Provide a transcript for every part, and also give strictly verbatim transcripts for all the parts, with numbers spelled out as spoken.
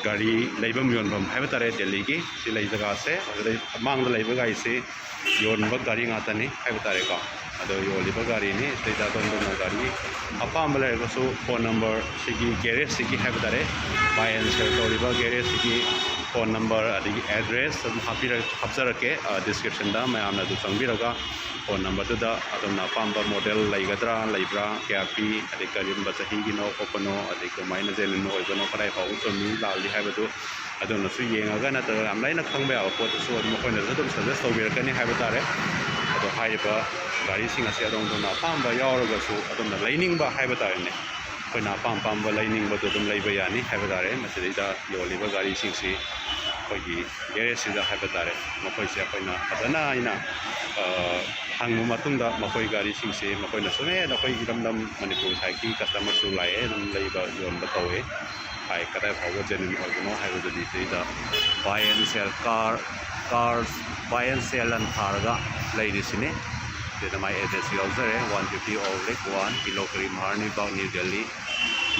ꯒꯥꯔꯤ ꯂꯩꯐꯝ ꯌꯣꯟꯐꯝ ꯍꯥꯏꯕ ꯇꯥꯔꯦ, ꯗꯦꯜꯂꯤꯒꯤ ꯁꯤ ꯂꯩ ꯖꯒꯥꯁꯦ꯫ ꯑꯗꯨꯗꯩ ꯃꯥꯡꯗ ꯂꯩꯕ ꯒꯥꯔꯤꯁꯤ ꯌꯣꯟꯕ ꯒꯥꯔꯤ ꯉꯥꯛꯇꯅꯤ ꯍꯥꯏꯕ ꯇꯥꯔꯦꯀꯣ꯫ ꯑꯗꯣ ꯌꯣꯜꯂꯤꯕ ꯒꯥꯔꯤꯅꯤ ꯁꯤꯗꯩꯗ ꯑꯗꯣꯝ ꯑꯗꯣꯝꯅ ꯒꯥꯔꯤ ꯑꯄꯥꯝꯕ ꯂꯩꯔꯒꯁꯨ ꯐꯣꯟ ꯅꯝꯕꯔ ꯁꯤꯒꯤ ꯒꯦꯔꯦꯖꯁꯤꯒꯤ ꯍꯥꯏꯕ ꯇꯥꯔꯦ, ꯕꯥꯏ ꯑꯦꯟ ꯁꯦꯜ ꯇꯧꯔꯤꯕ ꯒꯦꯔꯦꯖꯁꯤꯒꯤ ꯐꯣꯟ ꯅꯝꯕꯔ ꯑꯗꯒꯤ ꯑꯦꯗ꯭ꯔꯦꯁ ꯑꯗꯨꯝ ꯍꯥꯞꯄꯤꯔ-, ꯍꯥꯞꯆꯔꯛꯀꯦ ꯗꯤꯁꯀ꯭ꯔꯤꯞꯁꯟꯗ꯫ ꯃꯌꯥꯝꯅ ꯑꯗꯨ ꯆꯪꯕꯤꯔꯒ ꯐꯣꯟ ꯅꯝꯕꯔꯗꯨꯗ ꯑꯗꯣꯝꯅ ꯑꯄꯥꯝꯕ ꯃꯣꯗꯦꯜ ꯂꯩꯒꯗ꯭ꯔꯥ, ꯂꯩꯕ꯭ꯔꯥ, ꯀꯌꯥ ꯄꯤ, ꯑꯗꯩ ꯀꯔꯝꯕ ꯆꯍꯤꯒꯤꯅꯣ ꯈꯣꯠꯄꯅꯣ, ꯑꯗꯩ ꯀꯃꯥꯏꯅ ꯖꯦꯅꯨꯏꯟ ꯑꯣꯏꯕꯅꯣ, ꯀꯗꯥꯏ ꯐꯥꯎꯕ ꯆꯨꯝꯃꯤ ꯂꯥꯜꯂꯤ ꯍꯥꯏꯕꯗꯨ ꯑꯗꯣꯝꯅꯁꯨ ꯌꯦꯡꯉꯒ ꯅꯠꯇ꯭ꯔꯒ ꯌꯥꯝ ꯂꯥꯏꯅ ꯈꯪꯕ ꯌꯥꯕ ꯄꯣꯠꯇꯨꯁꯨ ꯑꯗꯨꯝ ꯃꯈꯣꯏꯅꯁꯨ ꯑꯗꯨꯝ ꯁꯖꯦꯁ ꯇꯧꯕꯤꯔꯛꯀꯅꯤ ꯍꯥꯏꯕ ꯇꯥꯔꯦ꯫ ꯑꯗꯣ ꯍꯥꯏꯔꯤꯕ ꯒꯥꯔꯤꯁꯤꯡ ꯑꯁꯤ ꯑꯗꯣꯝ ꯑꯗꯣꯝꯅ ꯑꯄꯥꯝꯕ ꯌꯥꯎꯔꯒꯁꯨ ꯑꯗꯣꯝꯅ ꯂꯩꯅꯤꯡꯕ ꯍꯥꯏꯕ ꯇꯥꯔꯦꯅꯦ, ꯑꯩꯈꯣꯏꯅ ꯑꯄꯥꯝ ꯑꯄꯥꯝꯕ ꯂꯩꯅꯤꯡꯕꯗꯨ ꯑꯗꯨꯝ ꯂꯩꯕ ꯌꯥꯅꯤ ꯍꯥꯏꯕ ꯇꯥꯔꯦ꯫ ꯃꯁꯤꯗꯩꯗ ꯌꯣꯜꯂꯤꯕ ꯒꯥꯔꯤꯁꯤꯡꯁꯤ ꯑꯩꯈꯣꯏꯒꯤ ꯒꯦꯔꯦꯖꯁꯤꯗ ꯍꯥꯏꯕ ꯇꯥꯔꯦ, ꯃꯈꯣꯏꯁꯦ ꯑꯩꯈꯣꯏꯅ ꯐꯖꯅ ꯑꯩꯅ, ꯑ, ꯍꯪꯕ ꯃꯇꯨꯡꯗ ꯃꯈꯣꯏ ꯒꯥꯔꯤꯁꯤꯡꯁꯤ ꯃꯈꯣꯏꯅꯁꯨ, "ꯑꯦ, ꯅꯈꯣꯏ ꯏꯔꯝꯗꯝ ꯃꯅꯤꯄꯨꯔ ꯁꯥꯏꯠꯀꯤ ꯀꯁꯇꯃꯔꯁꯨ ꯂꯥꯛꯑꯦ, ꯑꯗꯨꯝ ꯂꯩꯕ ꯌꯣꯟꯕ ꯇꯧꯋꯦ" ꯍꯥꯏ꯫ ꯀꯗꯥꯏ ꯐꯥꯎꯕ ꯖꯦꯅꯨꯏꯟ ꯑꯣꯏꯕꯅꯣ ꯍꯥꯏꯕꯗꯨꯗꯤ ꯁꯤꯗ buy and sell car, car buy and sell ꯑꯅ ꯊꯥꯔꯒ ꯂꯩꯔꯤꯁꯤꯅꯤ꯫ ꯁꯤꯗ ꯃꯥꯏ ꯑꯦꯗ꯭ꯔꯦꯁꯁꯨ ꯌꯥꯎꯖꯔꯦ, one fifty Old Lake one, ꯀꯤꯂꯣ ꯀꯔꯤ ꯃꯍꯥꯔꯅꯤ ꯕꯥꯒ, ꯅ꯭ꯌꯨ ꯗꯦꯜꯂꯤ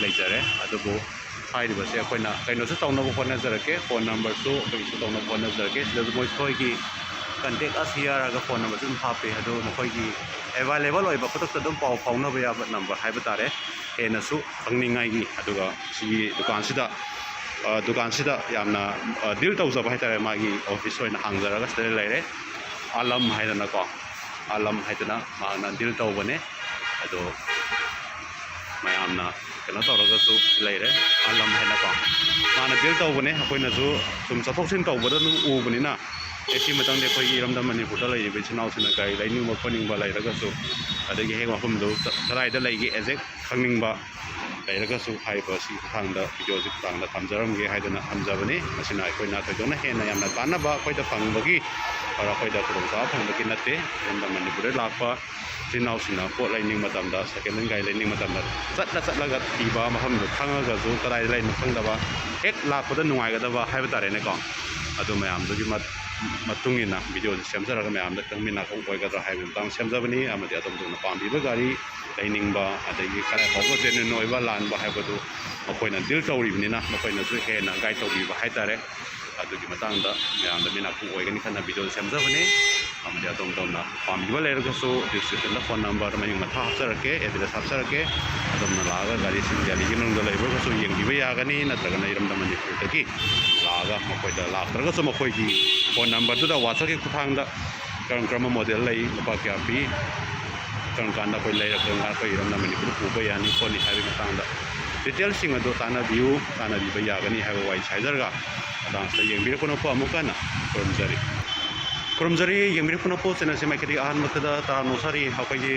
ꯂꯩꯖꯔꯦ꯫ ꯑꯗꯨꯕꯨ ꯍꯥꯏꯔꯤꯕꯁꯦ ꯑꯩꯈꯣꯏꯅ ꯀꯩꯅꯣꯁꯨ ꯇꯧꯅꯕ ꯍꯣꯠꯅꯖꯔꯛꯀꯦ, ꯐꯣꯟ ꯅꯝꯕꯔꯁꯨ ꯑꯩꯈꯣꯏ ꯏꯁꯨ ꯇꯧꯅꯕ ꯍꯣꯠꯅꯖꯔꯛꯀꯦ꯫ ꯁꯤꯗꯁꯨ ꯃꯈꯣꯏꯒꯤ ꯀꯟꯇꯦꯛ ꯑꯁ ꯍꯤꯌꯥꯔ ꯍꯥꯏꯔꯒ ꯐꯣꯟ ꯅꯝꯕꯔꯁꯨ ꯑꯗꯨꯝ ꯍꯥꯞꯄꯦ, ꯑꯗꯨ ꯃꯈꯣꯏꯒꯤ ꯑꯦꯕꯥꯏꯂꯦꯕꯜ ꯑꯣꯏꯕ ꯈꯨꯗꯛꯇ ꯑꯗꯨꯝ ꯄꯥꯎ ꯐꯥꯎꯅꯕ ꯌꯥꯕ ꯅꯝꯕꯔ ꯍꯥꯏꯕ ꯇꯥꯔꯦ꯫ ꯍꯦꯟꯅꯁꯨ ꯈꯪꯅꯤꯡꯉꯥꯏꯒꯤ, ꯑꯗꯨꯒ ꯁꯤꯒꯤ ꯗꯨꯀꯥꯟꯁꯤꯗ, ꯑ, ꯗꯨꯀꯥꯟꯁꯤꯗ ꯌꯥꯝꯅ, ꯑ, ꯗꯤꯜ ꯇꯧꯖꯕ ꯍꯥꯏꯇꯥꯔꯦ, ꯃꯥꯒꯤ ꯑꯣꯐꯤꯁ ꯑꯣꯏꯅ ꯍꯥꯡꯖꯔꯒ ꯁꯤꯗ ꯂꯩꯔꯦ꯫ ꯑꯥꯂꯝ ꯍꯥꯏꯗꯅꯀꯣ, ꯑꯥꯂꯝ ꯍꯥꯏꯗꯅ ꯃꯍꯥꯛꯅ ꯗꯤꯜ ꯇꯧꯕꯅꯦ꯫ ꯑꯗꯣ ꯃꯌꯥꯝꯅ ꯀꯩꯅꯣ ꯇꯧꯔꯒꯁꯨ ꯂꯩꯔꯦ, ꯑꯥꯂꯝ ꯍꯥꯏꯅꯀꯣ꯫ ꯃꯥꯅ ꯗꯤꯜ ꯇꯧꯕꯅꯦ, ꯑꯩꯈꯣꯏꯅꯁꯨ ꯁꯨꯝ ꯆꯠꯊꯣꯛ ꯆꯠꯁꯤꯟ ꯇꯧꯕꯗ ꯑꯗꯨꯝ ꯎꯕꯅꯤꯅ, ꯑꯦ, ꯁꯤ ꯃꯇꯝꯗꯤ ꯑꯩꯈꯣꯏꯒꯤ ꯏꯔꯝꯗꯝ ꯃꯅꯤꯄꯨꯔꯗ ꯂꯩꯔꯤꯕ ꯏꯆꯤꯟ ꯏꯅꯥꯎꯁꯤꯡꯅ ꯒꯥꯔꯤ ꯂꯩꯅꯤꯡꯕ ꯈꯣꯠꯅꯤꯡꯕ ꯂꯩꯔꯒꯁꯨ, ꯑꯗꯒꯤ ꯍꯦꯛ ꯃꯐꯝꯗꯨ ꯀꯗꯥꯏꯗ ꯂꯩꯒꯦ ꯑꯦꯛꯖꯦꯛ ꯈꯪꯅꯤꯡꯕ ꯂꯩꯔꯒꯁꯨ, ꯍꯥꯏꯔꯤꯕ ꯁꯤꯒꯤ ꯈꯨꯠꯊꯥꯡꯗ, ꯚꯤꯗꯤꯑꯣꯁꯤ ꯈꯨꯠꯊꯥꯡꯗ ꯊꯝꯖꯔꯝꯒꯦ ꯍꯥꯏꯗꯅ ꯊꯝꯖꯕꯅꯤ꯫ ꯃꯁꯤꯅ ꯑꯩꯈꯣꯏꯅ ꯊꯣꯏꯗꯣꯛꯅ ꯍꯦꯟꯅ ꯌꯥꯝꯅ ꯀꯥꯟꯅꯕ ꯑꯩꯈꯣꯏꯗ ꯐꯪꯕꯒꯤ, ꯑꯣꯔ ꯑꯩꯈꯣꯏꯗ ꯈꯨꯗꯣꯡꯆꯥꯕ ꯐꯪꯕꯒꯤ ꯅꯠꯇꯦ꯫ ꯏꯔꯝꯗꯝ ꯃꯅꯤꯄꯨꯔꯗ ꯂꯥꯛꯄ ꯏꯆꯤꯟ ꯏꯅꯥꯎꯁꯤꯡꯅ ꯄꯣꯠ ꯂꯩꯅꯤꯡꯕ ꯃꯇꯝꯗ, ꯁꯦꯀꯦꯟ ꯍꯦꯟ ꯒꯥꯔꯤ ꯂꯩꯅꯤꯡꯕ ꯃꯇꯝꯗ, ꯆꯠꯂ ꯆꯠꯂꯒ ꯊꯤꯕ, ꯃꯐꯝꯗꯨ ꯈꯪꯉꯒꯁꯨ ꯀꯗꯥꯏꯗ ꯂꯩꯅꯣ ꯈꯪꯗꯕ, ꯍꯦꯛ ꯂꯥꯛꯄꯗ ꯅꯨꯡꯉꯥꯏꯒꯗꯕ ꯍꯥꯏꯕ ꯇꯥꯔꯦꯅꯦꯀꯣ꯫ ꯑꯗꯨ ꯃꯌꯥꯝꯗꯨꯒꯤ ꯃꯠ-, ꯃꯇꯨꯡ ꯏꯟꯅ ꯚꯤꯗꯤꯑꯣꯁꯦ ꯁꯦꯝꯖꯔꯒ ꯃꯌꯥꯝꯗ ꯈꯪꯃꯤꯟꯅ ꯈꯪ ꯑꯣꯏꯒꯗ꯭ꯔꯥ ꯍꯥꯏꯕꯒꯤ ꯃꯇꯥꯡ ꯁꯦꯝꯖꯕꯅꯤ꯫ ꯑꯃꯗꯤ ꯑꯗꯣꯝ ꯑꯗꯣꯝꯅ ꯄꯥꯝꯕꯤꯕ ꯒꯥꯔꯤ ꯂꯩꯅꯤꯡꯕ, ꯑꯗꯒꯤ ꯀꯗꯥꯏ ꯐꯥꯎꯕ ꯖꯦꯅ꯭ꯌꯨꯟ ꯑꯣꯏꯕ ꯂꯥꯟꯕ ꯍꯥꯏꯕꯗꯨ ꯃꯈꯣꯏꯅ ꯗꯤꯜ ꯇꯧꯔꯤꯕꯅꯤꯅ ꯃꯈꯣꯏꯅꯁꯨ ꯍꯦꯟꯅ ꯒꯥꯏꯗ ꯇꯧꯕꯤꯕ ꯍꯥꯏꯇꯥꯔꯦ꯫ ꯑꯗꯨꯒꯤ ꯃꯇꯥꯡꯗ ꯃꯌꯥꯝꯗ ꯃꯤꯅꯥꯛꯄ ꯑꯣꯏꯒꯅꯤ ꯈꯟꯅ ꯚꯤꯗꯤꯑꯣ ꯁꯦꯝꯖꯕꯅꯤ꯫ ꯑꯃꯗꯤ ꯑꯗꯣꯝ ꯑꯗꯣꯝꯅ ꯄꯥꯝꯕꯤꯕ ꯂꯩꯔꯒꯁꯨ ꯗꯤꯁꯀ꯭ꯔꯤꯞꯁꯟꯗ ꯐꯣꯟ ꯅꯝꯕꯔ ꯃꯃꯤꯡ ꯃꯊꯥ ꯍꯥꯞꯆꯔꯛꯀꯦ, ꯑꯦꯗ꯭ꯔꯦꯁ ꯍꯥꯞꯆꯔꯛꯀꯦ꯫ ꯑꯗꯣꯝꯅ ꯂꯥꯛꯑꯒ ꯒꯥꯔꯤꯁꯤꯡ ꯗꯦꯜꯂꯤꯒꯤ ꯃꯅꯨꯡꯗ ꯂꯩꯕ ꯑꯣꯏꯔꯒꯁꯨ ꯌꯦꯡꯕꯤꯕ ꯌꯥꯒꯅꯤ, ꯅꯠꯇ꯭ꯔꯒꯅ ꯏꯔꯝꯗꯝ ꯃꯅꯤꯄꯨꯔꯗꯒꯤ ꯂꯥꯛꯑꯒ ꯃꯈꯣꯏꯗ ꯂꯥꯛꯇ꯭ꯔꯒꯁꯨ ꯃꯈꯣꯏꯒꯤ ꯐꯣꯟ ꯅꯝꯕꯔꯗꯨꯗ ꯋꯥꯆꯞꯀꯤ ꯈꯨꯠꯊꯥꯡꯗ ꯀꯔꯝ ꯀꯔꯝꯕ ꯃꯣꯗꯦꯜ ꯂꯩ, ꯂꯨꯄꯥ ꯀꯌꯥ ꯄꯤ, ꯀꯔꯝ ꯀꯥꯟꯗ ꯑꯩꯈꯣꯏ ꯂꯩꯔꯛ, ꯀꯔꯝ ꯀꯥꯟꯗ ꯑꯩꯈꯣꯏ ꯏꯔꯝꯗꯝ ꯃꯅꯤꯄꯨꯔꯗ ꯄꯨꯕ ꯌꯥꯅꯤ ꯈꯣꯠꯅꯤ ꯍꯥꯏꯕꯒꯤ ꯃꯇꯥꯡꯗ ꯗꯤꯇꯦꯜꯁꯤꯡ ꯑꯗꯨ ꯇꯥꯟꯅꯕꯤꯌꯨ, ꯇꯥꯟꯅꯕꯤꯕ ꯌꯥꯒꯅꯤ ꯍꯥꯏꯕ ꯋꯥꯍꯩ ꯍꯥꯏꯖꯔꯒ ꯑꯗꯥꯡꯁꯤꯗ ꯌꯦꯡꯕꯤꯔꯛꯄꯅ ꯑꯃꯨꯛ ꯍꯟꯅ ꯈꯨꯔꯨꯝꯖꯔꯤ꯫ ꯈꯨꯔꯨꯝꯖꯔꯤ, ꯌꯦꯡꯕꯤꯔꯛꯄꯅ ꯆꯦꯅꯦꯜꯁꯤ ꯃꯥꯏꯀꯩꯗꯒꯤ ꯑꯍꯥꯟꯕꯗ ꯇꯔꯥꯝꯅ ꯑꯣꯛꯆꯔꯤ꯫ ꯑꯩꯈꯣꯏꯒꯤ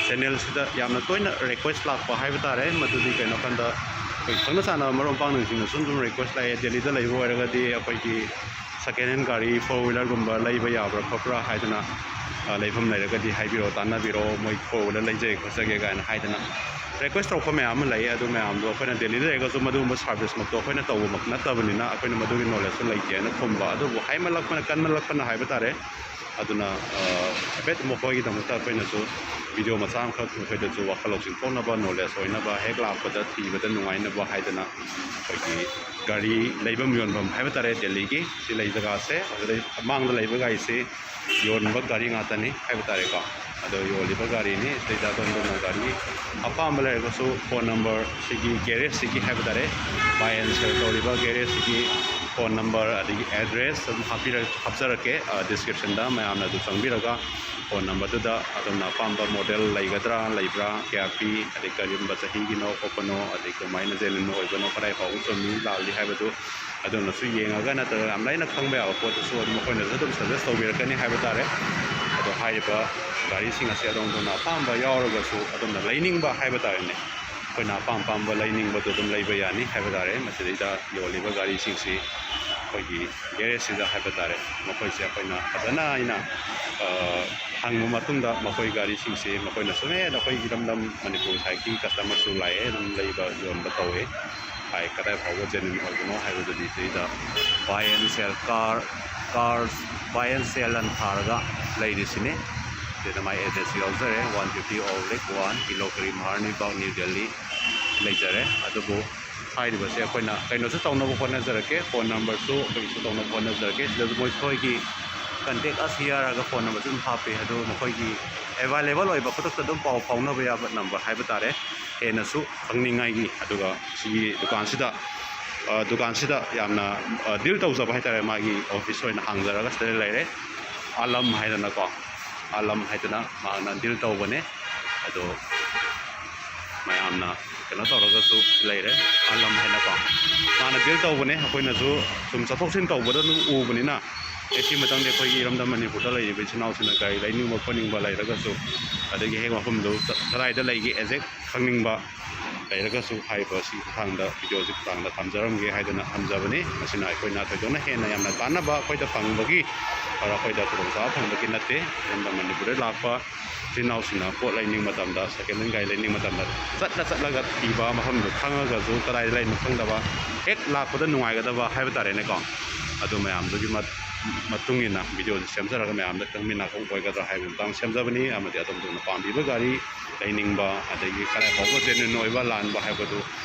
ꯆꯦꯅꯦꯜꯁꯤꯗ ꯌꯥꯝꯅ ꯇꯣꯏꯅ ꯔꯤꯀ꯭ꯋꯦꯁ ꯂꯥꯛꯄ ꯍꯥꯏꯕ ꯇꯥꯔꯦ, ꯃꯗꯨꯗꯤ ꯀꯩꯅꯣ ꯍꯥꯏꯀꯥꯟꯗ ꯑꯩꯈꯣꯏ ꯈꯪꯅ ꯆꯥꯟꯅꯕ ꯃꯔꯨꯞ ꯃꯄꯥꯡꯁꯤꯡꯅꯁꯨ ꯑꯗꯨꯝ ꯔꯤꯀ꯭ꯋꯦꯁ ꯂꯥꯛꯑꯦ꯫ ꯗꯦꯜꯂꯤꯗ ꯂꯩꯕ ꯑꯣꯏꯔꯒꯗꯤ ꯑꯩꯈꯣꯏꯒꯤ ꯁꯦꯀꯦꯟ ꯍꯦꯟ ꯒꯥꯔꯤ ꯐꯣꯔ ꯋꯤꯂꯔꯒꯨꯝꯕ ꯂꯩꯕ ꯌꯥꯕ꯭ꯔꯥ ꯈꯣꯠꯄ꯭ꯔꯥ ꯍꯥꯏꯗꯅ, ꯑ, ꯂꯩꯐꯝ ꯂꯩꯔꯒꯗꯤ ꯍꯥꯏꯕꯤꯔꯛꯑꯣ, ꯇꯥꯟꯅꯕꯤꯔꯛꯑꯣ, ꯃꯣꯏ ꯐꯣꯔ ꯋꯤꯂꯔ ꯂꯩꯖꯒꯦ ꯈꯣꯠꯆꯒꯦ ꯀꯥꯏꯅ ꯍꯥꯏꯗꯅ ꯔꯤꯀ꯭ꯋꯦꯁ ꯇꯧꯔꯛꯄ ꯃꯌꯥꯝ ꯑꯃ ꯂꯩ꯫ ꯑꯗꯨ ꯃꯌꯥꯝꯗꯣ ꯑꯩꯈꯣꯏꯅ ꯗꯦꯜꯂꯤꯗ ꯂꯩꯔꯒꯁꯨ ꯃꯗꯨꯒꯨꯝꯕ ꯁꯥꯔꯚꯤꯁꯃꯛꯇꯣ ꯑꯩꯈꯣꯏꯅ ꯇꯧꯕꯃꯛ ꯅꯠꯇꯕꯅꯤꯅ ꯑꯩꯈꯣꯏꯅ ꯃꯗꯨꯒꯤ ꯅꯣꯂꯦꯖꯁꯨ ꯂꯩꯇꯦꯅ ꯈꯨꯝꯕ꯫ ꯑꯗꯨꯕꯨ ꯍꯥꯏꯃꯜꯂꯛꯄꯅ, ꯀꯟꯃꯜꯂꯛꯄꯅ ꯍꯥꯏꯕ ꯇꯥꯔꯦ꯫ ꯑꯗꯨꯅ, ꯑ, ꯍꯥꯏꯐꯦꯠ ꯃꯈꯣꯏꯒꯤꯗꯃꯛꯇ ꯑꯩꯈꯣꯏꯅꯁꯨ ꯚꯤꯗꯤꯑꯣ ꯃꯆꯥ ꯑꯃꯈꯛ ꯃꯈꯣꯏꯗꯁꯨ ꯋꯥꯈꯜ ꯂꯧꯁꯤꯡ ꯊꯣꯛꯅꯕ, ꯅꯣꯂꯦꯖ ꯑꯣꯏꯅꯕ, ꯍꯦꯛ ꯂꯥꯛꯄꯗ ꯊꯤꯕꯗ ꯅꯨꯡꯉꯥꯏꯅꯕ ꯍꯥꯏꯗꯅ ꯑꯩꯈꯣꯏꯒꯤ ꯒꯥꯔꯤ ꯂꯩꯐꯝ ꯌꯣꯟꯐꯝ ꯍꯥꯏꯕ ꯇꯥꯔꯦ, ꯗꯦꯜꯂꯤꯒꯤ ꯁꯤ ꯂꯩ ꯖꯒꯥꯁꯦ, ꯑꯗꯨꯗꯩ ꯃꯥꯡꯗ ꯂꯩꯕ ꯒꯥꯔꯤꯁꯤ ꯌꯣꯟꯕ ꯒꯥꯔꯤ ꯉꯥꯛꯇꯅꯤ ꯍꯥꯏꯕ ꯇꯥꯔꯦꯀꯣ꯫ ꯑꯗꯣ ꯌꯣꯜꯂꯤꯕ ꯒꯥꯔꯤꯅꯤ꯫ ꯁꯤꯗꯩꯗ ꯑꯗꯣꯝ ꯑꯗꯣꯝꯅ ꯒꯥꯔꯤ ꯑꯄꯥꯝꯕ ꯂꯩꯔꯒꯁꯨ ꯐꯣꯟ ꯅꯝꯕꯔ ꯁꯤꯒꯤ ꯒꯦꯔꯦꯖꯁꯤꯒꯤ ꯍꯥꯏꯕ ꯇꯥꯔꯦ, ꯕꯥꯏ ꯑꯦꯟ ꯁꯦꯜ ꯇꯧꯔꯤꯕ ꯒꯦꯔꯦꯖꯁꯤꯒꯤ ꯐꯣꯟ ꯅꯝꯕꯔ ꯑꯗꯒꯤ ꯑꯦꯗ꯭ꯔꯦꯁ ꯑꯗꯨꯝ ꯍꯥꯞꯄꯤꯔ-, ꯍꯥꯞꯆꯔꯛꯀꯦ, ꯑ, ꯗꯤꯁꯀ꯭ꯔꯤꯞꯁꯟꯗ꯫ ꯃꯌꯥꯝꯅ ꯑꯗꯨ ꯆꯪꯕꯤꯔꯒ ꯐꯣꯟ ꯅꯝꯕꯔꯗꯨꯗ ꯑꯗꯣꯝꯅ ꯑꯄꯥꯝꯕ ꯃꯣꯗꯦꯜ ꯂꯩꯒꯗ꯭ꯔꯥ, ꯂꯩꯕ꯭ꯔꯥ, ꯀꯌꯥ ꯄꯤ, ꯑꯗꯩ ꯀꯔꯝꯕ ꯆꯍꯤꯒꯤꯅꯣ ꯈꯣꯠꯄꯅꯣ, ꯑꯗꯩ ꯀꯃꯥꯏꯅ ꯖꯦꯅ꯭ꯌꯨꯟ ꯑꯣꯏꯕꯅꯣ, ꯀꯗꯥꯏ ꯐꯥꯎꯕ ꯆꯨꯝꯃꯤ ꯂꯥꯜꯂꯤ ꯍꯥꯏꯕꯗꯨ ꯑꯗꯨꯅꯁꯨ ꯌꯦꯡꯉꯒ, ꯅꯠꯇ꯭ꯔꯒ ꯌꯥꯝ ꯂꯥꯏꯅ ꯈꯪꯕ ꯌꯥꯕ ꯄꯣꯠꯇꯨꯁꯨ ꯑꯗꯨꯝ ꯃꯈꯣꯏꯅꯁꯨ ꯑꯗꯨꯝ ꯁꯖꯦꯁ ꯇꯧꯕꯤꯔꯛꯀꯅꯤ ꯍꯥꯏꯕ ꯇꯥꯔꯦ꯫ ꯑꯗꯣ ꯍꯥꯏꯔꯤꯕ ꯒꯥꯔꯤꯁꯤꯡ ꯑꯁꯦ ꯑꯗꯣꯝ ꯑꯗꯣꯝꯅ ꯑꯄꯥꯝꯕ ꯌꯥꯎꯔꯒꯁꯨ, ꯑꯗꯣꯝꯅ ꯂꯩꯅꯤꯡꯕ ꯍꯥꯏꯕ ꯇꯥꯔꯦꯅꯦ, ꯑꯩꯈꯣꯏꯅ ꯑꯄꯥꯝ ꯑꯄꯥꯝꯕ ꯂꯩꯅꯤꯡꯕꯗꯣ ꯑꯗꯨꯝ ꯂꯩꯕ ꯌꯥꯅꯤ ꯍꯥꯏꯕ ꯇꯥꯔꯦ꯫ ꯃꯁꯤꯗꯩꯗ ꯌꯣꯜꯂꯤꯕ ꯒꯥꯔꯤꯁꯤꯡꯁꯤ ꯑꯩꯈꯣꯏꯒꯤ ꯒꯦꯔꯦꯖꯁꯤꯗ ꯍꯥꯏꯕ ꯇꯥꯔꯦ, ꯃꯈꯣꯏꯁꯦ ꯑꯩꯈꯣꯏꯅ ꯐꯖꯅ ꯑꯩꯅ, ꯑ, ꯍꯪꯕ ꯃꯇꯨꯡꯗ ꯃꯈꯣꯏ ꯒꯥꯔꯤꯁꯤꯡꯁꯤ ꯃꯈꯣꯏꯅ ꯁꯨꯝ, "ꯑꯦ, ꯅꯈꯣꯏ ꯏꯔꯝꯗꯝ ꯃꯅꯤꯄꯨꯔ ꯁꯥꯏꯠꯀꯤ ꯀꯁꯇꯃꯔꯁꯨ ꯂꯥꯛꯑꯦ, ꯑꯗꯨꯝ ꯂꯩꯕ ꯌꯣꯟꯕ ꯇꯧꯋꯦ" ꯍꯥꯏ꯫ ꯀꯗꯥꯏ ꯐꯥꯎꯕ ꯖꯦꯅ꯭ꯌꯨꯟ ꯑꯣꯏꯕꯅꯣ ꯍꯥꯏꯕꯗꯨꯗꯤ ꯁꯤꯗ buy and sell car Cars buy and sell ꯑꯅ ꯊꯥꯔꯒ ꯂꯩꯔꯤꯁꯤꯅꯤ꯫ ꯁꯤꯗ ꯃꯥꯏ address ꯌꯥꯎꯖꯔꯦ, one fifty Old Lake One, ꯀꯤꯂꯣ ꯀꯔꯤ, ꯃꯍꯥꯔꯥꯅꯤ ꯕꯥꯒ, ꯅ꯭ꯌꯨ ꯗꯦꯜꯂꯤ ꯂꯩꯖꯔꯦ꯫ ꯑꯗꯨꯕꯨ ꯍꯥꯏꯔꯤꯕꯁꯦ ꯑꯩꯈꯣꯏꯅ ꯀꯩꯅꯣꯁꯨ ꯇꯧꯅꯕ ꯍꯣꯠꯅꯖꯔꯛꯀꯦ, phone numberꯁꯨ ꯑꯩꯈꯣꯏꯒꯤꯁꯨ ꯇꯧꯅꯕ ꯍꯣꯠꯅꯖꯔꯛꯀꯦ꯫ ꯁꯤꯗꯁꯨ ꯃꯣꯏ, ꯑꯩꯈꯣꯏꯒꯤ contact us here ꯍꯥꯏꯔꯒ phone numberꯁꯨ ꯑꯗꯨꯝ ꯍꯥꯞꯄꯤ꯫ ꯑꯗꯨ ꯃꯈꯣꯏꯒꯤ available ꯑꯣꯏꯕ, ꯈꯨꯗꯛꯇ ꯑꯗꯨꯝ ꯄꯥꯎ ꯐꯥꯎꯅꯕ ꯌꯥꯕ number ꯍꯥꯏꯕ ꯇꯥꯔꯦ, ꯍꯦꯟꯅꯁꯨ ꯈꯪꯅꯤꯡꯉꯥꯏꯒꯤ꯫ ꯑꯗꯨꯒ ꯁꯤꯒꯤ ꯗꯨꯀꯥꯟꯁꯤꯗ, ꯑ, ꯗꯨꯀꯥꯟꯁꯤꯗ ꯌꯥꯝꯅ, ꯑ, deal ꯇꯧꯖꯕ ꯍꯥꯏꯇꯥꯔꯦ, ꯃꯥꯒꯤ office ꯑꯣꯏꯅ ꯍꯥꯡꯖꯔꯒ ꯁꯤꯗ ꯂꯩꯔꯦ꯫ ꯑꯥꯂꯝ ꯍꯥꯏꯗꯅꯀꯣ, ꯑꯥꯂꯝ ꯍꯥꯏꯗꯅ ꯃꯥꯅ deal ꯇꯧꯕꯅꯦ꯫ ꯑꯗꯣ ꯃꯌꯥꯝꯅ ꯀꯩꯅꯣ ꯇꯧꯔꯒꯁꯨ ꯂꯩꯔꯦ, ꯑꯥꯂꯝ ꯍꯥꯏꯅꯀꯣ꯫ ꯃꯥꯅ deal ꯇꯧꯕꯅꯦ, ꯑꯩꯈꯣꯏꯅꯁꯨ ꯁꯨꯝ ꯆꯠꯊꯣꯛ ꯆꯠꯁꯤꯟ ꯇꯧꯕꯗ ꯑꯗꯨꯝ ꯎꯕꯅꯤꯅ꯫ ꯑꯦ, ꯁꯤ ꯃꯇꯝꯗ ꯑꯩꯈꯣꯏꯒꯤ ꯏꯔꯝꯗꯝ ꯃꯅꯤꯄꯨꯔꯗ ꯂꯩꯔꯤꯕ ꯏꯆꯤꯟ ꯏꯅꯥꯎꯁꯤꯡꯅ ꯒꯥꯔꯤ ꯂꯩꯅꯤꯡꯕ ꯈꯣꯠꯅꯤꯡꯕ ꯂꯩꯔꯒꯁꯨ, ꯑꯗꯒꯤ ꯍꯦꯛ ꯃꯐꯝꯗꯨ ꯀꯗꯥꯏꯗ ꯂꯩꯒꯦ exact ꯈꯪꯅꯤꯡꯕ ꯂꯩꯔꯒꯁꯨ, ꯍꯥꯏꯔꯤꯕ ꯁꯤ ꯈꯨꯊꯥꯡꯗ, videoꯁꯤ ꯈꯨꯊꯥꯡꯗ ꯊꯝꯖꯔꯝꯒꯦ ꯍꯥꯏꯗꯨꯅ ꯊꯝꯖꯕꯅꯤ꯫ ꯃꯁꯤꯅ ꯑꯩꯈꯣꯏꯅ ꯊꯣꯏꯗꯣꯛꯅ ꯍꯦꯟꯅ ꯌꯥꯝꯅ ꯀꯥꯟꯅꯕ, ꯑꯩꯈꯣꯏꯗ ꯐꯪꯕꯒꯤ, ꯑꯩꯈꯣꯏꯗ ꯈꯨꯗꯣꯡꯆꯥꯕ ꯐꯪꯕꯒꯤ ꯅꯠꯇꯦ꯫ ꯏꯔꯝꯗꯝ ꯃꯅꯤꯄꯨꯔꯗ ꯂꯥꯛꯄ ꯏꯆꯤꯟ ꯏꯅꯥꯎꯁꯤꯡꯅ ꯄꯣꯠ ꯂꯩꯅꯤꯡꯕ ꯃꯇꯝꯗ, second hand ꯒꯥꯔꯤ ꯂꯩꯅꯤꯡꯕ ꯃꯇꯝꯗ, ꯆꯠꯂ ꯆꯠꯂꯒ ꯊꯤꯕ, ꯃꯐꯝꯗꯨ ꯈꯪꯉꯒꯁꯨ ꯀꯗꯥꯏꯗ ꯂꯩꯅꯣ ꯈꯪꯗꯕ, ꯍꯦꯛ ꯂꯥꯛꯄꯗ ꯅꯨꯡꯉꯥꯏꯒꯗꯕ ꯍꯥꯏꯕ ꯇꯥꯔꯦꯅꯦꯀꯣ꯫ ꯑꯗꯨ ꯃꯌꯥꯝꯗꯨꯒꯤ ꯃꯠ-, ꯃꯇꯨꯡ ꯏꯟꯅ videoꯁꯤ ꯁꯦꯝꯖꯔꯒ ꯃꯌꯥꯝꯗ ꯈꯤꯇꯪ ꯃꯤꯠ ꯅꯥꯀꯣꯡ ꯑꯣꯏꯒꯗ꯭ꯔꯥ ꯍꯥꯏꯕꯒꯤ ꯃꯇꯥꯡꯗ ꯁꯦꯝꯖꯕꯅꯤ꯫ ꯑꯃꯗꯤ ꯑꯗꯣꯝ ꯑꯗꯣꯝꯅ ꯄꯥꯝꯕꯤꯕ ꯒꯥꯔꯤ ꯂꯩꯅꯤꯡꯕ, ꯑꯗꯒꯤ ꯀꯗꯥꯏ ꯐꯥꯎꯕ genuine ꯑꯣꯏꯕ ꯂꯥꯟꯕ ꯍꯥꯏꯕꯗꯨ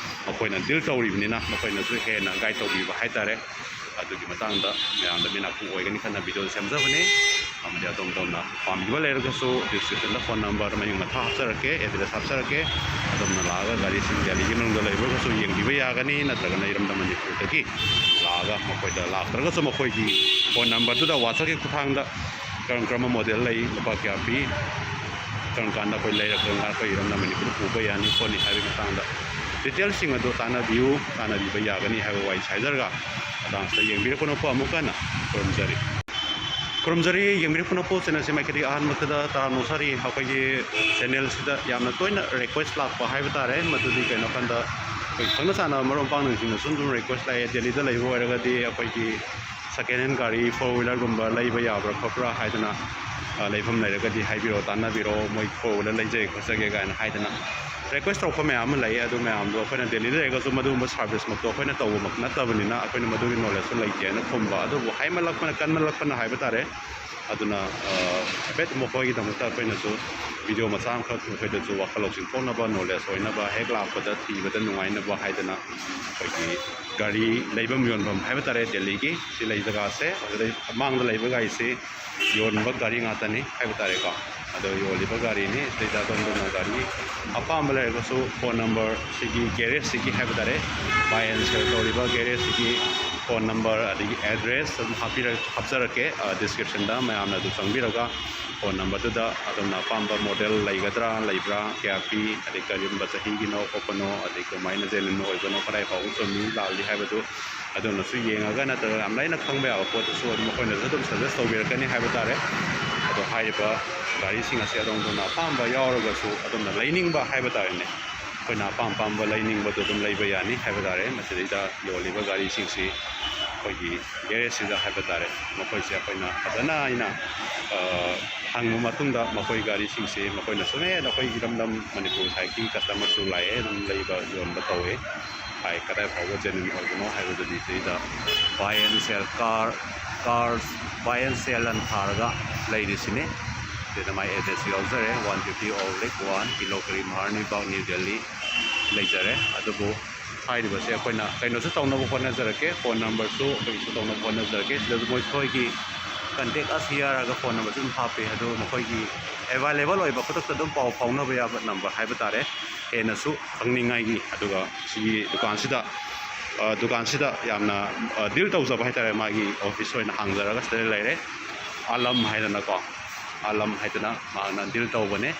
ꯃꯈꯣꯏꯅ deal ꯇꯧꯔꯤꯕꯅꯤꯅ, ꯃꯈꯣꯏꯅꯁꯨ ꯍꯦꯟꯅ guide ꯇꯧꯕꯤꯕ ꯍꯥꯏꯇꯥꯔꯦ꯫ ꯑꯗꯨꯒꯤ ꯃꯇꯥꯡꯗ ꯃꯌꯥꯝꯗ ꯃꯤꯠ ꯅꯥꯀꯣꯡ ꯑꯣꯏꯒꯅꯤ ꯈꯟꯅ videoꯁꯤ ꯁꯦꯝꯖꯕꯅꯤ꯫ ꯑꯃꯗꯤ ꯑꯗꯣꯝ ꯑꯗꯣꯝꯅ ꯄꯥꯝꯕꯤꯕ ꯂꯩꯔꯒꯁꯨ descriptionꯗ phone number ꯃꯌꯨꯝ ꯃꯊꯥ ꯍꯥꯞꯆꯔꯛꯀꯦ, address ꯍꯥꯞꯆꯔꯛꯀꯦ꯫ ꯑꯗꯣꯝꯅ ꯂꯥꯛꯑꯒ ꯒꯥꯔꯤꯁꯤꯡ ꯗꯦꯜꯂꯤꯒꯤ ꯃꯅꯨꯡꯗ ꯂꯩꯕ ꯑꯣꯏꯔꯒꯁꯨ ꯌꯦꯡꯕꯤꯕ ꯌꯥꯒꯅꯤ, ꯅꯠꯇ꯭ꯔꯒꯅ ꯏꯔꯝꯗꯝ ꯃꯅꯤꯄꯨꯔꯗꯒꯤ ꯂꯥꯛꯑꯒ ꯃꯈꯣꯏꯗ ꯂꯥꯛꯇ꯭ꯔꯒꯁꯨ ꯃꯈꯣꯏꯒꯤ phone numberꯗꯨꯗ WhatsAppꯀꯤ ꯈꯨꯠꯊꯥꯡꯗ ꯀꯔꯝ ꯀꯔꯝꯕ model ꯂꯩ, ꯂꯨꯄꯥ ꯀꯌꯥ ꯄꯤ, ꯀꯔꯝ ꯀꯥꯟꯗ ꯑꯩꯈꯣꯏ ꯂꯩꯔꯛ, ꯀꯔꯝ ꯀꯥꯟꯗ ꯑꯩꯈꯣꯏ ꯏꯔꯝꯗꯝ ꯃꯅꯤꯄꯨꯔꯗ ꯄꯨꯕ ꯌꯥꯅꯤ ꯈꯣꯠꯅꯤ ꯍꯥꯏꯕꯒꯤ ꯃꯇꯥꯡꯗ detailꯁꯤꯡ ꯑꯗꯨ ꯇꯥꯟꯅꯕꯤꯌꯨ, ꯇꯥꯟꯅꯕꯤꯕ ꯌꯥꯒꯅꯤ ꯍꯥꯏꯕ ꯋꯥꯔꯤ ꯍꯥꯏꯖꯔꯒ, ꯃꯇꯥꯡꯁꯤꯗ ꯌꯦꯡꯕꯤꯔꯛꯄ ꯅꯈꯣꯏ ꯑꯃꯨꯛꯀ ꯍꯟꯅ ꯈꯨꯔꯨꯝꯖꯔꯤ꯫ ꯈꯨꯔꯨꯝꯖꯔꯤ, ꯌꯦꯡꯕꯤꯔꯛꯄ ꯅꯄꯣꯠꯁꯤꯡ ꯑꯁꯤ ꯃꯥꯏꯀꯩꯗꯒꯤ ꯑꯍꯥꯟꯕꯗ ꯇꯔꯥꯝꯅ ꯑꯣꯛꯆꯔꯤ꯫ ꯑꯩꯈꯣꯏꯒꯤ channelꯁꯤꯗ ꯌꯥꯝꯅ ꯇꯣꯏꯅ request ꯂꯥꯛꯄ ꯍꯥꯏꯕ ꯇꯥꯔꯦ, ꯃꯗꯨꯗꯤ ꯀꯩꯅꯣ ꯍꯥꯏꯀꯥꯟꯗ ꯑꯩꯈꯣꯏ ꯈꯪꯅ ꯆꯥꯟꯅꯕ ꯃꯔꯨꯞ ꯃꯄꯥꯡꯁꯤꯡꯅꯁꯨ ꯑꯗꯨꯝ request ꯂꯥꯛꯑꯦ, ꯗꯦꯜꯂꯤꯗ ꯂꯩꯕ ꯑꯣꯏꯔꯒꯗꯤ ꯑꯩꯈꯣꯏꯒꯤ second hand ꯒꯥꯔꯤ four wheelerꯒꯨꯝꯕ ꯂꯩꯕ ꯌꯥꯕ꯭ꯔꯥ ꯈꯣꯠꯄ꯭ꯔꯥ ꯍꯥꯏꯗꯅ, ꯑ, ꯂꯩꯐꯝ ꯂꯩꯔꯒꯗꯤ ꯍꯥꯏꯕꯤꯔꯛꯑꯣ, ꯇꯥꯟꯅꯕꯤꯔꯛꯑꯣ, ꯃꯣꯏ four wheeler ꯂꯩꯖꯒꯦ ꯈꯣꯠꯆꯒꯦ ꯀꯥꯏꯅ ꯍꯥꯏꯗꯅ꯫ ꯔꯤꯀ꯭ꯋꯦꯁ ꯇꯧꯔꯛꯄ ꯃꯌꯥꯝ ꯑꯃ ꯂꯩ꯫ ꯑꯗꯨ ꯃꯌꯥꯝꯗꯣ ꯑꯩꯈꯣꯏꯅ ꯗꯦꯜꯂꯤꯗ ꯂꯩꯔꯒꯁꯨ ꯃꯗꯨꯒꯨꯝꯕ ꯁꯥꯔꯚꯤꯁꯃꯛꯇꯣ ꯑꯩꯈꯣꯏꯅ ꯇꯧꯕꯃꯛ ꯅꯠꯇꯕꯅꯤꯅ ꯑꯩꯈꯣꯏꯅ ꯃꯗꯨꯒꯤ ꯅꯣꯂꯦꯖꯁꯨ ꯂꯩꯇꯦꯅ ꯈꯨꯝꯕ꯫ ꯑꯗꯨꯕꯨ ꯍꯥꯏꯃꯜꯂꯛꯄꯅ, ꯀꯟꯃꯜꯂꯛꯄꯅ ꯍꯥꯏꯕ ꯇꯥꯔꯦ꯫ ꯑꯗꯨꯅ ꯍꯥꯏꯐꯦꯠ ꯃꯈꯣꯏꯒꯤꯗꯃꯛꯇ ꯑꯩꯈꯣꯏꯅꯁꯨ ꯚꯤꯗꯤꯑꯣ ꯃꯆꯥ ꯑꯃꯈꯛ ꯃꯈꯣꯏꯗꯁꯨ ꯋꯥꯈꯜ ꯂꯧꯁꯤꯡ ꯊꯣꯛꯅꯕ, ꯅꯣꯂꯦꯖ ꯑꯣꯏꯅꯕ, ꯍꯦꯛ ꯂꯥꯛꯄꯗ ꯊꯤꯕꯗ ꯅꯨꯡꯉꯥꯏꯅꯕ ꯍꯥꯏꯗꯅ ꯑꯩꯈꯣꯏꯒꯤ ꯒꯥꯔꯤ ꯂꯩꯐꯝ ꯌꯣꯟꯐꯝ ꯍꯥꯏꯕ ꯇꯥꯔꯦ, ꯗꯦꯜꯂꯤꯒꯤ ꯁꯤ ꯂꯩ ꯖꯒꯥꯁꯦ꯫ ꯑꯗꯨꯗꯩ ꯃꯥꯡꯗ ꯂꯩꯕ ꯒꯥꯔꯤꯁꯤ ꯌꯣꯟꯕ ꯒꯥꯔꯤ ꯉꯥꯛꯇꯅꯤ ꯍꯥꯏꯕ ꯇꯥꯔꯦꯀꯣ꯫ ꯑꯗꯣ ꯌꯣꯜꯂꯤꯕ ꯒꯥꯔꯤꯅꯤ꯫ ꯁꯤꯗꯩꯗ ꯑꯗꯣꯝꯗꯅ ꯒꯥꯔꯤ ꯑꯄꯥꯝꯕ ꯂꯩꯔꯒꯁꯨ ꯐꯣꯟ ꯅꯝꯕꯔ ꯁꯤꯒꯤ ꯒꯦꯔꯦꯖꯁꯤꯒꯤ ꯍꯥꯏꯕ ꯇꯥꯔꯦ, ꯕꯥꯏ ꯑꯦꯟ ꯁꯦꯜ ꯇꯧꯔꯤꯕ ꯒꯦꯔꯦꯖꯁꯤꯒꯤ ꯐꯣꯟ ꯅꯝꯕꯔ ꯑꯗꯒꯤ ꯑꯦꯗ꯭ꯔꯦꯁ ꯑꯗꯨꯝ ꯍꯥꯞꯄꯤꯔ-, ꯍꯥꯞꯆꯔꯛꯀꯦ ꯗꯤꯁꯀ꯭ꯔꯤꯞꯁꯟꯗ, ꯃꯌꯥꯝꯅ ꯑꯗꯨ ꯆꯪꯕꯤꯔꯒ ꯐꯣꯟ ꯅꯝꯕꯔꯗꯨꯗ ꯑꯗꯣꯝꯅ ꯑꯄꯥꯝꯕ ꯃꯣꯗꯦꯜ ꯂꯩꯒꯗ꯭ꯔꯥ, ꯂꯩꯕ꯭ꯔꯥ, ꯀꯌꯥ ꯄꯤ, ꯑꯗꯩ ꯀꯔꯤꯒꯨꯝꯕ ꯆꯍꯤꯒꯤꯅꯣ ꯈꯣꯠꯄꯅꯣ, ꯑꯗꯩ ꯀꯃꯥꯏꯅ ꯖꯦꯅꯨꯏꯟ ꯑꯣꯏꯕꯅꯣ, ꯀꯗꯥꯏ ꯐꯥꯎꯕ ꯆꯨꯝꯃꯤ ꯂꯥꯜꯂꯤ ꯍꯥꯏꯕꯗꯨ ꯑꯗꯣꯝꯅꯁꯨ ꯌꯦꯡꯉꯒ ꯅꯠꯇ꯭ꯔꯒ ꯌꯥꯝ ꯂꯥꯏꯅ ꯈꯪꯕ ꯌꯥꯕ ꯄꯣꯠꯇꯨꯁꯨ ꯑꯗꯨꯝ ꯃꯈꯣꯏꯅꯁꯨ ꯑꯗꯨꯝ ꯁꯖꯦꯁ ꯇꯧꯕꯤꯔꯛꯀꯅꯤ ꯍꯥꯏꯕ ꯇꯥꯔꯦ꯫ ꯑꯗꯣ ꯍꯥꯏꯔꯤꯕ ꯒꯥꯔꯤꯁꯤꯡ ꯑꯁꯦ ꯑꯗꯣꯝ ꯑꯗꯣꯝꯅ ꯑꯄꯥꯝꯕ ꯌꯥꯎꯔꯒꯁꯨ ꯑꯗꯣꯝꯅ ꯂꯩꯅꯤꯡꯕ ꯍꯥꯏꯕ ꯇꯥꯔꯦꯅꯦ, ꯑꯩꯈꯣꯏꯅ ꯑꯄꯥꯝ ꯑꯄꯥꯝꯕ ꯂꯩꯅꯤꯡꯕꯗꯣ ꯑꯗꯨꯝ ꯂꯩꯕ ꯌꯥꯅꯤ ꯍꯥꯏꯕ ꯇꯥꯔꯦ꯫ ꯃꯁꯤꯗꯩꯗ ꯌꯣꯜꯂꯤꯕ ꯒꯥꯔꯤꯁꯤꯡꯁꯤ ꯑꯩꯈꯣꯏꯒꯤ ꯒꯦꯔꯦꯖꯁꯤꯗ ꯍꯥꯏꯕ ꯇꯥꯔꯦ, ꯃꯈꯣꯏꯁꯦ ꯑꯩꯈꯣꯏꯅ ꯐꯖꯅ ꯑꯩꯅ ꯍꯪꯕ ꯃꯇꯨꯡꯗ ꯃꯈꯣꯏ ꯒꯥꯔꯤꯁꯤꯡꯁꯤ ꯃꯈꯣꯏꯅ ꯁꯨꯝ, "ꯑꯦ, ꯅꯈꯣꯏ ꯏꯔꯝꯗꯝ ꯃꯅꯤꯄꯨꯔ ꯁꯥꯏꯠꯀꯤ ꯀꯁꯇꯃꯔꯁꯨ ꯂꯥꯛꯑꯦ, ꯑꯗꯨꯝ ꯂꯩꯕ ꯌꯣꯟꯕ ꯇꯧꯋꯦ" ꯍꯥꯏ꯫ ꯀꯗꯥꯏ ꯐꯥꯎꯕ ꯖꯦꯅꯨꯏꯟ ꯑꯣꯏꯕꯅꯣ ꯍꯥꯏꯕꯗꯨꯗꯤ ꯁꯤꯗ buy and sell car, car buy and sell ꯑꯅ ꯊꯥꯔꯒ ꯂꯩꯔꯤꯁꯤꯅꯤ꯫ ꯁꯤꯗ ꯃꯥꯏ ꯑꯦꯗ꯭ꯔꯦꯁ ꯌꯥꯎꯖꯔꯦ, one fifty Old Lake one, ꯀꯤꯂꯣ ꯀꯔꯤ, ꯃꯍꯥꯔꯅꯤ ꯕꯥꯒ, ꯅ꯭ꯌꯨ ꯗꯦꯜꯂꯤ ꯂꯩꯖꯔꯦ꯫ ꯑꯗꯨꯕꯨ ꯍꯥꯏꯔꯤꯕꯁꯦ ꯑꯩꯈꯣꯏꯅ ꯀꯩꯅꯣꯁꯨ ꯇꯧꯅꯕ ꯍꯣꯠꯅꯖꯔꯛꯀꯦ, ꯐꯣꯟ ꯅꯝꯕꯔꯁꯨ ꯑꯩꯈꯣꯏꯒꯤꯁꯨ ꯇꯧꯅꯕ ꯍꯣꯠꯅꯖꯔꯛꯀꯦ꯫ ꯁꯤꯗꯁꯨ ꯃꯈꯣꯏꯒꯤ ꯀꯟꯇꯦꯛ ꯑꯁ ꯍꯤꯌꯔ ꯍꯥꯏꯔꯒ ꯐꯣꯟ ꯅꯝꯕꯔꯁꯨ ꯑꯗꯨꯝ ꯍꯥꯞꯄꯤ꯫ ꯑꯗꯨ ꯃꯈꯣꯏꯒꯤ ꯑꯦꯕꯥꯏꯂꯦꯕꯜ ꯑꯣꯏꯕ, ꯈꯨꯗꯛꯇ ꯑꯗꯨꯝ ꯄꯥꯎ ꯐꯥꯎꯅꯕ ꯌꯥꯕ ꯅꯝꯕꯔ ꯍꯥꯏꯕ ꯇꯥꯔꯦ, ꯍꯦꯟꯅꯁꯨ ꯈꯪꯅꯤꯡꯉꯥꯏꯒꯤ꯫ ꯑꯗꯨꯒ ꯁꯤꯒꯤ ꯗꯨꯀꯥꯟꯁꯤꯗ, ꯑ, ꯗꯨꯀꯥꯟꯁꯤꯗ ꯌꯥꯝꯅ, ꯑ, ꯗꯤꯜ ꯇꯧꯖꯕ ꯍꯥꯏ ꯇꯥꯔꯦ, ꯃꯥꯒꯤ ꯑꯣꯐꯤꯁ ꯑꯣꯏꯅ ꯍꯥꯡꯖꯔꯒ ꯁꯤꯗ ꯂꯩꯔꯦ꯫ ꯑꯥꯂꯝ ꯍꯥꯏꯗꯅꯀꯣ, ꯑꯥꯂꯝ ꯍꯥꯏꯗꯅ ꯃꯥꯅ ꯗꯤꯜ ꯇꯧꯕꯅꯦ꯫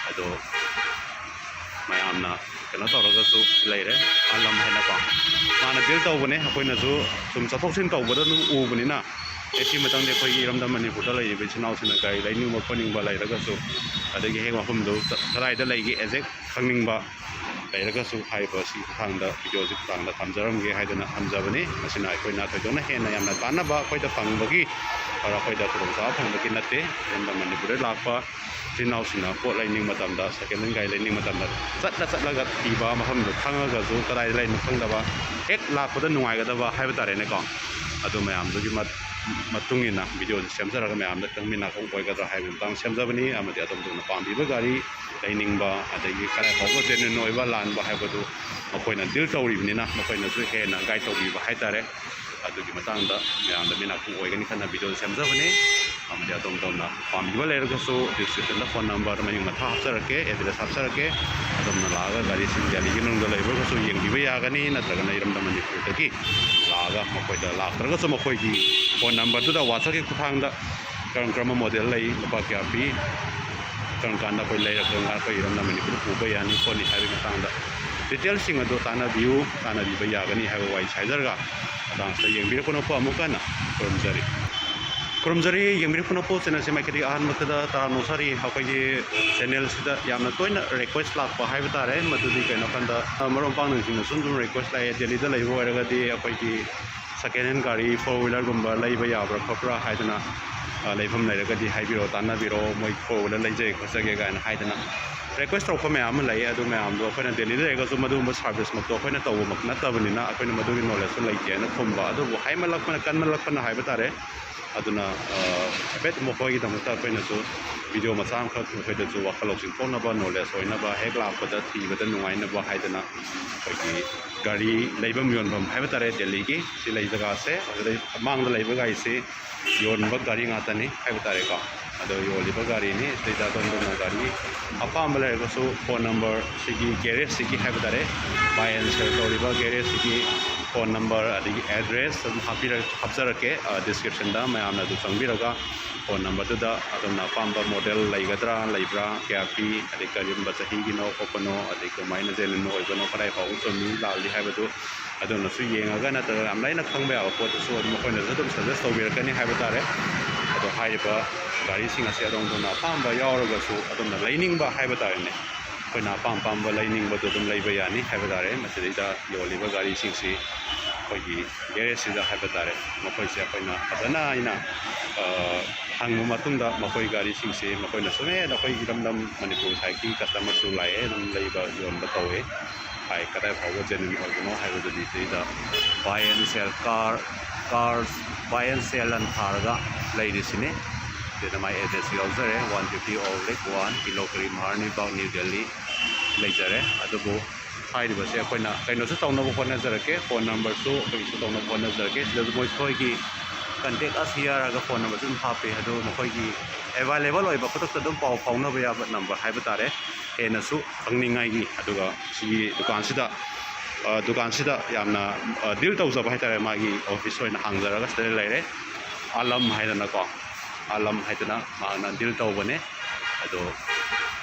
ꯑꯗꯣ ꯃꯌꯥꯝꯅ ꯀꯩꯅꯣ ꯇꯧꯔꯒꯁꯨ ꯂꯩꯔꯦ, ꯑꯥꯂꯝ ꯍꯥꯏꯅꯀꯣ꯫ ꯃꯥꯅ ꯗꯤꯜ ꯇꯧꯕꯅꯦ, ꯑꯩꯈꯣꯏꯅꯁꯨ ꯁꯨꯝ ꯆꯠꯊꯣꯛ ꯆꯠꯁꯤꯟ ꯇꯧꯕꯗ ꯑꯗꯨꯝ ꯎꯕꯅꯤꯅ꯫ ꯑꯦ, ꯁꯤ ꯃꯇꯝꯗꯤ ꯑꯩꯈꯣꯏꯒꯤ ꯏꯔꯝꯗꯝ ꯃꯅꯤꯄꯨꯔꯗ ꯂꯩꯔꯤꯕ ꯏꯆꯤꯟ ꯏꯅꯥꯎꯁꯤꯡꯅ ꯒꯥꯔꯤ ꯂꯩꯅꯤꯡꯕ ꯈꯣꯠꯅꯤꯡꯕ ꯂꯩꯔꯒꯁꯨ, ꯑꯗꯒꯤ ꯍꯦꯛ ꯃꯐꯝꯗꯨ ꯀꯗꯥꯏꯗ ꯂꯩꯒꯦ ꯑꯦꯛꯖꯦꯛ ꯈꯪꯅꯤꯡꯕ, ꯂꯩꯔꯒꯁꯨ ꯍꯥꯏꯔꯤꯕ ꯁꯤꯒꯤ ꯈꯨꯠꯊꯥꯡꯗ, ꯚꯤꯗꯤꯑꯣꯁꯤ ꯈꯨꯠꯊꯥꯡꯗ ꯊꯝꯖꯔꯝꯒꯦ ꯍꯥꯏꯗꯅ ꯊꯝꯖꯕꯅꯤ꯫ ꯃꯁꯤꯅ ꯑꯩꯈꯣꯏꯅ ꯊꯣꯏꯗꯣꯛꯅ ꯍꯦꯟꯅ ꯌꯥꯝꯅ ꯀꯥꯟꯅꯕ ꯑꯩꯈꯣꯏꯗ ꯐꯪꯕꯒꯤ, ꯑꯩꯈꯣꯏꯗ ꯈꯨꯗꯣꯡꯆꯥꯕ ꯐꯪꯕꯒꯤ ꯅꯠꯇꯦ꯫ ꯑꯗꯨꯝꯕ ꯃꯅꯤꯄꯨꯔꯗ ꯂꯥꯛꯄ ꯏꯆꯤꯟ ꯏꯅꯥꯎꯁꯤꯡꯅ ꯄꯣꯠ ꯂꯩꯅꯤꯡꯕ ꯃꯇꯝꯗ, ꯁꯦꯀꯦꯟ ꯍꯦꯟ ꯒꯥꯔꯤ ꯂꯩꯅꯤꯡꯕ ꯃꯇꯝꯗ, ꯆꯠꯂ ꯆꯠꯂꯒ ꯊꯤꯕ, ꯃꯐꯝꯗꯨ ꯈꯪꯉꯒꯁꯨ ꯀꯗꯥꯏꯗ ꯂꯩꯅꯣ ꯈꯪꯗꯕ, ꯍꯦꯛ ꯂꯥꯛꯄꯗ ꯅꯨꯡꯉꯥꯏꯒꯗꯕ ꯍꯥꯏꯕ ꯇꯥꯔꯦꯅꯦꯀꯣ꯫ ꯑꯗꯨ ꯃꯌꯥꯝꯗꯨꯒꯤ ꯃꯠ-, ꯃꯇꯨꯡ ꯏꯟꯅ ꯚꯤꯗꯤꯑꯣꯁꯤ ꯁꯦꯝꯖꯔꯒ ꯃꯌꯥꯝꯗ ꯈꯪꯃꯤꯟꯅꯐꯝ ꯑꯣꯏꯒꯗ꯭ꯔꯥ ꯍꯥꯏꯕꯒꯤ ꯃꯇꯥꯡꯗ ꯁꯦꯝꯖꯕꯅꯤ꯫ ꯑꯃꯗꯤ ꯑꯗꯣꯝ ꯑꯗꯣꯝꯅ ꯄꯥꯝꯕꯤꯕ ꯒꯥꯔꯤ ꯂꯩꯅꯤꯡꯕ, ꯑꯗꯒꯤ ꯀꯗꯥꯏ ꯐꯥꯎꯕ ꯖꯦꯅ꯭ꯌꯨꯟ ꯑꯣꯏꯕ ꯂꯥꯟꯕ ꯍꯥꯏꯕꯗꯨ ꯃꯈꯣꯏꯅ ꯗꯤꯜ ꯇꯧꯔꯤꯕꯅꯤꯅ, ꯃꯈꯣꯏꯅꯁꯨ ꯍꯦꯟꯅ ꯒꯥꯏꯗ ꯇꯧꯕꯤꯕ ꯍꯥꯏꯇꯥꯔꯦ꯫ ꯑꯗꯨꯒꯤ ꯃꯇꯥꯡꯗ ꯃꯌꯥꯝꯗ ꯃꯤꯅꯥꯛ ꯑꯣꯏꯒꯅꯤ ꯈꯟꯅ ꯚꯤꯗꯤꯑꯣ ꯁꯦꯝꯖꯕꯅꯤ꯫ ꯑꯃꯗꯤ ꯑꯗꯣꯝ ꯑꯗꯣꯝꯅ ꯄꯥꯝꯕꯤꯕ ꯂꯩꯔꯒꯁꯨ ꯗꯤꯁꯀ꯭ꯔꯤꯞꯁꯟꯗ ꯐꯣꯟ ꯅꯝꯕꯔ ꯃꯌꯨꯝ ꯃꯊꯥ ꯍꯥꯞꯆꯔꯛꯀꯦ, ꯑꯦꯗ꯭ꯔꯦꯁ ꯍꯥꯞꯆꯔꯛꯀꯦ꯫ ꯑꯗꯣꯝꯅ ꯂꯥꯛꯑꯒ ꯒꯥꯔꯤꯁꯤꯡ ꯗꯦꯜꯂꯤꯒꯤ ꯃꯅꯨꯡꯗ ꯂꯩꯕ ꯑꯣꯏꯔꯒꯁꯨ ꯌꯦꯡꯕꯤꯕ ꯌꯥꯒꯅꯤ, ꯅꯠꯇ꯭ꯔꯒꯅ ꯏꯔꯝꯗꯝ ꯃꯅꯤꯄꯨꯔꯗꯒꯤ ꯂꯥꯛꯑꯒ ꯃꯈꯣꯏꯗ, ꯂꯥꯛꯇ꯭ꯔꯒꯁꯨ ꯃꯈꯣꯏꯒꯤ ꯐꯣꯟ ꯅꯝꯕꯔꯗꯨꯗ ꯋꯥꯆꯞꯀꯤ ꯈꯨꯠꯊꯥꯡꯗ ꯀꯔꯝ ꯀꯔꯝꯕ ꯃꯣꯗꯦꯜ ꯂꯩ, ꯂꯨꯄꯥ ꯀꯌꯥ ꯄꯤ, ꯀꯔꯝ ꯀꯥꯟꯗ ꯑꯩꯈꯣꯏ ꯂꯩꯔꯒ ꯀꯔꯝ ꯀꯥꯟꯗ ꯑꯩꯈꯣꯏ ꯏꯔꯝꯗꯝ ꯃꯅꯤꯄꯨꯔꯗ ꯄꯨꯕ ꯌꯥꯅꯤ ꯈꯣꯠꯅꯤ ꯍꯥꯏꯕꯒꯤ ꯃꯇꯥꯡꯗ ꯗꯤꯇꯦꯜꯁꯤꯡ ꯑꯗꯨ ꯇꯥꯟꯅꯕꯤꯌꯨ, ꯇꯥꯟꯅꯕꯤꯕ ꯌꯥꯒꯅꯤ ꯍꯥꯏꯕ ꯋꯥꯍꯩ ꯍꯥꯏꯖꯔꯒ ꯃꯇꯥꯡꯁꯤꯗ ꯌꯦꯡꯕꯤꯔꯛꯄꯅ ꯑꯃꯨꯛ ꯍꯟꯅ ꯈꯨꯔꯨꯝꯖꯔꯤ꯫ ꯈꯨꯔꯨꯝꯖꯔꯤ, ꯌꯦꯡꯕꯤꯔꯛꯄꯅ ꯆꯦꯅꯦꯜꯁꯤ ꯃꯥꯏꯀꯩꯗꯒꯤ ꯑꯍꯥꯟꯕꯗ ꯇꯔꯥꯝꯅ ꯑꯣꯛꯆꯔꯤ꯫ ꯑꯩꯈꯣꯏꯒꯤ ꯆꯦꯅꯦꯜꯁꯤꯗ ꯌꯥꯝꯅ ꯇꯣꯏꯅ ꯔꯤꯀ꯭ꯋꯦꯁ ꯂꯥꯛꯄ ꯍꯥꯏꯕ ꯇꯥꯔꯦ, ꯃꯗꯨꯗꯤ ꯀꯩꯅꯣ ꯍꯥꯏꯀꯥꯟꯗ, ꯑ, ꯃꯔꯨꯞ ꯃꯄꯥꯡꯁꯤꯡꯅꯁꯨ ꯑꯗꯨꯝ ꯔꯤꯀ꯭ꯋꯦꯁ ꯂꯥꯛꯑꯦ, ꯗꯦꯜꯂꯤꯗ ꯂꯩꯕ ꯑꯣꯏꯔꯒꯗꯤ ꯑꯩꯈꯣꯏꯒꯤ ꯁꯦꯀꯦꯟ ꯍꯦꯟ ꯒꯥꯔꯤ, ꯐꯣꯔ ꯋꯤꯂꯔꯒꯨꯝꯕ ꯂꯩꯕ ꯌꯥꯕ꯭ꯔꯥ ꯈꯣꯠꯄ꯭ꯔꯥ ꯍꯥꯏꯗꯅ, ꯑ, ꯂꯩꯐꯝ ꯂꯩꯔꯒꯗꯤ ꯍꯥꯏꯕꯤꯔꯛꯑꯣ, ꯇꯥꯟꯅꯕꯤꯔꯛꯑꯣ, ꯃꯣꯏ ꯐꯣꯔ ꯋꯤꯂꯔ ꯂꯩꯖꯒꯦ ꯈꯣꯠꯆꯒꯦ ꯀꯥꯏꯅ ꯍꯥꯏꯗꯅ ꯔꯤꯀ꯭ꯋꯦꯁ ꯇꯧꯔꯛꯄ ꯃꯌꯥꯝ ꯑꯃ ꯂꯩ꯫ ꯑꯗꯨ ꯃꯌꯥꯝꯗꯣ ꯑꯩꯈꯣꯏꯅ ꯗꯦꯜꯂꯤꯗ ꯂꯩꯔꯒꯁꯨ ꯃꯗꯨꯒꯨꯝꯕ ꯁꯥꯔꯚꯤꯁꯃꯛꯇꯣ ꯑꯩꯈꯣꯏꯅ ꯇꯧꯕꯃꯛ ꯅꯠꯇꯕꯅꯤꯅ ꯑꯩꯈꯣꯏꯅ ꯃꯗꯨꯒꯤ ꯅꯣꯂꯦꯖꯁꯨ ꯂꯩꯇꯦꯅ ꯈꯨꯝꯕ, ꯑꯗꯨꯕꯨ ꯍꯥꯏꯃꯜꯂꯛꯄꯅ, ꯀꯟꯃꯜꯂꯛꯄꯅ ꯍꯥꯏꯕ ꯇꯥꯔꯦ꯫ ꯑꯗꯨꯅ, ꯑ, ꯍꯥꯏꯐꯦꯠ ꯃꯈꯣꯏꯒꯤꯗꯃꯛꯇ ꯑꯩꯈꯣꯏꯅꯁꯨ ꯚꯤꯗꯤꯑꯣ ꯃꯆꯥ ꯑꯃꯈꯛ ꯃꯈꯣꯏꯗꯁꯨ ꯋꯥꯈꯜ ꯂꯧꯁꯤꯡ ꯊꯣꯛꯅꯕ, ꯅꯣꯂꯦꯖ ꯑꯣꯏꯅꯕ, ꯍꯦꯛ ꯂꯥꯛꯄꯗ ꯊꯤꯕꯗ ꯅꯨꯡꯉꯥꯏꯅꯕ ꯍꯥꯏꯗꯅ ꯑꯩꯈꯣꯏꯒꯤ ꯒꯥꯔꯤ ꯂꯩꯐꯝ ꯌꯣꯟꯐꯝ ꯍꯥꯏꯕ ꯇꯥꯔꯦ, ꯗꯦꯜꯂꯤꯒꯤ ꯁꯤ ꯂꯩ ꯖꯒꯥꯁꯦ, ꯑꯗꯨꯗꯩ ꯃꯥꯡꯗ ꯂꯩꯕ ꯒꯥꯔꯤꯁꯤ ꯌꯣꯟꯕ ꯒꯥꯔꯤ ꯉꯥꯛꯇꯅꯤ ꯍꯥꯏꯕ ꯇꯥꯔꯦꯀꯣ꯫ ꯑꯗꯣ ꯌꯣꯜꯂꯤꯕ ꯒꯥꯔꯤꯅꯤ꯫ ꯁꯤꯗꯩꯗ ꯑꯗꯣꯝꯗꯅ ꯒꯥꯔꯤ ꯑꯄꯥꯝꯕ ꯂꯩꯔꯒꯁꯨ ꯐꯣꯟ ꯅꯝꯕꯔ ꯁꯤꯒꯤ ꯒꯦꯔꯦꯖꯁꯤꯒꯤ ꯍꯥꯏꯕ ꯇꯥꯔꯦ, buy and sell ꯇꯧꯔꯤꯕ ꯒꯦꯔꯦꯖꯁꯤꯒꯤ ꯐꯣꯟ ꯅꯝꯕꯔ ꯑꯗꯒꯤ ꯑꯦꯗ꯭ꯔꯦꯁ ꯑꯗꯨꯝ ꯍꯥꯞꯄꯤꯔ-, ꯍꯥꯞꯆꯔꯛꯀꯦ, ꯑ, ꯗꯤꯁꯀ꯭ꯔꯤꯞꯁꯟꯗ꯫ ꯃꯌꯥꯝꯅ ꯑꯗꯨ ꯆꯪꯕꯤꯔꯒ ꯐꯣꯟ ꯅꯝꯕꯔꯗꯨꯗ ꯑꯗꯣꯝꯅ ꯑꯄꯥꯝꯕ ꯃꯣꯗꯦꯜ ꯂꯩꯒꯗ꯭ꯔꯥ, ꯂꯩꯕ꯭ꯔꯥ, ꯀꯌꯥ ꯄꯤ, ꯑꯗꯩ ꯀꯔꯝꯕ ꯆꯍꯤꯒꯤꯅꯣ ꯈꯣꯠꯄꯅꯣ, ꯑꯗꯩ ꯀꯃꯥꯏꯅ ꯖꯦꯅ꯭ꯌꯨꯟ ꯑꯣꯏꯕꯅꯣ, ꯀꯗꯥꯏ ꯐꯥꯎꯕ ꯆꯨꯝꯃꯤ ꯂꯥꯜꯂꯤ ꯍꯥꯏꯕꯗꯨ ꯑꯗꯨꯅꯁꯨ ꯌꯦꯡꯉꯒ, ꯅꯠꯇ꯭ꯔꯒ ꯌꯥꯝ ꯂꯥꯏꯅ ꯈꯪꯕ ꯌꯥꯕ ꯄꯣꯠꯇꯨꯁꯨ ꯑꯗꯨꯝ ꯃꯈꯣꯏꯅꯁꯨ ꯑꯗꯨꯝ ꯁꯖꯦꯁ ꯇꯧꯕꯤꯔꯛꯀꯅꯤ ꯍꯥꯏꯕ ꯇꯥꯔꯦ꯫ ꯑꯗꯣ ꯍꯥꯏꯔꯤꯕ ꯒꯥꯔꯤꯁꯤꯡ ꯑꯁꯦ ꯑꯗꯣꯝꯗꯣꯝꯅ ꯑꯄꯥꯝꯕ ꯌꯥꯎꯔꯒꯁꯨ, ꯑꯗꯣꯝꯅ ꯂꯩꯅꯤꯡꯕ ꯍꯥꯏꯕ ꯇꯥꯔꯦꯅꯦ, ꯑꯩꯈꯣꯏꯅ ꯑꯄꯥꯝ ꯑꯄꯥꯝꯕ ꯂꯩꯅꯤꯡꯕꯗꯣ ꯑꯗꯨꯝ ꯂꯩꯕ ꯌꯥꯅꯤ꯫ ꯍꯥꯏꯕ ꯇꯥꯔꯦ, ꯃꯁꯤꯗꯩꯗ ꯌꯣꯜꯂꯤꯕ ꯒꯥꯔꯤꯁꯤꯡꯁꯤ ꯑꯩꯈꯣꯏꯒꯤ ꯒꯦꯔꯦꯖꯁꯤꯗ ꯍꯥꯏꯕ ꯇꯥꯔꯦ, ꯃꯈꯣꯏꯁꯦ ꯑꯩꯈꯣꯏꯅ ꯐꯖꯅ ꯑꯩꯅ ꯍꯪꯕ ꯃꯇꯨꯡꯗ, ꯃꯈꯣꯏ ꯒꯥꯔꯤꯁꯤꯡꯁꯤ ꯃꯈꯣꯏꯅꯁꯨ ꯍꯦꯟꯅ ꯑꯩꯈꯣꯏ ꯏꯔꯝꯗꯝ ꯃꯅꯤꯄꯨꯔ ꯁꯥꯏꯠꯀꯤ ꯀꯁꯇꯃꯔꯁꯨ ꯂꯥꯛꯑꯦ, ꯑꯗꯨꯝ ꯂꯩꯕ ꯌꯣꯟꯕ ꯇꯧꯋꯦ꯫ ꯍꯥꯏ, ꯀꯗꯥꯏ ꯐꯥꯎꯕ ꯖꯦꯅꯨꯏꯟ ꯑꯣꯏꯕꯅꯣ ꯍꯥꯏꯕꯗꯨꯗꯤ ꯁꯤꯗ buy and sell car, cars buy and sell ꯑꯅ ꯊꯥꯔꯒ ꯂꯩꯔꯤꯁꯤꯅꯤ꯫ ꯁꯤꯗ ꯃꯥꯏ ꯑꯦꯗ꯭ꯔꯦꯁꯁꯨ ꯌꯥꯎꯖꯔꯦ, one fifty Old Lake one, ꯀꯤꯂꯣ ꯀꯔꯤ, ꯃꯍꯥꯔꯅꯤ ꯕꯥꯒ, ꯅ꯭ꯌꯨ ꯗꯦꯜꯂꯤ ꯂꯩꯖꯔꯦ꯫ ꯑꯗꯨꯕꯨ ꯍꯥꯏꯔꯤꯕꯁꯦ ꯑꯩꯈꯣꯏꯅ ꯀꯩꯅꯣꯁꯨ ꯇꯧꯅꯕ ꯍꯣꯠꯅꯖꯔꯛꯀꯦ, ꯐꯣꯟ ꯅꯝꯕꯔꯁꯨ ꯑꯩꯈꯣꯏꯒꯤꯁꯨ ꯇꯧꯅꯕ ꯍꯣꯠꯅꯖꯔꯛꯀꯦ꯫ ꯁꯤꯗꯁꯨ ꯃꯣꯏ ꯑꯩꯈꯣꯏꯒꯤ ꯀꯟꯇꯦꯛ ꯑꯁ ꯍꯤꯌꯥꯔ ꯍꯥꯏꯔꯒ ꯐꯣꯟ ꯅꯝꯕꯔꯁꯨ ꯑꯗꯨꯝ ꯍꯥꯞꯄꯤ꯫ ꯑꯗꯨ ꯃꯈꯣꯏꯒꯤ ꯑꯦꯕꯥꯏꯂꯦꯕꯜ ꯑꯣꯏꯕ, ꯈꯨꯗꯛꯇ ꯑꯗꯨꯝ ꯄꯥꯎ ꯐꯥꯎꯅꯕ ꯌꯥꯕ ꯅꯝꯕꯔ ꯍꯥꯏꯕ ꯇꯥꯔꯦ꯫ ꯍꯦꯟꯅꯁꯨ ꯈꯪꯅꯤꯡꯉꯥꯏꯒꯤ, ꯑꯗꯨꯒ ꯁꯤꯒꯤ ꯗꯨꯀꯥꯟꯁꯤꯗ, ꯑ, ꯗꯨꯀꯥꯟꯁꯤꯗ ꯌꯥꯝꯅ, ꯑ, ꯗꯤꯜ ꯇꯧꯖꯕ ꯍꯥꯏꯇꯥꯔꯦ, ꯃꯥꯒꯤ ꯑꯣꯐꯤꯁ ꯑꯣꯏꯅ ꯍꯥꯡꯖꯔꯒ ꯁꯤꯗ ꯂꯩꯔꯦ꯫ ꯑꯥꯂꯝ ꯍꯥꯏꯗꯅꯀꯣ, ꯑꯥꯂꯝ ꯍꯥꯏꯗꯅ ꯃꯥꯅ ꯗꯤꯜ ꯇꯧꯕꯅꯦ꯫ ꯑꯗꯣ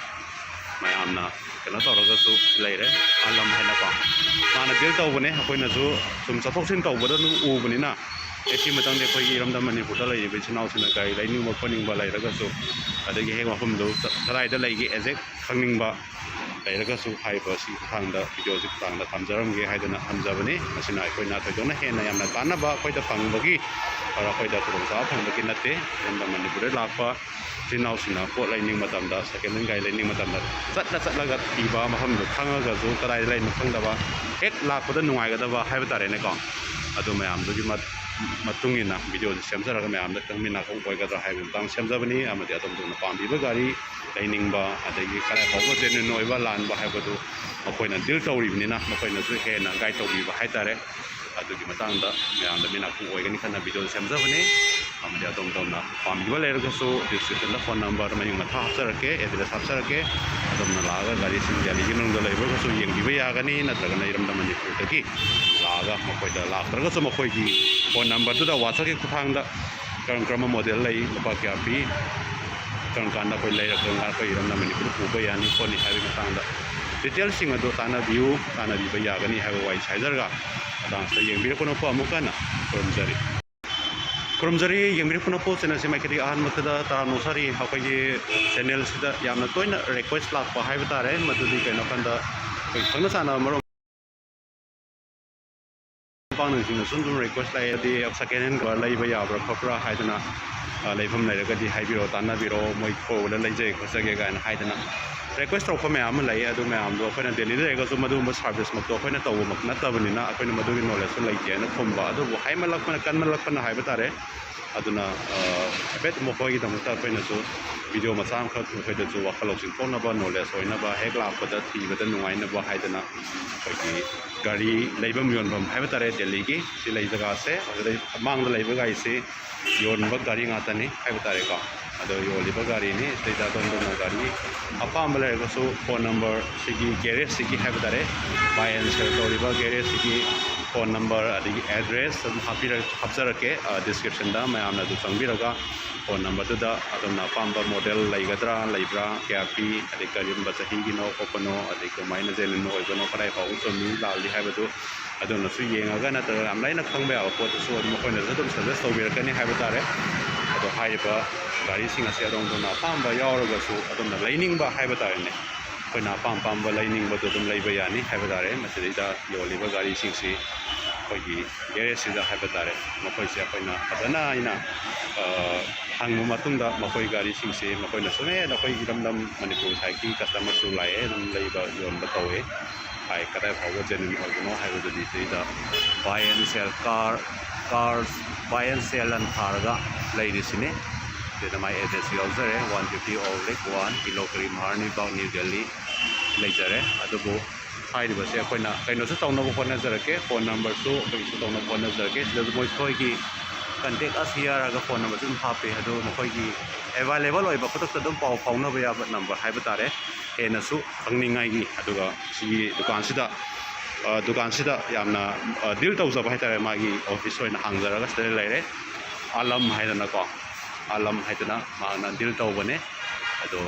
ꯃꯌꯥꯝꯅ ꯀꯩꯅꯣ ꯇꯧꯔꯒꯁꯨ ꯂꯩꯔꯦ, ꯑꯥꯂꯝ ꯍꯥꯏꯅꯀꯣ꯫ ꯃꯥꯅ ꯗꯤꯜ ꯇꯧꯕꯅꯦ, ꯑꯩꯈꯣꯏꯅꯁꯨ ꯁꯨꯝ ꯆꯠꯊꯣꯛ ꯆꯠꯁꯤꯟ ꯇꯧꯕꯗ ꯑꯗꯨꯝ ꯎꯕꯅꯤꯅ꯫ ꯑꯦ, ꯁꯤ ꯃꯇꯝꯗꯤ ꯑꯩꯈꯣꯏꯒꯤ ꯏꯔꯝꯗꯝ ꯃꯅꯤꯄꯨꯔꯗ ꯂꯩꯔꯤꯕ ꯏꯆꯤꯟ ꯏꯅꯥꯎꯁꯤꯡꯅ ꯒꯥꯔꯤ ꯂꯩꯅꯤꯡꯕ ꯈꯣꯠꯅꯤꯡꯕ ꯂꯩꯔꯒꯁꯨ, ꯑꯗꯒꯤ ꯍꯦꯛ ꯃꯐꯝꯗꯨ ꯀꯗꯥꯏꯗ ꯂꯩꯒꯦ ꯑꯦꯛꯖꯦꯛ ꯈꯪꯅꯤꯡꯕ ꯂꯩꯔꯒꯁꯨ, ꯍꯥꯏꯔꯤꯕ ꯁꯤꯒꯤ ꯈꯨꯊꯥꯡꯗ, ꯚꯤꯗꯤꯑꯣꯁꯤ ꯈꯨꯊꯥꯡꯗ ꯊꯝꯖꯔꯝꯒꯦ ꯍꯥꯏꯗꯅ ꯊꯝꯖꯕꯅꯤ꯫ ꯃꯁꯤꯅ ꯑꯩꯈꯣꯏꯅ ꯊꯣꯏꯗꯣꯛꯅ ꯍꯦꯟꯅ ꯌꯥꯝꯅ ꯀꯥꯟꯅꯕ ꯑꯩꯈꯣꯏꯗ ꯐꯪꯕꯒꯤ, ꯑꯗ ꯑꯩꯈꯣꯏꯗ ꯈꯨꯗꯣꯡꯆꯥꯕ ꯐꯪꯕꯒꯤ ꯅꯠꯇꯦ꯫ ꯏꯔꯝꯗꯝ ꯃꯅꯤꯄꯨꯔꯗ ꯂꯥꯛꯄ ꯏꯆꯤꯟ ꯏꯅꯥꯎꯁꯤꯡꯅ ꯄꯣꯠ ꯂꯩꯅꯤꯡꯕ ꯃꯇꯝꯗ, ꯁꯦꯀꯦꯟ ꯍꯦꯟ ꯒꯥꯔꯤ ꯂꯩꯅꯤꯡꯕ ꯃꯇꯝꯗ, ꯆꯠꯂ ꯆꯠꯂꯒ ꯊꯤꯕ, ꯃꯐꯝꯗꯨ ꯈꯪꯉꯒꯁꯨ ꯀꯗꯥꯏꯗ ꯂꯩꯅꯣ ꯈꯪꯗꯕ, ꯍꯦꯛ ꯂꯥꯛꯄꯗ ꯅꯨꯡꯉꯥꯏꯒꯗꯕ ꯍꯥꯏꯕ ꯇꯥꯔꯦꯅꯦꯀꯣ꯫ ꯑꯗꯨ ꯃꯌꯥꯝꯗꯨꯒꯤ ꯃꯠ-, ꯃꯇꯨꯡ ꯏꯟꯅ ꯚꯤꯗꯤꯑꯣꯁꯤ ꯁꯦꯝꯖꯔꯒ ꯃꯌꯥꯝꯗ ꯈꯤꯇꯪ ꯃꯤꯠ ꯅꯥꯀꯣꯡ ꯑꯣꯏꯒꯗ꯭ꯔꯥ ꯍꯥꯏꯕꯒꯤ ꯃꯇꯥꯡꯗ ꯁꯦꯝꯖꯕꯅꯤ꯫ ꯑꯃꯗꯤ ꯑꯗꯣꯝ ꯑꯗꯣꯝꯅ ꯄꯥꯝꯕꯤꯕ ꯒꯥꯔꯤ ꯂꯩꯅꯤꯡꯕ, ꯑꯗꯒꯤ ꯀꯗꯥꯏ ꯐꯥꯎꯕ ꯖꯦꯅꯨꯏꯟ ꯑꯣꯏꯕ ꯂꯥꯟꯕ ꯍꯥꯏꯕꯗꯨ ꯃꯈꯣꯏꯅ ꯗꯤꯜ ꯇꯧꯔꯤꯕꯅꯤꯅ, ꯃꯈꯣꯏꯅꯁꯨ ꯍꯦꯟꯅ ꯒꯥꯏꯗ ꯇꯧꯕꯤꯕ ꯍꯥꯏꯇꯥꯔꯦ꯫ ꯑꯗꯨꯒꯤ ꯃꯇꯥꯡꯗ ꯃꯌꯥꯝꯗ ꯃꯤꯠ ꯅꯥꯀꯣꯡ ꯑꯣꯏꯒꯅꯤ ꯈꯟꯅ ꯚꯤꯗꯤꯑꯣ ꯁꯦꯝꯖꯕꯅꯤ꯫ ꯑꯃꯗꯤ ꯑꯗꯣꯝ ꯑꯗꯣꯝꯅ ꯄꯥꯝꯕꯤꯕ ꯂꯩꯔꯒꯁꯨ ꯗꯤꯁꯀ꯭ꯔꯤꯞꯁꯟꯗ ꯐꯣꯟ ꯅꯝꯕꯔ ꯃꯌꯨꯝ ꯃꯊꯥ ꯍꯥꯞꯆꯔꯛꯀꯦ, ꯑꯦꯗ꯭ꯔꯦꯁ ꯍꯥꯞꯆꯔꯛꯀꯦ꯫ ꯑꯗꯣꯝꯅ ꯂꯥꯛꯑꯒ ꯒꯥꯔꯤꯁꯤꯡ ꯗꯦꯜꯂꯤꯒꯤ ꯃꯅꯨꯡꯗ ꯂꯩꯕ ꯑꯣꯏꯔꯒꯁꯨ ꯌꯦꯡꯕꯤꯕ ꯌꯥꯒꯅꯤ, ꯅꯠꯇ꯭ꯔꯒꯅ ꯏꯔꯝꯗꯝ ꯃꯅꯤꯄꯨꯔꯗꯒꯤ ꯂꯥꯛꯑꯒ ꯃꯈꯣꯏꯗ, ꯂꯥꯛꯇ꯭ꯔꯒꯁꯨ ꯃꯈꯣꯏꯒꯤ ꯐꯣꯟ ꯅꯝꯕꯔꯗꯨꯗ WhatsApp-ꯀꯤ ꯈꯨꯠꯊꯥꯡꯗ ꯀꯔꯝ ꯀꯔꯝꯕ ꯃꯣꯗꯦꯜ ꯂꯩ, ꯂꯨꯄꯥ ꯀꯌꯥ ꯄꯤ, ꯀꯔꯝ ꯀꯥꯟꯗ ꯑꯩꯈꯣꯏ ꯂꯩꯔꯒ ꯀꯔꯝ ꯀꯥꯟꯗ ꯑꯩꯈꯣꯏ ꯏꯔꯝꯗꯝ ꯃꯅꯤꯄꯨꯔꯗ ꯄꯨꯕ ꯌꯥꯅꯤ ꯈꯣꯠꯅꯤ ꯍꯥꯏꯕꯒꯤ ꯃꯇꯥꯡꯗ ꯗꯤꯇꯦꯜꯁꯤꯡ ꯑꯗꯨ ꯇꯥꯟꯅꯕꯤꯌꯨ, ꯇꯥꯟꯅꯕꯤꯕ ꯌꯥꯒꯅꯤ ꯍꯥꯏꯕ ꯋꯥꯔꯤ ꯍꯥꯏꯖꯔꯒ, ꯃꯇꯥꯡꯁꯤꯗ ꯌꯦꯡꯕꯤꯔꯛꯄꯅ ꯐꯕ ꯑꯃꯨꯛꯀ ꯍꯟꯅ ꯈꯨꯔꯨꯝꯖꯔꯤ꯫ ꯈꯨꯔꯨꯝꯖꯔꯤ ꯌꯦꯡꯕꯤꯔꯛꯄ ꯄꯨꯝꯅꯃꯛꯄꯨ꯫ ꯆꯦꯅꯦꯜꯁꯤ ꯃꯥꯏꯀꯩꯗꯒꯤ ꯑꯍꯥꯟꯕꯗ ꯇꯔꯥꯝꯅ ꯑꯣꯛꯆꯔꯤ꯫ ꯑꯩꯈꯣꯏꯒꯤ ꯆꯦꯅꯦꯜꯁꯤꯗ ꯌꯥꯝꯅ ꯇꯣꯏꯅ ꯔꯤꯀ꯭ꯋꯦꯁ ꯂꯥꯛꯄ ꯍꯥꯏꯕ ꯇꯥꯔꯦ, ꯃꯗꯨꯗꯤ ꯀꯩꯅꯣ ꯍꯥꯏꯀꯥꯟꯗ ꯑꯩꯈꯣꯏ ꯈꯪꯅ ꯆꯥꯟꯅꯕ ꯃꯔꯨꯞ ꯃꯄꯥꯡꯁꯤꯡꯅ ꯁꯨꯝ ꯁꯨꯝ ꯔꯤꯀ꯭ꯋꯦꯁ ꯂꯥꯛꯑꯦ, ꯍꯥꯏꯗꯤ ꯁꯦꯀꯦꯟ ꯍꯦꯟ ꯀꯥꯔ ꯂꯩꯕ ꯌꯥꯕ꯭ꯔꯥ ꯈꯣꯠꯄ꯭ꯔꯥ ꯍꯥꯏꯗꯅ, ꯑ, ꯂꯩꯐꯝ ꯂꯩꯔꯒꯗꯤ ꯍꯥꯏꯕꯤꯔꯛꯑꯣ, ꯇꯥꯟꯅꯕꯤꯔꯛꯑꯣ, ꯃꯣꯏ ꯈꯣꯏꯕꯗ ꯂꯩꯖꯩ ꯈꯣꯠꯆꯒꯦ ꯀꯥꯏꯅ ꯍꯥꯏꯗꯅ ꯔꯤꯀ꯭ꯋꯦꯁ ꯇꯧꯔꯛꯄ ꯃꯌꯥꯝ ꯑꯃ ꯂꯩ꯫ ꯑꯗꯨ ꯃꯌꯥꯝꯗꯣ ꯑꯩꯈꯣꯏꯅ ꯗꯦꯜꯂꯤꯗ ꯂꯩꯔꯒꯁꯨ ꯃꯗꯨꯒꯨꯝꯕ ꯁꯥꯔꯚꯤꯁꯃꯛꯇꯣ ꯑꯩꯈꯣꯏꯅ ꯇꯧꯕꯃꯛ ꯅꯠꯇꯕꯅꯤꯅ ꯑꯩꯈꯣꯏꯅ ꯃꯗꯨꯒꯤ ꯅꯣꯂꯦꯖꯁꯨ ꯂꯩꯇꯦꯅ ꯈꯨꯝꯕ꯫ ꯑꯗꯨꯕꯨ ꯍꯥꯏꯃꯜꯂꯛꯄꯅ, ꯀꯟꯃꯜꯂꯛꯄꯅ ꯍꯥꯏꯕ ꯇꯥꯔꯦ꯫ ꯑꯗꯨꯅ, ꯑ, ꯍꯥꯏꯐꯦꯠ ꯃꯈꯣꯏꯒꯤꯗꯃꯛꯇ ꯑꯩꯈꯣꯏꯅꯁꯨ ꯚꯤꯗꯤꯑꯣ ꯃꯆꯥ ꯑꯃꯈꯛ ꯃꯈꯣꯏꯗꯁꯨ ꯋꯥꯈꯜ ꯂꯧꯁꯤꯡ ꯊꯣꯛꯅꯕ, ꯅꯣꯂꯦꯖ ꯑꯣꯏꯅꯕ, ꯍꯦꯛ ꯂꯥꯛꯄꯗ ꯊꯤꯕꯗ ꯅꯨꯡꯉꯥꯏꯅꯕ ꯍꯥꯏꯗꯅ ꯑꯩꯈꯣꯏꯒꯤ ꯒꯥꯔꯤ ꯂꯩꯐꯝ ꯌꯣꯟꯐꯝ ꯍꯥꯏꯕ ꯇꯥꯔꯦ, ꯗꯦꯜꯂꯤꯒꯤ ꯁꯤ ꯂꯩ ꯖꯒꯥꯁꯦ꯫ ꯑꯗꯨꯗꯩ ꯃꯥꯡꯗ ꯂꯩꯕ ꯒꯥꯔꯤꯁꯤ ꯌꯣꯟꯕ ꯒꯥꯔꯤ ꯉꯥꯛꯇꯅꯤ ꯍꯥꯏꯕ ꯇꯥꯔꯦꯀꯣ꯫ ꯑꯗꯣ ꯌꯣꯜꯂꯤꯕ ꯒꯥꯔꯤꯅꯤ꯫ ꯁꯤꯗꯩꯗ ꯑꯗꯣꯝ ꯑꯗꯣꯝꯅ ꯒꯥꯔꯤ ꯑꯄꯥꯝꯕ ꯂꯩꯔꯒꯁꯨ ꯐꯣꯟ ꯅꯝꯕꯔ ꯁꯤꯒꯤ ꯒꯦꯔꯦꯖꯁꯤꯒꯤ ꯍꯥꯏꯕ ꯇꯥꯔꯦ, ꯕꯥꯏ ꯑꯦꯟ ꯁꯦꯜ ꯇꯧꯔꯤꯕ ꯒꯦꯔꯦꯖꯁꯤꯒꯤ ꯐꯣꯟ ꯅꯝꯕꯔ ꯑꯗꯒꯤ ꯑꯦꯗ꯭ꯔꯦꯁ ꯑꯗꯨꯝ ꯍꯥꯞꯄꯤꯔ-, ꯍꯥꯞꯆꯔꯛꯀꯦ, ꯑ, ꯗꯤꯁꯀ꯭ꯔꯤꯞꯁꯟꯗ꯫ ꯃꯌꯥꯝꯅ ꯑꯗꯨ ꯆꯪꯕꯤꯔꯒ ꯐꯣꯟ ꯅꯝꯕꯔꯗꯨꯗ ꯑꯗꯣꯝꯅ ꯑꯄꯥꯝꯕ ꯃꯣꯗꯦꯜ ꯂꯩꯒꯗ꯭ꯔꯥ, ꯂꯩꯕ꯭ꯔꯥ, ꯀꯌꯥ ꯄꯤ, ꯑꯗꯩ ꯀꯔꯝꯕ ꯆꯍꯤꯒꯤꯅꯣ ꯈꯣꯠꯄꯅꯣ, ꯑꯗꯩ ꯀꯃꯥꯏꯅ ꯖꯦꯅꯨꯏꯟ ꯑꯣꯏꯕꯅꯣ, ꯀꯗꯥꯏ ꯐꯥꯎꯕ ꯆꯨꯝꯃꯤ ꯂꯥꯜꯂꯤ ꯍꯥꯏꯕꯗꯨ ꯑꯗꯣꯝꯅꯁꯨ ꯌꯦꯡꯉꯒ, ꯅꯠꯇ꯭ꯔꯒ ꯌꯥꯝ ꯂꯥꯏꯅ ꯈꯪꯕ ꯌꯥꯕ ꯄꯣꯠꯇꯨꯁꯨ ꯑꯗꯨꯝ ꯃꯈꯣꯏꯅꯁꯨ ꯑꯗꯨꯝ ꯁꯖꯦꯁ ꯇꯧꯕꯤꯔꯛꯀꯅꯤ ꯍꯥꯏꯕ ꯇꯥꯔꯦ꯫ ꯑꯗꯣ ꯍꯥꯏꯔꯤꯕ ꯒꯥꯔꯤꯁꯤꯡ ꯑꯁꯤ ꯑꯗꯣꯝ ꯑꯗꯣꯝꯅ ꯑꯄꯥꯝꯕ ꯌꯥꯎꯔꯒꯁꯨ ꯑꯗꯣꯝꯅ ꯂꯩꯅꯤꯡꯕ ꯍꯥꯏꯕ ꯇꯥꯔꯦꯅꯦ, ꯑꯩꯈꯣꯏꯅ ꯑꯄꯥꯝ ꯑꯄꯥꯝꯕ ꯂꯩꯅꯤꯡꯕꯗꯨ ꯑꯗꯨꯝ ꯂꯩꯕ ꯌꯥꯅꯤ ꯍꯥꯏꯕ ꯇꯥꯔꯦ꯫ ꯃꯁꯤꯗꯩꯗ ꯌꯣꯜꯂꯤꯕ ꯒꯥꯔꯤꯁꯤꯡꯁꯤ ꯑꯩꯈꯣꯏꯒꯤ ꯒꯦꯔꯦꯖꯁꯤꯗ ꯍꯥꯏꯕ ꯇꯥꯔꯦ, ꯃꯈꯣꯏꯁꯦ ꯑꯩꯈꯣꯏꯅ ꯐꯖꯅ ꯑꯩꯅ, ꯑ, ꯍꯪꯕ ꯃꯇꯨꯡꯗ ꯃꯈꯣꯏ ꯒꯥꯔꯤꯁꯤꯡꯁꯤ ꯃꯈꯣꯏꯅ ꯁꯨꯝ, "ꯑꯦ, ꯅꯈꯣꯏ ꯏꯔꯝꯗꯝ ꯃꯅꯤꯄꯨꯔ ꯁꯥꯏꯠꯀꯤ ꯀꯁꯇꯃꯔꯁꯨ ꯂꯥꯛꯑꯦ, ꯑꯗꯨꯝ ꯂꯩꯕ ꯌꯣꯟꯕ ꯇꯧꯋꯦ" ꯍꯥꯏ꯫ ꯀꯗꯥꯏ ꯐꯥꯎꯕ ꯖꯦꯅꯨꯏꯟ ꯑꯣꯏꯕꯅꯣ ꯍꯥꯏꯕꯗꯨꯗꯤ ꯁꯤꯗ buy and sell car, car buy and sell ꯑꯅ ꯊꯥꯔꯒ ꯂꯩꯔꯤꯁꯤꯅꯤ꯫ ꯁꯤꯗ ꯃꯥꯏ ꯑꯦꯗ꯭ꯔꯦꯁꯁꯨ ꯌꯥꯎꯖꯔꯦ, one fifty Old Lake one, ꯏꯂꯣ ꯀꯔꯤ ꯃꯍꯥꯔꯅꯤ ꯕꯥꯒ, ꯅ꯭ꯌꯨ ꯗꯦꯜꯂꯤ ꯂꯩꯖꯔꯦ꯫ ꯑꯗꯨꯕꯨ ꯍꯥꯏꯔꯤꯕꯁꯦ ꯑꯩꯈꯣꯏꯅ ꯀꯩꯅꯣꯁꯨ ꯇꯧꯅꯕ ꯍꯣꯠꯅꯖꯔꯛꯀꯦ, ꯐꯣꯟ ꯅꯝꯕꯔꯁꯨ ꯑꯩꯈꯣꯏ ꯏꯁꯨ ꯇꯧꯅꯕ ꯍꯣꯠꯅꯖꯔꯛꯀꯦ꯫ ꯁꯤꯗꯁꯨ ꯃꯈꯣꯏꯒꯤ contact us here ꯍꯥꯏꯔꯒ ꯐꯣꯟ ꯅꯝꯕꯔꯁꯨ ꯑꯗꯨꯝ ꯍꯥꯞꯄꯦ꯫ ꯑꯗꯨ ꯃꯈꯣꯏꯒꯤ ꯑꯦꯕꯥꯏꯂꯦꯕꯜ ꯑꯣꯏꯕ ꯈꯨꯗꯛꯇ ꯑꯗꯨꯝ ꯄꯥꯎ ꯐꯥꯎꯅꯕ ꯌꯥꯕ ꯅꯝꯕꯔ ꯍꯥꯏꯕ ꯇꯥꯔꯦ, ꯍꯦꯟꯅꯁꯨ ꯈꯪꯅꯤꯡꯉꯥꯏꯒꯤ꯫ ꯑꯗꯨꯒ ꯁꯤꯒꯤ ꯗꯨꯀꯥꯟꯁꯤꯗ, ꯑ, ꯗꯨꯀꯥꯟꯁꯤꯗ ꯌꯥꯝꯅ, ꯑ, ꯗꯤꯜ ꯇꯧꯖꯕ ꯍꯥꯏꯇꯥꯔꯦ, ꯃꯥꯒꯤ ꯑꯣꯐꯤꯁ ꯑꯣꯏꯅ ꯍꯥꯡꯖꯔꯒ ꯁꯤꯗ ꯂꯩꯔꯦ꯫ ꯑꯥꯂꯝ ꯍꯥꯏꯗꯅꯀꯣ, ꯑꯥꯂꯝ ꯍꯥꯏꯗꯅ ꯃꯍꯥꯛꯅ ꯗꯤꯜ ꯇꯧꯕꯅꯦ꯫ ꯑꯗꯣ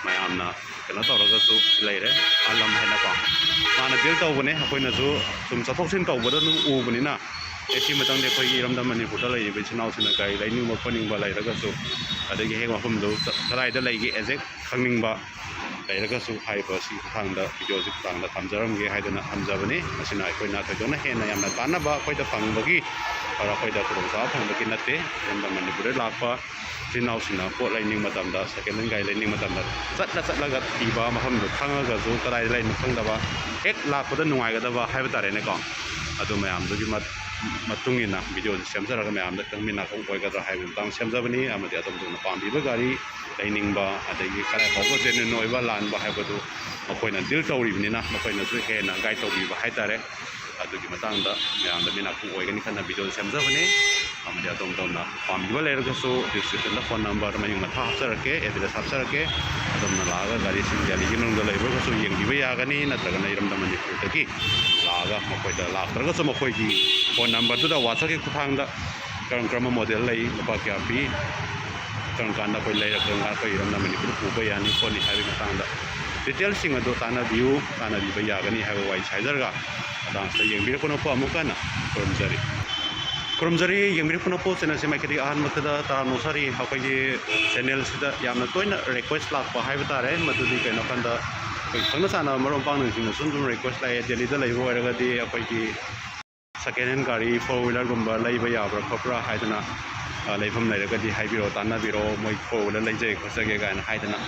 ꯃꯌꯥꯝꯅ ꯀꯩꯅꯣ ꯇꯧꯔꯒꯁꯨ ꯂꯩꯔꯦ, ꯑꯥꯂꯝ ꯍꯥꯏꯅꯀꯣ꯫ ꯃꯥꯅ ꯗꯤꯜ ꯇꯧꯕꯅꯦ, ꯑꯩꯈꯣꯏꯅꯁꯨ ꯁꯨꯝ ꯆꯠꯊꯣꯛ ꯆꯠꯁꯤꯟ ꯇꯧꯕꯗ ꯑꯗꯨꯝ ꯎꯕꯅꯤꯅ ꯑꯦ, ꯁꯤ ꯃꯇꯥꯡꯗ ꯑꯩꯈꯣꯏꯒꯤ ꯏꯔꯝꯗꯝ ꯃꯅꯤꯄꯨꯔꯗ ꯂꯩꯔꯤꯕ ꯏꯆꯤꯟ ꯏꯅꯥꯎꯁꯤꯡꯅ ꯒꯥꯔꯤ ꯂꯩꯅꯤꯡꯕ ꯈꯣꯠꯅꯤꯡꯕ ꯂꯩꯔꯒꯁꯨ, ꯑꯗꯒꯤ ꯍꯦꯛ ꯃꯐꯝꯗꯨ ꯆ-, ꯀꯗꯥꯏꯗ ꯂꯩꯒꯦ exact ꯈꯪꯅꯤꯡꯕ ꯂꯩꯔꯒꯁꯨ, ꯍꯥꯏꯔꯤꯕ ꯁꯤꯒꯤ ꯈꯨꯊꯥꯡꯗ, ꯚꯤꯗꯤꯑꯣꯁꯤ ꯈꯨꯊꯥꯡꯗ ꯊꯝꯖꯔꯝꯒꯦ ꯍꯥꯏꯗꯅ ꯊꯝꯖꯕꯅꯤ꯫ ꯃꯁꯤꯅ ꯑꯩꯈꯣꯏꯅ ꯊꯣꯏꯗꯣꯛꯅ ꯍꯦꯟꯅ ꯌꯥꯝꯅ ꯀꯥꯟꯅꯕ ꯑꯩꯈꯣꯏꯗ ꯐꯪꯕꯒꯤ, ꯑꯣꯔ ꯑꯩꯈꯣꯏꯗ ꯈꯨꯗꯣꯡꯆꯥꯕ ꯐꯪꯕꯒꯤ ꯅꯠꯇꯦ꯫ ꯏꯔꯝꯗꯝ ꯃꯅꯤꯄꯨꯔꯗ ꯂꯥꯛꯄ ꯏꯆꯤꯟ ꯏꯅꯥꯎꯁꯤꯡꯅ ꯄꯣꯠ ꯂꯩꯅꯤꯡꯕ ꯃꯇꯝꯗ, second hand ꯒꯥꯔꯤ ꯂꯩꯅꯤꯡꯕ ꯃꯇꯝꯗ, ꯆꯠꯂ ꯆꯠꯂꯒ ꯊꯤꯕ, ꯃꯐꯝꯗꯨ ꯈꯪꯉꯒꯁꯨ ꯀꯗꯥꯏꯗ ꯂꯩꯅꯣ ꯈꯪꯗꯕ, ꯍꯦꯛ ꯂꯥꯛꯄꯗ ꯅꯨꯡꯉꯥꯏꯒꯗꯕ ꯍꯥꯏꯕ ꯇꯥꯔꯦꯅꯦꯀꯣ꯫ ꯑꯗꯨ ꯃꯌꯥꯝꯗꯨꯒꯤ ꯃꯠ-, ꯃꯇꯨꯡ ꯏꯟꯅ ꯚꯤꯗꯤꯑꯣꯁꯤ ꯁꯦꯝꯖꯔꯒ ꯃꯌꯥꯝꯗ ꯈꯤꯇꯪ ꯃꯤꯠ ꯅꯥꯀꯣꯡ ꯑꯣꯏꯒꯗ꯭ꯔꯥ ꯍꯥꯏꯕꯒꯤ ꯃꯇꯥꯡꯗ ꯁꯦꯝꯖꯕꯅꯤ꯫ ꯑꯃꯗꯤ ꯑꯗꯣꯝꯗꯧꯅ ꯄꯥꯝꯕꯤꯕ ꯒꯥꯔꯤ ꯂꯩꯅꯤꯡꯕ, ꯑꯗꯒꯤ ꯀꯗꯥꯏ ꯐꯥꯎꯕ genuine ꯑꯣꯏꯕ ꯂꯥꯟꯕ ꯍꯥꯏꯕꯗꯨ ꯃꯈꯣꯏꯅ deal ꯇꯧꯔꯤꯕꯅꯤꯅ, ꯃꯈꯣꯏꯅꯁꯨ ꯍꯦꯟꯅ guide ꯇꯧꯕꯤꯕ ꯍꯥꯏꯇꯥꯔꯦ꯫ ꯑꯗꯨꯒꯤ ꯃꯇꯥꯡꯗ ꯃꯌꯥꯝꯗ ꯃꯤꯠ ꯅꯥꯀꯣꯡ ꯑꯣꯏꯒꯅꯤ ꯈꯟꯅ ꯚꯤꯗꯤꯑꯣ ꯁꯦꯝꯖꯕꯅꯤ꯫ ꯑꯃꯗꯤ ꯑꯗꯣꯝ ꯑꯗꯣꯝꯅ ꯄꯥꯝꯕꯤꯕ ꯂꯩꯔꯒꯁꯨ description ꯗ phone number ꯃꯌꯨꯝ ꯃꯊꯥ ꯍꯥꯞꯆꯔꯛꯀꯦ, address ꯍꯥꯞꯆꯔꯛꯀꯦ꯫ ꯑꯗꯣꯝꯅ ꯂꯥꯛꯑꯒ ꯒꯥꯔꯤꯁꯤꯡ ꯗꯦꯜꯂꯤꯒꯤ ꯃꯅꯨꯡꯗ ꯂꯩꯕ ꯑꯣꯏꯔꯒꯁꯨ ꯌꯦꯡꯕꯤꯕ ꯌꯥꯒꯅꯤ, ꯅꯠꯇ꯭ꯔꯒꯅ ꯏꯔꯝꯗꯝ ꯃꯅꯤꯄꯨꯔꯗꯒꯤ ꯂꯥꯛꯑꯒ ꯃꯈꯣꯏꯗ ꯂꯥꯛꯇ꯭ꯔꯒꯁꯨ ꯃꯈꯣꯏꯒꯤ phone number ꯗꯨꯗ WhatsApp ꯀꯤ ꯈꯨꯠꯊꯥꯡꯗ ꯀꯔꯝ ꯀꯔꯝꯕ model ꯂꯩ, ꯂꯨꯄꯥ ꯀꯌꯥ ꯄꯤ, ꯀꯔꯝ ꯀꯥꯟꯗ ꯑꯩꯈꯣꯏ ꯂꯩꯔꯛ, ꯀꯔꯝ ꯀꯥꯟꯗ ꯑꯩꯈꯣꯏ ꯏꯔꯝꯗꯝ ꯃꯅꯤꯄꯨꯔꯗ ꯄꯨꯕ ꯌꯥꯅꯤ ꯈꯣꯠꯅꯤ ꯍꯥꯏꯕꯒꯤ ꯃꯇꯥꯡꯗ detail ꯁꯤꯡ ꯑꯗꯨ ꯇꯥꯟꯅꯕꯤꯌꯨ, ꯇꯥꯟꯅꯕꯤꯕ ꯌꯥꯒꯅꯤ ꯍꯥꯏꯕ ꯋꯥꯍꯩ ꯍꯥꯏꯖꯔꯒ, ꯃꯇꯥꯡꯁꯤꯗ ꯌꯦꯡꯕꯤꯔꯛꯄꯅ ꯑꯃꯨꯛꯀ ꯍꯟꯅ ꯈꯨꯔꯨꯝꯖꯔꯤ꯫ ꯈꯨꯔꯨꯝꯖꯔꯤ, ꯌꯦꯡꯕꯤꯔꯛꯄꯅ ꯄꯣꯠꯁꯤꯅ ꯁꯤ ꯃꯥꯏꯀꯩꯗꯒꯤ ꯑꯍꯥꯟꯕꯗ ꯇꯔꯥꯝꯅ ꯑꯣꯛꯆꯔꯤ꯫ ꯑꯩꯈꯣꯏꯒꯤ channel ꯁꯤꯗ ꯌꯥꯝꯅ ꯇꯣꯏꯅ request ꯂꯥꯛꯄ ꯍꯥꯏꯕ ꯇꯥꯔꯦ, ꯃꯗꯨꯗꯤ ꯀꯩꯅꯣ ꯍꯥꯏꯀꯥꯟꯗ ꯑꯩꯈꯣꯏ ꯈꯪꯅ ꯆꯥꯟꯅꯕ ꯃꯔꯨꯞ ꯃꯄꯥꯡꯁꯤꯡꯅꯁꯨ ꯑꯗꯨꯝ request ꯂꯥꯛꯑꯦ꯫ ꯗꯦꯜꯂꯤꯗ ꯂꯩꯕ ꯑꯣꯏꯔꯒꯗꯤ ꯑꯩꯈꯣꯏꯒꯤ second hand ꯒꯥꯔꯤ four wheeler ꯒꯨꯝꯕ ꯂꯩꯕ ꯌꯥꯕ꯭ꯔꯥ ꯈꯣꯠꯄ꯭ꯔꯥ ꯍꯥꯏꯗꯅ, ꯑ, ꯂꯩꯐꯝ ꯂꯩꯔꯒꯗꯤ ꯍꯥꯏꯕꯤꯔꯛꯑꯣ, ꯇꯥꯟꯅꯕꯤꯔꯛꯑꯣ, ꯃꯣꯏ four wheeler ꯂꯩꯖꯒꯦ ꯈꯣꯠꯆꯒꯦ ꯀꯥꯏꯅ ꯍꯥꯏꯗꯅ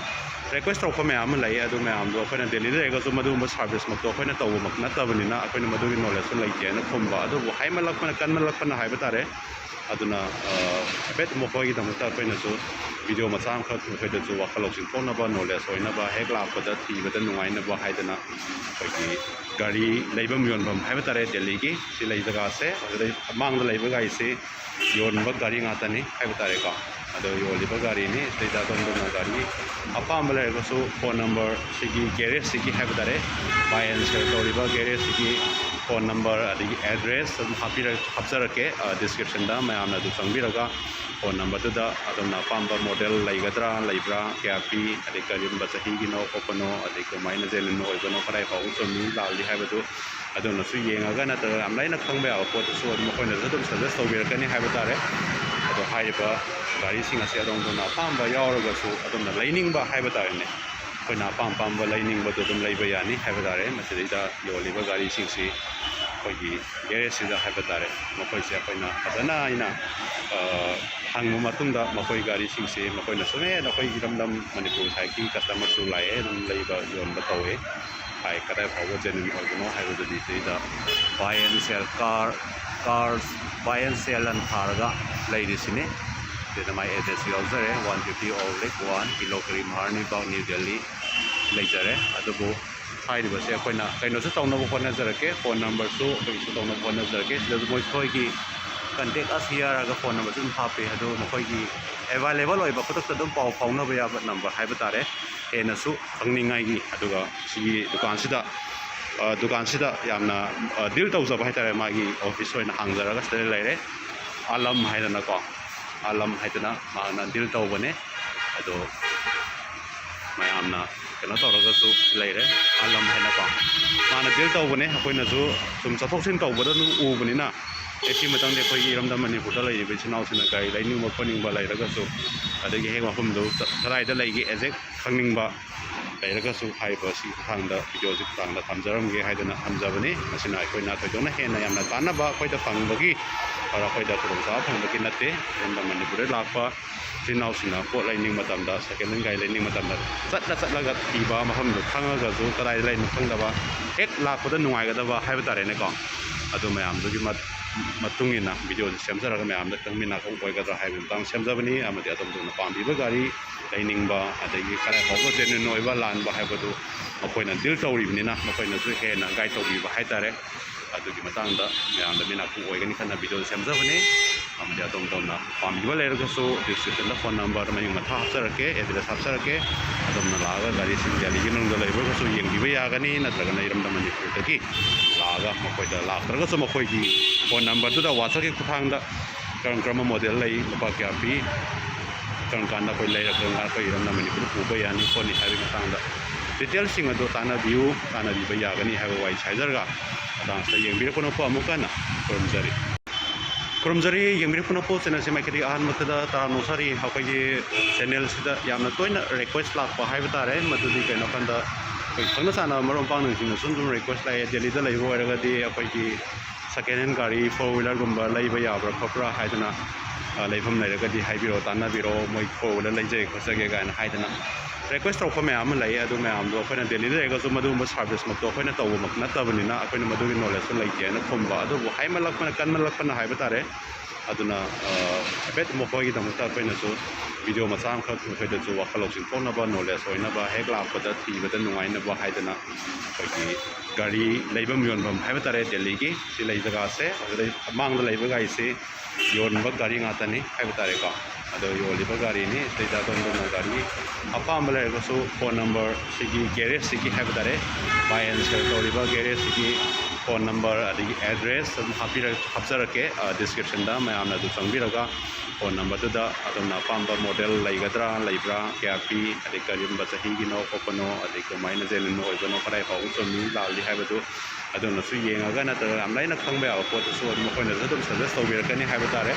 request ꯇꯧꯔꯛꯄ ꯃꯌꯥꯝ ꯑꯃ ꯂꯩ꯫ ꯑꯗꯨ ꯃꯌꯥꯝꯗꯣ ꯑꯩꯈꯣꯏꯅ ꯗꯦꯜꯂꯤꯗ ꯂꯩꯔꯒꯁꯨ ꯃꯗꯨꯒꯨꯝꯕ service ꯃꯛꯇꯣ ꯑꯩꯈꯣꯏꯅ ꯇꯧꯕꯃꯛ ꯅꯠꯇꯕꯅꯤꯅ ꯑꯩꯈꯣꯏꯅ ꯃꯗꯨꯒꯤ knowledge ꯁꯨ ꯂꯩꯇꯦꯅ ꯈꯨꯝꯕ꯫ ꯑꯗꯨꯕꯨ ꯍꯥꯏꯃꯜꯂꯛꯄꯅ, ꯀꯟꯃꯜꯂꯛꯄꯅ ꯍꯥꯏꯕ ꯇꯥꯔꯦ꯫ ꯑꯗꯨꯅ, ꯑ, ꯍꯥꯏꯐꯦꯠ ꯃꯈꯣꯏꯒꯤꯗꯃꯛꯇ ꯑꯩꯈꯣꯏꯅꯁꯨ ꯚꯤꯗꯤꯑꯣ ꯃꯆꯥ ꯑꯃꯈꯛ ꯃꯈꯣꯏꯗꯁꯨ ꯋꯥꯈꯜ ꯂꯧꯁꯤꯡ ꯊꯣꯛꯅꯕ, knowledge ꯑꯣꯏꯅꯕ, ꯍꯦꯛ ꯂꯥꯛꯄꯗ ꯊꯤꯕꯗ ꯅꯨꯡꯉꯥꯏꯅꯕ ꯍꯥꯏꯗꯅ ꯑꯩꯈꯣꯏꯒꯤ ꯒꯥꯔꯤ ꯂꯩꯐꯝ ꯌꯣꯟꯐꯝ ꯍꯥꯏꯕ ꯇꯥꯔꯦ, ꯗꯦꯜꯂꯤꯒꯤ ꯁꯤ ꯂꯩ ꯖꯒꯥꯁꯦ, ꯑꯗꯨꯗꯩ ꯃꯥꯡꯗ ꯂꯩꯕ ꯒꯥꯔꯤꯁꯤ ꯌꯣꯟꯕ ꯒꯥꯔꯤ ꯉꯥꯛꯇꯅꯤ ꯍꯥꯏꯕ ꯇꯥꯔꯦꯀꯣ꯫ ꯑꯗꯣ ꯌꯣꯜꯂꯤꯕ ꯒꯥꯔꯤꯅꯤ꯫ ꯁꯤꯗꯩꯗ ꯑꯗꯣꯝꯗꯣꯝꯅ ꯒꯥꯔꯤ ꯑꯄꯥꯝꯕ ꯂꯩꯔꯒꯁꯨ phone number ꯁꯤꯒꯤ garage ꯁꯤꯒꯤ ꯍꯥꯏꯕ ꯇꯥꯔꯦ, buy and sell ꯇꯧꯔꯤꯕ garage ꯁꯤꯒꯤ ꯐꯣꯟ ꯅꯝꯕꯔ ꯑꯗꯒꯤ ꯑꯦꯗ꯭ꯔꯦꯁ ꯑꯗꯨꯝ ꯍꯥꯞꯄꯤꯔ-, ꯍꯥꯞꯆꯔꯛꯀꯦ, ꯑ, ꯗꯤꯁꯀ꯭ꯔꯤꯞꯁꯟꯗ꯫ ꯃꯌꯥꯝꯅ ꯑꯗꯨ ꯆꯪꯕꯤꯔꯒ ꯐꯣꯟ ꯅꯝꯕꯔꯗꯨꯗ ꯑꯗꯣꯝꯅ ꯑꯄꯥꯝꯕ ꯃꯣꯗꯦꯜ ꯂꯩꯒꯗ꯭ꯔꯥ, ꯂꯩꯕ꯭ꯔꯥ, ꯀꯌꯥ ꯄꯤ, ꯑꯗꯩ ꯀꯔꯝꯕ ꯆꯍꯤꯒꯤꯅꯣ ꯈꯣꯠꯄꯅꯣ, ꯑꯗꯩ ꯀꯃꯥꯏꯅ ꯖꯦꯅꯨꯏꯟ ꯑꯣꯏꯕꯅꯣ, ꯀꯗꯥꯏ ꯐꯥꯎꯕ ꯆꯨꯝꯃꯤ ꯂꯥꯜꯂꯤ ꯍꯥꯏꯕꯗꯨ ꯑꯗꯣꯝꯅꯁꯨ ꯌꯦꯡꯉꯒ, ꯅꯠꯇ꯭ꯔꯒ ꯌꯥꯝ ꯂꯥꯏꯅ ꯈꯪꯕ ꯌꯥꯕ ꯄꯣꯠꯇꯨꯁꯨ ꯑꯗꯨꯝ ꯃꯈꯣꯏꯅꯁꯨ ꯑꯗꯨꯝ ꯁꯖꯦꯁ ꯇꯧꯕꯤꯔꯛꯀꯅꯤ ꯍꯥꯏꯕ ꯇꯥꯔꯦ꯫ ꯑꯗꯣ ꯍꯥꯏꯔꯤꯕ ꯒꯥꯔꯤꯁꯤꯡ ꯑꯁꯤ ꯑꯗꯣꯝꯗꯣꯝꯅ ꯑꯄꯥꯝꯕ ꯌꯥꯎꯔꯒꯁꯨ ꯑꯗꯣꯝꯅ ꯂꯩꯅꯤꯡꯕ ꯍꯥꯏꯕ ꯇꯥꯔꯦꯅꯦ, ꯑꯩꯈꯣꯏꯅ ꯑꯄꯥꯝ ꯑꯄꯥꯝꯕ ꯂꯩꯅꯤꯡꯕꯗꯨ ꯑꯗꯨꯝ ꯂꯩꯕ ꯌꯥꯅꯤ ꯍꯥꯏꯕ ꯇꯥꯔꯦ꯫ ꯃꯁꯤꯗꯩꯗ ꯌꯣꯜꯂꯤꯕ ꯒꯥꯔꯤꯁꯤꯡꯁꯤ ꯑꯩꯈꯣꯏꯒꯤ ꯒꯦꯔꯦꯖꯁꯤꯗ ꯍꯥꯏꯕ ꯇꯥꯔꯦ, ꯃꯈꯣꯏꯁꯦ ꯑꯩꯈꯣꯏꯅ ꯐꯖꯅ ꯑꯩꯅ, ꯑ, ꯍꯪꯕ ꯃꯇꯨꯡꯗ ꯃꯈꯣꯏ ꯒꯥꯔꯤꯁꯤꯡꯁꯤ ꯃꯈꯣꯏꯅꯁꯨ, "ꯑꯦ, ꯅꯈꯣꯏ ꯏꯔꯝꯗꯝ ꯃꯅꯤꯄꯨꯔ ꯁꯥꯏꯠꯀꯤ ꯀꯁꯇꯃꯔꯁꯨ ꯂꯥꯛꯑꯦ, ꯑꯗꯨꯝ ꯂꯩꯕ ꯌꯣꯟꯕ ꯇꯧꯋꯦ" ꯍꯥꯏ꯫ ꯀꯗꯥꯏ ꯐꯥꯎꯕ ꯖꯦꯅꯨꯏꯟ ꯑꯣꯏꯕꯅꯣ ꯍꯥꯏꯕꯗꯨꯗꯤ ꯁꯤꯗ buy and sell car, cars buy and sell ꯑꯅ ꯊꯥꯔꯒ ꯂꯩꯔꯤꯁꯤꯅꯤ꯫ ꯁꯤꯗ ꯃꯥꯏ ꯑꯦꯗ꯭ꯔꯦꯁꯁꯨ ꯌꯥꯎꯖꯔꯦ, one fifty Old Lake One, ꯀꯤꯂꯣ ꯀꯔꯤ, ꯃꯍꯥꯔꯥꯅꯤꯕꯥꯒ, ꯅ꯭ꯌꯨ ꯗꯦꯜꯂꯤ ꯂꯩꯖꯔꯦ꯫ ꯑꯗꯨꯕꯨ ꯍꯥꯏꯔꯤꯕꯁꯦ ꯑꯩꯈꯣꯏꯅ ꯀꯩꯅꯣꯁꯨ ꯇꯧꯅꯕ ꯍꯣꯠꯅꯖꯔꯛꯀꯦ꯫ ꯐꯣꯟ ꯅꯝꯕꯔꯁꯨ ꯑꯩꯈꯣꯏꯒꯤꯁꯨ ꯇꯧꯅꯕ ꯍꯣꯠꯅꯖꯔꯛꯀꯦ꯫ ꯁꯤꯗꯁꯨ ꯃꯈꯣꯏꯒꯤ contact us here ꯍꯥꯏꯔꯒ ꯐꯣꯟ ꯅꯝꯕꯔꯁꯨ ꯑꯗꯨꯝ ꯍꯥꯞꯄꯤ꯫ ꯑꯗꯨ ꯃꯈꯣꯏꯒꯤ available ꯑꯣꯏꯕ, ꯈꯨꯗꯛꯇ ꯑꯗꯨꯝ ꯄꯥꯎ ꯐꯥꯎꯅꯕ ꯌꯥꯕ ꯅꯝꯕꯔ ꯍꯥꯏꯕ ꯇꯥꯔꯦ꯫ ꯍꯦꯟꯅꯁꯨ ꯈꯪꯅꯤꯡꯉꯥꯏꯒꯤ꯫ ꯑꯗꯨꯒ ꯁꯤꯒꯤ ꯗꯨꯀꯥꯟꯁꯤꯗ, ꯑ, ꯗꯨꯀꯥꯟꯁꯤꯗ ꯌꯥꯝꯅ, ꯑ, ꯗꯤꯜ ꯇꯧꯖꯕ ꯍꯥꯏꯇꯥꯔꯦ, ꯃꯥꯒꯤ ꯑꯣꯐꯤꯁ ꯑꯣꯏꯅ ꯍꯥꯡꯖꯔꯒ ꯁꯤꯗ ꯂꯩꯔꯦ꯫ ꯑꯥꯂꯝ ꯍꯥꯏꯗꯅꯀꯣ, ꯑꯥꯂꯝ ꯍꯥꯏꯗꯅ ꯃꯥꯅ ꯗꯤꯜ ꯇꯧꯕꯅꯦ꯫ ꯑꯗꯣ ꯃꯌꯥꯝꯅ ꯀꯩꯅꯣ ꯇꯧꯔꯒꯁꯨ ꯂꯩꯔꯦ, ꯑꯥꯂꯝ ꯍꯥꯏꯅꯀꯣ꯫ ꯃꯥꯅ ꯗꯤꯜ ꯇꯧꯕꯅꯦ, ꯑꯩꯈꯣꯏꯅꯁꯨ ꯁꯨꯝ ꯆꯠꯊꯣꯛ ꯆꯠꯁꯤꯟ ꯇꯧꯕꯗ ꯑꯗꯨꯝ ꯎꯕꯅꯤꯅ꯫ ꯑꯦ, ꯁꯤ ꯃꯇꯝꯗꯤ ꯑꯩꯈꯣꯏꯒꯤ ꯏꯔꯝꯗꯝ ꯃꯅꯤꯄꯨꯔꯗ ꯂꯩꯔꯤꯕ ꯏꯆꯤꯟ ꯏꯅꯥꯎꯁꯤꯡꯅ ꯒꯥꯔꯤ ꯂꯩꯅꯤꯡꯕ ꯈꯣꯠꯅꯤꯡꯕ ꯂꯩꯔꯒꯁꯨ, ꯑꯗꯒꯤ ꯍꯦꯛ ꯃꯐꯝꯗꯨ ꯆꯠ-, ꯀꯗꯥꯏꯗ ꯂꯩꯒꯦ exact ꯈꯪꯅꯤꯡꯕ ꯂꯩꯔꯒꯁꯨ, ꯍꯥꯏꯔꯤꯕ ꯁꯤꯒꯤ ꯈꯨꯠꯊꯥꯡꯗ, ꯚꯤꯗꯤꯑꯣꯁꯤ ꯈꯨꯠꯊꯥꯡꯗ ꯊꯝꯖꯔꯝꯒꯦ ꯍꯥꯏꯗꯅ ꯊꯝꯖꯕꯅꯤ꯫ ꯃꯁꯤꯅ ꯑꯩꯈꯣꯏꯅ ꯊꯣꯏꯗꯣꯛꯅ ꯍꯦꯟꯅ ꯌꯥꯝꯅ ꯀꯥꯟꯅꯕ ꯑꯩꯈꯣꯏꯗ ꯐꯪꯕꯒꯤ, ꯑꯗ ꯑꯩꯈꯣꯏꯗ ꯈꯨꯗꯣꯡꯆꯥꯕ ꯐꯪꯕꯒꯤ ꯅꯠꯇꯦ꯫ ꯏꯔꯝꯗꯝ ꯃꯅꯤꯄꯨꯔꯗ ꯂꯥꯛꯄ ꯏꯆꯤꯟ ꯏꯅꯥꯎꯁꯤꯡꯅ ꯄꯣꯠ ꯂꯩꯅꯤꯡꯕ ꯃꯇꯝꯗ, second hand ꯒꯥꯔꯤ ꯂꯩꯅꯤꯡꯕ ꯃꯇꯝꯗ, ꯆꯠꯂ ꯆꯠꯂꯒ ꯊꯤꯕ, ꯃꯐꯝꯗꯨ ꯈꯪꯉꯒꯁꯨ ꯀꯗꯥꯏꯗ ꯂꯩꯅꯣ ꯈꯪꯗꯕ, ꯍꯦꯛ ꯂꯥꯛꯄꯗ ꯅꯨꯡꯉꯥꯏꯒꯗꯕ ꯍꯥꯏꯕ ꯇꯥꯔꯦꯅꯦꯀꯣ꯫ ꯑꯗꯨ ꯃꯌꯥꯝꯗꯨꯒꯤ ꯃꯠ-, ꯃꯇꯨꯡ ꯏꯟꯅ ꯚꯤꯗꯤꯑꯣꯁꯤ ꯁꯦꯝꯖꯔꯒ ꯃꯌꯥꯝꯗ ꯈꯤꯇꯪ ꯃꯤꯠ ꯅꯥꯀꯣꯡ ꯑꯣꯏꯒꯗ꯭ꯔꯥ ꯍꯥꯏꯕꯒꯤ ꯃꯇꯥꯡꯗ ꯁꯦꯝꯖꯕꯅꯤ꯫ ꯑꯃꯗꯤ ꯑꯗꯣꯝꯗ ꯄꯥꯝꯕꯤꯕ ꯒꯥꯔꯤ ꯂꯩꯅꯤꯡꯕ, ꯑꯗꯒꯤ ꯀꯗꯥꯏ ꯐꯥꯎꯕ ꯖꯦꯅꯨꯏꯟ ꯑꯣꯏꯕ ꯂꯥꯟꯕ ꯍꯥꯏꯕꯗꯨ ꯃꯈꯣꯏꯅ ꯗꯤꯜ ꯇꯧꯔꯤꯕꯅꯤꯅ, ꯃꯈꯣꯏꯅꯁꯨ ꯍꯦꯟꯅ ꯒꯥꯏꯗ ꯇꯧꯕꯤꯕ ꯍꯥꯏꯇꯥꯔꯦ꯫ ꯑꯗꯨꯒꯤ ꯃꯇꯥꯡꯗ ꯃꯌꯥꯝꯗ ꯃꯤꯠ ꯅꯥꯀꯣꯡ ꯑꯣꯏꯒꯅꯤ ꯈꯟꯅ ꯚꯤꯗꯤꯑꯣ ꯁꯦꯝꯖꯕꯅꯤ꯫ ꯑꯗꯨꯝ ꯑꯗꯣꯝꯅ ꯄꯥꯝꯕꯤꯕ ꯂꯩꯔꯒꯁꯨ descriptionꯗ phone number ꯃꯃꯤꯡ ꯃꯊꯥ ꯍꯥꯞꯆꯔꯛꯀꯦ, address ꯍꯥꯞꯆꯔꯛꯀꯦ꯫ ꯑꯗꯣꯝꯅ ꯂꯥꯛꯑꯒ ꯒꯥꯔꯤꯁꯤꯡ ꯗꯦꯜꯂꯤꯒꯤ ꯃꯅꯨꯡꯗ ꯂꯩꯕ ꯑꯣꯏꯔꯒꯁꯨ ꯌꯦꯡꯕꯤꯕ ꯌꯥꯒꯅꯤ, ꯅꯠꯇ꯭ꯔꯒꯅ ꯏꯔꯝꯗꯝ ꯃꯅꯤꯄꯨꯔꯗꯒꯤ ꯂꯥꯛꯑꯒ ꯃꯈꯣꯏꯗ, ꯂꯥꯛꯇ꯭ꯔꯒꯁꯨ ꯃꯈꯣꯏꯒꯤ phone numberꯗꯨꯗ WhatsAppꯀꯤ ꯈꯨꯠꯊꯥꯡꯗ ꯀꯔꯝ ꯀꯔꯝꯕ model ꯂꯩ, ꯂꯨꯄꯥ ꯀꯌꯥ ꯄꯤ, ꯀꯔꯝ ꯀꯥꯟꯗ ꯑꯩꯈꯣꯏ ꯂꯩꯔꯒ ꯀꯔꯝ ꯀꯥꯟꯗ ꯑꯩꯈꯣꯏ ꯏꯔꯝꯗꯝ ꯃꯅꯤꯄꯨꯔꯗ ꯄꯨꯕ ꯌꯥꯅꯤ ꯈꯣꯠꯅꯤ ꯍꯥꯏꯕꯒꯤ ꯃꯇꯥꯡꯗ detailꯁꯤꯡ ꯑꯗꯨ ꯇꯥꯟꯅꯕꯤꯌꯨ, ꯇꯥꯟꯅꯕꯤꯕ ꯌꯥꯒꯅꯤ ꯍꯥꯏꯕ ꯋꯥꯍꯩ ꯍꯥꯏꯖꯔꯒ advanceꯇ ꯌꯦꯡꯕꯤꯔꯛꯄ ꯅꯣꯛꯄ ꯑꯃꯨꯛ ꯍꯟꯅ ꯈꯨꯔꯨꯝꯖꯔꯤ꯫ ꯈꯨꯔꯨꯝꯖꯔꯤ, ꯌꯦꯡꯕꯤꯔꯛꯄ ꯅꯣꯛꯄ channelꯁꯤ ꯃꯥꯏꯀꯩꯗꯒꯤ ꯑꯍꯥꯟꯕꯗ ꯇꯔꯥꯝꯅ ꯑꯣꯛꯆꯔꯤ꯫ ꯑꯩꯈꯣꯏꯒꯤ channelꯁꯤꯗ ꯌꯥꯝꯅ ꯇꯣꯏꯅ request ꯂꯥꯛꯄ ꯍꯥꯏꯕ ꯇꯥꯔꯦ, ꯃꯗꯨꯗꯤ ꯀꯩꯅꯣ ꯍꯥꯏꯀꯥꯟꯗ ꯑꯩꯈꯣꯏ ꯈꯪꯅ ꯆꯥꯟꯅꯕ ꯃꯔꯨꯞ ꯃꯄꯥꯡꯁꯤꯡꯅ ꯁꯨꯝ ꯁꯨꯝ request ꯂꯥꯛꯑꯦ, ꯗꯦꯜꯂꯤꯗ ꯂꯩꯕ ꯑꯣꯏꯔꯒꯗꯤ ꯑꯩꯈꯣꯏꯒꯤ second hand ꯒꯥꯔꯤ four wheelerꯒꯨꯝꯕ ꯂꯩꯕ ꯌꯥꯕ꯭ꯔꯥ ꯈꯣꯠꯄ꯭ꯔꯥ ꯍꯥꯏꯗꯅ, ꯑ, ꯂꯩꯐꯝ ꯂꯩꯔꯒꯗꯤ ꯍꯥꯏꯕꯤꯔꯛꯑꯣ, ꯇꯥꯟꯅꯕꯤꯔꯛꯑꯣ, ꯃꯣꯏ four wheeler ꯂꯩꯖꯒꯦ ꯈꯣꯠꯆꯒꯦ ꯀꯥꯏꯅ ꯍꯥꯏꯗꯅ request ꯇꯧꯔꯛꯄ ꯃꯌꯥꯝ ꯑꯃ ꯂꯩ꯫ ꯑꯗꯨ ꯃꯌꯥꯝꯗꯣ ꯑꯩꯈꯣꯏꯅ ꯗꯦꯜꯂꯤꯗ ꯂꯩꯔꯒꯁꯨ ꯃꯗꯨꯒꯨꯝꯕ serviceꯃꯛꯇꯣ ꯑꯩꯈꯣꯏꯅ ꯇꯧꯕꯃꯛ ꯅꯠꯇꯕꯅꯤꯅ ꯑꯩꯈꯣꯏꯅ ꯃꯗꯨꯒꯤ knowledgeꯇꯣ ꯂꯩꯇꯦꯅ ꯈꯨꯝꯕ꯫ ꯑꯗꯨꯕꯨ ꯍꯥꯏꯃꯜꯂꯛꯄꯅ, ꯀꯟꯃꯜꯂꯛꯄꯅ ꯍꯥꯏꯕ ꯇꯥꯔꯦ꯫ ꯑꯗꯨꯅ, ꯑ, ꯍꯥꯏꯐꯦꯠ ꯃꯈꯣꯏꯒꯤꯗꯃꯛꯇ ꯑꯩꯈꯣꯏꯅꯁꯨ video ꯃꯆꯥ ꯑꯃꯈꯛ ꯃꯈꯣꯏꯗꯁꯨ ꯋꯥꯈꯜ ꯂꯧꯁꯤꯡ ꯊꯣꯛꯅꯕ, knowledge ꯑꯣꯏꯅꯕ, ꯍꯦꯛ ꯂꯥꯛꯄꯗ ꯊꯤꯕꯗ ꯅꯨꯡꯉꯥꯏꯅꯕ ꯍꯥꯏꯗꯅ ꯑꯩꯈꯣꯏꯒꯤ ꯒꯥꯔꯤ ꯂꯩꯐꯝ ꯌꯣꯟꯐꯝ ꯍꯥꯏꯕ ꯇꯥꯔꯦ, ꯗꯦꯜꯂꯤꯒꯤ ꯁꯤ ꯂꯩ ꯖꯒꯥꯁꯦ꯫ ꯑꯗꯨꯗꯩ ꯃꯥꯡꯗ ꯂꯩꯕ ꯒꯥꯔꯤꯁꯤ ꯌꯣꯟꯕ ꯒꯥꯔꯤ ꯉꯥꯛꯇꯅꯤ ꯍꯥꯏꯕ ꯇꯥꯔꯦꯀꯣ꯫ ꯑꯗꯣ ꯌꯣꯜꯂꯤꯕ ꯒꯥꯔꯤꯅꯤ꯫ ꯁꯤꯗꯩꯗ ꯑꯗꯣꯝ ꯑꯗꯣꯝꯅ ꯒꯥꯔꯤ ꯑꯄꯥꯝꯕ ꯂꯩꯔꯒꯁꯨ phone number ꯁꯤꯒꯤ garageꯁꯤꯒꯤ ꯍꯥꯏꯕ ꯇꯥꯔꯦ, buy and sell ꯇꯧꯔꯤꯕ garageꯁꯤꯒꯤ phone number ꯑꯗꯒꯤ address ꯑꯗꯨꯝ ꯍꯥꯞꯄꯤꯔ-, ꯍꯥꯞꯆꯔꯛꯀꯦ, ꯑ, descriptionꯗ꯫ ꯃꯌꯥꯝꯅ ꯑꯗꯨ ꯆꯪꯕꯤꯔꯒ phone numberꯗꯨꯗ ꯑꯗꯣꯝꯅ ꯑꯄꯥꯝꯕ model ꯂꯩꯒꯗ꯭ꯔꯥ, ꯂꯩꯕ꯭ꯔꯥ, ꯀꯌꯥ ꯄꯤ, ꯑꯗꯩ ꯀꯔꯝꯕ ꯆꯍꯤꯒꯤꯅꯣ ꯈꯣꯠꯄꯅꯣ, ꯑꯗꯩ ꯀꯃꯥꯏꯅ genuine ꯑꯣꯏꯕꯅꯣ, ꯀꯗꯥꯏ ꯐꯥꯎꯕ ꯆꯨꯝꯃꯤ ꯂꯥꯜꯂꯤ ꯍꯥꯏꯕꯗꯨ ꯑꯗꯣꯝꯅꯁꯨ ꯌꯦꯡꯉꯒ ꯅꯠꯇ꯭ꯔꯒ ꯌꯥꯝ ꯂꯥꯏꯅ ꯈꯪꯕ ꯌꯥꯕ ꯄꯣꯠꯇꯨꯁꯨ ꯑꯗꯨꯝ ꯃꯈꯣꯏꯅꯁꯨ ꯑꯗꯨꯝ suggest ꯇꯧꯕꯤꯔꯛꯀꯅꯤ ꯍꯥꯏꯕ ꯇꯥꯔꯦ꯫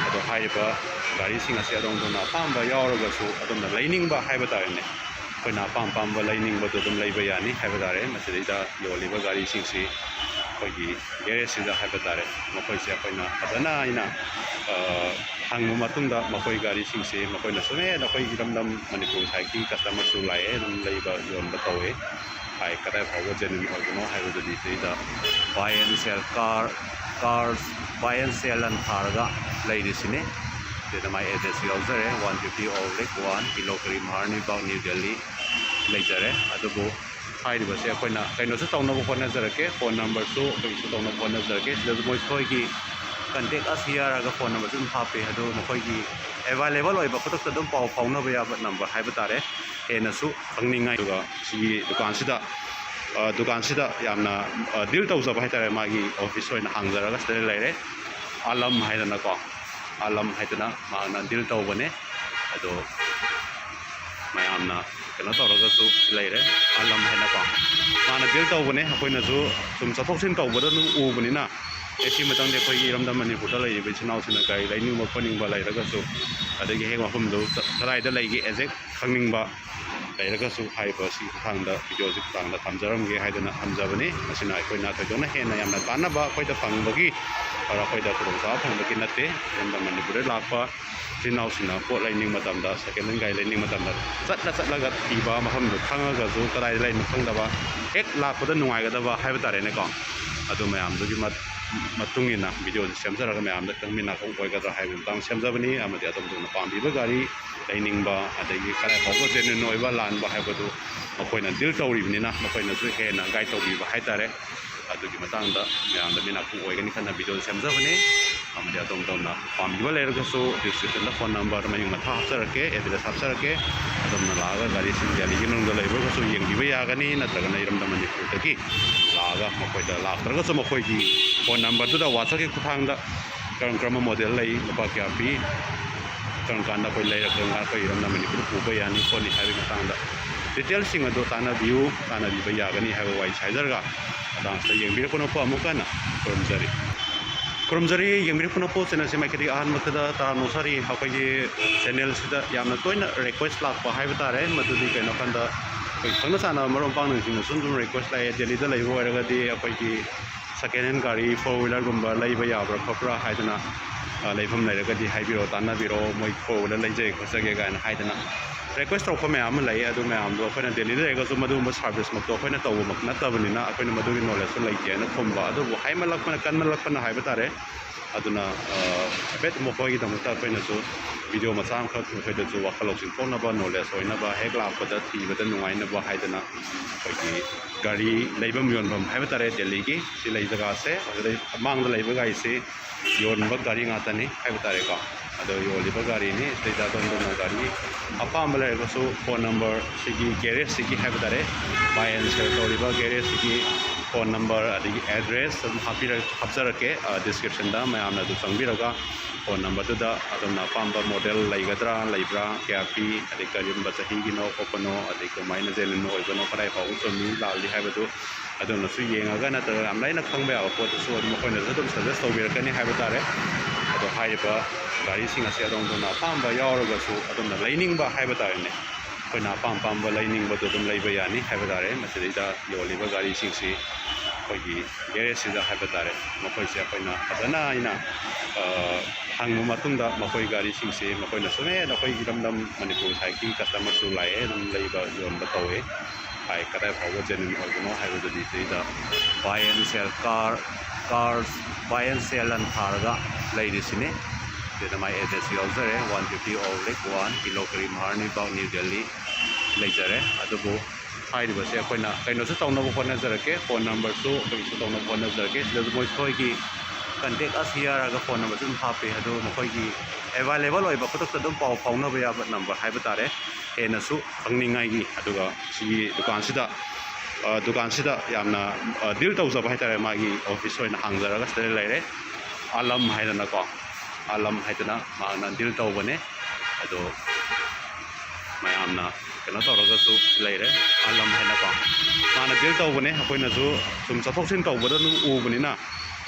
ꯑꯗꯣ ꯍꯥꯏꯔꯤꯕ ꯒꯥꯔꯤꯁꯤꯡ ꯑꯁꯤ ꯑꯗꯣꯝ ꯑꯗꯣꯝꯅ ꯑꯄꯥꯝꯕ ꯌꯥꯎꯔꯒꯁꯨ ꯑꯗꯣꯝꯅ ꯂꯩꯅꯤꯡꯕ ꯍꯥꯏꯕ ꯇꯥꯔꯦꯅꯦ, ꯑꯩꯈꯣꯏꯅ ꯑꯄꯥꯝ ꯑꯄꯥꯝꯕ ꯂꯩꯅꯤꯡꯕꯗꯣ ꯑꯗꯨꯝ ꯂꯩꯕ ꯌꯥꯅꯤ ꯍꯥꯏꯕ ꯇꯥꯔꯦ꯫ ꯃꯁꯤꯗꯩꯗ ꯌꯣꯜꯂꯤꯕ ꯒꯥꯔꯤꯁꯤꯡꯁꯤ ꯑꯩꯈꯣꯏꯒꯤ garageꯁꯤꯗ ꯍꯥꯏꯕ ꯇꯥꯔꯦ, ꯃꯈꯣꯏꯁꯦ ꯑꯩꯈꯣꯏꯅ ꯐꯖꯅ ꯑꯩꯅ, ꯑ, ꯍꯪꯕ ꯃꯇꯨꯡꯗ ꯃꯈꯣꯏ ꯒꯥꯔꯤꯁꯤꯡꯁꯤ ꯃꯈꯣꯏꯅꯁꯨ, "ꯑꯦ, ꯅꯈꯣꯏ ꯏꯔꯝꯗꯝ ꯃꯅꯤꯄꯨꯔ side ꯀꯤ customerꯁꯨ ꯂꯥꯛꯑꯦ, ꯑꯗꯨꯝ ꯂꯩꯕ ꯌꯣꯟꯕ ꯇꯧꯋꯦ" ꯍꯥꯏ꯫ ꯀꯗꯥꯏ ꯐꯥꯎꯕ genuine ꯑꯣꯏꯕꯅꯣ ꯍꯥꯏꯕꯗꯨꯗꯤ ꯁꯤꯗꯩꯗ buy and sell car, cars buy and sell ꯑꯅ ꯊꯥꯔꯒ ꯂꯩꯔꯤꯁꯤꯅꯤ꯫ ꯁꯤꯗ ꯃꯥꯏ address ꯌꯥꯎꯖꯔꯦ, one fifty Old Lake one, ꯀꯤꯂꯣ ꯀꯔꯤ ꯃꯍꯥꯔꯅꯤ ꯕꯥꯒ, ꯅ꯭ꯌꯨ ꯗꯦꯜꯂꯤ ꯂꯩꯖꯔꯦ꯫ ꯑꯗꯨꯕꯨ ꯍꯥꯏꯔꯤꯕꯁꯦ ꯑꯩꯈꯣꯏꯅ ꯀꯩꯅꯣꯁꯨ ꯇꯧꯅꯕ ꯍꯣꯠꯅꯖꯔꯛꯀꯦ, phone numberꯁꯨ ꯑꯩꯈꯣꯏꯒꯤꯁꯨ ꯇꯧꯅꯕ ꯍꯣꯠꯅꯖꯔꯛꯀꯦ꯫ ꯁꯤꯗꯁꯨ ꯃꯈꯣꯏꯒꯤ Contact us here ꯍꯥꯏꯔꯒ phone number ꯁꯨ ꯑꯗꯨꯝ ꯍꯥꯞꯄꯦ꯫ ꯑꯗꯣ ꯃꯈꯣꯏꯒꯤ available ꯑꯣꯏꯕ, ꯈꯨꯗꯛꯇ ꯑꯗꯨꯝ ꯄꯥꯎ ꯐꯥꯎꯅꯕ ꯌꯥꯕ number ꯍꯥꯏꯕ ꯇꯥꯔꯦ, ꯍꯦꯟꯅꯁꯨ ꯈꯪꯅꯤꯡꯉꯥꯏ꯫ ꯑꯗꯨꯒ ꯁꯤꯒꯤ ꯗꯨꯀꯥꯟꯁꯤꯗ, ꯑ, ꯗꯨꯀꯥꯟꯁꯤꯗ ꯌꯥꯝꯅ, ꯑ, deal ꯇꯧꯖꯕ ꯍꯥꯏꯇꯥꯔꯦ, ꯃꯥꯒꯤ office ꯑꯣꯏꯅ ꯍꯥꯡꯖꯔꯒ ꯁꯤꯗ ꯂꯩꯔꯦ꯫ ꯑꯥꯂꯝ ꯍꯥꯏꯗꯅꯀꯣ, ꯑꯥꯂꯝ ꯍꯥꯏꯗꯅ ꯃꯍꯥꯛꯅ deal ꯇꯧꯕꯅꯦ꯫ ꯑꯗꯣ ꯃꯌꯥꯝꯅ ꯀꯩꯅꯣ ꯇꯧꯔꯒꯁꯨ ꯂꯩꯔꯦ, ꯑꯥꯂꯝ ꯍꯥꯏꯅꯀꯣ꯫ ꯃꯥꯅ deal ꯇꯧꯕꯅꯦ, ꯑꯩꯈꯣꯏꯅꯁꯨ ꯁꯨꯝ ꯆꯠꯊꯣꯛ ꯆꯠꯁꯤꯟ ꯇꯧꯕꯗ ꯑꯗꯨꯝ ꯎꯕꯅꯤꯅ, ꯑꯦ, ꯁꯤ ꯃꯇꯝꯗꯤ ꯑꯩꯈꯣꯏꯒꯤ ꯏꯔꯝꯗꯝ ꯃꯅꯤꯄꯨꯔꯗ ꯂꯩꯔꯤꯕ ꯏꯆꯤꯟ ꯏꯅꯥꯎꯁꯤꯡꯅ ꯀꯔꯤ ꯂꯩꯅꯤꯡꯕ ꯈꯣꯠꯅꯤꯡꯕ ꯂꯩꯔꯒꯁꯨ, ꯑꯗꯒꯤ ꯍꯦꯛ ꯃꯐꯝꯗꯨ ꯆ-, ꯀꯗꯥꯏꯗ ꯂꯩꯒꯦ exact ꯈꯪꯅꯤꯡꯕ ꯂꯩꯔꯒꯁꯨ, ꯍꯥꯏꯔꯤꯕ ꯁꯤꯒꯤ ꯈꯨꯠꯊꯥꯡꯗ, video ꯁꯤ ꯈꯨꯠꯊꯥꯡꯗ ꯊꯝꯖꯔꯝꯒꯦ ꯍꯥꯏꯗꯅ ꯊꯝꯖꯕꯅꯤ꯫ ꯃꯁꯤꯅ ꯑꯩꯈꯣꯏꯅ ꯊꯣꯏꯗꯣꯛꯅ ꯍꯦꯟꯅ ꯌꯥꯝꯅ ꯀꯥꯟꯅꯕ ꯑꯩꯈꯣꯏꯗ ꯐꯪꯕꯒꯤ, ꯑꯣꯔ ꯑꯩꯈꯣꯏꯗ ꯈꯨꯗꯣꯡꯆꯥꯕ ꯐꯪꯕꯒꯤ ꯅꯠꯇꯦ꯫ ꯏꯔꯝꯗꯝ ꯃꯅꯤꯄꯨꯔꯗ ꯂꯥꯛꯄ ꯏꯆꯤꯟ ꯏꯅꯥꯎꯁꯤꯡꯅ ꯄꯣꯠ ꯂꯩꯅꯤꯡꯕ ꯃꯇꯝꯗ, second hand ꯒꯥꯔꯤ ꯂꯩꯅꯤꯡꯕ ꯃꯇꯝꯗ, ꯆꯠꯂ ꯆꯠꯂꯒ ꯊꯤꯕ, ꯃꯐꯝꯗꯨ ꯈꯪꯉꯒꯁꯨ ꯀꯗꯥꯏꯗ ꯂꯩꯅꯣ ꯈꯪꯗꯕ, ꯍꯦꯛ ꯂꯥꯛꯄꯗ ꯅꯨꯡꯉꯥꯏꯒꯗꯕ ꯍꯥꯏꯕ ꯇꯥꯔꯦꯅꯦꯀꯣ꯫ ꯑꯗꯨ ꯃꯌꯥꯝꯗꯨꯒꯤ ꯃꯠ-, ꯃꯇꯨꯡ ꯏꯟꯅ video ꯁꯤ ꯁꯦꯝꯖꯔꯒ ꯃꯌꯥꯝꯗ ꯈꯪꯃꯤꯟꯅꯐꯝ ꯑꯣꯏꯒꯗ꯭ꯔꯥ ꯍꯥꯏꯕꯒꯤ ꯃꯇꯥꯡꯗ ꯁꯦꯝꯖꯕꯅꯤ꯫ ꯑꯃꯗꯤ ꯑꯗꯣꯝ ꯑꯗꯣꯝꯅ ꯄꯥꯝꯕꯤꯕ ꯒꯥꯔꯤ ꯂꯩꯅꯤꯡꯕ, ꯑꯗꯒꯤ ꯀꯗꯥꯏ ꯐꯥꯎꯕ genuine ꯑꯣꯏꯕ, ꯂꯥꯟꯕ ꯍꯥꯏꯕꯗꯨ ꯃꯈꯣꯏꯅ deal ꯇꯧꯔꯤꯕꯅꯤꯅ, ꯃꯈꯣꯏꯅꯁꯨ ꯍꯦꯟꯅ guide ꯇꯧꯕꯤꯕ ꯍꯥꯏꯇꯥꯔꯦ꯫ ꯑꯗꯨꯒꯤ ꯃꯇꯥꯡꯗ ꯃꯌꯥꯝꯗ ꯃꯤꯅꯥꯛꯐꯝ ꯑꯣꯏꯒꯅꯤ ꯈꯟꯅ video ꯁꯦꯝꯖꯕꯅꯤ꯫ ꯑꯃꯗꯤ ꯑꯗꯣꯝ ꯑꯗꯣꯝꯅ ꯄꯥꯝꯕꯤꯕ ꯂꯩꯔꯒꯁꯨ description ꯗ phone number ꯃꯌꯨꯝ ꯃꯊꯥ ꯍꯥꯞꯆꯔꯛꯀꯦ, address ꯍꯥꯞꯆꯔꯛꯀꯦ꯫ ꯑꯗꯣꯝꯅ ꯂꯥꯛꯑꯒ ꯒꯥꯔꯤꯁꯤꯡ ꯗꯦꯜꯂꯤꯒꯤ ꯃꯅꯨꯡꯗ ꯂꯩꯕ ꯑꯣꯏꯔꯒꯁꯨ ꯌꯦꯡꯕꯤꯕ ꯌꯥꯒꯅꯤ, ꯅꯠꯇ꯭ꯔꯒꯅ ꯏꯔꯝꯗꯝ ꯃꯅꯤꯄꯨꯔꯗꯒꯤ ꯂꯥꯛꯑꯒ, ꯃꯈꯣꯏꯗ ꯂꯥꯛꯇ꯭ꯔꯒꯁꯨ ꯃꯈꯣꯏꯒꯤ phone number ꯗꯨꯗ WhatsApp ꯀꯤ ꯈꯨꯠꯊꯥꯡꯗ ꯀꯔꯝ ꯀꯔꯝꯕ model ꯂꯩ, ꯂꯨꯄꯥ ꯀꯌꯥ ꯄꯤ, ꯀꯔꯝ ꯀꯥꯟꯗ ꯑꯩꯈꯣꯏ ꯂꯩꯔꯒ ꯀꯔꯝ ꯀꯥꯟꯗ ꯑꯩꯈꯣꯏ ꯏꯔꯝꯗꯝ ꯃꯅꯤꯄꯨꯔꯗ ꯄꯨꯕ ꯌꯥꯅꯤ ꯈꯣꯠꯅꯤ ꯍꯥꯏꯕꯒꯤ ꯃꯇꯥꯡꯗ detail ꯁꯤꯡ ꯑꯗꯨ ꯇꯥꯟꯅꯕꯤꯌꯨ, ꯇꯥꯟꯅꯕꯤꯕ ꯌꯥꯒꯅꯤ ꯍꯥꯏꯕ ꯋꯥꯔꯤ ꯍꯥꯏꯖꯔꯒ, ꯃꯇꯥꯡꯁꯤꯗ ꯌꯦꯡꯕꯤꯔꯛꯄ ꯅꯄꯨ ꯑꯃꯨꯛꯀ ꯍꯟꯅ ꯈꯨꯔꯨꯝꯖꯔꯤ꯫ ꯈꯨꯔꯨꯝꯖꯔꯤ, ꯌꯦꯡꯕꯤꯔꯛꯄ ꯅꯄꯨ ꯆꯦꯅꯦꯜꯁꯤ ꯃꯥꯏꯀꯩꯗꯒꯤ ꯑꯍꯥꯟꯕꯗ ꯇꯔꯥꯝꯅ ꯑꯣꯛꯆꯔꯤ꯫ ꯑꯩꯈꯣꯏꯒꯤ ꯆꯦꯅꯦꯜꯁꯤꯗ ꯌꯥꯝꯅ ꯇꯣꯏꯅ request ꯂꯥꯛꯄ ꯍꯥꯏꯕ ꯇꯥꯔꯦ, ꯃꯗꯨꯗꯤ ꯀꯩꯅꯣ ꯍꯥꯏꯀꯥꯟꯗ ꯑꯩꯈꯣꯏ ꯈꯪꯅ ꯆꯥꯟꯅꯕ ꯃꯔꯨꯞ ꯃꯄꯥꯡꯁꯤꯡꯅꯁꯨ ꯑꯗꯨꯝ request ꯂꯥꯛꯑꯦ, ꯗꯦꯜꯂꯤꯗ ꯂꯩꯕ ꯑꯣꯏꯔꯒꯗꯤ ꯑꯩꯈꯣꯏꯒꯤ second hand ꯒꯥꯔꯤ, four wheeler ꯒꯨꯝꯕ ꯂꯩꯕ ꯌꯥꯕ꯭ꯔꯥ ꯈꯣꯠꯄ꯭ꯔꯥ ꯍꯥꯏꯗꯅ, ꯑ, ꯂꯩꯐꯝ ꯂꯩꯔꯒꯗꯤ ꯍꯥꯏꯕꯤꯔꯛꯑꯣ, ꯇꯥꯟꯅꯕꯤꯔꯛꯑꯣ, ꯃꯣꯏ four wheeler ꯂꯩꯖꯒꯦ ꯈꯣꯠꯆꯒꯦ ꯀꯥꯏꯅ ꯍꯥꯏꯗꯅ request ꯇꯧꯔꯛꯄ ꯃꯌꯥꯝ ꯑꯃ ꯂꯩ꯫ ꯑꯗꯨ ꯃꯌꯥꯝꯗꯣ ꯑꯩꯈꯣꯏꯅ ꯗꯦꯜꯂꯤꯗ ꯂꯩꯔꯒꯁꯨ ꯃꯗꯨꯒꯨꯝꯕ service ꯃꯛꯇꯣ ꯑꯩꯈꯣꯏꯅ ꯇꯧꯕꯃꯛ ꯅꯠꯇꯕꯅꯤꯅ ꯑꯩꯈꯣꯏꯅ ꯃꯗꯨꯒꯤ knowledge ꯇꯣ ꯂꯩꯇꯦ ꯍꯥꯏꯅ ꯈꯨꯝꯕ꯫ ꯑꯗꯨꯕꯨ ꯍꯥꯏꯃꯜꯂꯛꯄꯅ, ꯀꯟꯃꯜꯂꯛꯄꯅ ꯍꯥꯏꯕ ꯇꯥꯔꯦ, ꯑꯗꯨꯅ ꯍꯥꯏꯐꯦꯠ ꯃꯈꯣꯏꯒꯤꯗꯃꯛꯇ ꯑꯩꯈꯣꯏꯅꯁꯨ ꯚꯤꯗꯤꯑꯣ ꯃꯆꯥ ꯑꯃꯈꯛ ꯃꯈꯣꯏꯗꯁꯨ ꯋꯥꯈꯜ ꯂꯧꯁꯤꯡ ꯊꯣꯛꯅꯕ, ꯅꯣꯂꯦꯖ ꯑꯣꯏꯅꯕ, ꯍꯦꯛ ꯂꯥꯛꯄꯗ ꯊꯤꯕꯗ ꯅꯨꯡꯉꯥꯏꯅꯕ ꯍꯥꯏꯗꯅ ꯑꯩꯈꯣꯏꯒꯤ ꯒꯥꯔꯤ ꯂꯩꯐꯝ ꯌꯣꯟꯐꯝ ꯍꯥꯏꯕ ꯇꯥꯔꯦ, ꯗꯦꯜꯂꯤꯒꯤ ꯁꯤ ꯂꯩ ꯖꯒꯥꯁꯦ꯫ ꯑꯗꯨꯗꯩ ꯃꯥꯡꯗ ꯂꯩꯕ ꯒꯥꯔꯤꯁꯤ ꯌꯣꯟꯕ ꯒꯥꯔꯤ ꯉꯥꯛꯇꯅꯤ ꯍꯥꯏꯕ ꯇꯥꯔꯦꯀꯣ꯫ ꯑꯗꯣ ꯌꯣꯜꯂꯤꯕ ꯒꯥꯔꯤꯅꯤ꯫ ꯁꯤꯗꯩꯗ ꯑꯗꯣꯝꯗꯅ ꯒꯥꯔꯤ ꯑꯄꯥꯝꯕ ꯂꯩꯔꯒꯁꯨ ꯐꯣꯟ ꯅꯝꯕꯔ ꯁꯤꯒꯤ ꯒꯦꯔꯦꯖꯁꯤꯒꯤ ꯍꯥꯏꯕ ꯇꯥꯔꯦ, ꯕꯥꯏ ꯑꯦꯟ ꯁꯦꯜ ꯇꯧꯔꯤꯕ ꯒꯦꯔꯦꯖꯁꯤꯒꯤ ꯐꯣꯟ ꯅꯝꯕꯔ ꯑꯗꯒꯤ ꯑꯦꯗ꯭ꯔꯦꯁ ꯑꯗꯨꯝ ꯍꯥꯞꯄꯤꯔ-, ꯍꯥꯞꯆꯔꯛꯀꯦ ꯗꯤꯁꯀ꯭ꯔꯤꯞꯁꯟꯗ꯫ ꯃꯌꯥꯝꯅ ꯑꯗꯨ ꯆꯪꯕꯤꯔꯒ ꯐꯣꯟ ꯅꯝꯕꯔꯗꯨꯗ ꯑꯗꯣꯝꯅ ꯑꯄꯥꯝꯕ ꯃꯣꯗꯦꯜ ꯂꯩꯒꯗ꯭ꯔꯥ, ꯂꯩꯕ꯭ꯔꯥ, ꯀꯌꯥ ꯄꯤ, ꯑꯗꯩ ꯀꯔꯝꯕ ꯆꯍꯤꯒꯤꯅꯣ ꯈꯣꯠꯄꯅꯣ, ꯑꯗꯩ ꯀꯃꯥꯏꯅ ꯖꯦꯅꯨꯏꯟ ꯑꯣꯏꯕꯅꯣ, ꯀꯗꯥꯏ ꯐꯥꯎꯕ ꯆꯨꯝꯃꯤ ꯂꯥꯜꯂꯤ ꯍꯥꯏꯕꯗꯨ ꯑꯗꯣꯝꯅꯁꯨ ꯌꯦꯡꯉꯒ, ꯅꯠꯇ꯭ꯔꯒ ꯌꯥꯝ ꯂꯥꯏꯅ ꯈꯪꯕ ꯌꯥꯕ ꯄꯣꯠꯇꯨꯁꯨ ꯑꯗꯨꯝ ꯃꯈꯣꯏꯅꯁꯨ ꯑꯗꯨꯝ ꯁꯖꯦꯁ ꯇꯧꯕꯤꯔꯛꯀꯅꯤ ꯍꯥꯏꯕ ꯇꯥꯔꯦ꯫ ꯑꯗꯣ ꯍꯥꯏꯔꯤꯕ ꯒꯥꯔꯤꯁꯤꯡ ꯑꯁꯤ ꯑꯗꯣꯝ ꯑꯗꯣꯝꯅ ꯑꯄꯥꯝꯕ ꯌꯥꯎꯔꯒꯁꯨ, ꯑꯗꯣꯝꯅ ꯂꯩꯅꯤꯡꯕ ꯍꯥꯏꯕ ꯇꯥꯔꯦꯅꯦ, ꯑꯩꯈꯣꯏꯅ ꯑꯄꯥꯝ ꯑꯄꯥꯝꯕ ꯂꯩꯅꯤꯡꯕꯗꯣ ꯑꯗꯨꯝ ꯂꯩꯕ ꯌꯥꯅꯤ ꯍꯥꯏꯕ ꯇꯥꯔꯦ꯫ ꯃꯁꯤꯗꯩꯗ ꯌꯣꯜꯂꯤꯕ ꯒꯥꯔꯤꯁꯤꯡꯁꯤ ꯑꯩꯈꯣꯏꯒꯤ ꯒꯦꯔꯦꯖꯁꯤꯗ ꯍꯥꯏꯕ ꯇꯥꯔꯦ, ꯃꯈꯣꯏꯁꯦ ꯑꯩꯈꯣꯏꯅ ꯐꯖꯅ ꯑꯩꯅ, ꯑ, ꯍꯪꯕ ꯃꯇꯨꯡꯗ ꯃꯈꯣꯏ ꯒꯥꯔꯤꯁꯤꯡꯁꯤ ꯃꯈꯣꯏꯅꯁꯨ, "ꯑꯦ, ꯅꯈꯣꯏ ꯏꯔꯝꯗꯝ ꯃꯅꯤꯄꯨꯔ ꯁꯥꯏꯠꯀꯤ ꯀꯁꯇꯃꯔꯁꯨ ꯂꯥꯛꯑꯦ, ꯑꯗꯨꯝ ꯂꯩꯕ ꯌꯣꯟꯕ ꯇꯧꯋꯦ, ꯍꯥꯏ, ꯀꯗꯥꯏ ꯐꯥꯎꯕ ꯖꯦꯅꯨꯏꯟ ꯑꯣꯏꯕꯅꯣ?" ꯍꯥꯏꯕꯗꯨꯗꯤ ꯁꯤꯗ buy and sell car, car buy and sell ꯑꯅ ꯊꯥꯔꯒ ꯂꯩꯔꯤꯁꯤꯅꯤ꯫ ꯁꯤꯗ ꯃꯥꯏ ꯑꯦꯗ꯭ꯔꯦꯁ ꯌꯥꯎꯖꯔꯦ, ꯋꯥꯟ ꯐꯤꯐꯇꯤ ꯑꯣ ꯂꯤꯛ ꯋꯥꯟ, ꯀꯤꯂꯣ ꯀꯔꯤ, ꯃꯍꯥꯔꯥꯅꯤ ꯕꯥꯒ, ꯅ꯭ꯌꯨ ꯗꯦꯜꯂꯤ ꯂꯩꯖꯔꯦ꯫ ꯑꯗꯨꯕꯨ ꯍꯥꯏꯔꯤꯕꯁꯦ ꯑꯩꯈꯣꯏꯅ ꯀꯩꯅꯣꯁꯨ ꯇꯧꯅꯕ ꯍꯣꯠꯅꯖꯔꯛꯀꯦ, ꯐꯣꯟ ꯅꯝꯕꯔꯁꯨ ꯑꯩꯈꯣꯏꯒꯤꯁꯨ ꯇꯧꯅꯕ ꯍꯣꯠꯅꯖꯔꯛꯀꯦ꯫ ꯁꯤꯗꯁꯨ ꯃꯈꯣꯏꯒꯤ ꯀꯟꯇꯦꯛ ꯑꯁ ꯍꯤꯌꯔ ꯍꯥꯏꯔꯒ ꯐꯣꯟ ꯅꯝꯕꯔꯁꯨ ꯑꯗꯨꯝ ꯍꯥꯞꯄꯤ, ꯑꯗꯨ ꯃꯈꯣꯏꯒꯤ ꯑꯦꯕꯥꯏꯂꯦꯕꯜ ꯑꯣꯏꯕ, ꯈꯨꯗꯛꯇ ꯑꯗꯨꯝ ꯄꯥꯎ ꯐꯥꯎꯅꯕ ꯌꯥꯕ ꯅꯝꯕꯔ ꯍꯥꯏꯕ ꯇꯥꯔꯦ꯫ ꯍꯦꯟꯅꯁꯨ ꯈꯪꯅꯤꯡꯉꯥꯏꯒꯤ, ꯑꯗꯨꯒ ꯁꯤꯒꯤ ꯗꯨꯀꯥꯟꯁꯤꯗ, ꯑ, ꯗꯨꯀꯥꯟꯁꯤꯗ ꯌꯥꯝꯅ, ꯑ, ꯗꯤꯜ ꯇꯧꯖꯕ ꯍꯥꯏꯇꯥꯔꯦ, ꯃꯥꯒꯤ ꯑꯣꯐꯤꯁ ꯑꯣꯏꯅ ꯍꯥꯡꯖꯔꯒ ꯁꯤꯗ ꯂꯩꯔꯦ꯫ ꯑꯥꯂꯝ ꯍꯥꯏꯗꯅꯀꯣ, ꯑꯥꯂꯝ ꯍꯥꯏꯗꯅ ꯃꯥꯅ ꯗꯤꯜ ꯇꯧꯕꯅꯦ꯫ ꯑꯗꯣ ꯃꯌꯥꯝꯅ ꯀꯩꯅꯣ ꯇꯧꯔꯒꯁꯨ ꯂꯩꯔꯦ, ꯑꯥꯂꯝ ꯍꯥꯏꯅꯀꯣ꯫ ꯃꯥꯅ ꯗꯤꯜ ꯇꯧꯕꯅꯦ, ꯑꯩꯈꯣꯏꯅꯁꯨ ꯁꯨꯝ ꯆꯠꯊꯣꯛ ꯆꯠꯁꯤꯟ ꯇꯧꯕꯗ ꯑꯗꯨꯝ ꯎꯕꯅꯤꯅ,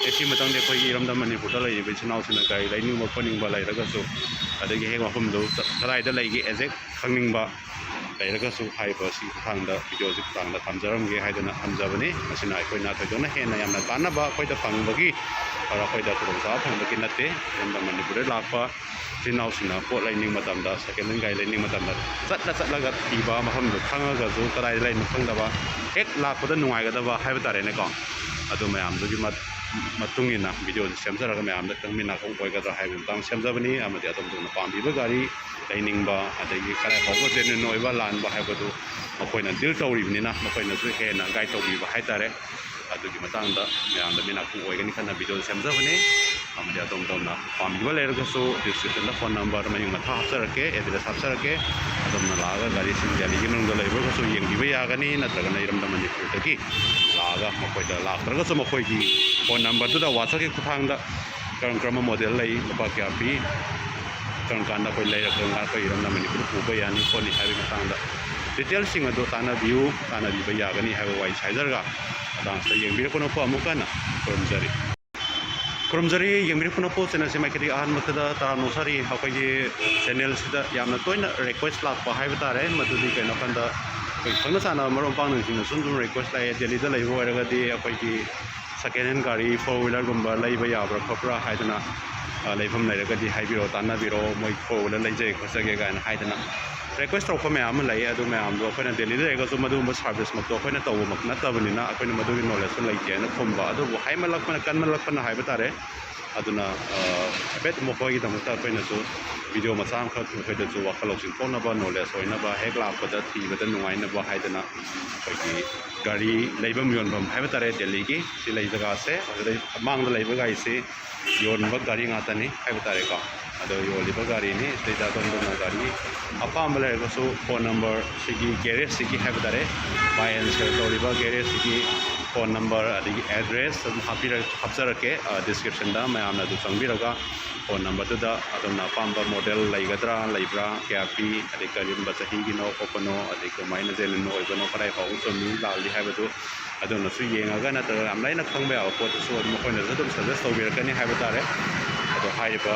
ꯑꯦ, ꯁꯤ ꯃꯇꯝꯗꯤ ꯑꯩꯈꯣꯏꯒꯤ ꯏꯔꯝꯗꯝ ꯃꯅꯤꯄꯨꯔꯗ ꯂꯩꯔꯤꯕ ꯏꯆꯤꯟ ꯏꯅꯥꯎꯁꯤꯡꯅ ꯒꯥꯔꯤ ꯂꯩꯅꯤꯡꯕ ꯈꯣꯠꯅꯤꯡꯕ ꯂꯩꯔꯒꯁꯨ, ꯑꯗꯒꯤ ꯍꯦꯛ ꯃꯐꯝꯗꯨ ꯆꯠ-, ꯀꯗꯥꯏꯗ ꯂꯩꯒꯦ ꯑꯦꯖꯦꯛ ꯈꯪꯅꯤꯡꯕ ꯂꯩꯔꯒꯁꯨ, ꯍꯥꯏꯔꯤꯕ ꯁꯤꯒꯤ ꯈꯨꯊꯥꯡꯗ, ꯚꯤꯗꯤꯑꯣꯁꯤ ꯈꯨꯊꯥꯡꯗ ꯊꯝꯖꯔꯝꯒꯦ ꯍꯥꯏꯗꯨꯅ ꯊꯝꯖꯕꯅꯤ꯫ ꯃꯁꯤꯅ ꯑꯩꯈꯣꯏꯅ ꯊꯣꯏꯗꯣꯛꯅ ꯍꯦꯟꯅ ꯌꯥꯝꯅ ꯀꯥꯟꯅꯕ ꯑꯩꯈꯣꯏꯗ ꯐꯪꯕꯒꯤ, ꯑꯗꯨꯒ ꯑꯩꯈꯣꯏꯗ ꯈꯨꯗꯣꯡꯆꯥꯕ ꯐꯪꯕꯒꯤ ꯅꯠꯇꯦ꯫ ꯏꯔꯝꯗꯝ ꯃꯅꯤꯄꯨꯔꯗ ꯂꯥꯛꯄ ꯏꯆꯤꯟ ꯏꯅꯥꯎꯁꯤꯡꯅ ꯄꯣꯠ ꯂꯩꯅꯤꯡꯕ ꯃꯇꯝꯗ, ꯁꯦꯀꯦꯟ ꯍꯦꯟ ꯒꯥꯔꯤ ꯂꯩꯅꯤꯡꯕ ꯃꯇꯝꯗ, ꯆꯠꯂ ꯆꯠꯂꯒ ꯊꯤꯕ, ꯃꯐꯝꯗꯨ ꯈꯪꯉꯒꯁꯨ ꯀꯗꯥꯏꯗ ꯂꯩꯔꯤꯅꯣ ꯈꯪꯗꯕ, ꯍꯦꯛ ꯂꯥꯛꯄꯗ ꯅꯨꯡꯉꯥꯏꯒꯗꯕ ꯍꯥꯏꯕ ꯇꯥꯔꯦꯅꯦꯀꯣ꯫ ꯑꯗꯨ ꯃꯌꯥꯝꯗꯨꯒꯤ ꯃꯠ-, ꯃꯇꯨꯡ ꯏꯟꯅ ꯚꯤꯗꯤꯑꯣꯁꯦ ꯁꯦꯝꯖꯔꯒ ꯃꯌꯥꯝꯗ ꯈꯪꯃꯤꯟꯅ ꯈꯪ ꯑꯣꯏꯒꯗ꯭ꯔꯥ ꯍꯥꯏꯕꯒꯤ ꯃꯇꯥꯡꯗ ꯁꯦꯝꯖꯕꯅꯤ꯫ ꯑꯃꯗꯤ ꯑꯗꯣꯝ ꯑꯗꯣꯝꯅ ꯄꯥꯝꯕꯤꯕ ꯒꯥꯔꯤ ꯂꯩꯅꯤꯡꯕ, ꯑꯗꯒꯤ ꯀꯗꯥꯏ ꯐꯥꯎꯕ ꯖꯦꯅ꯭ꯌꯨꯟ ꯑꯣꯏꯕ ꯂꯥꯟꯕ ꯍꯥꯏꯕꯗꯨ ꯃꯈꯣꯏꯅ ꯗꯤꯜ ꯇꯧꯔꯤꯕꯅꯤꯅ ꯃꯈꯣꯏꯅꯁꯨ ꯍꯦꯟꯅ ꯒꯥꯏꯗ ꯇꯧꯕꯤꯕ ꯍꯥꯏꯇꯥꯔꯦ꯫ ꯑꯗꯨꯒꯤ ꯃꯇꯥꯡꯗ ꯃꯌꯥꯝꯗ ꯃꯤꯅꯥꯛ ꯑꯣꯏꯒꯅꯤ ꯈꯟꯅ ꯚꯤꯗꯤꯑꯣ ꯁꯦꯝꯖꯕꯅꯤ꯫ ꯑꯃꯗꯤ ꯑꯗꯣꯝ ꯑꯗꯣꯝꯅ ꯄꯥꯝꯕꯤꯕ ꯂꯩꯔꯒꯁꯨ ꯗꯤꯁꯀ꯭ꯔꯤꯞꯁꯟꯗ ꯐꯣꯟ ꯅꯝꯕꯔ ꯃꯌꯨꯝ ꯃꯊꯥ ꯍꯥꯞꯆꯔꯛꯀꯦ, ꯑꯦꯗ꯭ꯔꯦꯁ ꯍꯥꯞꯆꯔꯛꯀꯦ꯫ ꯑꯗꯣꯝꯅ ꯂꯥꯛꯑꯒ ꯒꯥꯔꯤꯁꯤꯡ ꯗꯦꯜꯂꯤꯒꯤ ꯃꯅꯨꯡꯗ ꯂꯩꯕ ꯑꯣꯏꯔꯒꯁꯨ ꯌꯦꯡꯕꯤꯕ ꯌꯥꯒꯅꯤ, ꯅꯠꯇ꯭ꯔꯒꯅ ꯏꯔꯝꯗꯝ ꯃꯅꯤꯄꯨꯔꯗꯒꯤ ꯂꯥꯛꯑꯒ ꯃꯈꯣꯏꯗ ꯂꯥꯛꯇ꯭ꯔꯒꯁꯨ ꯃꯈꯣꯏꯒꯤ ꯐꯣꯟ ꯅꯝꯕꯔꯗꯨꯗ ꯋꯥꯆꯞꯀꯤ ꯈꯨꯠꯊꯥꯡꯗ ꯀꯔꯝ ꯀꯔꯝꯕ ꯃꯣꯗꯦꯜ ꯂꯩ, ꯂꯨꯄꯥ ꯀꯌꯥ ꯄꯤ, ꯀꯔꯝ ꯀꯥꯟꯗ ꯑꯩꯈꯣꯏ ꯂꯩꯔꯛꯄ, ꯑꯩꯈꯣꯏ ꯏꯔꯝꯗꯝ ꯃꯅꯤꯄꯨꯔꯗ ꯄꯨꯕ ꯌꯥꯅꯤ ꯈꯣꯠꯅꯤ ꯍꯥꯏꯕꯒꯤ ꯃꯇꯥꯡꯗ ꯗꯤꯇꯦꯜꯁꯤꯡ ꯑꯗꯨ ꯇꯥꯟꯅꯕꯤꯌꯨ, ꯇꯥꯟꯅꯕꯤꯕ ꯌꯥꯒꯅꯤ ꯍꯥꯏꯕ ꯋꯥꯍꯩ ꯍꯥꯏꯖꯔꯒ ꯃꯇꯥꯡꯁꯤꯗ ꯌꯦꯡꯕꯤꯔꯛꯄꯅ ꯑꯃꯨꯛ ꯍꯟꯅ ꯈꯨꯔꯨꯝꯖꯔꯤ꯫ ꯈꯨꯔꯨꯝꯖꯔꯤ, ꯌꯦꯡꯕꯤꯔꯛꯄꯅ ꯄꯣꯠꯁꯤꯅ ꯁꯤ ꯃꯥꯏꯀꯩꯗꯒꯤ ꯑꯍꯥꯟꯕꯗ ꯇꯔꯥꯝꯅ ꯑꯣꯛꯆꯔꯤ꯫ ꯑꯩꯈꯣꯏꯒꯤ ꯆꯦꯅꯦꯜꯁꯤꯗ ꯌꯥꯝꯅ ꯇꯣꯏꯅ ꯔꯤꯀ꯭ꯋꯦꯁ ꯂꯥꯛꯄ ꯍꯥꯏꯕ ꯇꯥꯔꯦ, ꯃꯗꯨꯗꯤ ꯀꯩꯅꯣ ꯍꯥꯏꯀꯥꯟꯗ ꯑꯩꯈꯣꯏ ꯈꯪꯅ ꯆꯥꯟꯅꯕ ꯃꯔꯨꯞ ꯃꯄꯥꯡꯁꯤꯡꯅ ꯁꯨꯝ ꯁꯨꯝ ꯔꯤꯀ꯭ꯋꯦꯁ ꯂꯥꯛꯑꯦ, ꯗꯦꯜꯂꯤꯗ ꯂꯩꯕ ꯑꯣꯏꯔꯒꯗꯤ ꯑꯩꯈꯣꯏꯒꯤ ꯁꯦꯀꯦꯟ ꯍꯦꯟ ꯒꯥꯔꯤ, ꯐꯣꯔ ꯋꯤꯂꯔꯒꯨꯝꯕ ꯂꯩꯕ ꯌꯥꯕ꯭ꯔꯥ ꯈꯣꯠꯄ꯭ꯔꯥ ꯍꯥꯏꯗꯅ, ꯑ, ꯂꯩꯐꯝ ꯂꯩꯔꯒꯗꯤ ꯍꯥꯏꯕꯤꯔꯛꯑꯣ, ꯇꯥꯟꯅꯕꯤꯔꯛꯑꯣ, ꯃꯣꯏ ꯐꯣꯔ ꯋꯤꯂꯔ ꯂꯩꯖꯒꯦ ꯈꯣꯠꯆꯒꯦ ꯀꯥꯏꯅ ꯍꯥꯏꯗꯅ ꯔꯤꯀ꯭ꯋꯦꯁ ꯇꯧꯔꯛꯄ ꯃꯌꯥꯝ ꯑꯃ ꯂꯩ꯫ ꯑꯗꯨ ꯃꯌꯥꯝꯗꯣ ꯑꯩꯈꯣꯏꯅ ꯗꯦꯜꯂꯤꯗ ꯂꯩꯔꯒꯁꯨ ꯃꯗꯨꯒꯨꯝꯕ ꯁꯥꯔꯚꯤꯁꯃꯛꯇꯣ ꯑꯩꯈꯣꯏꯅ ꯇꯧꯕꯃꯛ ꯅꯠꯇꯕꯅꯤꯅ ꯑꯩꯈꯣꯏꯅ ꯃꯗꯨꯒꯤ ꯅꯣꯂꯦꯖꯁꯨ ꯂꯩꯇꯦꯅ ꯈꯨꯝꯕ꯫ ꯑꯗꯨꯕꯨ ꯍꯥꯏꯃꯜꯂꯛꯄꯅ, ꯀꯟꯃꯜꯂꯛꯄꯅ ꯍꯥꯏꯕ ꯇꯥꯔꯦ꯫ ꯑꯗꯨꯅ, ꯑ, ꯍꯥꯏꯐꯦꯠ ꯃꯈꯣꯏꯒꯤꯗꯃꯛꯇ ꯑꯩꯈꯣꯏꯅꯁꯨ ꯚꯤꯗꯤꯑꯣ ꯃꯆꯥ ꯑꯃꯈꯛ ꯃꯈꯣꯏꯗꯁꯨ ꯋꯥꯈꯜ ꯂꯧꯁꯤꯡ ꯊꯣꯛꯅꯕ, ꯅꯣꯂꯦꯖ ꯑꯣꯏꯅꯕ, ꯍꯦꯛ ꯂꯥꯛꯄꯗ ꯊꯤꯕꯗ ꯅꯨꯡꯉꯥꯏꯅꯕ ꯍꯥꯏꯗꯅ ꯑꯩꯈꯣꯏꯒꯤ ꯒꯥꯔꯤ ꯂꯩꯐꯝ ꯌꯣꯟꯐꯝ ꯍꯥꯏꯕ ꯇꯥꯔꯦ, ꯗꯦꯜꯂꯤꯒꯤ ꯁꯤ ꯂꯩ ꯖꯒꯥꯁꯦ, ꯑꯗꯨꯗꯩ ꯃꯥꯡꯗ ꯂꯩꯕ ꯒꯥꯔꯤꯁꯤ ꯌꯣꯟꯕ ꯒꯥꯔꯤ ꯉꯥꯛꯇꯅꯤ ꯍꯥꯏꯕ ꯇꯥꯔꯦꯀꯣ꯫ ꯑꯗꯣ ꯌꯣꯜꯂꯤꯕ ꯒꯥꯔꯤꯅꯤ꯫ ꯁꯤꯗꯩꯗ ꯑꯗꯣꯝ ꯑꯗꯣꯝꯅ ꯒꯥꯔꯤ ꯑꯄꯥꯝꯕ ꯂꯩꯔꯒꯁꯨ ꯐꯣꯟ ꯅꯝꯕꯔ ꯁꯤꯒꯤ ꯒꯦꯔꯦꯖꯁꯤꯒꯤ ꯍꯥꯏꯕ ꯇꯥꯔꯦ, ꯕꯥꯏ ꯑꯦꯟ ꯁꯦꯜ ꯇꯧꯔꯤꯕ ꯒꯦꯔꯦꯖꯁꯤꯒꯤ ꯐꯣꯟ ꯅꯝꯕꯔ ꯑꯗꯒꯤ ꯑꯦꯗ꯭ꯔꯦꯁ ꯑꯗꯨꯝ ꯍꯥꯞꯄꯤꯔ-, ꯍꯥꯞꯆꯔꯛꯀꯦ, ꯑ, ꯗꯤꯁꯀ꯭ꯔꯤꯞꯁꯟꯗ꯫ ꯃꯌꯥꯝꯅ ꯑꯗꯨ ꯆꯪꯕꯤꯔꯒ ꯐꯣꯟ ꯅꯝꯕꯔꯗꯨꯗ ꯑꯗꯣꯝꯅ ꯑꯄꯥꯝꯕ ꯃꯣꯗꯦꯜ ꯂꯩꯒꯗ꯭ꯔꯥ, ꯂꯩꯕ꯭ꯔꯥ, ꯀꯌꯥ ꯄꯤ, ꯑꯗꯩ ꯀꯔꯝꯕ ꯆꯍꯤꯒꯤꯅꯣ ꯈꯣꯠꯄꯅꯣ, ꯑꯗꯩ ꯀꯃꯥꯏꯅ ꯖꯦꯅ꯭ꯌꯨꯟ ꯑꯣꯏꯕꯅꯣ, ꯀꯗꯥꯏ ꯐꯥꯎꯕ ꯆꯨꯝꯃꯤ ꯂꯥꯜꯂꯤ ꯍꯥꯏꯕꯗꯨ ꯑꯗꯣꯝꯅꯁꯨ ꯌꯦꯡꯉꯒ, ꯅꯠꯇ꯭ꯔꯒ ꯌꯥꯝ ꯂꯥꯏꯅ ꯈꯪꯕ ꯌꯥꯕ ꯄꯣꯠꯇꯨꯁꯨ ꯑꯗꯨꯝ ꯃꯈꯣꯏꯅꯁꯨ ꯑꯗꯨꯝ ꯁꯖꯦꯁ ꯇꯧꯕꯤꯔꯛꯀꯅꯤ ꯍꯥꯏꯕ ꯇꯥꯔꯦ꯫ ꯑꯗꯣ ꯍꯥꯏꯔꯤꯕ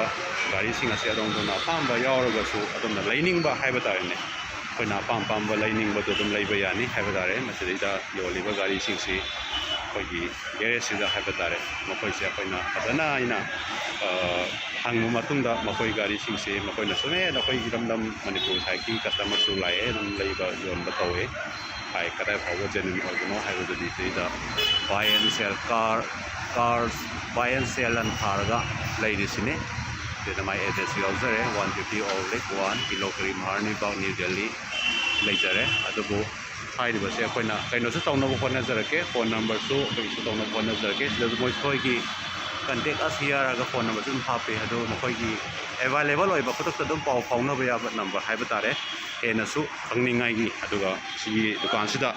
ꯒꯥꯔꯤꯁꯤꯡ ꯑꯁꯤ ꯑꯗꯣꯝ ꯑꯗꯣꯝꯅ ꯑꯄꯥꯝꯕ ꯌꯥꯎꯔꯒꯁꯨ, ꯑꯗꯣꯝꯅ ꯂꯩꯅꯤꯡꯕ ꯍꯥꯏꯕ ꯇꯥꯔꯦꯅꯦ, ꯑꯩꯈꯣꯏꯅ ꯑꯄꯥꯝ ꯑꯄꯥꯝꯕ ꯂꯩꯅꯤꯡꯕꯗꯣ ꯑꯗꯨꯝ ꯂꯩꯕ ꯌꯥꯅꯤ ꯍꯥꯏꯕ ꯇꯥꯔꯦ꯫ ꯃꯁꯤꯗꯩꯗ ꯌꯣꯜꯂꯤꯕ ꯒꯥꯔꯤꯁꯤꯡꯁꯤ ꯑꯩꯈꯣꯏꯒꯤ ꯒꯦꯔꯦꯖꯁꯤꯗ ꯍꯥꯏꯕ ꯇꯥꯔꯦ, ꯃꯈꯣꯏꯁꯦ ꯑꯩꯈꯣꯏꯅ ꯐꯖꯅ ꯑꯩꯅ, ꯑ, ꯍꯪꯕ ꯃꯇꯨꯡꯗ ꯃꯈꯣꯏ ꯒꯥꯔꯤꯁꯤꯡꯁꯤ ꯃꯈꯣꯏꯅꯁꯨ, "ꯑꯦ, ꯅꯈꯣꯏ ꯏꯔꯝꯗꯝ ꯃꯅꯤꯄꯨꯔ ꯁꯥꯏꯠꯀꯤ ꯀꯁꯇꯃꯔꯁꯨ ꯂꯥꯛꯑꯦ, ꯑꯗꯨꯝ ꯂꯩꯕ ꯌꯣꯟꯕ ꯇꯧꯋꯦ" ꯍꯥꯏ꯫ ꯀꯗꯥꯏ ꯐꯥꯎꯕ ꯖꯦꯅ꯭ꯌꯨꯟ ꯑꯣꯏꯕꯅꯣ ꯍꯥꯏꯕꯗꯨꯗꯤ ꯁꯤꯗ buy and sell car Cars buy and sell ꯑꯅ ꯊꯥꯔꯒ ꯂꯩꯔꯤꯁꯤꯅꯤ꯫ ꯁꯤꯗ ꯃꯥꯏ address ꯌꯥꯎꯖꯔꯦ, one fifty Aurangabad One, Kilo Kari, Maharani Bagh, New Delhi ꯂꯩꯖꯔꯦ꯫ ꯑꯗꯨꯕꯨ ꯍꯥꯏꯔꯤꯕꯁꯦ ꯑꯩꯈꯣꯏꯅ ꯀꯩꯅꯣꯁꯨ ꯇꯧꯅꯕ ꯍꯣꯠꯅꯖꯔꯛꯀꯦ, phone numberꯁꯨ ꯑꯩꯈꯣꯏꯒꯤꯁꯨ ꯇꯧꯅꯕ ꯍꯣꯠꯅꯖꯔꯛꯀꯦ꯫ ꯁꯤꯗꯁꯨ ꯃꯣꯏ, ꯑꯩꯈꯣꯏꯒꯤ contact us here ꯍꯥꯏꯔꯒ phone numberꯁꯨ ꯑꯗꯨꯝ ꯍꯥꯞꯄꯤ꯫ ꯑꯗꯨ ꯃꯈꯣꯏꯒꯤ available ꯑꯣꯏꯕ, ꯈꯨꯗꯛꯇ ꯑꯗꯨꯝ ꯄꯥꯎ ꯐꯥꯎꯅꯕ ꯌꯥꯕ number ꯍꯥꯏꯕ ꯇꯥꯔꯦ, ꯍꯦꯟꯅꯁꯨ ꯈꯪꯅꯤꯡꯉꯥꯏꯒꯤ꯫ ꯑꯗꯨꯒ ꯁꯤꯒꯤ ꯗꯨꯀꯥꯟꯁꯤꯗ,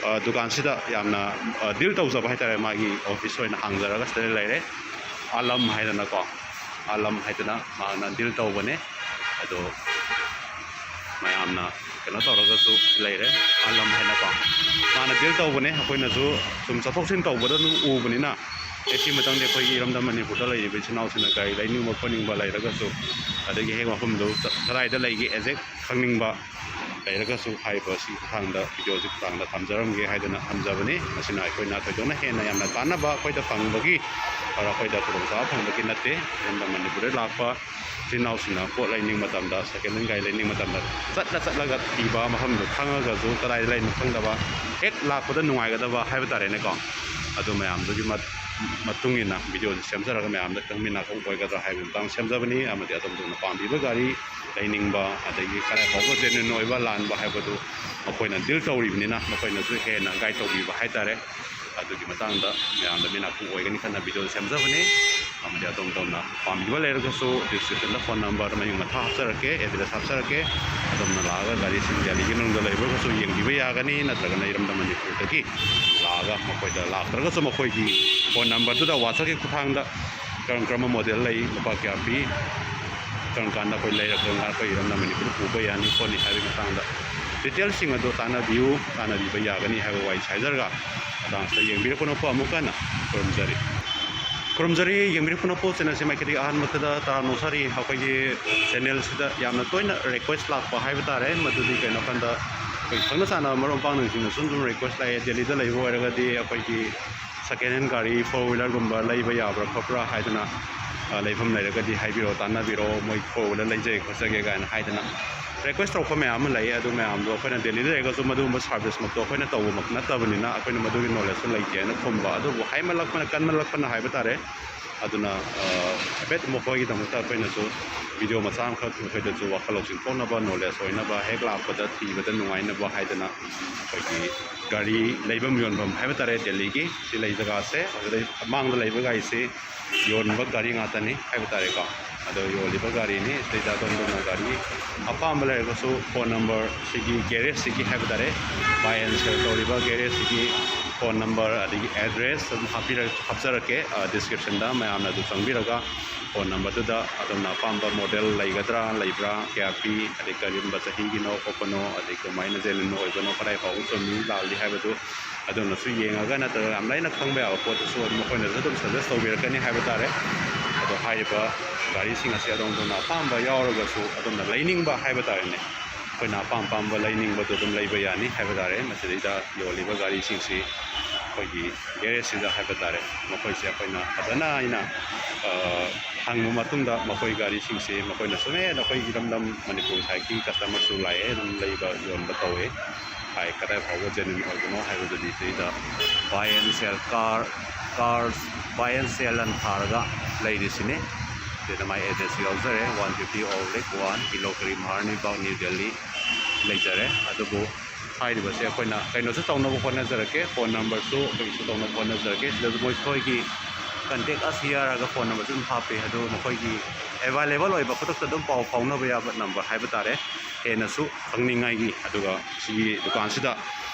ꯑ, ꯗꯨꯀꯥꯟꯁꯤꯗ ꯌꯥꯝꯅ, ꯑ, deal ꯇꯧꯖꯕ ꯍꯥꯏ ꯇꯥꯔꯦ, ꯃꯥꯒꯤ office ꯑꯣꯏꯅ ꯍꯥꯡꯖꯔꯒ ꯁꯤꯗ ꯂꯩꯔꯦ꯫ ꯑꯥꯂꯝ ꯍꯥꯏꯗꯅꯀꯣ, ꯑꯥꯂꯝ ꯍꯥꯏꯗꯅ ꯃꯥꯅ deal ꯇꯧꯕꯅꯦ꯫ ꯑꯗꯣ ꯃꯌꯥꯝꯅ ꯀꯩꯅꯣ ꯇꯧꯔꯒꯁꯨ ꯂꯩꯔꯦ, ꯑꯥꯂꯝ ꯍꯥꯏꯅꯀꯣ꯫ ꯃꯥꯅ deal ꯇꯧꯕꯅꯦ, ꯑꯩꯈꯣꯏꯅꯁꯨ ꯁꯨꯝ ꯆꯠꯊꯣꯛ ꯆꯠꯁꯤꯟ ꯇꯧꯕꯗ ꯑꯗꯨꯝ ꯎꯕꯅꯤꯅ꯫ ꯑꯦ, ꯁꯤ ꯃꯇꯝꯗ ꯑꯩꯈꯣꯏꯒꯤ ꯏꯔꯝꯗꯝ ꯃꯅꯤꯄꯨꯔꯗ ꯂꯩꯔꯤꯕ ꯏꯆꯤꯟ ꯏꯅꯥꯎꯁꯤꯡꯅ ꯒꯥꯔꯤ ꯂꯩꯅꯤꯡꯕ ꯈꯣꯠꯅꯤꯡꯕ ꯂꯩꯔꯒꯁꯨ, ꯑꯗꯒꯤ ꯍꯦꯛ ꯃꯐꯝꯗꯨ ꯀꯗꯥꯏꯗ ꯂꯩꯒꯦ exact ꯈꯪꯅꯤꯡꯕ ꯂꯩꯔꯒꯁꯨ, ꯍꯥꯏꯔꯤꯕ ꯁꯤꯒꯤ ꯈꯨꯊꯥꯡꯗ, videoꯁꯤ ꯈꯨꯊꯥꯡꯗ ꯊꯝꯖꯔꯝꯒꯦ ꯍꯥꯏꯗꯨꯅ ꯊꯝꯖꯕꯅꯤ꯫ ꯃꯁꯤꯅ ꯑꯩꯈꯣꯏꯅ ꯊꯣꯏꯗꯣꯛꯅ ꯍꯦꯟꯅ ꯌꯥꯝꯅ ꯀꯥꯟꯅꯕ, ꯑꯩꯈꯣꯏꯗ ꯐꯪꯕꯒꯤ, ꯑꯩꯈꯣꯏꯗ ꯈꯨꯗꯣꯡꯆꯥꯕ ꯐꯪꯕꯒꯤ ꯅꯠꯇꯦ꯫ ꯏꯔꯝꯗꯝ ꯃꯅꯤꯄꯨꯔꯗ ꯂꯥꯛꯄ ꯏꯆꯤꯟ ꯏꯅꯥꯎꯁꯤꯡꯅ ꯄꯣꯠ ꯂꯩꯅꯤꯡꯕ ꯃꯇꯝꯗ, second hand ꯒꯥꯔꯤ ꯂꯩꯅꯤꯡꯕ ꯃꯇꯝꯗ, ꯆꯠꯂ ꯆꯠꯂꯒ ꯊꯤꯕ, ꯃꯐꯝꯗꯨ ꯈꯪꯉꯒꯁꯨ ꯀꯗꯥꯏꯗ ꯂꯩꯅꯣ ꯈꯪꯗꯕ, ꯍꯦꯛ ꯂꯥꯛꯄꯗ ꯅꯨꯡꯉꯥꯏꯒꯗꯕ ꯍꯥꯏꯕ ꯇꯥꯔꯦꯅꯦꯀꯣ꯫ ꯑꯗꯨ ꯃꯌꯥꯝꯗꯨꯒꯤ ꯃꯠ-, ꯃꯇꯨꯡ ꯏꯟꯅ videoꯁꯤ ꯁꯦꯝꯖꯔꯒ ꯃꯌꯥꯝꯗ ꯈꯪꯃꯤꯟꯅꯕ ꯑꯣꯏꯒꯗ꯭ꯔꯥ ꯍꯥꯏꯕꯒꯤ ꯃꯇꯥꯡꯗ ꯁꯦꯝꯖꯕꯅꯤ꯫ ꯑꯃꯗꯤ ꯑꯗꯣꯝ ꯑꯗꯣꯝꯅ ꯄꯥꯝꯕꯤꯕ ꯒꯥꯔꯤ ꯂꯩꯅꯤꯡꯕ, ꯑꯗꯒꯤ ꯀꯗꯥꯏ ꯐꯥꯎꯕ genuine ꯑꯣꯏꯕ ꯂꯥꯟꯕ ꯍꯥꯏꯕꯗꯨ ꯃꯈꯣꯏꯅ deal ꯇꯧꯔꯤꯕꯅꯤꯅ, ꯃꯈꯣꯏꯅꯁꯨ ꯍꯦꯟꯅ guide ꯇꯧꯕꯤꯕ ꯍꯥꯏ ꯇꯥꯔꯦ꯫ ꯑꯗꯨꯒꯤ ꯃꯇꯥꯡꯗ ꯃꯌꯥꯝꯗ ꯃꯤꯅꯥꯛ ꯑꯣꯏꯒꯅꯤ ꯈꯟꯅ videoꯗꯨ ꯁꯦꯝꯖꯕꯅꯤ꯫ ꯑꯃꯗꯤ ꯑꯗꯣꯝ ꯑꯗꯣꯝꯅ ꯄꯥꯝꯕꯤꯕ ꯂꯩꯔꯒꯁꯨ descriptionꯗ phone number ꯃꯌꯨꯝ ꯃꯊꯥ ꯍꯥꯞꯆꯔꯛꯀꯦ, address ꯍꯥꯞꯆꯔꯛꯀꯦ꯫ ꯑꯗꯣꯝꯅ ꯂꯥꯛꯑꯒ ꯒꯥꯔꯤꯁꯤꯡ Delhiꯒꯤ ꯃꯅꯨꯡꯗ ꯂꯩꯕ ꯑꯣꯏꯔꯒꯁꯨ ꯌꯦꯡꯕꯤꯕ ꯌꯥꯒꯅꯤ, ꯅꯠꯇ꯭ꯔꯒꯅ ꯏꯔꯝꯗꯝ ꯃꯅꯤꯄꯨꯔꯗꯒꯤ ꯂꯥꯛꯑꯒ ꯃꯈꯣꯏꯗ, ꯂꯥꯛꯇ꯭ꯔꯒꯁꯨ ꯃꯈꯣꯏꯒꯤ phone numberꯗꯨꯗ WhatsAppꯀꯤ ꯈꯨꯠꯊꯥꯡꯗ ꯀꯔꯝ ꯀꯔꯝꯕ model ꯂꯩ, ꯂꯨꯄꯥ ꯀꯌꯥ ꯄꯤ, ꯀꯔꯝ ꯀꯥꯟꯗ ꯑꯩꯈꯣꯏ ꯂꯩꯔꯒ ꯀꯔꯝ ꯀꯥꯟꯗ ꯑꯩꯈꯣꯏ ꯏꯔꯝꯗꯝ ꯃꯅꯤꯄꯨꯔꯗ ꯄꯨꯕ ꯌꯥꯅꯤ ꯈꯣꯠꯅꯤ ꯍꯥꯏꯕꯒꯤ ꯃꯇꯥꯡꯗ detailꯁꯤꯡ ꯑꯗꯨ ꯇꯥꯟꯅꯕꯤꯌꯨ, ꯇꯥꯟꯅꯕꯤꯕ ꯌꯥꯒꯅꯤ ꯍꯥꯏꯕ ꯋꯥꯔꯤ ꯍꯥꯏꯖꯔꯒ, ꯃꯇꯥꯡꯁꯤꯗ ꯌꯦꯡꯕꯤꯔꯛꯄ ꯅꯣꯛꯄ ꯑꯃꯨꯛ ꯍꯟꯅ ꯈꯨꯔꯨꯝꯖꯔꯤ꯫ ꯈꯨꯔꯨꯝꯖꯔꯤ, ꯌꯦꯡꯕꯤꯔꯛꯄ ꯅꯣꯛꯄ channelꯁꯤ ꯃꯥꯏꯀꯩꯗꯒꯤ ꯑꯍꯥꯟꯕꯗ ꯇꯔꯥꯝꯅ ꯑꯣꯛꯆꯔꯤ꯫ ꯑꯩꯈꯣꯏꯒꯤ channelꯁꯤꯗ ꯌꯥꯝꯅ ꯇꯣꯏꯅ request ꯂꯥꯛꯄ ꯍꯥꯏꯕ ꯇꯥꯔꯦ, ꯃꯗꯨꯗꯤ ꯀꯩꯅꯣ ꯍꯥꯏꯀꯥꯟꯗ ꯑꯩꯈꯣꯏ ꯈꯪꯅ ꯆꯥꯟꯅꯕ ꯃꯔꯨꯞ ꯃꯄꯥꯡꯁꯤꯡꯅꯁꯨ ꯑꯗꯨꯝ request ꯂꯥꯛꯑꯦ, Delhiꯗ ꯂꯩꯕ ꯑꯣꯏꯔꯒꯗꯤ ꯑꯩꯈꯣꯏꯒꯤ second hand ꯒꯥꯔꯤ four wheelerꯒꯨꯝꯕ ꯂꯩꯕ ꯌꯥꯕ꯭ꯔꯥ ꯈꯣꯠꯄ꯭ꯔꯥ ꯍꯥꯏꯗꯅ, ꯑ, ꯂꯩꯐꯝ ꯂꯩꯔꯒꯗꯤ ꯍꯥꯏꯕꯤꯔꯛꯑꯣ, ꯇꯥꯟꯅꯕꯤꯔꯛꯑꯣ, ꯃꯣꯏ four wheeler ꯂꯩꯖꯒꯦ ꯈꯣꯠꯆꯒꯦ ꯀꯥꯏꯅ ꯍꯥꯏꯗꯅ꯫ ꯔꯤꯀ꯭ꯋꯦꯁ ꯇꯧꯔꯛꯄ ꯃꯌꯥꯝ ꯑꯃ ꯂꯩ꯫ ꯑꯗꯨ ꯃꯌꯥꯝꯗꯣ ꯑꯩꯈꯣꯏꯅ ꯗꯦꯜꯂꯤꯗ ꯂꯩꯔꯒꯁꯨ ꯃꯗꯨꯒꯨꯝꯕ ꯁꯥꯔꯚꯤꯁꯃꯛꯇꯣ ꯑꯩꯈꯣꯏꯅ ꯇꯧꯕꯃꯛ ꯅꯠꯇꯕꯅꯤꯅ ꯑꯩꯈꯣꯏꯅ ꯃꯗꯨꯒꯤ ꯅꯣꯂꯦꯖꯇꯣ ꯂꯩꯇꯦꯅ ꯈꯨꯝꯕ꯫ ꯑꯗꯨꯕꯨ ꯍꯥꯏꯃꯜꯂꯛꯄꯅ, ꯀꯟꯃꯜꯂꯛꯄꯅ ꯍꯥꯏꯕ ꯇꯥꯔꯦ꯫ ꯑꯗꯨꯅ ꯍꯥꯏꯐꯦꯠ ꯃꯈꯣꯏꯒꯤꯗꯃꯛꯇ ꯑꯩꯈꯣꯏꯅꯁꯨ ꯚꯤꯗꯤꯑꯣ ꯃꯆꯥ ꯑꯃꯈꯛ ꯃꯈꯣꯏꯗꯁꯨ ꯋꯥꯈꯜ ꯂꯧꯁꯤꯡ ꯊꯣꯛꯅꯕ, ꯅꯣꯂꯦꯖ ꯑꯣꯏꯅꯕ, ꯍꯦꯛ ꯂꯥꯛꯄꯗ ꯊꯤꯕꯗ ꯅꯨꯡꯉꯥꯏꯅꯕ ꯍꯥꯏꯗꯅ ꯑꯩꯈꯣꯏꯒꯤ ꯒꯥꯔꯤ ꯂꯩꯐꯝ ꯌꯣꯟꯐꯝ ꯍꯥꯏꯕ ꯇꯥꯔꯦ, ꯗꯦꯜꯂꯤꯒꯤ ꯁꯤ ꯂꯩ ꯖꯒꯥꯁꯦ꯫ ꯑꯗꯨꯗꯩ ꯃꯥꯡꯗ ꯂꯩꯕ ꯒꯥꯔꯤꯁꯤ ꯌꯣꯟꯕ ꯒꯥꯔꯤ ꯉꯥꯛꯇꯅꯤ ꯍꯥꯏꯕ ꯇꯥꯔꯦꯀꯣ꯫ ꯑꯗꯣ ꯌꯣꯜꯂꯤꯕ ꯒꯥꯔꯤꯅꯤ꯫ ꯁꯤꯗꯩꯗ ꯑꯗꯣꯝꯗꯅ ꯒꯥꯔꯤ ꯑꯄꯥꯝꯕ ꯂꯩꯔꯒꯁꯨ ꯐꯣꯟ ꯅꯝꯕꯔ ꯁꯤꯒꯤ ꯒꯦꯔꯦꯖꯁꯤꯒꯤ ꯍꯥꯏꯕ ꯇꯥꯔꯦ, ꯕꯥꯏ ꯑꯦꯟ ꯁꯦꯜ ꯇꯧꯔꯤꯕ ꯒꯦꯔꯦꯖꯁꯤꯒꯤ ꯐꯣꯟ ꯅꯝꯕꯔ ꯑꯗꯒꯤ ꯑꯦꯗ꯭ꯔꯦꯁ ꯑꯗꯨꯝ ꯍꯥꯞꯄꯤꯔ-, ꯍꯥꯞꯆꯔꯛꯀꯦ ꯗꯤꯁꯀ꯭ꯔꯤꯞꯁꯟꯗ꯫ ꯃꯌꯥꯝꯅ ꯑꯗꯨ ꯆꯪꯕꯤꯔꯒ ꯐꯣꯟ ꯅꯝꯕꯔꯗꯨꯗ ꯑꯗꯣꯝꯅ ꯑꯄꯥꯝꯕ ꯃꯣꯗꯦꯜ ꯂꯩꯒꯗ꯭ꯔꯥ, ꯂꯩꯕ꯭ꯔꯥ, ꯀꯌꯥ ꯄꯤ, ꯑꯗꯩ ꯀꯔꯝꯕ ꯆꯍꯤꯒꯤꯅꯣ ꯈꯣꯠꯄꯅꯣ, ꯑꯗꯩ ꯀꯃꯥꯏꯅ ꯖꯦꯅꯨꯏꯟ ꯑꯣꯏꯕꯅꯣ, ꯀꯗꯥꯏ ꯐꯥꯎꯕ ꯆꯨꯝꯃꯤ ꯂꯥꯜꯂꯤ ꯍꯥꯏꯕꯗꯨ ꯑꯗꯣꯝꯅꯁꯨ ꯌꯦꯡꯉꯒ ꯅꯠꯇ꯭ꯔꯒ ꯌꯥꯝ ꯂꯥꯏꯅ ꯈꯪꯕ ꯌꯥꯕ ꯄꯣꯠꯇꯨꯁꯨ ꯑꯗꯨꯝ ꯃꯈꯣꯏꯅꯁꯨ ꯑꯗꯨꯝ ꯁꯖꯦꯁ ꯇꯧꯕꯤꯔꯛꯀꯅꯤ ꯍꯥꯏꯕ ꯇꯥꯔꯦ꯫ ꯑꯗꯣ ꯍꯥꯏꯔꯤꯕ ꯒꯥꯔꯤꯁꯤꯡ ꯑꯁꯤ ꯑꯗꯣꯝ ꯑꯗꯣꯝꯅ ꯑꯄꯥꯝꯕ ꯌꯥꯎꯔꯒꯁꯨ ꯑꯗꯣꯝꯅ ꯂꯩꯅꯤꯡꯕ ꯍꯥꯏꯕ ꯇꯥꯔꯦꯅꯦ, ꯑꯩꯈꯣꯏꯅ ꯑꯄꯥꯝ ꯑꯄꯥꯝꯕ ꯂꯩꯅꯤꯡꯕꯗꯣ ꯑꯗꯨꯝ ꯂꯩꯕ ꯌꯥꯅꯤ ꯍꯥꯏꯕ ꯇꯥꯔꯦ꯫ ꯃꯁꯤꯗꯩꯗ ꯌꯣꯜꯂꯤꯕ ꯒꯥꯔꯤꯁꯤꯡꯁꯤ ꯑꯩꯈꯣꯏꯒꯤ ꯒꯦꯔꯦꯖꯁꯤꯗ ꯍꯥꯏꯕ ꯇꯥꯔꯦ, ꯃꯈꯣꯏꯁꯦ ꯑꯩꯈꯣꯏꯅ ꯐꯖꯅ ꯑꯩꯅ ꯍꯪꯕ ꯃꯇꯨꯡꯗ ꯃꯈꯣꯏ ꯒꯥꯔꯤꯁꯤꯡꯁꯤ ꯃꯈꯣꯏꯅꯁꯨ, "ꯑꯦ, ꯅꯈꯣꯏ ꯏꯔꯝꯗꯝ ꯃꯅꯤꯄꯨꯔ ꯁꯥꯏꯠꯀꯤ ꯀꯁꯇꯃꯔꯁꯨ ꯂꯥꯛꯑꯦ, ꯑꯗꯨꯝ ꯂꯩꯕ ꯌꯣꯟꯕ ꯇꯧꯋꯦ" ꯍꯥꯏ꯫ ꯀꯗꯥꯏ ꯐꯥꯎꯕ ꯖꯦꯅꯨꯏꯟ ꯑꯣꯏꯕꯅꯣ ꯍꯥꯏꯕꯗꯨꯗꯤ ꯁꯤꯗ buy and sell car, car buy and sell ꯑꯅ ꯊꯥꯔꯒ ꯂꯩꯔꯤꯁꯤꯅꯤ꯫ ꯁꯤꯗ ꯃꯥꯏ ꯑꯦꯗ꯭ꯔꯦꯁꯁꯨ ꯌꯥꯎꯖꯔꯦ, one fifty Old Lake one, ꯀꯤꯂꯣ ꯀꯔꯤ, ꯃꯍꯥꯔꯅꯤ ꯕꯥꯒ, ꯅ꯭ꯌꯨ ꯗꯦꯜꯂꯤ ꯂꯩꯖꯔꯦ꯫ ꯑꯗꯨꯕꯨ ꯍꯥꯏꯔꯤꯕꯁꯦ ꯑꯩꯈꯣꯏꯅ ꯀꯩꯅꯣꯁꯨ ꯇꯧꯅꯕ ꯍꯣꯠꯅꯖꯔꯛꯀꯦ, ꯐꯣꯟ ꯅꯝꯕꯔꯁꯨ ꯑꯩꯈꯣꯏꯒꯤꯁꯨ ꯇꯧꯅꯕ ꯍꯣꯠꯅꯖꯔꯛꯀꯦ꯫ ꯁꯤꯗꯁꯨ ꯃꯣꯏ, ꯑꯩꯈꯣꯏꯒꯤ ꯀꯟꯇꯦꯛ ꯑꯁ ꯍꯤꯌꯔ ꯍꯥꯏꯔꯒ ꯐꯣꯟ ꯅꯝꯕꯔꯁꯨ ꯑꯗꯨꯝ ꯍꯥꯞꯄꯤ꯫ ꯑꯗꯨ ꯃꯈꯣꯏꯒꯤ ꯑꯦꯕꯥꯏꯂꯦꯕꯜ ꯑꯣꯏꯕ, ꯈꯨꯗꯛꯇ ꯑꯗꯨꯝ ꯄꯥꯎ ꯐꯥꯎꯅꯕ ꯌꯥꯕ ꯅꯝꯕꯔ ꯍꯥꯏꯕ ꯇꯥꯔꯦ, ꯍꯦꯟꯅꯁꯨ ꯈꯪꯅꯤꯡꯉꯥꯏꯒꯤ꯫ ꯑꯗꯨꯒ ꯁꯤꯒꯤ ꯗꯨꯀꯥꯟꯁꯤꯗ,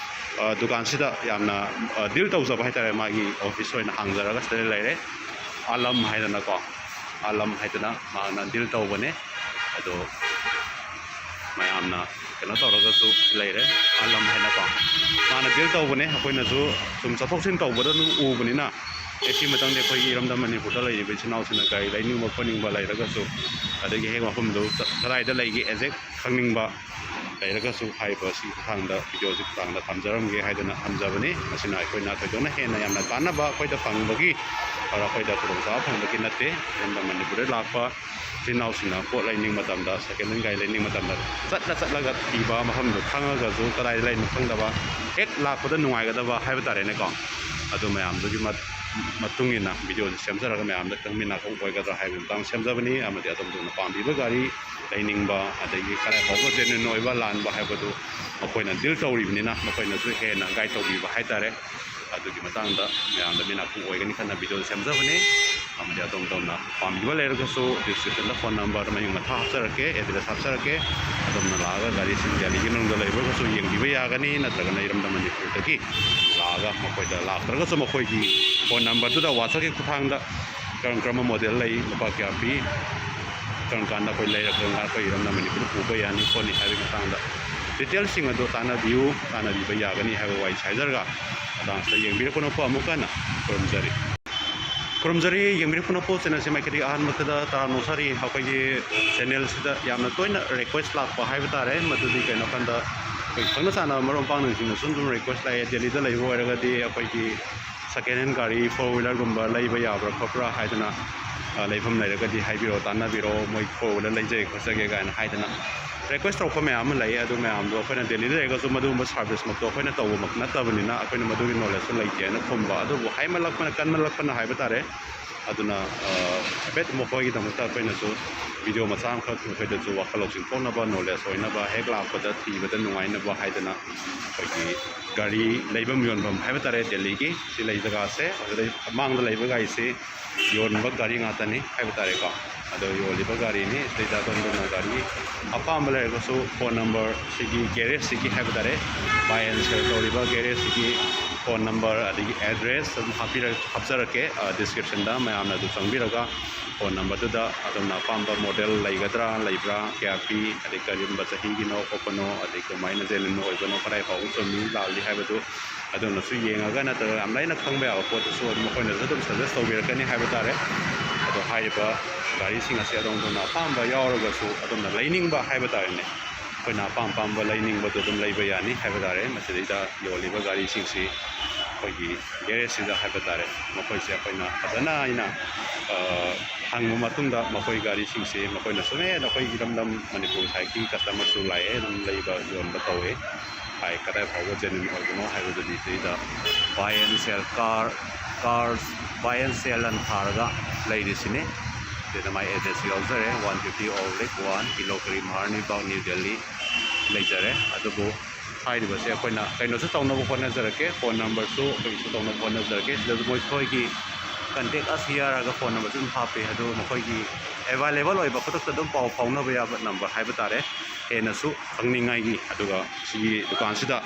ꯑ, ꯗꯨꯀꯥꯟꯁꯤꯗ ꯌꯥꯝꯅ, ꯑ, ꯗꯤꯜ ꯇꯧꯖꯕ ꯍꯥꯏ ꯇꯥꯔꯦ, ꯃꯥꯒꯤ ꯑꯣꯐꯤꯁ ꯑꯣꯏꯅ ꯍꯥꯡꯖꯔꯒ ꯁꯤꯗ ꯂꯩꯔꯦ꯫ ꯑꯥꯂꯝ ꯍꯥꯏꯗꯅꯀꯣ, ꯑꯥꯂꯝ ꯍꯥꯏꯗꯅ ꯃꯥꯅ ꯗꯤꯜ ꯇꯧꯕꯅꯦ꯫ ꯑꯗꯣ ꯃꯌꯥꯝꯅ ꯀꯩꯅꯣ ꯇꯧꯔꯒꯁꯨ ꯂꯩꯔꯦ, ꯑꯥꯂꯝ ꯍꯥꯏꯅꯀꯣ꯫ ꯃꯥꯅ ꯗꯤꯜ ꯇꯧꯕꯅꯦ, ꯑꯩꯈꯣꯏꯅꯁꯨ ꯁꯨꯝ ꯆꯠꯊꯣꯛ ꯆꯠꯁꯤꯟ ꯇꯧꯕꯗ ꯑꯗꯨꯝ ꯎꯕꯅꯤꯅ꯫ ꯑꯦ, ꯁꯤ ꯃꯇꯝꯗꯤ ꯑꯩꯈꯣꯏꯒꯤ ꯏꯔꯝꯗꯝ ꯃꯅꯤꯄꯨꯔꯗ ꯂꯩꯔꯤꯕ ꯏꯆꯤꯟ ꯏꯅꯥꯎꯁꯤꯡꯅ ꯒꯥꯔꯤ ꯂꯩꯅꯤꯡꯕ ꯈꯣꯠꯅꯤꯡꯕ ꯂꯩꯔꯒꯁꯨ, ꯑꯗꯒꯤ ꯍꯦꯛ ꯃꯐꯝꯗꯨ ꯆ-, ꯀꯗꯥꯏꯗ ꯂꯩꯒꯦ ꯑꯦꯛꯖꯦꯛ ꯈꯪꯅꯤꯡꯕ ꯂꯩꯔꯒꯁꯨ ꯍꯥꯏꯔꯤꯕ ꯁꯤꯒꯤ ꯈꯨꯊꯥꯡꯗ, ꯚꯤꯗꯤꯑꯣꯁꯤ ꯈꯨꯊꯥꯡꯗ ꯊꯝꯖꯔꯝꯒꯦ ꯍꯥꯏꯗꯅ ꯊꯝꯖꯕꯅꯤ꯫ ꯃꯁꯤꯅ ꯑꯩꯈꯣꯏꯅ ꯊꯣꯏꯗꯣꯛꯅ ꯍꯦꯟꯅ ꯌꯥꯝꯅ ꯀꯥꯟꯅꯕ ꯑꯩꯈꯣꯏꯗ ꯐꯪꯕꯒꯤ ꯑꯩꯈꯣꯏꯗ ꯈꯨꯗꯣꯡꯆꯥꯕ ꯐꯪꯕꯒꯤ ꯅꯠꯇꯦ꯫ ꯑꯗꯨꯝꯅ ꯃꯅꯤꯄꯨꯔꯗ ꯂꯥꯛꯄ ꯏꯆꯤꯟ ꯏꯅꯥꯎꯁꯤꯡꯅ ꯄꯣꯠ ꯂꯩꯅꯤꯡꯕ ꯃꯇꯝꯗ, ꯁꯦꯀꯦꯟ ꯍꯦꯟ ꯒꯥꯔꯤ ꯂꯩꯅꯤꯡꯕ ꯃꯇꯝꯗ, ꯆꯠꯂ ꯆꯠꯂꯒ ꯊꯤꯕ, ꯃꯐꯝꯗꯨ ꯈꯪꯉꯒꯁꯨ ꯀꯗꯥꯏꯗ ꯂꯩꯅꯣ ꯈꯪꯗꯕ, ꯍꯦꯛ ꯂꯥꯛꯄꯗ ꯅꯨꯡꯉꯥꯏꯒꯗꯕ ꯍꯥꯏꯕ ꯇꯥꯔꯦꯅꯦꯀꯣ꯫ ꯑꯗꯨ ꯃꯌꯥꯝꯗꯨꯒꯤ ꯃꯠ-, ꯃꯇꯨꯡ ꯏꯟꯅ ꯚꯤꯗꯤꯑꯣꯁꯤ ꯁꯦꯝꯖꯔꯒ ꯃꯌꯥꯝꯗ ꯈꯤꯇꯪ ꯃꯤꯠ ꯅꯥꯀꯣꯡ ꯑꯣꯏꯒꯗ꯭ꯔꯥ ꯍꯥꯏꯕꯒꯤ ꯃꯇꯥꯡꯗ ꯁꯦꯝꯖꯕꯅꯤ꯫ ꯑꯃꯗꯤ ꯑꯗꯣꯝ ꯑꯗꯣꯝꯅ ꯄꯥꯝꯕꯤꯕ ꯒꯥꯔꯤ ꯂꯩꯅꯤꯡꯕ, ꯑꯗꯒꯤ ꯀꯗꯥꯏ ꯐꯥꯎꯕ ꯖꯦꯅ꯭ꯌꯨꯟ ꯑꯣꯏꯕ ꯂꯥꯟꯕ ꯍꯥꯏꯕꯗꯨ ꯃꯈꯣꯏꯅ ꯗꯤꯜ ꯇꯧꯔꯤꯕꯅꯤꯅ, ꯃꯈꯣꯏꯅꯁꯨ ꯍꯦꯟꯅ ꯒꯥꯏꯗ ꯇꯧꯕꯤꯕ ꯍꯥꯏꯇꯥꯔꯦ꯫ ꯑꯗꯨꯒꯤ ꯃꯇꯥꯡꯗ ꯃꯌꯥꯝꯗ ꯃꯤꯠ ꯅꯥꯀꯣꯡ ꯑꯣꯏꯒꯅꯤ ꯈꯟꯅ ꯚꯤꯗꯤꯑꯣ ꯁꯦꯝꯖꯕꯅꯤ꯫ ꯑꯃꯗꯤ ꯑꯗꯣꯝ ꯑꯗꯣꯝꯅ ꯄꯥꯝꯕꯤꯕ ꯂꯩꯔꯒꯁꯨ ꯗꯤꯁꯀ꯭ꯔꯤꯞꯁꯟꯗ ꯐꯣꯟ ꯅꯝꯕꯔ, ꯃꯃꯤꯡ ꯃꯊꯥ ꯍꯥꯞꯆꯔꯛꯀꯦ, ꯑꯦꯗ꯭ꯔꯦꯁ ꯍꯥꯞꯆꯔꯛꯀꯦ꯫ ꯑꯗꯣꯝꯅ ꯂꯥꯛꯑꯒ ꯒꯥꯔꯤꯁꯤꯡ ꯗꯦꯜꯂꯤꯒꯤ ꯃꯅꯨꯡꯗ ꯂꯩꯕ ꯑꯣꯏꯔꯒꯁꯨ ꯌꯦꯡꯕꯤꯕ ꯌꯥꯒꯅꯤ, ꯅꯠꯇ꯭ꯔꯒꯅ ꯏꯔꯝꯗꯝ ꯃꯅꯤꯄꯨꯔꯗꯒꯤ ꯂꯥꯛꯑꯒ ꯃꯈꯣꯏꯗ, ꯂꯥꯛꯇ꯭ꯔꯒꯁꯨ ꯃꯈꯣꯏꯒꯤ ꯐꯣꯟ ꯅꯝꯕꯔꯗꯨꯗ ꯋꯥꯆꯞꯀꯤ ꯈꯨꯠꯊꯥꯡꯗ ꯀꯔꯝ ꯀꯔꯝꯕ ꯃꯣꯗꯦꯜ ꯂꯩ, ꯂꯨꯄꯥ ꯀꯌꯥ ꯄꯤ, ꯀꯔꯝ ꯀꯥꯟꯗ ꯑꯩꯈꯣꯏ ꯂꯩꯔꯛ-, ꯀꯔꯝ ꯀꯥꯟꯗ ꯑꯩꯈꯣꯏ ꯏꯔꯝꯗꯝ ꯃꯅꯤꯄꯨꯔꯗ ꯄꯨꯕ ꯌꯥꯅꯤ ꯈꯣꯠꯅꯤ ꯍꯥꯏꯕꯒꯤ ꯃꯇꯥꯡꯗ ꯗꯤꯇꯦꯜꯁꯤꯡ ꯑꯗꯨ ꯇꯥꯟꯅꯕꯤꯌꯨ, ꯇꯥꯟꯅꯕꯤꯕ ꯌꯥꯒꯅꯤ ꯍꯥꯏꯕ ꯋꯥꯍꯩ ꯍꯥꯏꯖꯔꯒ, ꯃꯇꯥꯡꯁꯤꯗ ꯌꯦꯡꯕꯤꯔꯛꯄ ꯅꯣꯛꯄ ꯑꯃꯨꯛ ꯍꯟꯅ ꯈꯨꯔꯨꯝꯖꯔꯤ꯫ ꯈꯨꯔꯨꯝꯖꯔꯤ, ꯌꯦꯡꯕꯤꯔꯛꯄ ꯅꯣꯛꯄ ꯆꯦꯅꯦꯜꯁꯤ ꯃꯥꯏꯀꯩꯗꯒꯤ ꯑꯍꯥꯟꯕꯗ ꯇꯔꯥꯝꯅ ꯑꯣꯛꯆꯔꯤ꯫ ꯑꯩꯈꯣꯏꯒꯤ ꯆꯦꯅꯦꯜꯁꯤꯗ ꯌꯥꯝꯅ ꯇꯣꯏꯅ ꯔꯤꯀ꯭ꯋꯦꯁ ꯂꯥꯛꯄ ꯍꯥꯏꯕ ꯇꯥꯔꯦ, ꯃꯗꯨꯗꯤ ꯀꯩꯅꯣ ꯍꯥꯏꯀꯥꯟꯗ ꯑꯩꯈꯣꯏ ꯈꯪꯅ ꯆꯥꯟꯅꯕ ꯃꯔꯨꯞ ꯃꯄꯥꯡꯁꯤꯡꯅꯁꯨ ꯑꯗꯨꯝ ꯔꯤꯀ꯭ꯋꯦꯁ ꯂꯥꯛꯑꯦ, ꯗꯦꯜꯂꯤꯗ ꯂꯩꯕ ꯑꯣꯏꯔꯒꯗꯤ ꯑꯩꯈꯣꯏꯒꯤ ꯁꯦꯀꯦꯟ ꯍꯦꯟ ꯒꯥꯔꯤ ꯐꯣꯔ ꯋꯤꯂꯔꯒꯨꯝꯕ ꯂꯩꯕ ꯌꯥꯕ꯭ꯔꯥ ꯈꯣꯠꯄ꯭ꯔꯥ ꯍꯥꯏꯗꯅ, ꯑ, ꯂꯩꯐꯝ ꯂꯩꯔꯒꯗꯤ ꯍꯥꯏꯕꯤꯔꯛꯑꯣ, ꯇꯥꯟꯅꯕꯤꯔꯛꯑꯣ, ꯃꯣꯏ ꯐꯣꯔ ꯋꯤꯂꯔ ꯂꯩꯖꯒꯦ ꯈꯣꯠꯆꯒꯦ ꯀꯥꯏꯅ ꯍꯥꯏꯗꯅ ꯔꯤꯀ꯭ꯋꯦꯁ ꯇꯧꯔꯛꯄ ꯃꯌꯥꯝ ꯑꯃ ꯂꯩ꯫ ꯑꯗꯨ ꯃꯌꯥꯝꯗꯣ ꯑꯩꯈꯣꯏꯅ ꯗꯦꯜꯂꯤꯗ ꯂꯩꯔꯒꯁꯨ ꯃꯗꯨꯒꯨꯝꯕ ꯁꯥꯔꯚꯤꯁꯃꯛꯇꯣ ꯑꯩꯈꯣꯏꯅ ꯇꯧꯕꯃꯛ ꯅꯠꯇꯕꯅꯤꯅ ꯑꯩꯈꯣꯏꯅ ꯃꯗꯨꯒꯤ ꯅꯣꯂꯦꯖꯇꯣ ꯂꯩꯇꯦꯅ ꯈꯨꯝꯕ꯫ ꯑꯗꯨꯕꯨ ꯍꯥꯏꯃꯜꯂꯛꯄꯅ, ꯀꯟꯃꯜꯂꯛꯄꯅ ꯍꯥꯏꯕ ꯇꯥꯔꯦ꯫ ꯑꯗꯨꯅ, ꯑ, ꯍꯥꯏꯐꯦꯠ ꯃꯈꯣꯏꯒꯤꯗꯃꯛꯇ ꯑꯩꯈꯣꯏꯅꯁꯨ ꯚꯤꯗꯤꯑꯣ ꯃꯆꯥ ꯑꯃꯈꯛ ꯃꯈꯣꯏꯗꯁꯨ ꯋꯥꯈꯜ ꯂꯧꯁꯤꯡ ꯊꯣꯛꯅꯕ, ꯅꯣꯂꯦꯖ ꯑꯣꯏꯅꯕ, ꯍꯦꯛ ꯂꯥꯛꯄꯗ ꯊꯤꯕꯗ ꯅꯨꯡꯉꯥꯏꯅꯕ ꯍꯥꯏꯗꯅ ꯑꯩꯈꯣꯏꯒꯤ ꯒꯥꯔꯤ ꯂꯩꯐꯝ ꯌꯣꯟꯐꯝ ꯍꯥꯏꯕ ꯇꯥꯔꯦ, ꯗꯦꯜꯂꯤꯒꯤ ꯁꯤ ꯂꯩ ꯖꯒꯥꯁꯦ, ꯑꯗꯨꯗꯩ ꯃꯥꯡꯗ ꯂꯩꯕ ꯒꯥꯔꯤꯁꯤ ꯌꯣꯟꯕ ꯒꯥꯔꯤ ꯉꯥꯛꯇꯅꯤ ꯍꯥꯏꯕ ꯇꯥꯔꯦꯀꯣ꯫ ꯑꯗꯣ ꯌꯣꯜꯂꯤꯕ ꯒꯥꯔꯤꯅꯤ ꯁꯤꯗꯩꯗ ꯑꯗꯣꯝꯗꯅ ꯒꯥꯔꯤ ꯑꯄꯥꯝꯕ ꯂꯩꯔꯒꯁꯨ ꯐꯣꯟ ꯅꯝꯕꯔ ꯁꯤꯒꯤ ꯒꯦꯔꯦꯖꯁꯤꯒꯤ ꯍꯥꯏꯕ ꯇꯥꯔꯦ, ꯕꯥꯏ ꯑꯦꯟ ꯁꯦꯜ ꯇꯧꯔꯤꯕ ꯒꯦꯔꯦꯖꯁꯤꯒꯤ ꯐꯣꯟ ꯅꯝꯕꯔ ꯑꯗꯒꯤ ꯑꯦꯗ꯭ꯔꯦꯁ ꯑꯗꯨꯝ ꯍꯥꯞꯄꯤꯔ-, ꯍꯥꯞꯆꯔꯛꯀꯦ, ꯑ, ꯗꯤꯁꯀ꯭ꯔꯤꯞꯁꯟꯗ ꯃꯌꯥꯝꯅ ꯑꯗꯨ ꯆꯪꯕꯤꯔꯒ ꯐꯣꯟ ꯅꯝꯕꯔꯗꯨꯗ ꯑꯗꯣꯝꯅ ꯑꯄꯥꯝꯕ ꯃꯣꯗꯦꯜ ꯂꯩꯒꯗ꯭ꯔꯥ, ꯂꯩꯕ꯭ꯔꯥ, ꯀꯌꯥ ꯄꯤ, ꯑꯗꯩ ꯀꯔꯝꯕ ꯆꯍꯤꯒꯤꯅꯣ ꯈꯣꯠꯄꯅꯣ, ꯑꯗꯩ ꯀꯃꯥꯏꯅ ꯖꯦꯅ꯭ꯌꯨꯟ ꯑꯣꯏꯕꯅꯣ, ꯀꯗꯥꯏ ꯐꯥꯎꯕ ꯆꯨꯝꯃꯤ ꯂꯥꯜꯂꯤ ꯍꯥꯏꯕꯗꯨ ꯑꯗꯣꯝꯅꯁꯨ ꯌꯦꯡꯉꯒ, ꯅꯠꯇ꯭ꯔꯒ ꯌꯥꯝ ꯂꯥꯏꯅ ꯈꯪꯕ ꯌꯥꯕ ꯄꯣꯠꯇꯨꯁꯨ ꯑꯗꯨꯝ ꯃꯈꯣꯏꯅꯁꯨ ꯑꯗꯨꯝ ꯁꯖꯦꯁ ꯇꯧꯕꯤꯔꯛꯀꯅꯤ ꯍꯥꯏꯕ ꯇꯥꯔꯦ꯫ ꯑꯗꯣ ꯍꯥꯏꯔꯤꯕ ꯒꯥꯔꯤꯁꯤꯡ ꯑꯁꯤ ꯑꯗꯣꯝ ꯑꯗꯣꯝꯅ ꯑꯄꯥꯝꯕ ꯌꯥꯎꯔꯒꯁꯨ ꯑꯗꯣꯝꯅ ꯂꯩꯅꯤꯡꯕ ꯍꯥꯏꯕ ꯇꯥꯔꯦꯅꯦ, ꯑꯩꯈꯣꯏꯅ ꯑꯄꯥꯝ ꯑꯄꯥꯝꯕ ꯂꯩꯅꯤꯡꯕꯗꯣ ꯑꯗꯨꯝ ꯂꯩꯕ ꯌꯥꯅꯤ ꯍꯥꯏꯕ ꯇꯥꯔꯦ꯫ ꯃꯁꯤꯗꯩꯗ ꯌꯣꯜꯂꯤꯕ ꯒꯥꯔꯤꯁꯤꯡꯁꯤ ꯑꯩꯈꯣꯏꯒꯤ ꯒꯦꯔꯦꯖꯁꯤꯗ ꯍꯥꯏꯕ ꯇꯥꯔꯦ, ꯃꯈꯣꯏꯁꯦ ꯑꯩꯈꯣꯏꯅ ꯐꯖꯅ ꯑꯩꯅ ꯍꯪꯕ ꯃꯇꯨꯡꯗ, ꯃꯈꯣꯏ ꯒꯥꯔꯤꯁꯤꯡꯁꯦ ꯃꯈꯣꯏꯅꯁꯨ, "ꯑꯦ, ꯅꯈꯣꯏ ꯏꯔꯝꯗꯝ ꯃꯅꯤꯄꯨꯔ ꯁꯥꯏꯠꯀꯤ ꯀꯁꯇꯃꯔꯁꯨ ꯂꯥꯛꯑꯦ, ꯑꯗꯨꯝ ꯂꯩꯕ ꯌꯣꯟꯕ ꯇꯧꯋꯦ" ꯍꯥꯏ꯫ ꯀꯗꯥꯏ ꯐꯥꯎꯕ ꯖꯦꯅꯨꯏꯟ ꯑꯣꯏꯕꯅꯣ ꯍꯥꯏꯕꯗꯨꯗꯤ ꯁꯤꯗ buy and sell car, cars buy and sell ꯑꯅ ꯊꯥꯔꯒ ꯂꯩꯔꯤꯁꯤꯅꯤ꯫ ꯁꯤꯗ ꯃꯥꯏ ꯑꯦꯗ꯭ꯔꯦꯁ ꯌꯥꯎꯖꯔꯦ, one fifty Old Lake One, ꯀꯤꯂꯣ ꯀꯔꯤ, ꯃꯍꯥꯔꯅꯤꯕꯥꯒ, ꯅ꯭ꯌꯨ ꯗꯦꯜꯂꯤ ꯂꯩꯖꯔꯦ꯫ ꯑꯗꯨꯕꯨ ꯍꯥꯏꯔꯤꯕꯁꯦ ꯑꯩꯈꯣꯏꯅ ꯀꯩꯅꯣꯁꯨ ꯇꯧꯅꯕ ꯍꯣꯠꯅꯖꯔꯛꯀꯦ, ꯐꯣꯟ ꯅꯝꯕꯔꯁꯨ ꯑꯩꯈꯣꯏꯒꯤꯁꯨ ꯇꯧꯅꯕ ꯍꯣꯠꯅꯖꯔꯛꯀꯦ꯫ ꯁꯤꯗꯁꯨ ꯃꯈꯣꯏꯒꯤ contact us here ꯍꯥꯏꯔꯒ ꯐꯣꯟ ꯅꯝꯕꯔꯁꯨ ꯑꯗꯨꯝ ꯍꯥꯞꯄꯤ, ꯑꯗꯨ ꯃꯈꯣꯏꯒꯤ available ꯑꯣꯏꯕ, ꯈꯨꯗꯛꯇ ꯑꯗꯨꯝ ꯄꯥꯎ ꯐꯥꯎꯅꯕ ꯌꯥꯕ ꯅꯝꯕꯔ ꯍꯥꯏꯕ ꯇꯥꯔꯦ꯫ ꯍꯦꯟꯅꯁꯨ ꯈꯪꯅꯤꯡꯉꯥꯏꯒꯤ꯫ ꯑꯗꯨꯒ ꯁꯤꯒꯤ ꯗꯨꯀꯥꯟꯁꯤꯗ,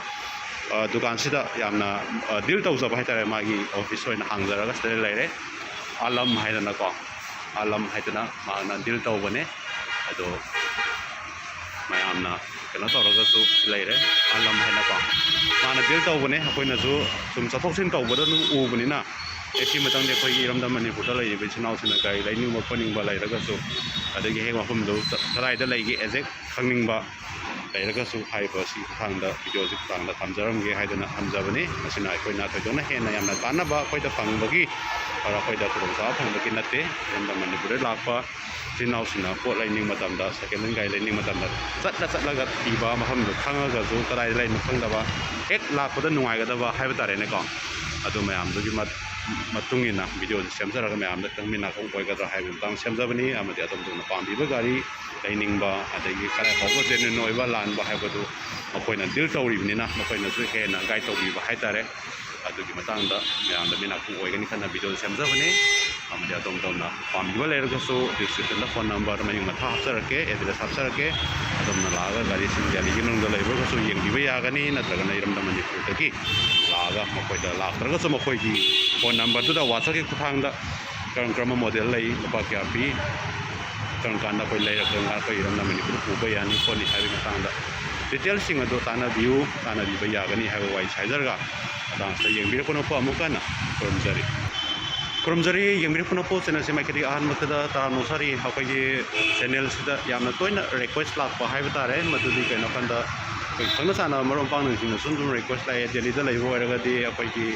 ꯑ, ꯗꯨꯀꯥꯟꯁꯤꯗ ꯌꯥꯝꯅ, ꯑ, ꯗꯤꯜ ꯇꯧꯖꯕ ꯍꯥꯏꯇꯥꯔꯦ, ꯃꯥꯒꯤ ꯑꯣꯐꯤꯁ ꯑꯣꯏꯅ ꯍꯥꯡꯖꯔꯒ ꯁꯤꯗ ꯂꯩꯔꯦ꯫ ꯑꯥꯂꯝ ꯍꯥꯏꯗꯅꯀꯣ, ꯑꯥꯂꯝ ꯍꯥꯏꯗꯅ ꯃꯥꯅ ꯗꯤꯜ ꯇꯧꯕꯅꯦ꯫ ꯑꯗꯣ ꯃꯌꯥꯝꯅ ꯀꯩꯅꯣ ꯇꯧꯔꯒꯁꯨ ꯂꯩꯔꯦ, ꯑꯥꯂꯝ ꯍꯥꯏꯅꯀꯣ꯫ ꯃꯥꯅ ꯗꯤꯜ ꯇꯧꯕꯅꯦ, ꯑꯩꯈꯣꯏꯅꯁꯨ ꯁꯨꯝ ꯆꯠꯊꯣꯛ ꯆꯠꯁꯤꯟ ꯇꯧꯕꯗ ꯑꯗꯨꯝ ꯎꯕꯅꯤꯅ, ꯑꯦ, ꯁꯤ ꯃꯇꯝꯗ ꯑꯩꯈꯣꯏꯒꯤ ꯏꯔꯝꯗꯝ ꯃꯅꯤꯄꯨꯔꯗ ꯂꯩꯔꯤꯕ ꯏꯆꯤꯟ ꯏꯅꯥꯎꯁꯤꯡꯅ ꯒꯥꯔꯤ ꯂꯩꯅꯤꯡꯕ ꯈꯣꯠꯅꯤꯡꯕ ꯂꯩꯔꯒꯁꯨ, ꯑꯗꯒꯤ ꯍꯦꯛ ꯃꯐꯝꯗꯨ ꯆ-, ꯀꯗꯥꯏꯗ ꯂꯩꯒꯦ exact ꯈꯪꯅꯤꯡꯕ ꯂꯩꯔꯒꯁꯨ, ꯍꯥꯏꯔꯤꯕ ꯑꯁꯤꯒꯤ ꯈꯨꯠꯊꯥꯡꯗ, ꯚꯤꯗꯤꯑꯣꯁꯤ ꯈꯨꯠꯊꯥꯡꯗ ꯊꯝꯖꯔꯝꯒꯦ ꯍꯥꯏꯗꯅ ꯊꯝꯖꯕꯅꯤ꯫ ꯃꯁꯤꯅ ꯑꯩꯈꯣꯏꯅ ꯊꯣꯏꯗꯣꯛꯅ ꯍꯦꯟꯅ ꯌꯥꯝꯅ ꯀꯥꯟꯅꯕ ꯑꯩꯈꯣꯏꯗ ꯐꯪꯕꯒꯤ, ꯑꯩꯈꯣꯏꯗ ꯈꯨꯗꯣꯡꯆꯥꯕ ꯐꯪꯕꯒꯤ ꯅꯠꯇꯦ꯫ ꯏꯔꯝꯗꯝ ꯃꯅꯤꯄꯨꯔꯗ ꯂꯥꯛꯄ ꯏꯆꯤꯟ ꯏꯅꯥꯎꯁꯤꯡꯅ ꯄꯣꯠ ꯂꯩꯅꯤꯡꯕ ꯃꯇꯝꯗ, second hand ꯒꯥꯔꯤ ꯂꯩꯅꯤꯡꯕ ꯃꯇꯝꯗ, ꯆꯠꯂ ꯆꯠꯂꯒ ꯊꯤꯕ, ꯃꯐꯝꯗꯨ ꯈꯪꯉꯒꯁꯨ ꯀꯗꯥꯏꯗ ꯂꯩꯅꯣ ꯈꯪꯗꯕ, ꯍꯦꯛ ꯂꯥꯛꯄꯗ ꯅꯨꯡꯉꯥꯏꯒꯗꯕ ꯍꯥꯏꯕ ꯇꯥꯔꯦꯅꯦꯀꯣ꯫ ꯑꯗꯨ ꯃꯌꯥꯝꯗꯨꯒꯤ ꯃꯠ-, ꯃꯇꯨꯡ ꯏꯟꯅ ꯚꯤꯗꯤꯑꯣꯁꯤ ꯁꯦꯝꯖꯔꯒ ꯃꯌꯥꯝꯗ ꯈꯪꯃꯤꯟꯅꯐꯝ ꯑꯣꯏꯒꯗ꯭ꯔꯥ ꯍꯥꯏꯕꯒꯤ ꯃꯇꯥꯡꯗ ꯁꯦꯝꯖꯕꯅꯤ꯫ ꯑꯃꯗꯤ ꯑꯗꯣꯝ ꯑꯗꯣꯝꯅ ꯄꯥꯝꯕꯤꯕ ꯒꯥꯔꯤ ꯂꯩꯅꯤꯡꯕ, ꯑꯗꯒꯤ ꯀꯗꯥꯏ ꯐꯥꯎꯕ ꯖꯦꯅꯨꯏꯟ ꯑꯣꯏꯕ ꯂꯥꯟꯕ ꯍꯥꯏꯕꯗꯨ ꯃꯈꯣꯏꯅ ꯗꯤꯜ ꯇꯧꯔꯤꯕꯅꯤꯅ, ꯃꯈꯣꯏꯅꯁꯨ ꯍꯦꯟꯅ ꯒꯥꯏꯗ ꯇꯧꯕꯤꯕ ꯍꯥꯏꯇꯥꯔꯦ꯫ ꯑꯗꯨꯒꯤ ꯃꯇꯥꯡꯗ ꯃꯌꯥꯝꯗ ꯃꯤꯅꯥꯛꯐꯝ ꯑꯣꯏꯒꯅꯤ ꯈꯟꯅ ꯚꯤꯗꯤꯑꯣ ꯁꯦꯝꯖꯕꯅꯤ꯫ ꯑꯃꯗꯤ ꯑꯗꯣꯝ ꯑꯗꯣꯝꯅ ꯄꯥꯝꯕꯤꯕ ꯂꯩꯔꯒꯁꯨ ꯗꯤꯁꯀ꯭ꯔꯤꯞꯁꯟꯗ ꯐꯣꯟ ꯅꯝꯕꯔ ꯃꯌꯨꯝ ꯃꯊꯥ ꯍꯥꯞꯆꯔꯛꯀꯦ, ꯑꯦꯗ꯭ꯔꯦꯁ ꯍꯥꯞꯆꯔꯛꯀꯦ꯫ ꯑꯗꯣꯝꯅ ꯂꯥꯛꯑꯒ ꯒꯥꯔꯤꯁꯤꯡ ꯗꯦꯜꯂꯤꯒꯤ ꯃꯅꯨꯡꯗ ꯂꯩꯕ ꯑꯣꯏꯔꯒꯁꯨ ꯌꯦꯡꯕꯤꯕ ꯌꯥꯒꯅꯤ, ꯅꯠꯇ꯭ꯔꯒꯅ ꯏꯔꯝꯗꯝ ꯃꯅꯤꯄꯨꯔꯗꯒꯤ ꯂꯥꯛꯑꯒ ꯃꯈꯣꯏꯗ, ꯂꯥꯛꯇ꯭ꯔꯒꯁꯨ ꯃꯈꯣꯏꯒꯤ ꯐꯣꯟ ꯅꯝꯕꯔꯗꯨꯗ WhatsApp-ꯀꯤ ꯈꯨꯠꯊꯥꯡꯗ ꯀꯔꯝ ꯀꯔꯝꯕ ꯃꯣꯗꯦꯜ ꯂꯩ, ꯂꯨꯄꯥ ꯀꯌꯥ ꯄꯤ, ꯀꯔꯝ ꯀꯥꯟꯗ ꯑꯩꯈꯣꯏ ꯂꯩꯔꯒ ꯀꯔꯝ ꯀꯥꯟꯗ ꯑꯩꯈꯣꯏ ꯏꯔꯝꯗꯝ ꯃꯅꯤꯄꯨꯔꯗ ꯄꯨꯕ ꯌꯥꯅꯤ ꯈꯣꯠꯅꯤ ꯍꯥꯏꯕꯒꯤ ꯃꯇꯥꯡꯗ ꯗꯤꯇꯦꯜꯁꯤꯡ ꯑꯗꯨ ꯇꯥꯟꯅꯕꯤꯌꯨ, ꯇꯥꯟꯅꯕꯤꯕ ꯌꯥꯒꯅꯤ ꯍꯥꯏꯕ ꯋꯥꯍꯩ ꯍꯥꯏꯖꯔꯒ, ꯃꯇꯥꯡꯁꯤꯗ ꯌꯦꯡꯕꯤꯔꯛꯄ ꯅꯄꯨ ꯑꯃꯨꯛꯀ ꯍꯟꯅ ꯈꯨꯔꯨꯝꯖꯔꯤ꯫ ꯈꯨꯔꯨꯝꯖꯔꯤ, ꯌꯦꯡꯕꯤꯔꯛꯄ ꯅꯄꯨ ꯆꯦꯅꯦꯜꯁꯦ ꯃꯥꯏꯀꯩꯗꯒꯤ ꯑꯍꯥꯟꯕꯗ ꯇꯔꯥꯝꯅ ꯑꯣꯛꯆꯔꯤ꯫ ꯑꯩꯈꯣꯏꯒꯤ ꯆꯦꯅꯦꯜꯁꯤꯗ ꯌꯥꯝꯅ ꯇꯣꯏꯅ ꯔꯤꯀ꯭ꯋꯦꯁ ꯂꯥꯛꯄ ꯍꯥꯏꯕ ꯇꯥꯔꯦ, ꯃꯗꯨꯗꯤ ꯀꯩꯅꯣ ꯍꯥꯏꯀꯥꯟꯗ ꯑꯩꯈꯣꯏ ꯈꯪꯅ ꯆꯥꯟꯅꯕ ꯃꯔꯨꯞ ꯃꯄꯥꯡꯁꯤꯡꯅꯁꯨ ꯁꯨꯝ ꯁꯨꯝ ꯔꯤꯀ꯭ꯋꯦꯁ ꯂꯥꯛꯑꯦ, ꯗꯦꯜꯂꯤꯗ ꯂꯩꯕ ꯑꯣꯏꯔꯒꯗꯤ ꯑꯩꯈꯣꯏꯒꯤ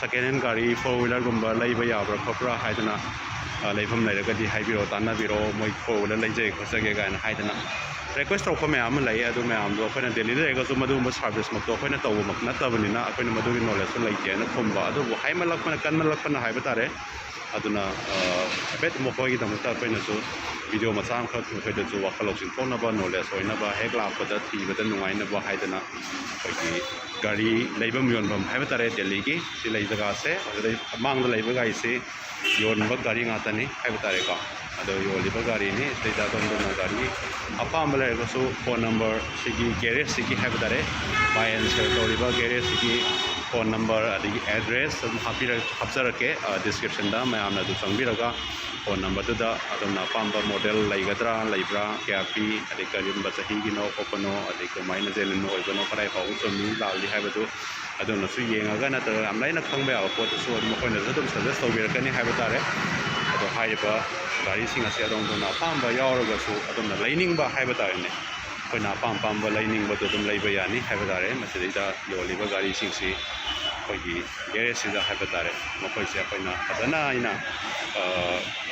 ꯁꯦꯀꯦꯟ ꯍꯦꯟ ꯒꯥꯔꯤ, ꯐꯣꯔ ꯋꯤꯂꯔꯒꯨꯝꯕ ꯂꯩꯕ ꯌꯥꯕ꯭ꯔꯥ ꯈꯣꯠꯄ꯭ꯔꯥ ꯍꯥꯏꯗꯅ, ꯑ, ꯂꯩꯐꯝ ꯂꯩꯔꯒꯗꯤ ꯍꯥꯏꯕꯤꯔꯣ, ꯇꯥꯟꯅꯕꯤꯔꯣ, ꯃꯣꯏ ꯐꯣꯔ ꯋꯤꯂꯔ ꯂꯩꯖꯒꯦ ꯈꯣꯠꯆꯒꯦ ꯀꯥꯏꯅ ꯍꯥꯏꯗꯅ ꯔꯤꯀ꯭ꯋꯦꯁ ꯇꯧꯔꯛꯄ ꯃꯌꯥꯝ ꯑꯃ ꯂꯩ꯫ ꯑꯗꯨ ꯃꯌꯥꯝꯗꯣ ꯑꯩꯈꯣꯏꯅ ꯗꯦꯜꯂꯤꯗ ꯂꯩꯔꯒꯁꯨ ꯃꯗꯨꯒꯨꯝꯕ ꯁꯥꯔꯚꯤꯁꯃꯛꯇꯣ ꯑꯩꯈꯣꯏꯅ ꯇꯧꯕꯃꯛ ꯅꯠꯇꯕꯅꯤꯅ ꯑꯩꯈꯣꯏꯅ ꯃꯗꯨꯒꯤ ꯅꯣꯂꯦꯖꯁꯨ ꯂꯩꯇꯦꯅ ꯈꯨꯝꯕ꯫ ꯑꯗꯨꯕꯨ ꯍꯥꯏꯃꯜꯂꯛꯄꯅ, ꯀꯟꯃꯜꯂꯛꯄꯅ ꯍꯥꯏꯕ ꯇꯥꯔꯦ꯫ ꯑꯗꯨꯅ, ꯑ, ꯍꯥꯏꯐꯦꯠ ꯃꯈꯣꯏꯒꯤꯗꯃꯛꯇ ꯑꯩꯈꯣꯏꯅꯁꯨ ꯚꯤꯗꯤꯑꯣ ꯃꯆꯥ ꯑꯃꯈꯛ ꯃꯈꯣꯏꯗꯁꯨ ꯋꯥꯈꯜ ꯂꯧꯁꯤꯡ ꯊꯣꯛꯅꯕ, ꯅꯣꯂꯦꯖ ꯑꯣꯏꯅꯕ, ꯍꯦꯛ ꯂꯥꯛꯄꯗ ꯊꯤꯕꯗ ꯅꯨꯡꯉꯥꯏꯅꯕ ꯍꯥꯏꯗꯅ ꯑꯩꯈꯣꯏꯒꯤ ꯒꯥꯔꯤ ꯂꯩꯐꯝ ꯌꯣꯟꯐꯝ ꯍꯥꯏꯕ ꯇꯥꯔꯦ, ꯗꯦꯜꯂꯤꯒꯤ ꯁꯤ ꯂꯩ ꯖꯒꯥꯁꯦ꯫ ꯑꯗꯨꯗꯩ ꯃꯥꯡꯗ ꯂꯩꯕ ꯒꯥꯔꯤꯁꯤ ꯌꯣꯟꯕ ꯒꯥꯔꯤ ꯉꯥꯛꯇꯅꯤ ꯍꯥꯏꯕ ꯇꯥꯔꯦꯀꯣ꯫ ꯑꯗꯣ ꯌꯣꯜꯂꯤꯕ ꯒꯥꯔꯤꯅꯤ꯫ ꯁꯤꯗꯩꯗ ꯑꯗꯣꯝꯗꯅ ꯒꯥꯔꯤ ꯑꯄꯥꯝꯕ ꯂꯩꯔꯒꯁꯨ ꯐꯣꯟ ꯅꯝꯕꯔ ꯁꯤꯒꯤ ꯒꯦꯔꯦꯖꯁꯤꯒꯤ ꯍꯥꯏꯕ ꯇꯥꯔꯦ, ꯕꯥꯏ ꯑꯦꯟ ꯁꯦꯜ ꯇꯧꯔꯤꯕ ꯒꯦꯔꯦꯖꯁꯤꯒꯤ ꯐꯣꯟ ꯅꯝꯕꯔ ꯑꯗꯒꯤ ꯑꯦꯗ꯭ꯔꯦꯁ ꯑꯗꯨꯝ ꯍꯥꯞꯄꯤꯔ-, ꯍꯥꯞꯆꯔꯛꯀꯦ, ꯑ, ꯗꯤꯁꯀ꯭ꯔꯤꯞꯁꯟꯗ꯫ ꯃꯌꯥꯝꯅ ꯑꯗꯨ ꯆꯪꯕꯤꯔꯒ ꯐꯣꯟ ꯅꯝꯕꯔꯗꯨꯗ ꯑꯗꯣꯝꯅ ꯑꯄꯥꯝꯕ ꯃꯣꯗꯦꯜ ꯂꯩꯒꯗ꯭ꯔꯥ, ꯂꯩꯕ꯭ꯔꯥ, ꯀꯌꯥ ꯄꯤ, ꯑꯗꯩ ꯀꯔꯝꯕ ꯆꯍꯤꯒꯤꯅꯣ ꯈꯣꯠꯄꯅꯣ, ꯑꯗꯩ ꯀꯃꯥꯏꯅ ꯖꯦꯅꯨꯏꯟ ꯑꯣꯏꯕꯅꯣ, ꯀꯗꯥꯏ ꯐꯥꯎꯕ ꯆꯨꯝꯃꯤ ꯂꯥꯜꯂꯤ ꯍꯥꯏꯕꯗꯨ ꯑꯗꯣꯝꯅꯁꯨ ꯌꯦꯡꯉꯒ, ꯅꯠꯇ꯭ꯔꯒ ꯌꯥꯝ ꯂꯥꯏꯅ ꯈꯪꯕ ꯌꯥꯕ ꯄꯣꯠꯇꯨꯁꯨ ꯑꯗꯨꯝ ꯃꯈꯣꯏꯅꯁꯨ ꯑꯗꯨꯝ ꯁꯖꯦꯁ ꯇꯧꯕꯤꯔꯛꯀꯅꯤ ꯍꯥꯏꯕ ꯇꯥꯔꯦ꯫ ꯑꯗꯣ ꯍꯥꯏꯔꯤꯕ ꯒꯥꯔꯤꯁꯤꯡ ꯑꯁꯤ ꯑꯗꯣꯝꯗꯅ ꯑꯄꯥꯝꯕ ꯌꯥꯎꯔꯒꯁꯨ ꯑꯗꯣꯝꯅ ꯂꯩꯅꯤꯡꯕ ꯍꯥꯏꯕ ꯇꯥꯔꯦꯅꯦ, ꯑꯩꯈꯣꯏꯅ ꯑꯄꯥꯝ ꯑꯄꯥꯝꯕ ꯂꯩꯅꯤꯡꯕꯗꯨ ꯑꯗꯨꯝ ꯂꯩꯕ ꯌꯥꯅꯤ ꯍꯥꯏꯕ ꯇꯥꯔꯦ꯫ ꯃꯁꯤꯗꯩꯗ ꯌꯣꯜꯂꯤꯕ ꯒꯥꯔꯤꯁꯤꯡꯁꯤ ꯑꯩꯈꯣꯏꯒꯤ ꯒꯦꯔꯦꯖꯁꯤꯗ ꯍꯥꯏꯕ ꯇꯥꯔꯦ, ꯃꯈꯣꯏꯁꯦ ꯑꯩꯈꯣꯏꯅ ꯐꯖꯅ ꯑꯩꯅ, ꯑ,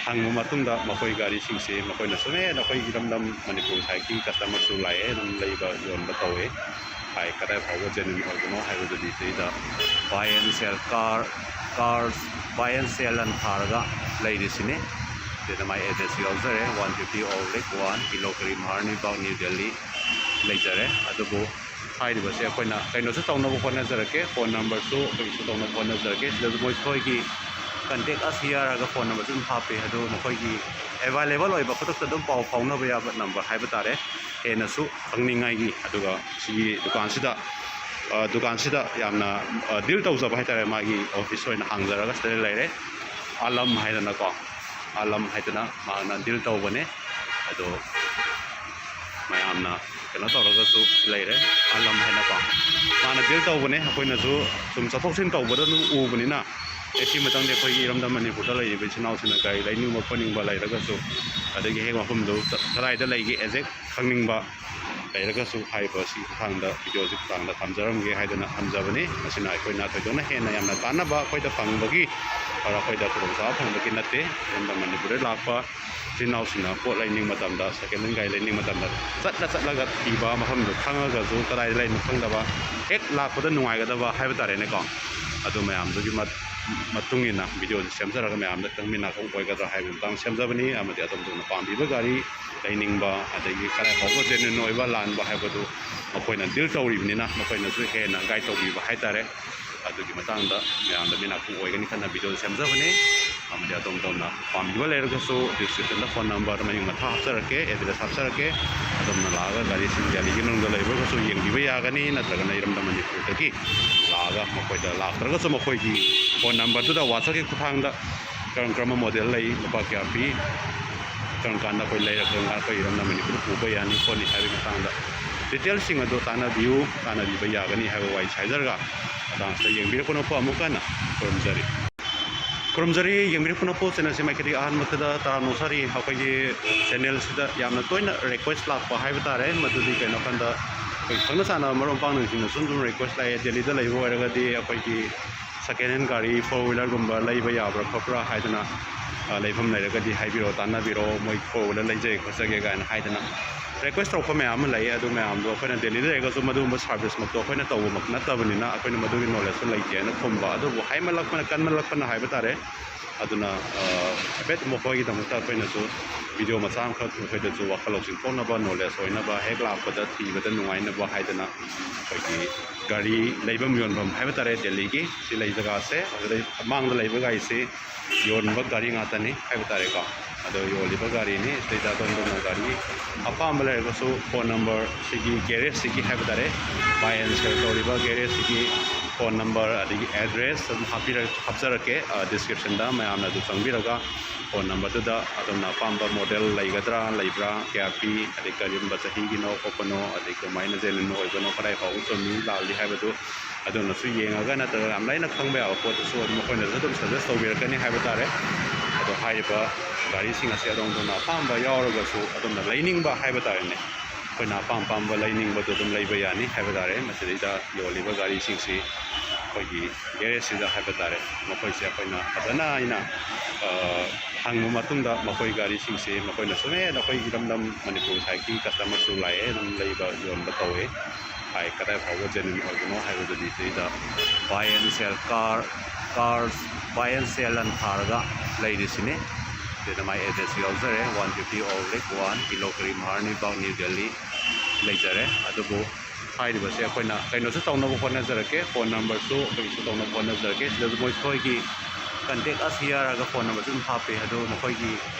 ꯍꯪꯕ ꯃꯇꯨꯡꯗ ꯃꯈꯣꯏ ꯒꯥꯔꯤꯁꯤꯡꯁꯤ ꯃꯈꯣꯏꯅꯁꯨ, "ꯑꯦ, ꯅꯈꯣꯏ ꯏꯔꯝꯗꯝ ꯃꯅꯤꯄꯨꯔ ꯁꯥꯏꯠꯀꯤ ꯀꯁꯇꯃꯔꯁꯨ ꯂꯥꯛꯑꯦ, ꯑꯗꯨꯝ ꯂꯩꯕ ꯌꯣꯟꯕ ꯇꯧꯋꯦ" ꯍꯥꯏ꯫ ꯀꯗꯥꯏ ꯐꯥꯎꯕ ꯖꯦꯅꯨꯏꯟ ꯑꯣꯏꯕꯅꯣ ꯍꯥꯏꯕꯗꯨꯗꯤ ꯁꯤꯗ buy and sell car, car buy and sell ꯑꯅ ꯊꯥꯔꯒ ꯂꯩꯔꯤꯁꯤꯅꯤ꯫ ꯁꯤꯗ ꯃꯥꯏ ꯑꯦꯗ꯭ꯔꯦꯁꯁꯨ ꯌꯥꯎꯖꯔꯦ, one fifty Old Lake one, ꯀꯤꯂꯣ ꯀꯔꯤ, ꯃꯍꯥꯔꯅꯤ ꯕꯥꯒ, ꯅ꯭ꯌꯨ ꯗꯦꯜꯂꯤ ꯂꯩꯖꯔꯦ꯫ ꯑꯗꯨꯕꯨ ꯍꯥꯏꯔꯤꯕꯁꯦ ꯑꯩꯈꯣꯏꯅ ꯀꯩꯅꯣꯁꯨ ꯇꯧꯅꯕ ꯍꯣꯠꯅꯖꯔꯛꯀꯦ, ꯐꯣꯟ ꯅꯝꯕꯔꯁꯨ ꯑꯩꯈꯣꯏꯒꯤꯁꯨ ꯇꯧꯅꯕ ꯍꯣꯠꯅꯖꯔꯛꯀꯦ꯫ ꯁꯤꯗꯁꯨ ꯃꯣꯏ, ꯑꯩꯈꯣꯏꯒꯤ ꯀꯟꯇꯦꯛ ꯑꯁ ꯍꯤꯌꯔ ꯍꯥꯏꯔꯒ ꯐꯣꯟ ꯅꯝꯕꯔꯁꯨ ꯑꯗꯨꯝ ꯍꯥꯞꯄꯤ, ꯑꯗꯨ ꯃꯈꯣꯏꯒꯤ ꯑꯦꯕꯥꯏꯂꯦꯕꯜ ꯑꯣꯏꯕ, ꯈꯨꯗꯛꯇ ꯑꯗꯨꯝ ꯄꯥꯎ ꯐꯥꯎꯅꯕ ꯌꯥꯕ ꯅꯝꯕꯔ ꯍꯥꯏꯕ ꯇꯥꯔꯦ, ꯍꯦꯟꯅꯁꯨ ꯈꯪꯅꯤꯡꯉꯥꯏꯒꯤ꯫ ꯑꯗꯨꯒ ꯁꯤꯒꯤ ꯗꯨꯀꯥꯟꯁꯤꯗ, ꯑ, ꯗꯨꯀꯥꯟꯁꯤꯗ ꯌꯥꯝꯅ, ꯑ, ꯗꯤꯜ ꯇꯧꯖꯕ ꯍꯥꯏꯇꯥꯔꯦ, ꯃꯥꯒꯤ ꯑꯣꯐꯤꯁ ꯑꯣꯏꯅ ꯍꯥꯡꯖꯔꯒ ꯁꯤꯗ ꯂꯩꯔꯦ, ꯑꯥꯂꯝ ꯍꯥꯏꯗꯅꯀꯣ, ꯑꯥꯂꯝ ꯍꯥꯏꯗꯅ ꯃꯥꯅ ꯗꯤꯜ ꯇꯧꯕꯅꯦ꯫ ꯑꯗꯣ ꯃꯌꯥꯝꯅ ꯀꯩꯅꯣ ꯇꯧꯔꯒꯁꯨ ꯂꯩꯔꯦ, ꯑꯥꯂꯝ ꯍꯥꯏꯅꯀꯣ, ꯃꯥꯅ ꯗꯤꯜ ꯇꯧꯕꯅꯦ꯫ ꯑꯩꯈꯣꯏꯅꯁꯨ ꯁꯨꯝ ꯆꯠꯊꯣꯛ ꯆꯠꯁꯤꯟ ꯇꯧꯕꯗ ꯑꯗꯨꯝ ꯎꯕꯅꯤꯅ, ꯑꯦ, ꯁꯤ ꯃꯇꯝꯗꯤ ꯑꯩꯈꯣꯏꯒꯤ ꯏꯔꯝꯗꯝ ꯃꯅꯤꯄꯨꯔꯗ ꯂꯩꯔꯤꯕ ꯏꯆꯤꯟ ꯏꯅꯥꯎꯁꯤꯡꯅ ꯒꯥꯔꯤ ꯂꯩꯅꯤꯡꯕ ꯈꯣꯠꯅꯤꯡꯕ ꯂꯩꯔꯒꯁꯨ, ꯑꯗꯒꯤ ꯍꯦꯛ ꯃꯐꯝꯗꯨ ꯆꯠ-, ꯀꯗꯥꯏꯗ ꯂꯩꯒꯦ ꯑꯦꯛꯖꯦꯛ ꯈꯪꯅꯤꯡꯕ, ꯂꯩꯔꯒꯁꯨ ꯍꯥꯏꯔꯤꯕ ꯁꯤꯒꯤ ꯈꯨꯠꯊꯥꯡꯗ, ꯚꯤꯗꯤꯑꯣꯁꯤ ꯈꯨꯠꯊꯥꯡꯗ ꯊꯝꯖꯔꯝꯒꯦ ꯍꯥꯏꯗꯅ ꯊꯝꯖꯕꯅꯤ꯫ ꯃꯁꯤꯅ ꯑꯩꯈꯣꯏꯅ ꯊꯣꯏꯗꯣꯛꯅ ꯍꯦꯟꯅ ꯌꯥꯝꯅ ꯀꯥꯟꯅꯕ ꯑꯩꯈꯣꯏꯗ ꯐꯪꯕꯒꯤ, ꯑꯩꯈꯣꯏꯗ ꯈꯨꯗꯣꯡꯆꯥꯕ ꯐꯪꯕꯒꯤ ꯅꯠꯇꯦ꯫ ꯏꯔꯝꯗꯝ ꯃꯅꯤꯄꯨꯔꯗ ꯂꯥꯛꯄ ꯏꯆꯤꯟ ꯏꯅꯥꯎꯁꯤꯡꯅ ꯄꯣꯠ ꯂꯩꯅꯤꯡꯕ ꯃꯇꯝꯗ, ꯁꯦꯀꯦꯟ ꯍꯦꯟ ꯒꯥꯔꯤ ꯂꯩꯅꯤꯡꯕ ꯃꯇꯝꯗ, ꯆꯠꯂ ꯆꯠꯂꯒ ꯊꯤꯕ, ꯃꯐꯝꯗꯨ ꯈꯪꯉꯒꯁꯨ ꯀꯗꯥꯏꯗ ꯂꯩꯅꯣ ꯈꯪꯗꯕ, ꯍꯦꯛ ꯂꯥꯛꯄꯗ ꯅꯨꯡꯉꯥꯏꯒꯗꯕ ꯍꯥꯏꯕ ꯇꯥꯔꯦꯅꯦꯀꯣ꯫ ꯑꯗꯨ ꯃꯌꯥꯝꯗꯨꯒꯤ ꯃꯠ-, ꯃꯇꯨꯡ ꯏꯟꯅ ꯚꯤꯗꯤꯑꯣꯁꯤ ꯁꯦꯝꯖꯔꯒ ꯃꯌꯥꯝꯗ ꯈꯪꯃꯤꯟꯅ ꯈꯪ ꯑꯣꯏꯒꯗ꯭ꯔꯥ ꯍꯥꯏꯕꯒꯤ ꯃꯇꯥꯡ ꯁꯦꯝꯖꯕꯅꯤ꯫ ꯑꯃꯗꯤ ꯑꯗꯣꯝ ꯑꯗꯣꯝꯅ ꯄꯥꯝꯕꯤꯕ ꯒꯥꯔꯤ ꯂꯩꯅꯤꯡꯕ, ꯑꯗꯒꯤ ꯀꯗꯥꯏ ꯐꯥꯎꯕ ꯖꯦꯅ꯭ꯌꯨꯟ ꯑꯣꯏꯕ ꯂꯥꯟꯕ ꯍꯥꯏꯕꯗꯨ ꯃꯈꯣꯏꯅ ꯗꯤꯜ ꯇꯧꯔꯤꯕꯅꯤꯅ, ꯃꯈꯣꯏꯅꯁꯨ ꯍꯦꯟꯅ ꯒꯥꯏꯗ ꯇꯧꯕꯤꯕ ꯍꯥꯏꯇꯥꯔꯦ꯫ ꯑꯗꯨꯒꯤ ꯃꯇꯥꯡꯗ ꯃꯌꯥꯝꯗ ꯃꯤꯅꯥꯛ ꯑꯣꯏꯒꯅꯤ ꯈꯟꯅ ꯚꯤꯗꯤꯑꯣ ꯁꯦꯝꯖꯕꯅꯤ꯫ ꯑꯃꯗꯤ ꯑꯗꯣꯝ ꯑꯗꯣꯝꯅ ꯄꯥꯝꯕꯤꯕ ꯂꯩꯔꯒꯁꯨ ꯗꯤꯁꯀ꯭ꯔꯤꯞꯁꯟꯗ ꯐꯣꯟ ꯅꯝꯕꯔ ꯃꯌꯨꯝ ꯃꯊꯥ ꯍꯥꯞꯆꯔꯛꯀꯦ, ꯑꯦꯗ꯭ꯔꯦꯁ ꯍꯥꯞꯆꯔꯛꯀꯦ꯫ ꯑꯗꯣꯝꯅ ꯂꯥꯛꯑꯒ ꯒꯥꯔꯤꯁꯤꯡ ꯗꯦꯜꯂꯤꯒꯤ ꯃꯅꯨꯡꯗ ꯂꯩꯕ ꯑꯣꯏꯔꯒꯁꯨ ꯌꯦꯡꯕꯤꯕ ꯌꯥꯒꯅꯤ, ꯅꯠꯇ꯭ꯔꯒꯅ ꯏꯔꯝꯗꯝ ꯃꯅꯤꯄꯨꯔꯗꯒꯤ ꯂꯥꯛꯑꯒ ꯃꯈꯣꯏꯗ ꯂꯥꯛꯇ꯭ꯔꯒꯁꯨ ꯃꯈꯣꯏꯒꯤ ꯐꯣꯟ ꯅꯝꯕꯔꯗꯨꯗ ꯋꯥꯆꯞꯀꯤ ꯈꯨꯠꯊꯥꯡꯗ ꯀꯔꯝ ꯀꯔꯝꯕ ꯃꯣꯗꯦꯜ ꯂꯩ, ꯂꯨꯄꯥ ꯀꯌꯥ ꯄꯤ, ꯀꯔꯝ ꯀꯥꯟꯗ ꯑꯩꯈꯣꯏ ꯂꯩꯔꯒ ꯀꯔꯝ ꯀꯥꯟꯗ ꯑꯩꯈꯣꯏ ꯏꯔꯝꯗꯝ ꯃꯅꯤꯄꯨꯔꯗ ꯄꯨꯕ ꯌꯥꯅꯤ ꯈꯣꯠꯅꯤ ꯍꯥꯏꯕꯒꯤ ꯃꯇꯥꯡꯗ ꯗꯤꯇꯦꯜꯁꯤꯡ ꯑꯗꯨ ꯇꯥꯟꯅꯕꯤꯌꯨ, ꯇꯥꯟꯅꯕꯤꯕ ꯌꯥꯒꯅꯤ ꯍꯥꯏꯕ ꯋꯥꯍꯩ ꯍꯥꯏꯖꯔꯒ ꯑꯗꯥꯟꯁꯇ ꯌꯦꯡꯕꯤꯔꯛꯄ ꯅꯣꯛꯄ ꯑꯃꯨꯛ ꯍꯟꯅ ꯈꯨꯔꯨꯝꯖꯔꯤ꯫ ꯈꯨꯔꯨꯝꯖꯔꯤ, ꯌꯦꯡꯕꯤꯔꯛꯄ ꯅꯣꯛꯄ ꯆꯦꯅꯦꯜꯁꯤ ꯃꯥꯏꯀꯩꯗꯒꯤ ꯑꯍꯥꯟꯕꯗ ꯇꯔꯥꯝꯅ ꯑꯣꯛꯆꯔꯤ꯫ ꯑꯩꯈꯣꯏꯒꯤ ꯆꯦꯅꯦꯜꯁꯤꯗ ꯌꯥꯝꯅ ꯇꯣꯏꯅ ꯔꯤꯀ꯭ꯋꯦꯁ ꯂꯥꯛꯄ ꯍꯥꯏꯕ ꯇꯥꯔꯦ, ꯃꯗꯨꯗꯤ ꯀꯩꯅꯣ ꯍꯥꯏꯀꯥꯟꯗ ꯑꯩꯈꯣꯏ ꯈꯪꯅ ꯆꯥꯟꯅꯕ ꯃꯔꯨꯞ ꯃꯄꯥꯡꯁꯤꯡꯅ ꯁꯨꯝ ꯁꯨꯝ ꯔꯤꯀ꯭ꯋꯦꯁ ꯂꯥꯛꯑꯦ꯫ ꯗꯦꯜꯂꯤꯗ ꯂꯩꯕ ꯑꯣꯏꯔꯒꯗꯤ ꯑꯩꯈꯣꯏꯒꯤ ꯁꯦꯀꯦꯟ ꯍꯦꯟ ꯒꯥꯔꯤ ꯐꯣꯔ ꯋꯤꯂꯔꯒꯨꯝꯕ ꯂꯩꯕ ꯌꯥꯕ꯭ꯔꯥ ꯈꯣꯠꯄ꯭ꯔꯥ ꯍꯥꯏꯗꯅ, ꯑ, ꯂꯩꯐꯝ ꯂꯩꯔꯒꯗꯤ ꯍꯥꯏꯕꯤꯔꯛꯑꯣ, ꯇꯥꯟꯅꯕꯤꯔꯛꯑꯣ, ꯃꯣꯏ ꯐꯣꯔ ꯋꯤꯂꯔ ꯂꯩꯖꯒꯦ ꯈꯣꯠꯆꯒꯦ ꯀꯥꯏꯅ ꯍꯥꯏꯗꯅ ꯔꯤꯀ꯭ꯋꯦꯁ ꯇꯧꯔꯛꯄ ꯃꯌꯥꯝ ꯑꯃ ꯂꯩ꯫ ꯑꯗꯨ ꯃꯌꯥꯝꯗꯣ ꯑꯩꯈꯣꯏꯅ ꯗꯦꯜꯂꯤꯗ ꯂꯩꯔꯒꯁꯨ ꯃꯗꯨꯒꯨꯝꯕ ꯁꯥꯔꯚꯤꯁꯃꯛꯇꯣ ꯑꯩꯈꯣꯏꯅ ꯇꯧꯕꯃꯛ ꯅꯠꯇꯕꯅꯤꯅ ꯑꯩꯈꯣꯏꯅ ꯃꯗꯨꯒꯤ ꯅꯣꯂꯦꯖꯁꯨ ꯂꯩꯇꯦꯅ ꯈꯨꯝꯕ꯫ ꯑꯗꯨꯕꯨ ꯍꯥꯏꯃꯜꯂꯛꯄꯅ, ꯀꯟꯃꯜꯂꯛꯄꯅ ꯍꯥꯏꯕ ꯇꯥꯔꯦ꯫ ꯑꯗꯨꯅ, ꯑ, ꯍꯥꯏꯐꯦꯠ ꯃꯈꯣꯏꯒꯤꯗꯃꯛꯇ ꯑꯩꯈꯣꯏꯅꯁꯨ ꯚꯤꯗꯤꯑꯣ ꯃꯆꯥ ꯑꯃꯈꯛ ꯃꯈꯣꯏꯗꯁꯨ ꯋꯥꯈꯜ ꯂꯧꯁꯤꯡ ꯊꯣꯛꯅꯕ, ꯅꯣꯂꯦꯖ ꯑꯣꯏꯅꯕ, ꯍꯦꯛ ꯂꯥꯛꯄꯗ ꯊꯤꯕꯗ ꯅꯨꯡꯉꯥꯏꯅꯕ ꯍꯥꯏꯗꯅ ꯑꯩꯈꯣꯏꯒꯤ ꯒꯥꯔꯤ ꯂꯩꯐꯝ ꯌꯣꯟꯐꯝ ꯍꯥꯏꯕ ꯇꯥꯔꯦ ꯗꯦꯜꯂꯤꯒꯤ, ꯁꯤ ꯂꯩ ꯖꯒꯥꯁꯦ꯫ ꯑꯗꯨꯗꯩ ꯃꯥꯡꯗ ꯂꯩꯕ ꯒꯥꯔꯤꯁꯤ ꯌꯣꯟꯕ ꯒꯥꯔꯤ ꯉꯥꯛꯇꯅꯤ ꯍꯥꯏꯕ ꯇꯥꯔꯦꯀꯣ꯫ ꯑꯗꯣ ꯌꯣꯜꯂꯤꯕ ꯒꯥꯔꯤꯅꯤ꯫ ꯁꯤꯗꯩꯗ ꯑꯗꯣꯝ ꯑꯗꯣꯝꯅ ꯒꯥꯔꯤ ꯑꯄꯥꯝꯕ ꯂꯩꯔꯒꯁꯨ ꯐꯣꯟ ꯅꯝꯕꯔ ꯁꯤꯒꯤ ꯒꯦꯔꯦꯖꯁꯤꯒꯤ ꯍꯥꯏꯕ ꯇꯥꯔꯦ, buy and sell ꯇꯧꯔꯤꯕ ꯒꯦꯔꯦꯖꯁꯤꯒꯤ ꯐꯣꯟ ꯅꯝꯕꯔ ꯑꯗꯒꯤ ꯑꯦꯗ꯭ꯔꯦꯁ ꯑꯗꯨꯝ ꯍꯥꯞꯄꯤꯔ-, ꯍꯥꯞꯆꯔꯛꯀꯦ, ꯑ, ꯗꯤꯁꯀ꯭ꯔꯤꯞꯁꯟꯗ꯫ ꯃꯌꯥꯝꯅ ꯑꯗꯨ ꯆꯪꯕꯤꯔꯒ ꯐꯣꯟ ꯅꯝꯕꯔꯗꯨꯗ ꯑꯗꯣꯝꯅ ꯑꯄꯥꯝꯕ ꯃꯣꯗꯦꯜ ꯂꯩꯒꯗ꯭ꯔꯥ, ꯂꯩꯕ꯭ꯔꯥ, ꯀꯌꯥ ꯄꯤ, ꯑꯗꯩ ꯀꯔꯝꯕ ꯆꯍꯤꯒꯤꯅꯣ ꯈꯣꯠꯄꯅꯣ, ꯑꯗꯩ ꯀꯃꯥꯏꯅ ꯖꯦꯅ꯭ꯌꯨꯟ ꯑꯣꯏꯕꯅꯣ, ꯀꯗꯥꯏ ꯐꯥꯎꯕ ꯆꯨꯝꯃꯤ ꯂꯥꯜꯂꯤ ꯍꯥꯏꯕꯗꯨ ꯑꯗꯨꯅꯁꯨ ꯌꯦꯡꯉꯒ, ꯅꯠꯇ꯭ꯔꯒ ꯌꯥꯝ ꯂꯥꯏꯅ ꯈꯪꯕ ꯌꯥꯕ ꯄꯣꯠꯇꯨꯁꯨ ꯑꯗꯨꯝ ꯃꯈꯣꯏꯅꯁꯨ ꯑꯗꯨꯝ ꯁꯖꯦꯁ ꯇꯧꯕꯤꯔꯛꯀꯅꯤ ꯍꯥꯏꯕ ꯇꯥꯔꯦ꯫ ꯑꯗꯣ ꯍꯥꯏꯔꯤꯕ ꯒꯥꯔꯤꯁꯤꯡ ꯑꯁꯦ ꯑꯗꯣꯝ ꯑꯗꯣꯝꯅ ꯑꯄꯥꯝꯕ ꯌꯥꯎꯔꯒꯁꯨ, ꯑꯗꯣꯝꯅ ꯂꯩꯅꯤꯡꯕ ꯍꯥꯏꯕ ꯇꯥꯔꯦꯅꯦ, ꯑꯩꯈꯣꯏꯅ ꯑꯄꯥꯝ ꯑꯄꯥꯝꯕ ꯂꯩꯅꯤꯡꯕꯗꯣ ꯑꯗꯨꯝ ꯂꯩꯕ ꯌꯥꯅꯤ ꯍꯥꯏꯕ ꯇꯥꯔꯦ꯫ ꯃꯁꯤꯗꯩꯗ ꯌꯣꯜꯂꯤꯕ ꯒꯥꯔꯤꯁꯤꯡꯁꯤ ꯑꯩꯈꯣꯏꯒꯤ ꯒꯦꯔꯦꯖꯁꯤꯗ ꯍꯥꯏꯕ ꯇꯥꯔꯦ, ꯃꯈꯣꯏꯁꯦ ꯑꯩꯈꯣꯏꯅ ꯐꯖꯅ ꯑꯩꯅ, ꯑ, ꯍꯪꯕ ꯃꯇꯨꯡꯗ ꯃꯈꯣꯏ ꯒꯥꯔꯤꯁꯤꯡꯁꯤ ꯃꯈꯣꯏꯅꯁꯨ, "ꯑꯦ, ꯅꯈꯣꯏ ꯏꯔꯝꯗꯝ ꯃꯅꯤꯄꯨꯔ ꯁꯥꯏꯠꯀꯤ ꯀꯁꯇꯃꯔꯁꯨ ꯂꯥꯛꯑꯦ, ꯑꯗꯨꯝ ꯂꯩꯕ ꯌꯣꯟꯕ ꯇꯧꯋꯦ" ꯍꯥꯏ꯫ ꯀꯗꯥꯏ ꯐꯥꯎꯕ ꯖꯦꯅ꯭ꯌꯨꯟ ꯑꯣꯏꯕꯅꯣ ꯍꯥꯏꯕꯗꯨꯗꯤ ꯁꯤꯗꯩꯗ buy and sell car, cars buy and sell ꯑꯅ ꯊꯥꯔꯒ ꯂꯩꯔꯤꯁꯤꯅꯤ꯫ ꯁꯤꯗ ꯃꯥꯏ ꯑꯦꯗ꯭ꯔꯦꯁꯁꯨ ꯌꯥꯎꯖꯔꯦ, one fifty Old Lake one, ꯀꯤꯂꯣ ꯀꯔꯤ ꯃꯍꯥꯔꯅꯤ ꯕꯥꯛ, ꯅ꯭ꯌꯨ ꯗꯦꯜꯂꯤ ꯂꯩꯖꯔꯦ꯫ ꯑꯗꯨꯕꯨ ꯍꯥꯏꯔꯤꯕꯁꯦ ꯑꯩꯈꯣꯏꯅ ꯀꯩꯅꯣꯁꯨ ꯇꯧꯅꯕ ꯍꯣꯠꯅꯖꯔꯛꯀꯦ, ꯐꯣꯟ ꯅꯝꯕꯔꯁꯨ ꯑꯩꯈꯣꯏ ꯏꯁꯨ ꯇꯧꯅꯕ ꯍꯣꯠꯅꯖꯔꯛꯀꯦ꯫ ꯁꯤꯗꯁꯨ ꯃꯣꯏ, ꯑꯩꯈꯣꯏꯒꯤ contact us here ꯍꯥꯏꯔꯒ ꯐꯣꯟ ꯅꯝꯕꯔꯁꯨ ꯑꯗꯨꯝ ꯍꯥꯞꯄꯦ꯫ ꯑꯗꯨ ꯃꯈꯣꯏꯒꯤ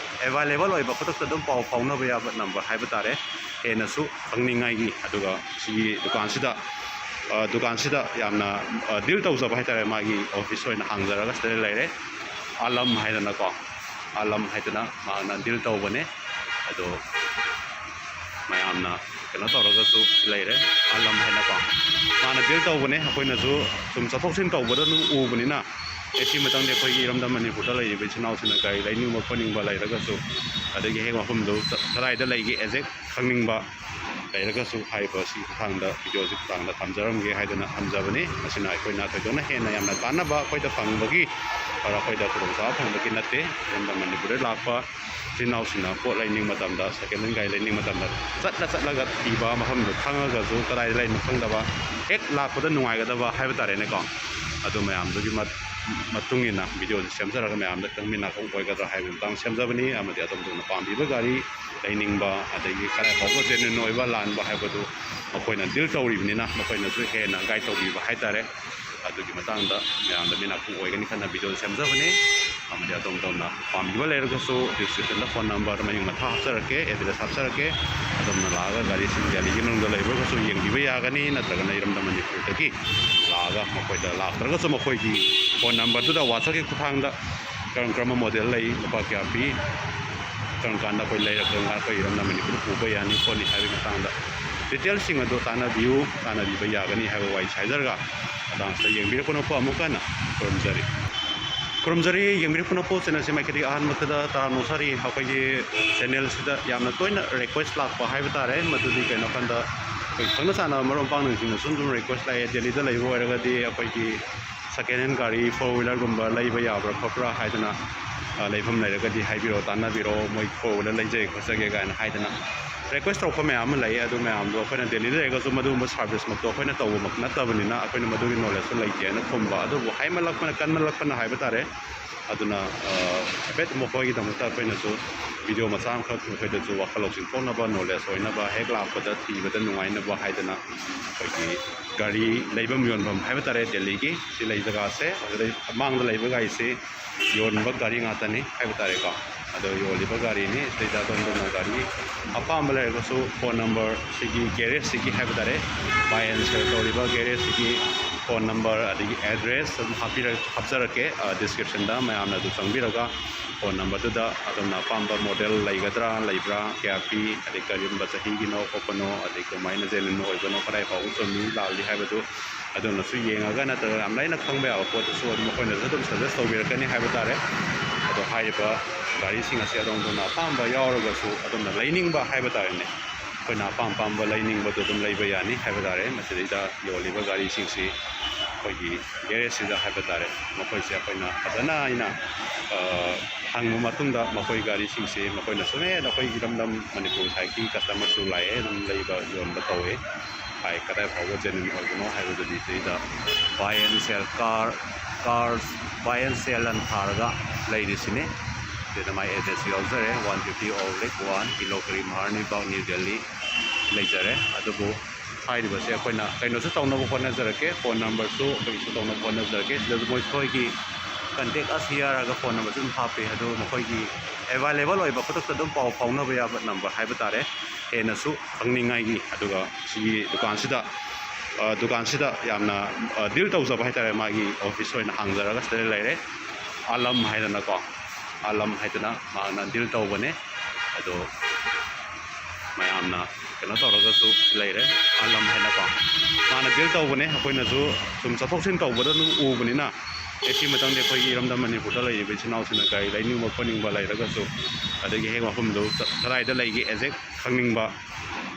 available ꯑꯣꯏꯕ, ꯈꯨꯗꯛꯇ ꯑꯗꯨꯝ ꯄꯥꯎ ꯐꯥꯎꯅꯕ ꯌꯥꯕ ꯅꯝꯕꯔ ꯍꯥꯏꯕ ꯇꯥꯔꯦ, ꯍꯦꯟꯅꯁꯨ ꯈꯪꯅꯤꯡꯉꯥꯏꯒꯤ꯫ ꯑꯗꯨꯒ ꯁꯤꯒꯤ ꯗꯨꯀꯥꯟꯁꯤꯗ, ꯑ, ꯗꯨꯀꯥꯟꯁꯤꯗ ꯌꯥꯝꯅ, ꯑ, ꯗꯤꯜ ꯇꯧꯖꯕ ꯍꯥꯏꯇꯥꯔꯦ, ꯃꯥꯒꯤ ꯑꯣꯐꯤꯁ ꯑꯣꯏꯅ ꯍꯥꯡꯖꯔꯒ ꯁꯤꯗ ꯂꯩꯔꯦ꯫ ꯑꯥꯂꯝ ꯍꯥꯏꯗꯅꯀꯣ, ꯑꯥꯂꯝ ꯍꯥꯏꯗꯅ ꯃꯍꯥꯛꯅ ꯗꯤꯜ ꯇꯧꯕꯅꯦ꯫ ꯑꯗꯣ ꯃꯌꯥꯝꯅ ꯀꯩꯅꯣ ꯇꯧꯔꯒꯁꯨ ꯂꯩꯔꯦ, ꯑꯥꯂꯝ ꯍꯥꯏꯅꯀꯣ꯫ ꯃꯥꯅ ꯗꯤꯜ ꯇꯧꯕꯅꯦ, ꯑꯩꯈꯣꯏꯅꯁꯨ ꯁꯨꯝ ꯆꯠꯊꯣꯛ ꯆꯠꯁꯤꯟ ꯇꯧꯕꯗ ꯑꯗꯨꯝ ꯎꯕꯅꯤꯅ꯫ ꯑꯦ, ꯁꯤ ꯃꯇꯪꯗꯤ ꯑꯩꯈꯣꯏꯒꯤ ꯏꯔꯝꯗꯝ ꯃꯅꯤꯄꯨꯔꯗ ꯂꯩꯔꯤꯕ ꯏꯆꯤꯟ ꯏꯅꯥꯎꯁꯤꯡꯅ ꯒꯥꯔꯤ ꯂꯩꯅꯤꯡꯕ ꯈꯣꯠꯅꯤꯡꯕ ꯂꯩꯔꯒꯁꯨ, ꯑꯗꯒꯤ ꯍꯦꯛ ꯃꯐꯝꯗꯨ ꯆꯠ-, ꯀꯗꯥꯏꯗ ꯂꯩꯒꯦ exact ꯈꯪꯅꯤꯡꯕ ꯂꯩꯔꯒꯁꯨ, ꯍꯥꯏꯔꯤꯕ ꯁꯤ ꯈꯨꯊꯥꯡꯗ, ꯚꯤꯗꯤꯑꯣꯁꯤ ꯈꯨꯊꯥꯡꯗ ꯊꯝꯖꯔꯝꯒꯦ ꯍꯥꯏꯗꯅ ꯊꯝꯖꯕꯅꯤ꯫ ꯃꯁꯤꯅ ꯑꯩꯈꯣꯏꯅ ꯊꯣꯏꯗꯣꯛꯅ ꯍꯦꯟꯅ ꯌꯥꯝꯅ ꯀꯥꯟꯅꯕ ꯑꯩꯈꯣꯏꯗ ꯐꯪꯕꯒꯤ, ꯑꯗ ꯑꯩꯈꯣꯏꯗ ꯈꯨꯗꯣꯡꯆꯥꯕ ꯐꯪꯕꯒꯤ ꯅꯠꯇꯦ꯫ ꯏꯔꯝꯗꯝ ꯃꯅꯤꯄꯨꯔꯗ ꯂꯥꯛꯄ ꯏꯆꯤꯟ ꯏꯅꯥꯎꯁꯤꯡꯅ ꯄꯣꯠ ꯂꯩꯅꯤꯡꯕ ꯃꯇꯝꯗ, ꯁꯦꯀꯦꯟ ꯍꯦꯟ ꯒꯥꯔꯤ ꯂꯩꯅꯤꯡꯕ ꯃꯇꯝꯗ, ꯆꯠꯂ ꯆꯠꯂꯒ ꯊꯤꯕ, ꯃꯐꯝꯗꯨ ꯈꯪꯉꯒꯁꯨ ꯀꯗꯥꯏꯗ ꯂꯩꯅꯣ ꯈꯪꯗꯕ, ꯍꯦꯛ ꯂꯥꯛꯄꯗ ꯅꯨꯡꯉꯥꯏꯒꯗꯕ ꯍꯥꯏꯕ ꯇꯥꯔꯦꯅꯦꯀꯣ꯫ ꯑꯗꯨ ꯃꯌꯥꯝꯗꯨꯒꯤ ꯃꯠ-, ꯃꯇꯨꯡ ꯏꯟꯅ ꯚꯤꯗꯤꯑꯣꯁꯤ ꯁꯦꯝꯖꯔꯒ ꯃꯌꯥꯝꯗ ꯈꯤꯇꯪ ꯃꯤꯠ ꯅꯥꯀꯣꯡ ꯑꯣꯏꯒꯗ꯭ꯔꯥ ꯍꯥꯏꯕꯒꯤ ꯃꯇꯥꯡꯗ ꯁꯦꯝꯖꯕꯅꯤ꯫ ꯑꯃꯗꯤ ꯑꯗꯣꯝ ꯑꯗꯣꯝꯅ ꯄꯥꯝꯕꯤꯕ ꯒꯥꯔꯤ ꯂꯩꯅꯤꯡꯕ, ꯑꯗꯒꯤ ꯀꯗꯥꯏ ꯐꯥꯎꯕ ꯖꯦꯅ꯭ꯌꯨꯟ ꯑꯣꯏꯕ ꯂꯥꯟꯕ ꯍꯥꯏꯕꯗꯨ ꯃꯈꯣꯏꯅ ꯗꯤꯜ ꯇꯧꯔꯤꯕꯅꯤꯅ, ꯃꯈꯣꯏꯅꯁꯨ ꯍꯦꯟꯅ ꯒꯥꯏꯗ ꯇꯧꯕꯤꯕ ꯍꯥꯏꯇꯥꯔꯦ꯫ ꯑꯗꯨꯒꯤ ꯃꯇꯥꯡꯗ ꯃꯌꯥꯝꯗ ꯃꯤꯠ ꯅꯥꯀꯣꯡ ꯑꯣꯏꯒꯅꯤ ꯈꯟꯅ ꯚꯤꯗꯤꯑꯣ ꯁꯦꯝꯖꯕꯅꯤ꯫ ꯑꯃꯗꯤ ꯑꯗꯣꯝ ꯑꯗꯣꯝꯅ ꯄꯥꯝꯕꯤꯕ ꯂꯩꯔꯒꯁꯨ ꯗꯤꯁꯀ꯭ꯔꯤꯞꯁꯟꯗ ꯐꯣꯟ ꯅꯝꯕꯔ ꯃꯌꯨꯝ ꯃꯊꯥ ꯍꯥꯞꯆꯔꯛꯀꯦ, ꯑꯦꯗ꯭ꯔꯦꯁ ꯍꯥꯞꯆꯔꯛꯀꯦ꯫ ꯑꯗꯣꯝꯅ ꯂꯥꯛꯑꯒ ꯒꯥꯔꯤꯁꯤꯡ ꯗꯦꯜꯂꯤꯒꯤ ꯃꯅꯨꯡꯗ ꯂꯩꯕ ꯑꯣꯏꯔꯒꯁꯨ ꯌꯦꯡꯕꯤꯕ ꯌꯥꯒꯅꯤ, ꯅꯠꯇ꯭ꯔꯒꯅ ꯏꯔꯝꯗꯝ ꯃꯅꯤꯄꯨꯔꯗꯒꯤ ꯂꯥꯛꯑꯒ ꯃꯈꯣꯏꯗ, ꯂꯥꯛꯇ꯭ꯔꯒꯁꯨ ꯃꯈꯣꯏꯒꯤ ꯐꯣꯟ ꯅꯝꯕꯔꯗꯨꯗ WhatsApp-ꯀꯤ ꯈꯨꯠꯊꯥꯡꯗ ꯀꯔꯝ ꯀꯔꯝꯕ ꯃꯣꯗꯦꯜ ꯂꯩ, ꯂꯨꯄꯥ ꯀꯌꯥ ꯄꯤ, ꯀꯔꯝ ꯀꯥꯟꯗ ꯑꯩꯈꯣꯏ ꯂꯩꯔꯒ ꯀꯔꯝ ꯀꯥꯟꯗ ꯑꯩꯈꯣꯏ ꯏꯔꯝꯗꯝ ꯃꯅꯤꯄꯨꯔꯗ ꯄꯨꯕ ꯌꯥꯅꯤ ꯈꯣꯠꯅꯤ ꯍꯥꯏꯕꯒꯤ ꯃꯇꯥꯡꯗ ꯗꯤꯇꯦꯜꯁꯤꯡ ꯑꯗꯨ ꯇꯥꯟꯅꯕꯤꯌꯨ, ꯇꯥꯟꯅꯕꯤꯕ ꯌꯥꯒꯅꯤ ꯍꯥꯏꯕ ꯋꯥꯍꯩꯁꯤ ꯍꯥꯏꯖꯔꯒ, ꯃꯇꯥꯡꯁꯤꯗ ꯌꯦꯡꯕꯤꯔꯛꯄꯅ ꯑꯃꯨꯛꯀ ꯍꯟꯅ ꯈꯨꯔꯨꯝꯖꯔꯤ꯫ ꯈꯨꯔꯨꯝꯖꯔꯤ ꯌꯦꯡꯕꯤꯔꯛꯄ ꯄꯨꯝꯅꯃꯛꯄꯨ꯫ ꯆꯦꯅꯦꯜꯁꯤ ꯃꯥꯏꯀꯩꯗꯒꯤ ꯑꯍꯥꯟꯕꯗ ꯇꯔꯥꯝꯅ ꯑꯣꯛꯆꯔꯤ꯫ ꯑꯩꯈꯣꯏꯒꯤ ꯆꯦꯅꯦꯜꯁꯤꯗ ꯌꯥꯝꯅ ꯇꯣꯏꯅ ꯔꯤꯀ꯭ꯋꯦꯁ ꯂꯥꯛꯄ ꯍꯥꯏꯕ ꯇꯥꯔꯦ, ꯃꯗꯨꯗꯤ ꯀꯩꯅꯣ ꯍꯥꯏꯀꯥꯟꯗ ꯑꯩꯈꯣꯏ ꯈꯪꯅ ꯆꯥꯟꯅꯕ ꯃꯔꯨꯞ ꯃꯄꯥꯡꯁꯤꯡꯅꯁꯨ ꯑꯗꯨꯝ ꯔꯤꯀ꯭ꯋꯦꯁ ꯂꯥꯛꯑꯦ, ꯗꯦꯜꯂꯤꯗ ꯂꯩꯕ ꯑꯣꯏꯔꯒꯗꯤ ꯑꯩꯈꯣꯏꯒꯤ ꯁꯦꯀꯦꯟ ꯍꯦꯟ ꯒꯥꯔꯤ ꯐꯣꯔ ꯋꯤꯂꯔꯒꯨꯝꯕ ꯂꯩꯕ ꯌꯥꯕ꯭ꯔꯥ ꯈꯣꯠꯄ꯭ꯔꯥ ꯍꯥꯏꯗꯅ, ꯑ, ꯂꯩꯐꯝ ꯂꯩꯔꯒꯗꯤ ꯍꯥꯏꯕꯤꯔꯛꯑꯣ, ꯇꯥꯟꯅꯕꯤꯔꯛꯑꯣ, ꯃꯣꯏ ꯐꯣꯔ ꯋꯤꯂꯔ ꯂꯩꯖꯒꯦ ꯈꯣꯠꯆꯒꯦ ꯀꯥꯏꯅ ꯍꯥꯏꯗꯅ ꯔꯤꯀ꯭ꯋꯦꯁ ꯇꯧꯔꯛꯄ ꯃꯌꯥꯝ ꯑꯃ ꯂꯩ꯫ ꯑꯗꯨ ꯃꯌꯥꯝꯗꯣ ꯑꯩꯈꯣꯏꯅ ꯗꯦꯜꯂꯤꯗ ꯂꯩꯔꯒꯁꯨ ꯃꯗꯨꯒꯨꯝꯕ ꯁꯥꯔꯚꯤꯁꯃꯛꯇꯣ ꯑꯩꯈꯣꯏꯅ ꯇꯧꯕꯃꯛ ꯅꯠꯇꯕꯅꯤꯅ ꯑꯩꯈꯣꯏꯅ ꯃꯗꯨꯒꯤ ꯅꯣꯂꯦꯖꯇꯣ ꯂꯩꯇꯦꯅ ꯈꯨꯝꯕ꯫ ꯑꯗꯨꯕꯨ ꯍꯥꯏꯃꯜꯂꯛꯄꯅ, ꯀꯟꯃꯜꯂꯛꯄꯅ ꯍꯥꯏꯕ ꯇꯥꯔꯦ꯫ ꯑꯗꯨꯅ, ꯑ, ꯍꯥꯏꯐꯦꯠ ꯃꯈꯣꯏꯒꯤꯗꯃꯛꯇ ꯑꯩꯈꯣꯏꯅꯁꯨ ꯚꯤꯗꯤꯑꯣ ꯃꯆꯥ ꯑꯃꯈꯛ ꯃꯈꯣꯏꯗꯁꯨ ꯋꯥꯈꯜ ꯂꯧꯁꯤꯡ ꯊꯣꯛꯅꯕ, ꯅꯣꯂꯦꯖ ꯑꯣꯏꯅꯕ, ꯍꯦꯛ ꯂꯥꯛꯄꯗ ꯊꯤꯕꯗ ꯅꯨꯡꯉꯥꯏꯅꯕ ꯍꯥꯏꯗꯅ ꯑꯩꯈꯣꯏꯒꯤ ꯒꯥꯔꯤ ꯂꯩꯐꯝ ꯌꯣꯟꯐꯝ ꯍꯥꯏꯕ ꯇꯥꯔꯦ, ꯗꯦꯜꯂꯤꯒꯤ ꯁꯤ ꯂꯩ ꯖꯒꯥꯁꯦ꯫ ꯑꯗꯨꯗꯩ ꯃꯥꯡꯗ ꯂꯩꯕ ꯒꯥꯔꯤꯁꯤ ꯌꯣꯟꯕ ꯒꯥꯔꯤ ꯉꯥꯛꯇꯅꯤ ꯍꯥꯏꯕ ꯇꯥꯔꯦꯀꯣ꯫ ꯑꯗꯣ ꯌꯣꯜꯂꯤꯕ ꯒꯥꯔꯤꯅꯤ꯫ ꯁꯤꯗꯩꯗ ꯑꯗꯣꯝ ꯑꯗꯣꯝꯅ ꯒꯥꯔꯤ ꯑꯄꯥꯝꯕ ꯂꯩꯔꯒꯁꯨ ꯐꯣꯟ ꯅꯝꯕꯔ ꯁꯤꯒꯤ ꯒꯦꯔꯦꯖꯁꯤꯒꯤ ꯍꯥꯏꯕ ꯇꯥꯔꯦ, ꯕꯥꯏ ꯑꯦꯟ ꯁꯦꯜ ꯇꯧꯔꯤꯕ ꯒꯦꯔꯦꯖꯁꯤꯒꯤ ꯐꯣꯟ ꯅꯝꯕꯔ ꯑꯗꯒꯤ ꯑꯦꯗ꯭ꯔꯦꯁ ꯑꯗꯨꯝ ꯍꯥꯞꯄꯤꯔ-, ꯍꯥꯞꯆꯔꯛꯀꯦ, ꯑ, ꯗꯤꯁꯀ꯭ꯔꯤꯞꯁꯟꯗ꯫ ꯃꯌꯥꯝꯅ ꯑꯗꯨ ꯆꯪꯕꯤꯔꯒ ꯐꯣꯟ ꯅꯝꯕꯔꯗꯨꯗ ꯑꯗꯣꯝꯅ ꯑꯄꯥꯝꯕ ꯃꯣꯗꯦꯜ ꯂꯩꯒꯗ꯭ꯔꯥ, ꯂꯩꯕ꯭ꯔꯥ, ꯀꯌꯥ ꯄꯤ, ꯑꯗꯩ ꯀꯔꯝꯕ ꯆꯍꯤꯒꯤꯅꯣ ꯈꯣꯠꯄꯅꯣ, ꯑꯗꯩ ꯀꯃꯥꯏꯅ ꯖꯦꯅꯨꯏꯟ ꯑꯣꯏꯕꯅꯣ, ꯀꯗꯥꯏ ꯐꯥꯎꯕ ꯆꯨꯝꯃꯤ ꯂꯥꯜꯂꯤ ꯍꯥꯏꯕꯗꯨ ꯑꯗꯣꯝꯅꯁꯨ ꯌꯦꯡꯉꯒ, ꯅꯠꯇ꯭ꯔꯒ ꯌꯥꯝ ꯂꯥꯏꯅ ꯈꯪꯕ ꯌꯥꯕ ꯄꯣꯠꯇꯨꯁꯨ ꯑꯗꯨꯝ ꯑꯩꯈꯣꯏꯅꯁꯨ ꯑꯗꯨꯝ ꯁꯖꯦꯁ ꯇꯧꯕꯤꯔꯛꯀꯅꯤ ꯍꯥꯏꯕ ꯇꯥꯔꯦ꯫ ꯑꯗꯣ ꯍꯥꯏꯔꯤꯕ ꯒꯥꯔꯤꯁꯤꯡ ꯑꯁꯤ ꯑꯗꯣꯝ ꯑꯗꯣꯝꯅ ꯑꯄꯥꯝꯕ ꯌꯥꯎꯔꯒꯁꯨ ꯑꯗꯣꯝꯅ ꯂꯩꯅꯤꯡꯕ ꯍꯥꯏꯕ ꯇꯥꯔꯦꯅꯦ, ꯑꯩꯈꯣꯏꯅ ꯑꯄꯥꯝ ꯑꯄꯥꯝꯕ ꯂꯩꯅꯤꯡꯕꯗꯨ ꯑꯗꯨꯝ ꯂꯩꯕ ꯌꯥꯅꯤ ꯍꯥꯏꯕ ꯇꯥꯔꯦ꯫ ꯃꯁꯤꯗꯩꯗ ꯌꯣꯜꯂꯤꯕ ꯒꯥꯔꯤꯁꯤꯡꯁꯤ ꯑꯩꯈꯣꯏꯒꯤ ꯒꯦꯔꯦꯖꯁꯤꯗ ꯍꯥꯏꯕ ꯇꯥꯔꯦ, ꯃꯈꯣꯏꯁꯦ ꯑꯩꯈꯣꯏꯅ ꯐꯖꯅ ꯑꯩꯅ, ꯑ, ꯍꯪꯕ ꯃꯇꯨꯡꯗ ꯃꯈꯣꯏ ꯒꯥꯔꯤꯁꯤꯡꯁꯤ ꯃꯈꯣꯏꯅꯁꯨ, "ꯑꯦ, ꯅꯈꯣꯏ ꯏꯔꯝꯗꯝ ꯃꯅꯤꯄꯨꯔ ꯁꯥꯏꯠꯀꯤ ꯀꯁꯇꯃꯔꯁꯨ ꯂꯥꯛꯑꯦ, ꯑꯗꯨꯝ ꯂꯩꯕ ꯌꯣꯟꯕ ꯇꯧꯋꯦ ꯍꯥꯏ, ꯀꯗꯥꯏ ꯐꯥꯎꯕ ꯖꯦꯅꯨꯏꯟ ꯑꯣꯏꯕꯅꯣ?" ꯍꯥꯏꯕꯗꯨꯗꯤ ꯁꯤꯗꯩꯗ buy and sell car, car buy and sell ꯑꯅ ꯊꯥꯔꯒ ꯂꯩꯔꯤꯁꯤꯅꯦ꯫ ꯁꯤꯗ ꯃꯥꯏ ꯑꯦꯗ꯭ꯔꯦꯁꯁꯨ ꯌꯥꯎꯖꯔꯦ, one fifty Old Lake one, ꯀꯤꯂꯣ ꯀꯔꯤ, ꯃꯍꯥꯔꯥꯅꯤ ꯕꯥꯒ, ꯅ꯭ꯌꯨ ꯗꯦꯜꯂꯤ ꯂꯩꯖꯔꯦ꯫ ꯑꯗꯨꯕꯨ ꯍꯥꯏꯔꯤꯕꯁꯦ ꯑꯩꯈꯣꯏꯅ ꯀꯩꯅꯣꯁꯨ ꯇꯧꯅꯕ ꯍꯣꯠꯅꯖꯔꯛꯀꯦ, ꯐꯣꯟ ꯅꯝꯕꯔꯁꯨ ꯑꯩꯈꯣꯏꯒꯤꯁꯨ ꯇꯧꯅꯕ ꯍꯣꯠꯅꯖꯔꯛꯀꯦ꯫ ꯁꯤꯗꯁꯨ ꯃꯈꯣꯏꯒꯤ ꯀꯟꯇꯦꯛ ꯑꯁ ꯍꯤꯌꯔ ꯍꯥꯏꯔꯒ ꯐꯣꯟ ꯅꯝꯕꯔꯁꯨ ꯑꯗꯨꯝ ꯍꯥꯞꯄꯤ, ꯑꯗꯨ ꯃꯈꯣꯏꯒꯤ ꯑꯦꯕꯥꯏꯂꯦꯕꯜ ꯑꯣꯏꯕ ꯈꯨꯗꯛꯇ ꯑꯗꯨꯝ ꯄꯥꯎ ꯐꯥꯎꯅꯕ ꯌꯥꯕ ꯅꯝꯕꯔ ꯍꯥꯏꯕ ꯇꯥꯔꯦ꯫ ꯍꯦꯟꯅꯁꯨ ꯈꯪꯅꯤꯡꯉꯥꯏꯒꯤ, ꯑꯗꯨꯒ ꯁꯤꯒꯤ ꯗꯨꯀꯥꯟꯁꯤꯗ, ꯑ, ꯗꯨꯀꯥꯟꯁꯤꯗ ꯌꯥꯝꯅ, ꯑ, ꯗꯤꯜ ꯇꯧꯖꯕ ꯍꯥꯏꯇꯥꯔꯦ, ꯃꯥꯒꯤ ꯑꯣꯐꯤꯁ ꯑꯣꯏꯅ ꯍꯥꯡꯖꯔꯒ ꯁꯤꯗ ꯂꯩꯔꯦ꯫ ꯑꯥꯂꯝ ꯍꯥꯏꯗꯅꯀꯣ, ꯑꯥꯂꯝ ꯍꯥꯏꯗꯅ ꯃꯥꯅ ꯗꯤꯜ ꯇꯧꯕꯅꯦ꯫ ꯑꯗꯣ ꯃꯌꯥꯝꯅ ꯀꯩꯅꯣ ꯇꯧꯔꯒꯁꯨ ꯂꯩꯔꯦ, ꯑꯥꯂꯝ ꯍꯥꯏꯅꯀꯣ꯫ ꯃꯥꯅ ꯗꯤꯜ ꯇꯧꯕꯅꯦ, ꯑꯩꯈꯣꯏꯅꯁꯨ ꯁꯨꯝ ꯆꯠꯊꯣꯛ ꯆꯠꯁꯤꯟ ꯇꯧꯕꯗ ꯑꯗꯨꯝ ꯎꯕꯅꯤꯅ ꯑꯦ ꯁꯤ ꯃꯇꯝꯗꯤ ꯑꯩꯈꯣꯏꯒꯤ ꯏꯔꯝꯗꯝ ꯃꯅꯤꯄꯨꯔꯗ ꯂꯩꯔꯤꯕ ꯏꯆꯤꯜ ꯏꯅꯥꯎꯁꯤꯡꯅ ꯒꯥꯔꯤ ꯂꯩꯅꯤꯡꯕ ꯈꯣꯠꯅꯤꯡꯕ ꯂꯩꯔꯒꯁꯨ, ꯑꯗꯒꯤ ꯍꯦꯛ ꯃꯐꯝꯗꯨ ꯀꯗꯥꯏꯗ ꯂꯩꯒꯦ exact ꯈꯪꯅꯤꯡꯕ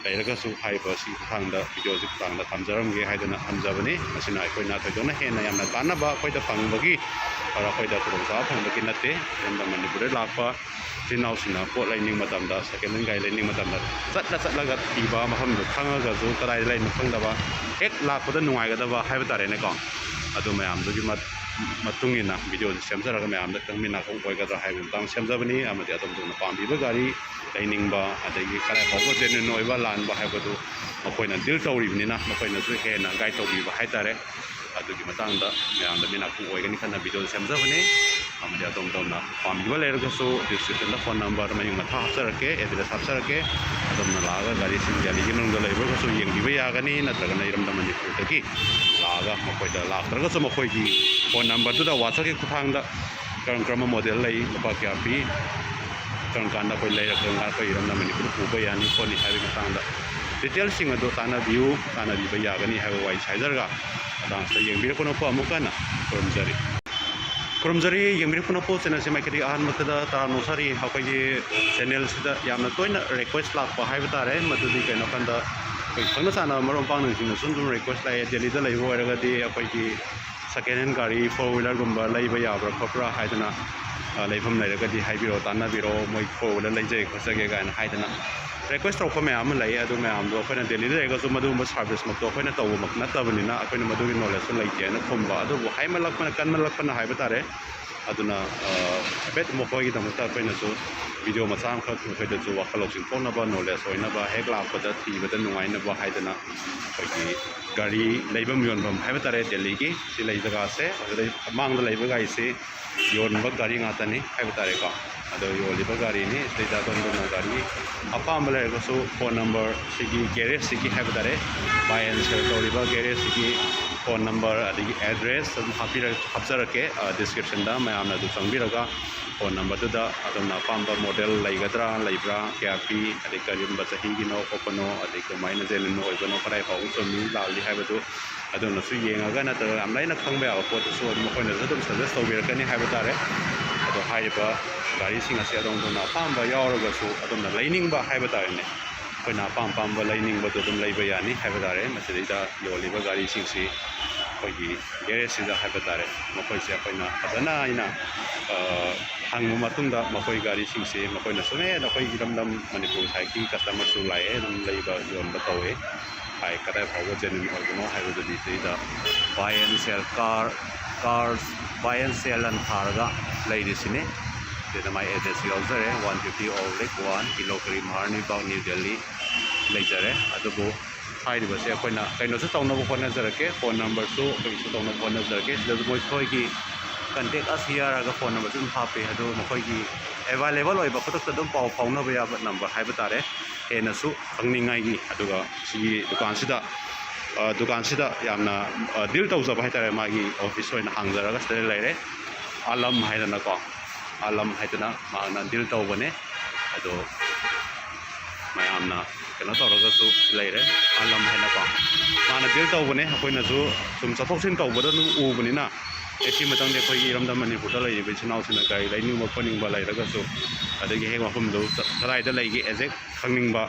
ꯂꯩꯔꯒꯁꯨ, ꯍꯥꯏꯔꯤꯕ ꯁꯤꯒꯤ ꯈꯨꯊꯥꯡꯗ, ꯚꯤꯗꯤꯑꯣꯁꯤ ꯈꯨꯊꯥꯡꯗ ꯊꯝꯖꯔꯝꯒꯦ ꯍꯥꯏꯗꯅ ꯊꯝꯖꯕꯅꯤ꯫ ꯃꯁꯤꯅ ꯑꯩꯈꯣꯏꯅ ꯊꯣꯏꯗꯣꯛꯅ ꯍꯦꯟꯅ ꯌꯥꯝꯅ ꯀꯥꯟꯅꯕ ꯑꯩꯈꯣꯏꯗ ꯐꯪꯕꯒꯤ, ꯑꯗ ꯑꯩꯈꯣꯏꯗ ꯈꯨꯗꯣꯡꯆꯥꯕ ꯐꯪꯕꯒꯤ ꯅꯠꯇꯦ꯫ ꯏꯔꯝꯗꯝ ꯃꯅꯤꯄꯨꯔꯗ ꯂꯥꯛꯄ ꯏꯆꯤꯜ ꯏꯅꯥꯎꯁꯤꯡꯅ ꯄꯣꯠ ꯂꯩꯅꯤꯡꯕ ꯃꯇꯝꯗ, second hand ꯒꯥꯔꯤ ꯂꯩꯅꯤꯡꯕ ꯃꯇꯝꯗ, ꯆꯠꯂ ꯆꯠꯂꯒ ꯊꯤꯕ, ꯃꯐꯝꯗꯨ ꯈꯪꯉꯒꯁꯨ ꯀꯗꯥꯏꯗ ꯂꯩꯅꯣ ꯈꯪꯗꯕ, ꯍꯦꯛ ꯂꯥꯛꯄꯗ ꯅꯨꯡꯉꯥꯏꯒꯗꯕ ꯍꯥꯏꯕ ꯇꯥꯔꯦꯅꯦꯀꯣ꯫ ꯑꯗꯨ ꯃꯌꯥꯝꯗꯨꯒꯤ ꯃꯠ-, ꯃꯇꯨꯡ ꯏꯟꯅ ꯚꯤꯗꯤꯑꯣꯁꯤ ꯁꯦꯝꯖꯔꯒ ꯃꯌꯥꯝꯗ ꯈꯪꯃꯤꯟꯅꯐꯝ ꯑꯣꯏꯒꯗ꯭ꯔꯥ ꯍꯥꯏꯕꯒꯤ ꯃꯇꯥꯡꯗ ꯁꯦꯝꯖꯕꯅꯤ꯫ ꯑꯃꯗꯤ ꯑꯗꯣꯝ ꯑꯗꯣꯝꯅ ꯄꯥꯝꯕꯤꯕ ꯒꯥꯔꯤ ꯂꯩꯅꯤꯡꯕ, ꯑꯗꯒꯤ ꯀꯗꯥꯏ ꯐꯥꯎꯕ genuine ꯑꯣꯏꯕ ꯂꯥꯟꯕ ꯍꯥꯏꯕꯗꯨ ꯃꯈꯣꯏꯅ deal ꯇꯧꯔꯤꯕꯅꯤꯅ, ꯃꯈꯣꯏꯅꯁꯨ ꯍꯦꯟꯅ guide ꯇꯧꯕꯤꯕ ꯍꯥꯏꯇꯥꯔꯦ꯫ ꯑꯗꯨꯒꯤ ꯃꯇꯥꯡꯗ ꯃꯌꯥꯝꯗ ꯃꯤꯅꯥꯛꯐꯝ ꯑꯣꯏꯒꯅꯤ ꯈꯟꯅ ꯚꯤꯗꯤꯑꯣ ꯁꯦꯝꯖꯕꯅꯤ꯫ ꯑꯃꯗꯤ ꯑꯗꯣꯝ ꯑꯗꯣꯝꯅ ꯄꯥꯝꯕꯤꯕ ꯂꯩꯔꯒꯁꯨ description ꯗ phone number ꯃꯌꯨꯝ ꯃꯊꯥ ꯍꯥꯞꯆꯔꯛꯀꯦ, address ꯍꯥꯞꯆꯔꯛꯀꯦ꯫ ꯑꯗꯣꯝꯅ ꯂꯥꯛꯑꯒ ꯒꯥꯔꯤꯁꯤꯡ ꯗꯦꯜꯂꯤꯒꯤ ꯃꯅꯨꯡꯗ ꯂꯩꯕ ꯑꯣꯏꯔꯒꯁꯨ ꯌꯦꯡꯕꯤꯕ ꯌꯥꯒꯅꯤ, ꯅꯠꯇ꯭ꯔꯒꯅ ꯏꯔꯝꯗꯝ ꯃꯅꯤꯄꯨꯔꯗꯒꯤ ꯂꯥꯛꯑꯒ ꯃꯈꯣꯏꯗ ꯂꯥꯛꯇ꯭ꯔꯒꯁꯨ ꯃꯈꯣꯏꯒꯤ phone number ꯗꯨꯗ WhatsApp ꯀꯤ ꯈꯨꯠꯊꯥꯡꯗ ꯀꯔꯝ ꯀꯔꯝꯕ model ꯂꯩ, ꯂꯨꯄꯥ ꯀꯌꯥ ꯄꯤ, ꯀꯔꯝ ꯀꯥꯟꯗ ꯑꯩꯈꯣꯏ ꯂꯩꯔꯛ-, ꯀꯔꯝ ꯀꯥꯟꯗ ꯑꯩꯈꯣꯏ ꯏꯔꯝꯗꯝ ꯃꯅꯤꯄꯨꯔꯗ ꯄꯨꯕ ꯌꯥꯅꯤ ꯈꯣꯠꯅꯤ ꯍꯥꯏꯕꯒꯤ ꯃꯇꯥꯡꯗ detail ꯁꯤꯡ ꯑꯗꯨ ꯇꯥꯟꯅꯕꯤꯌꯨ, ꯇꯥꯟꯅꯕꯤꯕ ꯌꯥꯒꯅꯤ ꯍꯥꯏꯕ ꯋꯥꯍꯩ ꯍꯥꯏꯖꯔꯒ, ꯃꯇꯥꯡꯁꯤꯗ ꯌꯦꯡꯕꯤꯔꯛꯄꯅ ꯑꯃꯨꯛꯀ ꯍꯟꯅ ꯈꯨꯔꯨꯝꯖꯔꯤ꯫ ꯈꯨꯔꯨꯝꯖꯔꯤ, ꯌꯦꯡꯕꯤꯔꯛꯄꯅ ꯄꯣꯠꯁꯤꯅ ꯁꯤ ꯃꯥꯏꯀꯩꯗꯒꯤ ꯑꯍꯥꯟꯕꯗ ꯇꯔꯥꯝꯅ ꯑꯣꯛꯆꯔꯤ꯫ ꯑꯩꯈꯣꯏꯒꯤ channel ꯁꯤꯗ ꯌꯥꯝꯅ ꯇꯣꯏꯅ request ꯂꯥꯛꯄ ꯍꯥꯏꯕ ꯇꯥꯔꯦ, ꯃꯗꯨꯗꯤ ꯀꯩꯅꯣ ꯍꯥꯏꯀꯥꯟꯗ ꯑꯩꯈꯣꯏ ꯈꯪꯅ ꯆꯥꯟꯅꯕ ꯃꯔꯨꯞ ꯃꯄꯥꯡꯁꯤꯡꯅꯁꯨ ꯑꯗꯨꯝ request ꯂꯥꯛꯑꯦ꯫ ꯗꯦꯜꯂꯤꯗ ꯂꯩꯕ ꯑꯣꯏꯔꯒꯗꯤ ꯑꯩꯈꯣꯏꯒꯤ second hand ꯒꯥꯔꯤ, four wheeler ꯒꯨꯝꯕ ꯂꯩꯕ ꯌꯥꯕ꯭ꯔꯥ ꯈꯣꯠꯄ꯭ꯔꯥ ꯍꯥꯏꯗꯅ, ꯑ, ꯂꯩꯐꯝ ꯂꯩꯔꯒꯗꯤ ꯍꯥꯏꯕꯤꯔꯛꯑꯣ, ꯇꯥꯟꯅꯕꯤꯔꯛꯑꯣ, ꯃꯣꯏ four wheeler ꯂꯩꯖꯒꯦ ꯈꯣꯠꯆꯒꯦ ꯀꯥꯏꯅ ꯍꯥꯏꯗꯅ request ꯇꯧꯔꯛꯄ ꯃꯌꯥꯝ ꯑꯃ ꯂꯩ꯫ ꯑꯗꯨ ꯃꯌꯥꯝꯗꯣ ꯑꯩꯈꯣꯏꯅ ꯗꯦꯜꯂꯤꯗ ꯂꯩꯔꯒꯁꯨ ꯃꯗꯨꯒꯨꯝꯕ service ꯃꯛꯇꯣ ꯑꯩꯈꯣꯏꯅ ꯇꯧꯕꯃꯛ ꯅꯠꯇꯕꯅꯤꯅ ꯑꯩꯈꯣꯏꯅ ꯃꯗꯨꯒꯤ knowledge ꯁꯨ ꯂꯩꯇꯦꯅ ꯈꯨꯝꯕ꯫ ꯑꯗꯨꯕꯨ ꯍꯥꯏꯃꯜꯂꯛꯄꯅ, ꯀꯟꯃꯜꯂꯛꯄꯅ ꯍꯥꯏꯕ ꯇꯥꯔꯦ꯫ ꯑꯗꯨꯅ, ꯑ, ꯍꯥꯏꯐꯦꯠ ꯃꯈꯣꯏꯒꯤꯗꯃꯛꯇ ꯑꯩꯈꯣꯏꯅꯁꯨ ꯚꯤꯗꯤꯑꯣ ꯃꯆꯥ ꯑꯃꯈꯛ ꯃꯈꯣꯏꯗꯁꯨ ꯋꯥꯈꯜ ꯂꯧꯁꯤꯡ ꯊꯣꯛꯅꯕ, knowledge ꯑꯣꯏꯅꯕ, ꯍꯦꯛ ꯂꯥꯛꯄꯗ ꯊꯤꯕꯗ ꯅꯨꯡꯉꯥꯏꯅꯕ ꯍꯥꯏꯗꯅ ꯑꯩꯈꯣꯏꯒꯤ ꯒꯥꯔꯤ ꯂꯩꯐꯝ ꯌꯣꯟꯐꯝ ꯍꯥꯏꯕ ꯇꯥꯔꯦ, ꯗꯦꯜꯂꯤꯒꯤ ꯁꯤ ꯂꯩ ꯖꯒꯥꯁꯦ, ꯑꯗꯨꯗ ꯃꯥꯡꯗ ꯂꯩꯕ ꯒꯥꯔꯤꯁꯤ ꯌꯣꯟꯕ ꯒꯥꯔꯤ ꯉꯥꯛꯇꯅꯤ ꯍꯥꯏꯕ ꯇꯥꯔꯦꯀꯣ꯫ ꯑꯗꯣ ꯌꯣꯜꯂꯤꯕ ꯒꯥꯔꯤꯅꯤ꯫ ꯁꯤꯗꯩꯗ ꯑꯗꯣꯝꯗꯅ ꯒꯥꯔꯤ ꯑꯄꯥꯝꯕ ꯂꯩꯔꯒꯁꯨ phone number ꯁꯤꯒꯤ garage ꯁꯤꯒꯤ ꯍꯥꯏꯕ ꯇꯥꯔꯦ, buy and sell ꯇꯧꯔꯤꯕ garage ꯁꯤꯒꯤ phone number ꯑꯗꯒꯤ address ꯑꯗꯨꯝ ꯍꯥꯞꯄꯤꯔ-, ꯍꯥꯞꯆꯔꯛꯀꯦ, ꯑ, description ꯗ꯫ ꯃꯌꯥꯝꯅ ꯑꯗꯨ ꯆꯪꯕꯤꯔꯒ ꯐꯣꯟ ꯅꯝꯕꯔꯗꯨꯗ ꯑꯗꯣꯝꯅ ꯑꯄꯥꯝꯕ ꯃꯣꯗꯦꯜ ꯂꯩꯒꯗ꯭ꯔꯥ, ꯂꯩꯕ꯭ꯔꯥ, ꯀꯌꯥ ꯄꯤ, ꯑꯗꯩ ꯀꯔꯝꯕ ꯆꯍꯤꯒꯤꯅꯣ ꯈꯣꯠꯄꯅꯣ, ꯑꯗꯩ ꯀꯃꯥꯏꯅ ꯖꯦꯅꯨꯏꯟ ꯑꯣꯏꯕꯅꯣ, ꯀꯗꯥꯏ ꯐꯥꯎꯕ ꯆꯨꯝꯃꯤ ꯂꯥꯜꯂꯤ ꯍꯥꯏꯕꯗꯨ ꯑꯗꯣꯝꯅꯁꯨ ꯌꯦꯡꯉꯒ, ꯅꯠꯇ꯭ꯔꯒ ꯌꯥꯝ ꯂꯥꯏꯅ ꯈꯪꯕ ꯌꯥꯕ ꯄꯣꯠꯇꯨꯁꯨ ꯑꯗꯨꯝ ꯃꯈꯣꯏꯅꯁꯨ ꯑꯗꯨꯝ ꯁꯖꯦꯁ ꯇꯧꯕꯤꯔꯛꯀꯅꯤ ꯍꯥꯏꯕ ꯇꯥꯔꯦ꯫ ꯑꯗꯣ ꯍꯥꯏꯔꯤꯕ ꯒꯥꯔꯤꯁꯤꯡ ꯑꯁꯤ ꯑꯗꯣꯝ ꯑꯗꯣꯝꯅ ꯑꯄꯥꯝꯕ ꯌꯥꯎꯔꯒꯁꯨ, ꯑꯗꯣꯝꯅ ꯂꯩꯅꯤꯡꯕ ꯍꯥꯏꯕ ꯇꯥꯔꯦꯅꯦ, ꯑꯩꯈꯣꯏꯅ ꯑꯄꯥꯝ ꯑꯄꯥꯝꯕ ꯂꯩꯅꯤꯡꯕꯗꯣ ꯑꯗꯨꯝ ꯂꯩꯕ ꯌꯥꯅꯤ ꯍꯥꯏꯕ ꯇꯥꯔꯦ꯫ ꯃꯁꯤꯗꯩꯗ ꯌꯣꯜꯂꯤꯕ ꯒꯥꯔꯤꯁꯤꯡꯁꯤ ꯑꯩꯈꯣꯏꯒꯤ ꯒꯦꯔꯦꯖꯁꯤꯗ ꯍꯥꯏꯕ ꯇꯥꯔꯦ, ꯃꯈꯣꯏꯁꯦ ꯑꯩꯈꯣꯏꯅ ꯐꯖꯅ ꯑꯩꯅ, ꯑ, ꯍꯪꯕ ꯃꯇꯨꯡꯗ ꯃꯈꯣꯏ ꯒꯥꯔꯤꯁꯤꯡꯁꯤ ꯃꯈꯣꯏꯅꯁꯨ, "ꯑꯦ, ꯅꯈꯣꯏ ꯏꯔꯝꯗꯝ ꯃꯅꯤꯄꯨꯔ ꯁꯥꯏꯠꯀꯤ ꯀꯁꯇꯃꯔꯁꯨ ꯂꯥꯛꯑꯦ, ꯑꯗꯨꯝ ꯂꯩꯕ ꯌꯣꯟꯕ ꯇꯧꯋꯦ" ꯍꯥꯏ꯫ ꯀꯗꯥꯏ ꯐꯥꯎꯕ ꯖꯦꯅꯨꯏꯟ ꯑꯣꯏꯕꯅꯣ ꯍꯥꯏꯕꯗꯨꯗꯤ ꯁꯤꯗ buy and sell car, cars buy and sell ꯑꯅ ꯊꯥꯔꯒ ꯂꯩꯔꯤꯁꯤꯅꯤ꯫ ꯁꯤꯗ ꯃꯥꯏ ꯑꯦꯗ꯭ꯔꯦꯁ ꯌꯥꯎꯖꯔꯦ, one fifty Old Lake one, ꯀꯤꯂꯣ ꯀꯔꯤ, ꯃꯍꯥꯔꯅꯤ ꯕꯥꯒ, ꯅ꯭ꯌꯨ ꯗꯦꯜꯂꯤ ꯂꯩꯖꯔꯦ꯫ ꯑꯗꯨꯕꯨ ꯍꯥꯏꯔꯤꯕꯁꯦ ꯑꯩꯈꯣꯏꯅ ꯀꯩꯅꯣꯁꯨ ꯇꯧꯅꯕ ꯍꯣꯠꯅꯖꯔꯛꯀꯦ, ꯐꯣꯟ ꯅꯝꯕꯔꯁꯨ ꯑꯩꯈꯣꯏꯒꯤꯁꯨ ꯇꯧꯅꯕ ꯍꯣꯠꯅꯖꯔꯛꯀꯦ꯫ ꯁꯤꯗꯁꯨ ꯃꯈꯣꯏꯒꯤ contact us here ꯍꯥꯏꯔꯒ ꯐꯣꯟ ꯅꯝꯕꯔꯁꯨ ꯑꯗꯨꯝ ꯍꯥꯞꯄꯦ꯫ ꯑꯗꯨ ꯃꯈꯣꯏꯒꯤ available ꯑꯣꯏꯕ, ꯈꯨꯗꯛꯇ ꯑꯗꯨꯝ ꯄꯥꯎ ꯐꯥꯎꯅꯕ ꯌꯥꯕ ꯅꯝꯕꯔ ꯍꯥꯏꯕ ꯇꯥꯔꯦ, ꯍꯦꯟꯅꯁꯨ ꯈꯪꯅꯤꯡꯉꯥꯏꯒꯤ꯫ ꯑꯗꯨꯒ ꯁꯤꯒꯤ ꯗꯨꯀꯥꯟꯁꯤꯗ, ꯑ, ꯗꯨꯀꯥꯟꯁꯤꯗ ꯌꯥꯝꯅ, ꯑ, ꯗꯤꯜ ꯇꯧꯖꯕ ꯍꯥꯏ ꯇꯥꯔꯦ, ꯃꯥꯒꯤ ꯑꯣꯐꯤꯁ ꯑꯣꯏꯅ ꯍꯥꯡꯖꯔꯒ ꯁꯤꯗ ꯂꯩꯔꯦ꯫ ꯑꯥꯂꯝ ꯍꯥꯏꯗꯅꯀꯣ, ꯑꯥꯂꯝ ꯍꯥꯏꯗꯅ ꯃꯍꯥꯛꯅ ꯗꯤꯜ ꯇꯧꯕꯅꯦ꯫ ꯑꯗꯣ ꯃꯌꯥꯝꯅ ꯀꯩꯅꯣ ꯇꯧꯔꯒꯁꯨ ꯂꯩꯔꯦ, ꯑꯥꯂꯝ ꯍꯥꯏꯅꯀꯣ꯫ ꯃꯥꯅ ꯗꯤꯜ ꯇꯧꯕꯅꯦ, ꯑꯩꯈꯣꯏꯅꯁꯨ ꯁꯨꯝ ꯆꯠꯊꯣꯛ ꯆꯠꯁꯤꯟ ꯇꯧꯕꯗ ꯑꯗꯨꯝ ꯎꯕꯅꯤꯅ꯫ ꯑꯦ, ꯁꯤ ꯃꯇꯝꯗꯤ ꯑꯩꯈꯣꯏꯒꯤ ꯏꯔꯝꯗꯝ ꯃꯅꯤꯄꯨꯔꯗ ꯂꯩꯔꯤꯕ ꯏꯆꯤꯟ ꯏꯅꯥꯎꯁꯤꯡꯅ ꯒꯥꯔꯤ ꯂꯩꯅꯤꯡꯕ ꯈꯣꯠꯅꯤꯡꯕ ꯂꯩꯔꯒꯁꯨ, ꯑꯗꯒꯤ ꯍꯦꯛ ꯃꯐꯝꯗꯨ ꯆꯠ-, ꯀꯗꯥꯏꯗ ꯂꯩꯒꯦ ꯑꯦꯛꯖꯦꯛ ꯈꯪꯅꯤꯡꯕ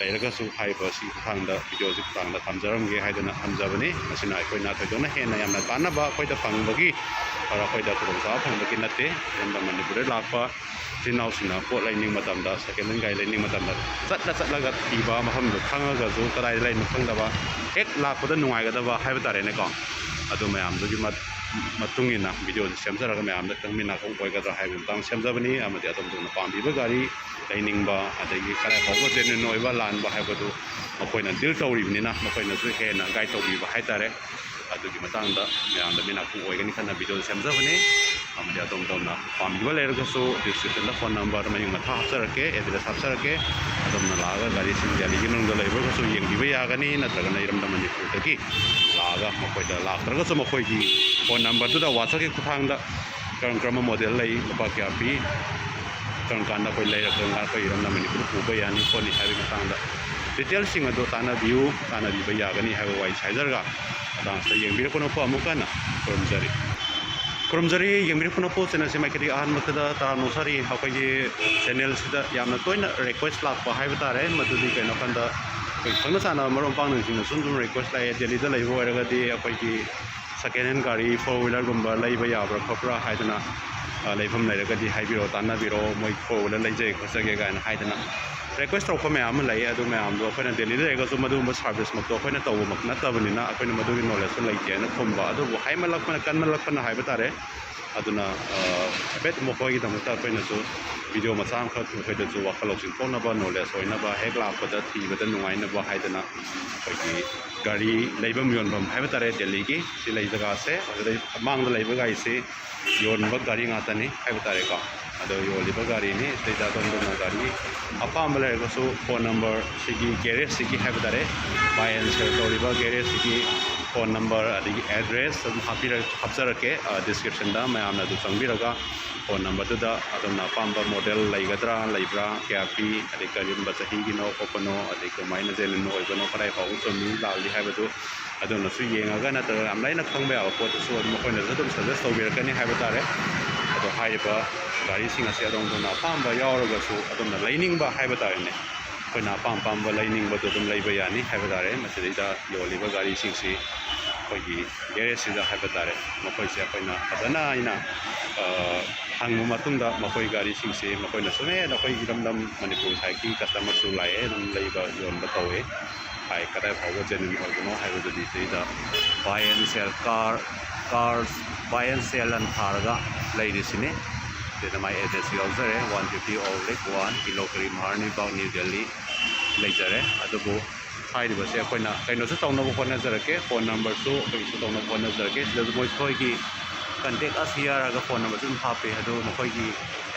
ꯂꯩꯔꯒꯁꯨ, ꯍꯥꯏꯔꯤꯕ ꯑꯁꯤꯒꯤ ꯈꯨꯠꯊꯥꯡꯗ, ꯚꯤꯗꯤꯑꯣꯁꯤ ꯈꯨꯠꯊꯥꯡꯗ ꯊꯝꯖꯔꯝꯒꯦ ꯍꯥꯏꯗꯅ ꯊꯝꯖꯕꯅꯤ꯫ ꯃꯁꯤꯅ ꯑꯩꯈꯣꯏꯅ ꯊꯣꯏꯗꯣꯛꯅ ꯍꯦꯟꯅ ꯌꯥꯝꯅ ꯀꯥꯟꯅꯕ ꯑꯩꯈꯣꯏꯗ ꯐꯪꯕꯒꯤ, ꯑꯗꯨꯒ ꯑꯩꯈꯣꯏꯗ ꯈꯨꯗꯣꯡꯆꯥꯕ ꯐꯪꯕꯒꯤ ꯅꯠꯇꯦ꯫ ꯏꯔꯝꯗꯝ ꯃꯅꯤꯄꯨꯔꯗ ꯂꯥꯛꯄ ꯏꯆꯤꯟ ꯏꯅꯥꯎꯁꯤꯡꯅ ꯄꯣꯠ ꯂꯩꯅꯤꯡꯕ ꯃꯇꯝꯗ, ꯁꯦꯀꯦꯟ ꯍꯦꯟ ꯒꯥꯔꯤ ꯂꯩꯅꯤꯡꯕ ꯃꯇꯝꯗ, ꯆꯠꯂ ꯆꯠꯂꯒ ꯊꯤꯕ, ꯃꯐꯝꯗꯨ ꯈꯪꯉꯒꯁꯨ ꯀꯗꯥꯏꯗ ꯂꯩꯅꯣ ꯈꯪꯗꯕ, ꯍꯦꯛ ꯂꯥꯛꯄꯗ ꯅꯨꯡꯉꯥꯏꯒꯗꯕ ꯍꯥꯏꯕ ꯇꯥꯔꯦꯅꯦꯀꯣ꯫ ꯑꯗꯨ ꯃꯌꯥꯝꯗꯨꯒꯤ ꯃꯠ-, ꯃꯇꯨꯡ ꯏꯟꯅ ꯚꯤꯗꯤꯑꯣꯁꯤ ꯁꯦꯝꯖꯔꯒ ꯃꯌꯥꯝꯗ ꯈꯪꯃꯤꯟꯅꯐꯝ ꯑꯣꯏꯒꯗ꯭ꯔꯥ ꯍꯥꯏꯕꯒꯤ ꯃꯇꯥꯡꯗ ꯁꯦꯝꯖꯕꯅꯤ꯫ ꯑꯃꯗꯤ ꯑꯗꯣꯝ ꯑꯗꯣꯝꯅ ꯄꯥꯝꯕꯤꯕ ꯒꯥꯔꯤ ꯂꯩꯅꯤꯡꯕ, ꯑꯗꯒꯤ ꯀꯗꯥꯏ ꯐꯥꯎꯕ ꯖꯦꯅꯨꯏꯟ ꯑꯣꯏꯕ ꯂꯥꯟꯕ ꯍꯥꯏꯕꯗꯨ ꯃꯈꯣꯏꯅ ꯗꯤꯜ ꯇꯧꯔꯤꯕꯅꯤꯅ, ꯃꯈꯣꯏꯅꯁꯨ ꯍꯦꯟꯅ ꯒꯥꯏꯗ ꯇꯧꯕꯤꯕ ꯍꯥꯏ ꯇꯥꯔꯦ꯫ ꯑꯗꯨꯒꯤ ꯃꯇꯥꯡꯗ ꯃꯌꯥꯝꯗ ꯃꯤꯅꯥꯛꯐꯨꯡ ꯑꯣꯏꯒꯅꯤ ꯈꯟꯅ ꯚꯤꯗꯤꯑꯣ ꯁꯦꯝꯖꯕꯅꯤ꯫ ꯑꯃꯗꯤ ꯑꯗꯣꯝ ꯑꯗꯣꯝꯅ ꯄꯥꯝꯕꯤꯕ ꯂꯩꯔꯒꯁꯨ ꯗꯤꯁꯀ꯭ꯔꯤꯞꯁꯟꯗ ꯐꯣꯟ ꯅꯝꯕꯔ ꯃꯔꯤ ꯃꯊꯥ ꯍꯥꯞꯆꯔꯛꯀꯦ, ꯑꯦꯗ꯭ꯔꯦꯁ ꯍꯥꯞꯆꯔꯛꯀꯦ꯫ ꯑꯗꯣꯝꯅ ꯂꯥꯛꯑꯒ ꯒꯥꯔꯤꯁꯤꯡ ꯗꯦꯜꯂꯤꯒꯤ ꯃꯅꯨꯡꯗ ꯂꯩꯕ ꯑꯣꯏꯔꯒꯁꯨ ꯌꯦꯡꯕꯤꯕ ꯌꯥꯒꯅꯤ, ꯅꯠꯇ꯭ꯔꯒꯅ ꯏꯔꯝꯗꯝ ꯃꯅꯤꯄꯨꯔꯗꯒꯤ ꯂꯥꯛꯑꯒ ꯃꯈꯣꯏꯗ, ꯂꯥꯛꯇ꯭ꯔꯒꯁꯨ ꯃꯈꯣꯏꯒꯤ ꯐꯣꯟ ꯅꯝꯕꯔꯗꯨꯗ ꯋꯥꯆꯞꯀꯤ ꯈꯨꯠꯊꯥꯡꯗ ꯀꯔꯝ ꯀꯔꯝꯕ ꯃꯣꯗꯦꯜ ꯂꯩ, ꯂꯨꯄꯥ ꯀꯌꯥ ꯄꯤ, ꯀꯔꯝ ꯀꯥꯟꯗ ꯑꯩꯈꯣꯏ ꯂꯩꯔꯒ ꯀꯔꯝ ꯀꯥꯟꯗ ꯑꯩꯈꯣꯏ ꯏꯔꯝꯗꯝ ꯃꯅꯤꯄꯨꯔꯗ ꯄꯨꯕ ꯌꯥꯅꯤ ꯈꯣꯠꯅꯤ ꯍꯥꯏꯕꯒꯤ ꯃꯇꯥꯡꯗ ꯗꯤꯇꯦꯜꯁꯤꯡ ꯑꯗꯨ ꯇꯥꯟꯅꯕꯤꯌꯨ, ꯇꯥꯟꯅꯕꯤꯕ ꯌꯥꯒꯅꯤ ꯍꯥꯏꯕ ꯋꯥꯔꯤ ꯍꯥꯏꯖꯔꯒ ꯃꯇꯥꯡꯁꯤꯗ ꯌꯦꯡꯕꯤꯔꯛꯄꯅ ꯑꯃꯨꯛ ꯍꯟꯅ ꯈꯨꯔꯨꯝꯖꯔꯤ꯫ ꯈꯨꯔꯨꯝꯖꯔꯤ, ꯌꯦꯡꯕꯤꯔꯛꯄꯅ ꯄꯣꯠꯁꯤꯅ ꯁꯤ ꯃꯥꯏꯀꯩꯗꯒꯤ ꯑꯍꯥꯟꯕꯗ ꯇꯔꯥꯝꯅ ꯑꯣꯛꯆꯔꯤ꯫ ꯑꯩꯈꯣꯏꯒꯤ ꯆꯦꯅꯦꯜꯁꯤꯗ ꯌꯥꯝꯅ ꯇꯣꯏꯅ ꯔꯤꯀ꯭ꯋꯦꯁ ꯂꯥꯛꯄ ꯍꯥꯏꯕ ꯇꯥꯔꯦ꯫ ꯃꯗꯨꯗꯤ ꯀꯩꯅꯣ ꯀꯥꯟꯗ ꯑꯩꯈꯣꯏ ꯈꯪꯅ ꯆꯥꯟꯅꯕ ꯃꯔꯨꯞ ꯃꯄꯥꯡꯁꯤꯡꯅꯁꯨ ꯑꯗꯨꯝ ꯔꯤꯀ꯭ꯋꯦꯁ ꯂꯥꯛꯑꯦ, ꯗꯦꯜꯂꯤꯗ ꯂꯩꯕ ꯑꯣꯏꯔꯒꯗꯤ ꯑꯩꯈꯣꯏꯒꯤ ꯁꯦꯀꯦꯟ ꯍꯦꯟ ꯒꯥꯔꯤ, ꯐꯣꯔ ꯋꯤꯂꯔꯒꯨꯝꯕ ꯂꯩꯕ ꯌꯥꯕ꯭ꯔꯥ ꯈꯣꯠꯄ꯭ꯔꯥ ꯍꯥꯏꯗꯅ, ꯑ, ꯂꯩꯐꯝ ꯂꯩꯔꯒꯗꯤ ꯍꯥꯏꯕꯤꯔꯛꯑꯣ, ꯇꯥꯟꯅꯕꯤꯔꯛꯑꯣ, ꯃꯣꯏ ꯐꯣꯔ ꯋꯤꯂꯔ ꯂꯩꯖꯒꯦ ꯈꯣꯠꯆꯒꯦ ꯀꯥꯏꯅ ꯍꯥꯏꯗꯅ ꯔꯤꯀ꯭ꯋꯦꯁ ꯇꯧꯔꯛꯄ ꯃꯌꯥꯝ ꯑꯃ ꯂꯩ꯫ ꯑꯗꯨ ꯃꯌꯥꯝꯗꯣ ꯑꯩꯈꯣꯏꯅ ꯗꯦꯜꯂꯤꯗ ꯂꯩꯔꯒꯁꯨ ꯃꯗꯨꯒꯨꯝꯕ ꯁꯥꯔꯚꯤꯁꯃꯛꯇꯣ ꯑꯩꯈꯣꯏꯅ ꯇꯧꯕꯃꯛ ꯅꯠꯇꯕꯅꯤꯅ ꯑꯩꯈꯣꯏꯅ ꯃꯗꯨꯒꯤ ꯅꯣꯂꯦꯖꯁꯨ ꯂꯩꯇꯦꯅ ꯈꯨꯝꯕ꯫ ꯑꯗꯨꯕꯨ ꯍꯥꯏꯃꯜꯂꯛꯄꯅ, ꯀꯟꯃꯜꯂꯛꯄꯅ ꯍꯥꯏꯕ ꯇꯥꯔꯦ꯫ ꯑꯗꯨꯅ, ꯑ, ꯍꯥꯏꯐꯦꯠ ꯃꯈꯣꯏꯒꯤꯗꯃꯛꯇ ꯑꯩꯈꯣꯏꯅꯁꯨ ꯚꯤꯗꯤꯑꯣ ꯃꯆꯥ ꯑꯃꯈꯛ ꯃꯈꯣꯏꯗꯁꯨ ꯋꯥꯈꯜ ꯂꯧꯁꯤꯡ ꯊꯣꯛꯅꯕ, ꯅꯣꯂꯦꯖ ꯑꯣꯏꯅꯕ, ꯍꯦꯛ ꯂꯥꯛꯄꯗ ꯊꯤꯕꯗ ꯅꯨꯡꯉꯥꯏꯅꯕ ꯍꯥꯏꯗꯅ ꯑꯩꯈꯣꯏꯒꯤ ꯒꯥꯔꯤ ꯂꯩꯐꯝ ꯌꯣꯟꯐꯝ ꯍꯥꯏꯕ ꯇꯥꯔꯦ, ꯗꯦꯜꯂꯤꯒꯤ ꯁꯤ ꯂꯩ ꯖꯒꯥꯁꯦ꯫ ꯑꯗꯨꯗꯩ ꯃꯥꯡꯗ ꯂꯩꯕ ꯒꯥꯔꯤꯁꯤ ꯌꯣꯟꯕ ꯒꯥꯔꯤ ꯉꯥꯛꯇꯅꯤ ꯍꯥꯏꯕ ꯇꯥꯔꯦꯀꯣ꯫ ꯑꯗꯣ ꯌꯣꯜꯂꯤꯕ ꯒꯥꯔꯤꯅꯤ꯫ ꯁꯤꯗꯩꯗ ꯑꯗꯣꯝꯗꯅ ꯒꯥꯔꯤ ꯑꯄꯥꯝꯕ ꯂꯩꯔꯒꯁꯨ ꯐꯣꯟ ꯅꯝꯕꯔ ꯁꯤꯒꯤ ꯒꯦꯔꯦꯖꯁꯤꯒꯤ ꯍꯥꯏꯕ ꯇꯥꯔꯦ, ꯕꯥꯏ ꯑꯦꯟ ꯁꯦꯜ ꯇꯧꯔꯤꯕ ꯒꯦꯔꯦꯖꯁꯤꯒꯤ ꯐꯣꯟ ꯅꯝꯕꯔ ꯑꯗꯒꯤ ꯑꯦꯗ꯭ꯔꯦꯁ ꯑꯗꯨꯝ ꯍꯥꯞꯄꯤꯔ-, ꯍꯥꯞꯆꯔꯛꯀꯦ, ꯑ, ꯗꯤꯁꯀ꯭ꯔꯤꯞꯁꯟꯗ꯫ ꯃꯌꯥꯝꯅ ꯑꯗꯨ ꯆꯪꯕꯤꯔꯒ ꯐꯣꯟ ꯅꯝꯕꯔꯗꯨꯗ ꯑꯗꯣꯝꯅ ꯑꯄꯥꯝꯕ ꯃꯣꯗꯦꯜ ꯂꯩꯒꯗ꯭ꯔꯥ, ꯂꯩꯕ꯭ꯔꯥ, ꯀꯌꯥ ꯄꯤ, ꯑꯗꯩ ꯀꯔꯤꯒꯨꯝꯕ ꯆꯍꯤꯒꯤꯅꯣ ꯈꯣꯠꯄꯅꯣ, ꯑꯗꯩ ꯀꯃꯥꯏꯅ ꯖꯦꯅꯨꯏꯟ ꯑꯣꯏꯕꯅꯣ, ꯀꯗꯥꯏ ꯐꯥꯎꯕ ꯆꯨꯝꯃꯤ ꯂꯥꯜꯂꯤ ꯍꯥꯏꯕꯗꯨ ꯑꯗꯣꯝꯅꯁꯨ ꯌꯦꯡꯉꯒ, ꯅꯠꯇ꯭ꯔꯒ ꯌꯥꯝ ꯂꯥꯏꯅ ꯈꯪꯕ ꯌꯥꯕ ꯄꯣꯠꯇꯨꯁꯨ ꯑꯗꯨꯝ ꯃꯈꯣꯏꯅꯁꯨ ꯑꯗꯨꯝ ꯁꯖꯦꯁ ꯇꯧꯕꯤꯔꯛꯀꯅꯤ ꯍꯥꯏꯕ ꯇꯥꯔꯦ꯫ ꯑꯗꯣ ꯍꯥꯏꯔꯤꯕ ꯒꯥꯔꯤꯁꯤꯡ ꯑꯁꯤ ꯑꯗꯣꯝꯗꯅ ꯑꯄꯥꯝꯕ ꯌꯥꯎꯔꯒꯁꯨ ꯑꯗꯣꯝꯅ ꯂꯩꯅꯤꯡꯕ ꯍꯥꯏꯕ ꯇꯥꯔꯦꯅꯦ, ꯑꯩꯈꯣꯏꯅ ꯑꯄꯥꯝ ꯑꯄꯥꯝꯕ ꯂꯩꯅꯤꯡꯕꯗꯨ ꯑꯗꯨꯝ ꯂꯩꯕ ꯌꯥꯅꯤ ꯍꯥꯏꯕ ꯇꯥꯔꯦ꯫ ꯃꯁꯤꯗꯩꯗ ꯌꯣꯜꯂꯤꯕ ꯒꯥꯔꯤꯁꯤꯡꯁꯤ ꯑꯩꯈꯣꯏꯒꯤ ꯒꯦꯔꯦꯖꯁꯤꯗ ꯍꯥꯏꯕ ꯇꯥꯔꯦ, ꯃꯈꯣꯏꯁꯦ ꯑꯩꯈꯣꯏꯅ ꯐꯖꯅ ꯑꯩꯅ, ꯑ, ꯍꯪꯕ ꯃꯇꯨꯡꯗ ꯃꯈꯣꯏ ꯒꯥꯔꯤꯁꯤꯡꯁꯤ ꯃꯈꯣꯏꯅꯁꯨ, "ꯑꯦ, ꯅꯈꯣꯏ ꯏꯔꯝꯗꯝ ꯃꯅꯤꯄꯨꯔ ꯁꯥꯏꯠꯀꯤ ꯀꯁꯇꯃꯔꯁꯨ ꯂꯥꯛꯑꯦ, ꯑꯗꯨꯝ ꯂꯩꯕ ꯌꯣꯟꯕ ꯇꯧꯋꯦ" ꯍꯥꯏ꯫ ꯀꯗꯥꯏ ꯐꯥꯎꯕ ꯖꯦꯅꯨꯏꯟ ꯑꯣꯏꯕꯅꯣ ꯍꯥꯏꯕꯗꯨꯗꯤ ꯁꯤꯗ buy and sell, car, car buy and sell ꯑꯅ ꯊꯥꯔꯒ ꯂꯩꯔꯤꯁꯤꯅꯤ꯫ ꯁꯤꯗ ꯃꯥꯏ ꯑꯦꯗ꯭ꯔꯦꯁꯁꯨ ꯌꯥꯎꯖꯔꯦ, one fifty Old Lake one, ꯀꯤꯂꯣ ꯀꯔꯤ, ꯃꯍꯥꯔꯅꯤ ꯕꯥꯒ, ꯅ꯭ꯌꯨ ꯗꯦꯜꯂꯤ ꯂꯩꯖꯔꯦ꯫ ꯑꯗꯨꯕꯨ ꯍꯥꯏꯔꯤꯕꯁꯦ ꯑꯩꯈꯣꯏꯅ ꯀꯩꯅꯣꯁꯨ ꯇꯧꯅꯕ ꯍꯣꯠꯅꯖꯔꯛꯀꯦ, ꯐꯣꯟ ꯅꯝꯕꯔꯁꯨ ꯑꯩꯈꯣꯏꯒꯤꯁꯨ ꯇꯧꯅꯕ ꯍꯣꯠꯅꯖꯔꯛꯀꯦ꯫ ꯁꯤꯗꯁꯨ ꯃꯣꯏ, ꯃꯈꯣꯏꯒꯤ ꯀꯟꯇꯦꯛ ꯑꯁ ꯍꯤꯌꯔ ꯍꯥꯏꯔꯒ ꯐꯣꯟ ꯅꯝꯕꯔꯁꯨ ꯑꯗꯨꯝ ꯍꯥꯞꯄꯤ꯫ ꯑꯗꯨ ꯃꯈꯣꯏꯒꯤ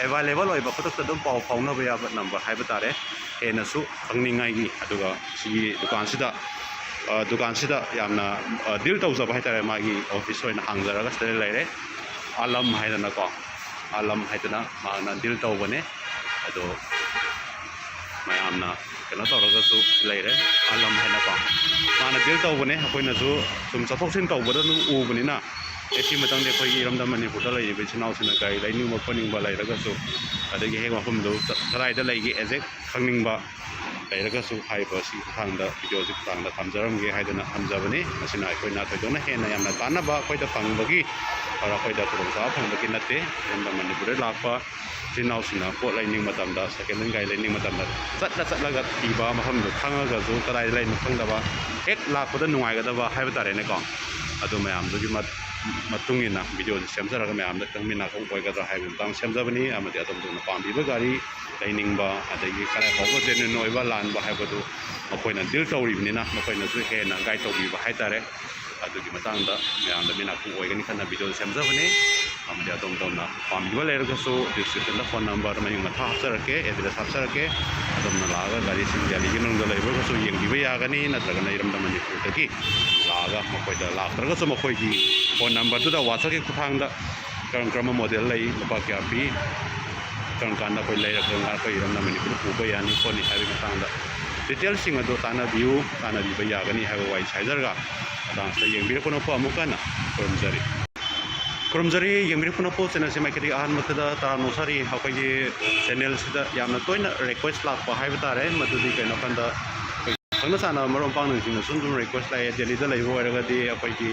ꯑꯦꯕꯥꯏꯂꯦꯕꯜ ꯑꯣꯏꯕ, ꯈꯨꯗꯛꯇ ꯑꯗꯨꯝ ꯄꯥꯎ ꯐꯥꯎꯅꯕ ꯌꯥꯕ ꯅꯝꯕꯔ ꯍꯥꯏꯕ ꯇꯥꯔꯦ, ꯍꯦꯟꯅꯁꯨ ꯈꯪꯅꯤꯡꯉꯥꯏꯒꯤ꯫ ꯑꯗꯨꯒ ꯁꯤꯒꯤ ꯗꯨꯀꯥꯟꯁꯤꯗ, ꯑ, ꯗꯨꯀꯥꯟꯁꯤꯗ ꯌꯥꯝꯅ, ꯑ, ꯗꯤꯜ ꯇꯧꯖꯕ ꯍꯥꯏꯇꯥꯔꯦ, ꯃꯥꯒꯤ ꯑꯣꯐꯤꯁ ꯑꯣꯏꯅ ꯍꯥꯡꯖꯔꯒ ꯁꯤꯗ ꯂꯩꯔꯦ꯫ ꯑꯥꯂꯝ ꯍꯥꯏꯗꯅꯀꯣ, ꯑꯥꯂꯝ ꯍꯥꯏꯗꯅ ꯃꯥꯅ ꯗꯤꯜ ꯇꯧꯕꯅꯦ꯫ ꯑꯗꯣ ꯃꯌꯥꯝꯅ ꯀꯩꯅꯣ ꯇꯧꯔꯒꯁꯨ ꯂꯩꯔꯦ, ꯑꯥꯂꯝ ꯍꯥꯏꯅꯀꯣ, ꯃꯥꯅ ꯗꯤꯜ ꯇꯧꯕꯅꯦ꯫ ꯑꯩꯈꯣꯏꯅꯁꯨ ꯁꯨꯝ ꯆꯠꯊꯣꯛ ꯆꯠꯁꯤꯟ ꯇꯧꯕꯗ ꯑꯗꯨꯝ ꯎꯕꯅꯤꯅ, ꯑꯦ, ꯁꯤ ꯃꯇꯝꯗ ꯑꯩꯈꯣꯏꯒꯤ ꯏꯔꯝꯗꯝ ꯃꯅꯤꯄꯨꯔꯗ ꯂꯩꯔꯤꯕ ꯏꯆꯤꯟ ꯏꯅꯥꯎꯁꯤꯡꯅ ꯒꯥꯔꯤ ꯂꯩꯅꯤꯡꯕ ꯈꯣꯠꯅꯤꯡꯕ ꯂꯩꯔꯒꯁꯨ, ꯑꯗꯒꯤ ꯍꯦꯛ ꯃꯐꯝꯗꯨ ꯀꯗꯥꯏꯗ ꯂꯩꯒꯦ ꯑꯦꯛꯖꯦꯛ ꯈꯪꯅꯤꯡꯕ ꯂꯩꯔꯒꯁꯨ, ꯍꯥꯏꯔꯤꯕ ꯑꯁꯤꯒꯤ ꯈꯨꯊꯥꯡꯗ, ꯚꯤꯗꯤꯑꯣꯁꯤ ꯈꯨꯊꯥꯡꯗ ꯊꯝꯖꯔꯝꯒꯦ ꯍꯥꯏꯗꯅ ꯊꯝꯖꯕꯅꯤ꯫ ꯃꯁꯤꯅ ꯑꯩꯈꯣꯏꯅ ꯊꯣꯏꯗꯣꯛꯅ ꯍꯦꯟꯅ ꯌꯥꯝꯅ ꯀꯥꯟꯅꯕ ꯑꯩꯈꯣꯏꯗ ꯐꯪꯕꯒꯤ, ꯑꯗꯨꯒ ꯑꯩꯈꯣꯏꯗ ꯈꯨꯗꯣꯡꯆꯥꯕ ꯐꯪꯕꯒꯤ ꯅꯠꯇꯦ꯫ ꯏꯔꯝꯗꯝ ꯃꯅꯤꯄꯨꯔꯗ ꯂꯥꯛꯄ ꯏꯆꯤꯟ ꯏꯅꯥꯎꯁꯤꯡꯅ ꯄꯣꯠ ꯂꯩꯅꯤꯡꯕ ꯃꯇꯝꯗ, ꯁꯦꯀꯦꯟ ꯍꯦꯟ ꯒꯥꯔꯤ ꯂꯩꯅꯤꯡꯕ ꯃꯇꯝꯗ, ꯆꯠꯂ ꯆꯠꯂꯒ ꯊꯤꯕ, ꯃꯐꯝꯗꯨ ꯈꯪꯉꯒꯁꯨ ꯀꯗꯥꯏꯗ ꯂꯩꯅꯣ ꯈꯪꯗꯕ, ꯍꯦꯛ ꯂꯥꯛꯄꯗ ꯅꯨꯡꯉꯥꯏꯒꯗꯕ ꯍꯥꯏꯕ ꯇꯥꯔꯦꯅꯦꯀꯣ꯫ ꯑꯗꯨ ꯃꯌꯥꯝꯗꯨꯒꯤ ꯃꯠ-, ꯃꯇꯨꯡ ꯏꯟꯅ ꯚꯤꯗꯤꯑꯣꯁꯤ ꯁꯦꯝꯖꯔꯒ ꯃꯌꯥꯝꯗ ꯈꯤꯇꯪ ꯃꯤꯠ ꯅꯥꯀꯣꯡ ꯑꯣꯏꯒꯗ꯭ꯔꯥ ꯍꯥꯏꯕꯒꯤ ꯃꯇꯥꯡ ꯁꯦꯝꯖꯕꯅꯤ꯫ ꯑꯃꯗꯤ ꯑꯗꯣꯝ ꯑꯗꯣꯝꯅ ꯄꯥꯝꯕꯤꯕ ꯒꯥꯔꯤ ꯂꯩꯅꯤꯡꯕ, ꯑꯗꯒꯤ ꯀꯗꯥꯏ ꯐꯥꯎꯕ ꯖꯦꯅ꯭ꯌꯨꯟ ꯑꯣꯏꯕ ꯂꯥꯟꯕ ꯍꯥꯏꯕꯗꯨ ꯃꯈꯣꯏꯅ ꯗꯤꯜ ꯇꯧꯔꯤꯕꯅꯤꯅ, ꯃꯈꯣꯏꯅꯁꯨ ꯍꯦꯟꯅ ꯒꯥꯏꯗ ꯇꯧꯕꯤꯕ ꯍꯥꯏꯇꯥꯔꯦ꯫ ꯑꯗꯨꯒꯤ ꯃꯇꯥꯡꯗ ꯃꯌꯥꯝꯗ ꯃꯤꯠ ꯅꯥꯀꯣꯡ ꯑꯣꯏꯒꯅꯤ ꯈꯟꯅ ꯚꯤꯗꯤꯑꯣ ꯁꯦꯝꯖꯕꯅꯤ꯫ ꯑꯃꯗꯤ ꯑꯗꯣꯝ ꯑꯗꯣꯝꯅ ꯄꯥꯝꯕꯤꯕ ꯂꯩꯔꯒꯁꯨ ꯗꯤꯁꯀ꯭ꯔꯤꯞꯁꯟꯗ ꯐꯣꯟ ꯅꯝꯕꯔ ꯃꯃꯤꯡ ꯃꯊꯥ ꯍꯥꯞꯆꯔꯛꯀꯦ, ꯑꯦꯗ꯭ꯔꯦꯁ ꯍꯥꯞꯆꯔꯛꯀꯦ꯫ ꯑꯗꯣꯝꯅ ꯂꯥꯛꯑꯒ ꯒꯥꯔꯤꯁꯤꯡ ꯗꯦꯜꯂꯤꯒꯤ ꯃꯅꯨꯡꯗ ꯂꯩꯕ ꯑꯣꯏꯔꯒꯁꯨ ꯌꯦꯡꯕꯤꯕ ꯌꯥꯒꯅꯤ, ꯅꯠꯇ꯭ꯔꯒꯅ ꯏꯔꯝꯗꯝ ꯃꯅꯤꯄꯨꯔꯗꯒꯤ ꯂꯥꯛꯑꯒ ꯃꯈꯣꯏꯗ, ꯂꯥꯛꯇ꯭ꯔꯒꯁꯨ ꯃꯈꯣꯏꯒꯤ ꯐꯣꯟ ꯅꯝꯕꯔꯗꯨꯗ ꯋꯥꯆꯞꯀꯤ ꯈꯨꯠꯊꯥꯡꯗ ꯀꯔꯝ ꯀꯔꯝꯕ ꯃꯣꯗꯦꯜ ꯂꯩ, ꯂꯨꯄꯥ ꯀꯌꯥ ꯄꯤ, ꯀꯔꯝ ꯀꯥꯟꯗ ꯑꯩꯈꯣꯏ ꯂꯩꯔꯒ, ꯀꯔꯝ ꯀꯥꯟꯗ ꯑꯩꯈꯣꯏ ꯏꯔꯝꯗꯝ ꯃꯅꯤꯄꯨꯔꯗ ꯄꯨꯕ ꯌꯥꯅꯤ ꯈꯣꯠꯅꯤ ꯍꯥꯏꯕꯒꯤ ꯃꯇꯥꯡꯗ ꯗꯤꯇꯦꯜꯁꯤꯡ ꯑꯗꯨ ꯇꯥꯟꯅꯕꯤꯌꯨ, ꯇꯥꯟꯅꯕꯤꯕ ꯌꯥꯒꯅꯤ ꯍꯥꯏꯕ ꯋꯥꯍꯩ ꯍꯥꯏꯖꯔꯒ, ꯑꯦꯗꯚꯥꯟꯁꯇ ꯌꯦꯡꯕꯤꯔꯛꯄꯅ ꯑꯃꯨꯛ ꯍꯟꯅ ꯈꯨꯔꯨꯝꯖꯔꯤ꯫ ꯈꯨꯔꯨꯝꯖꯔꯤ, ꯌꯦꯡꯕꯤꯔꯛꯄꯅ ꯄꯣꯠ ꯆꯩꯅ ꯁꯤ ꯃꯥꯏꯀꯩꯗꯒꯤ ꯑꯍꯥꯟꯕꯗ ꯇꯔꯥꯝꯅ ꯑꯣꯛꯆꯔꯤ꯫ ꯑꯩꯈꯣꯏꯒꯤ ꯆꯦꯅꯦꯜꯁꯤꯗ ꯌꯥꯝꯅ ꯇꯣꯏꯅ ꯔꯤꯀ꯭ꯋꯦꯁ ꯂꯥꯛꯄ ꯍꯥꯏꯕ ꯇꯥꯔꯦ, ꯃꯗꯨꯗꯤ ꯀꯩꯅꯣ ꯍꯥꯏꯀꯥꯟꯗ, ꯑꯩꯈꯣꯏ ꯈꯪꯅ ꯆꯥꯟꯅꯕ ꯃꯔꯨꯞ ꯃꯄꯥꯡꯁꯤꯡꯅꯁꯨ ꯑꯗꯨꯝ ꯔꯤꯀ꯭ꯋꯦꯁ ꯂꯥꯛꯑꯦ, ꯗꯦꯜꯂꯤꯗ ꯂꯩꯕ ꯑꯣꯏꯔꯒꯗꯤ ꯑꯩꯈꯣꯏꯒꯤ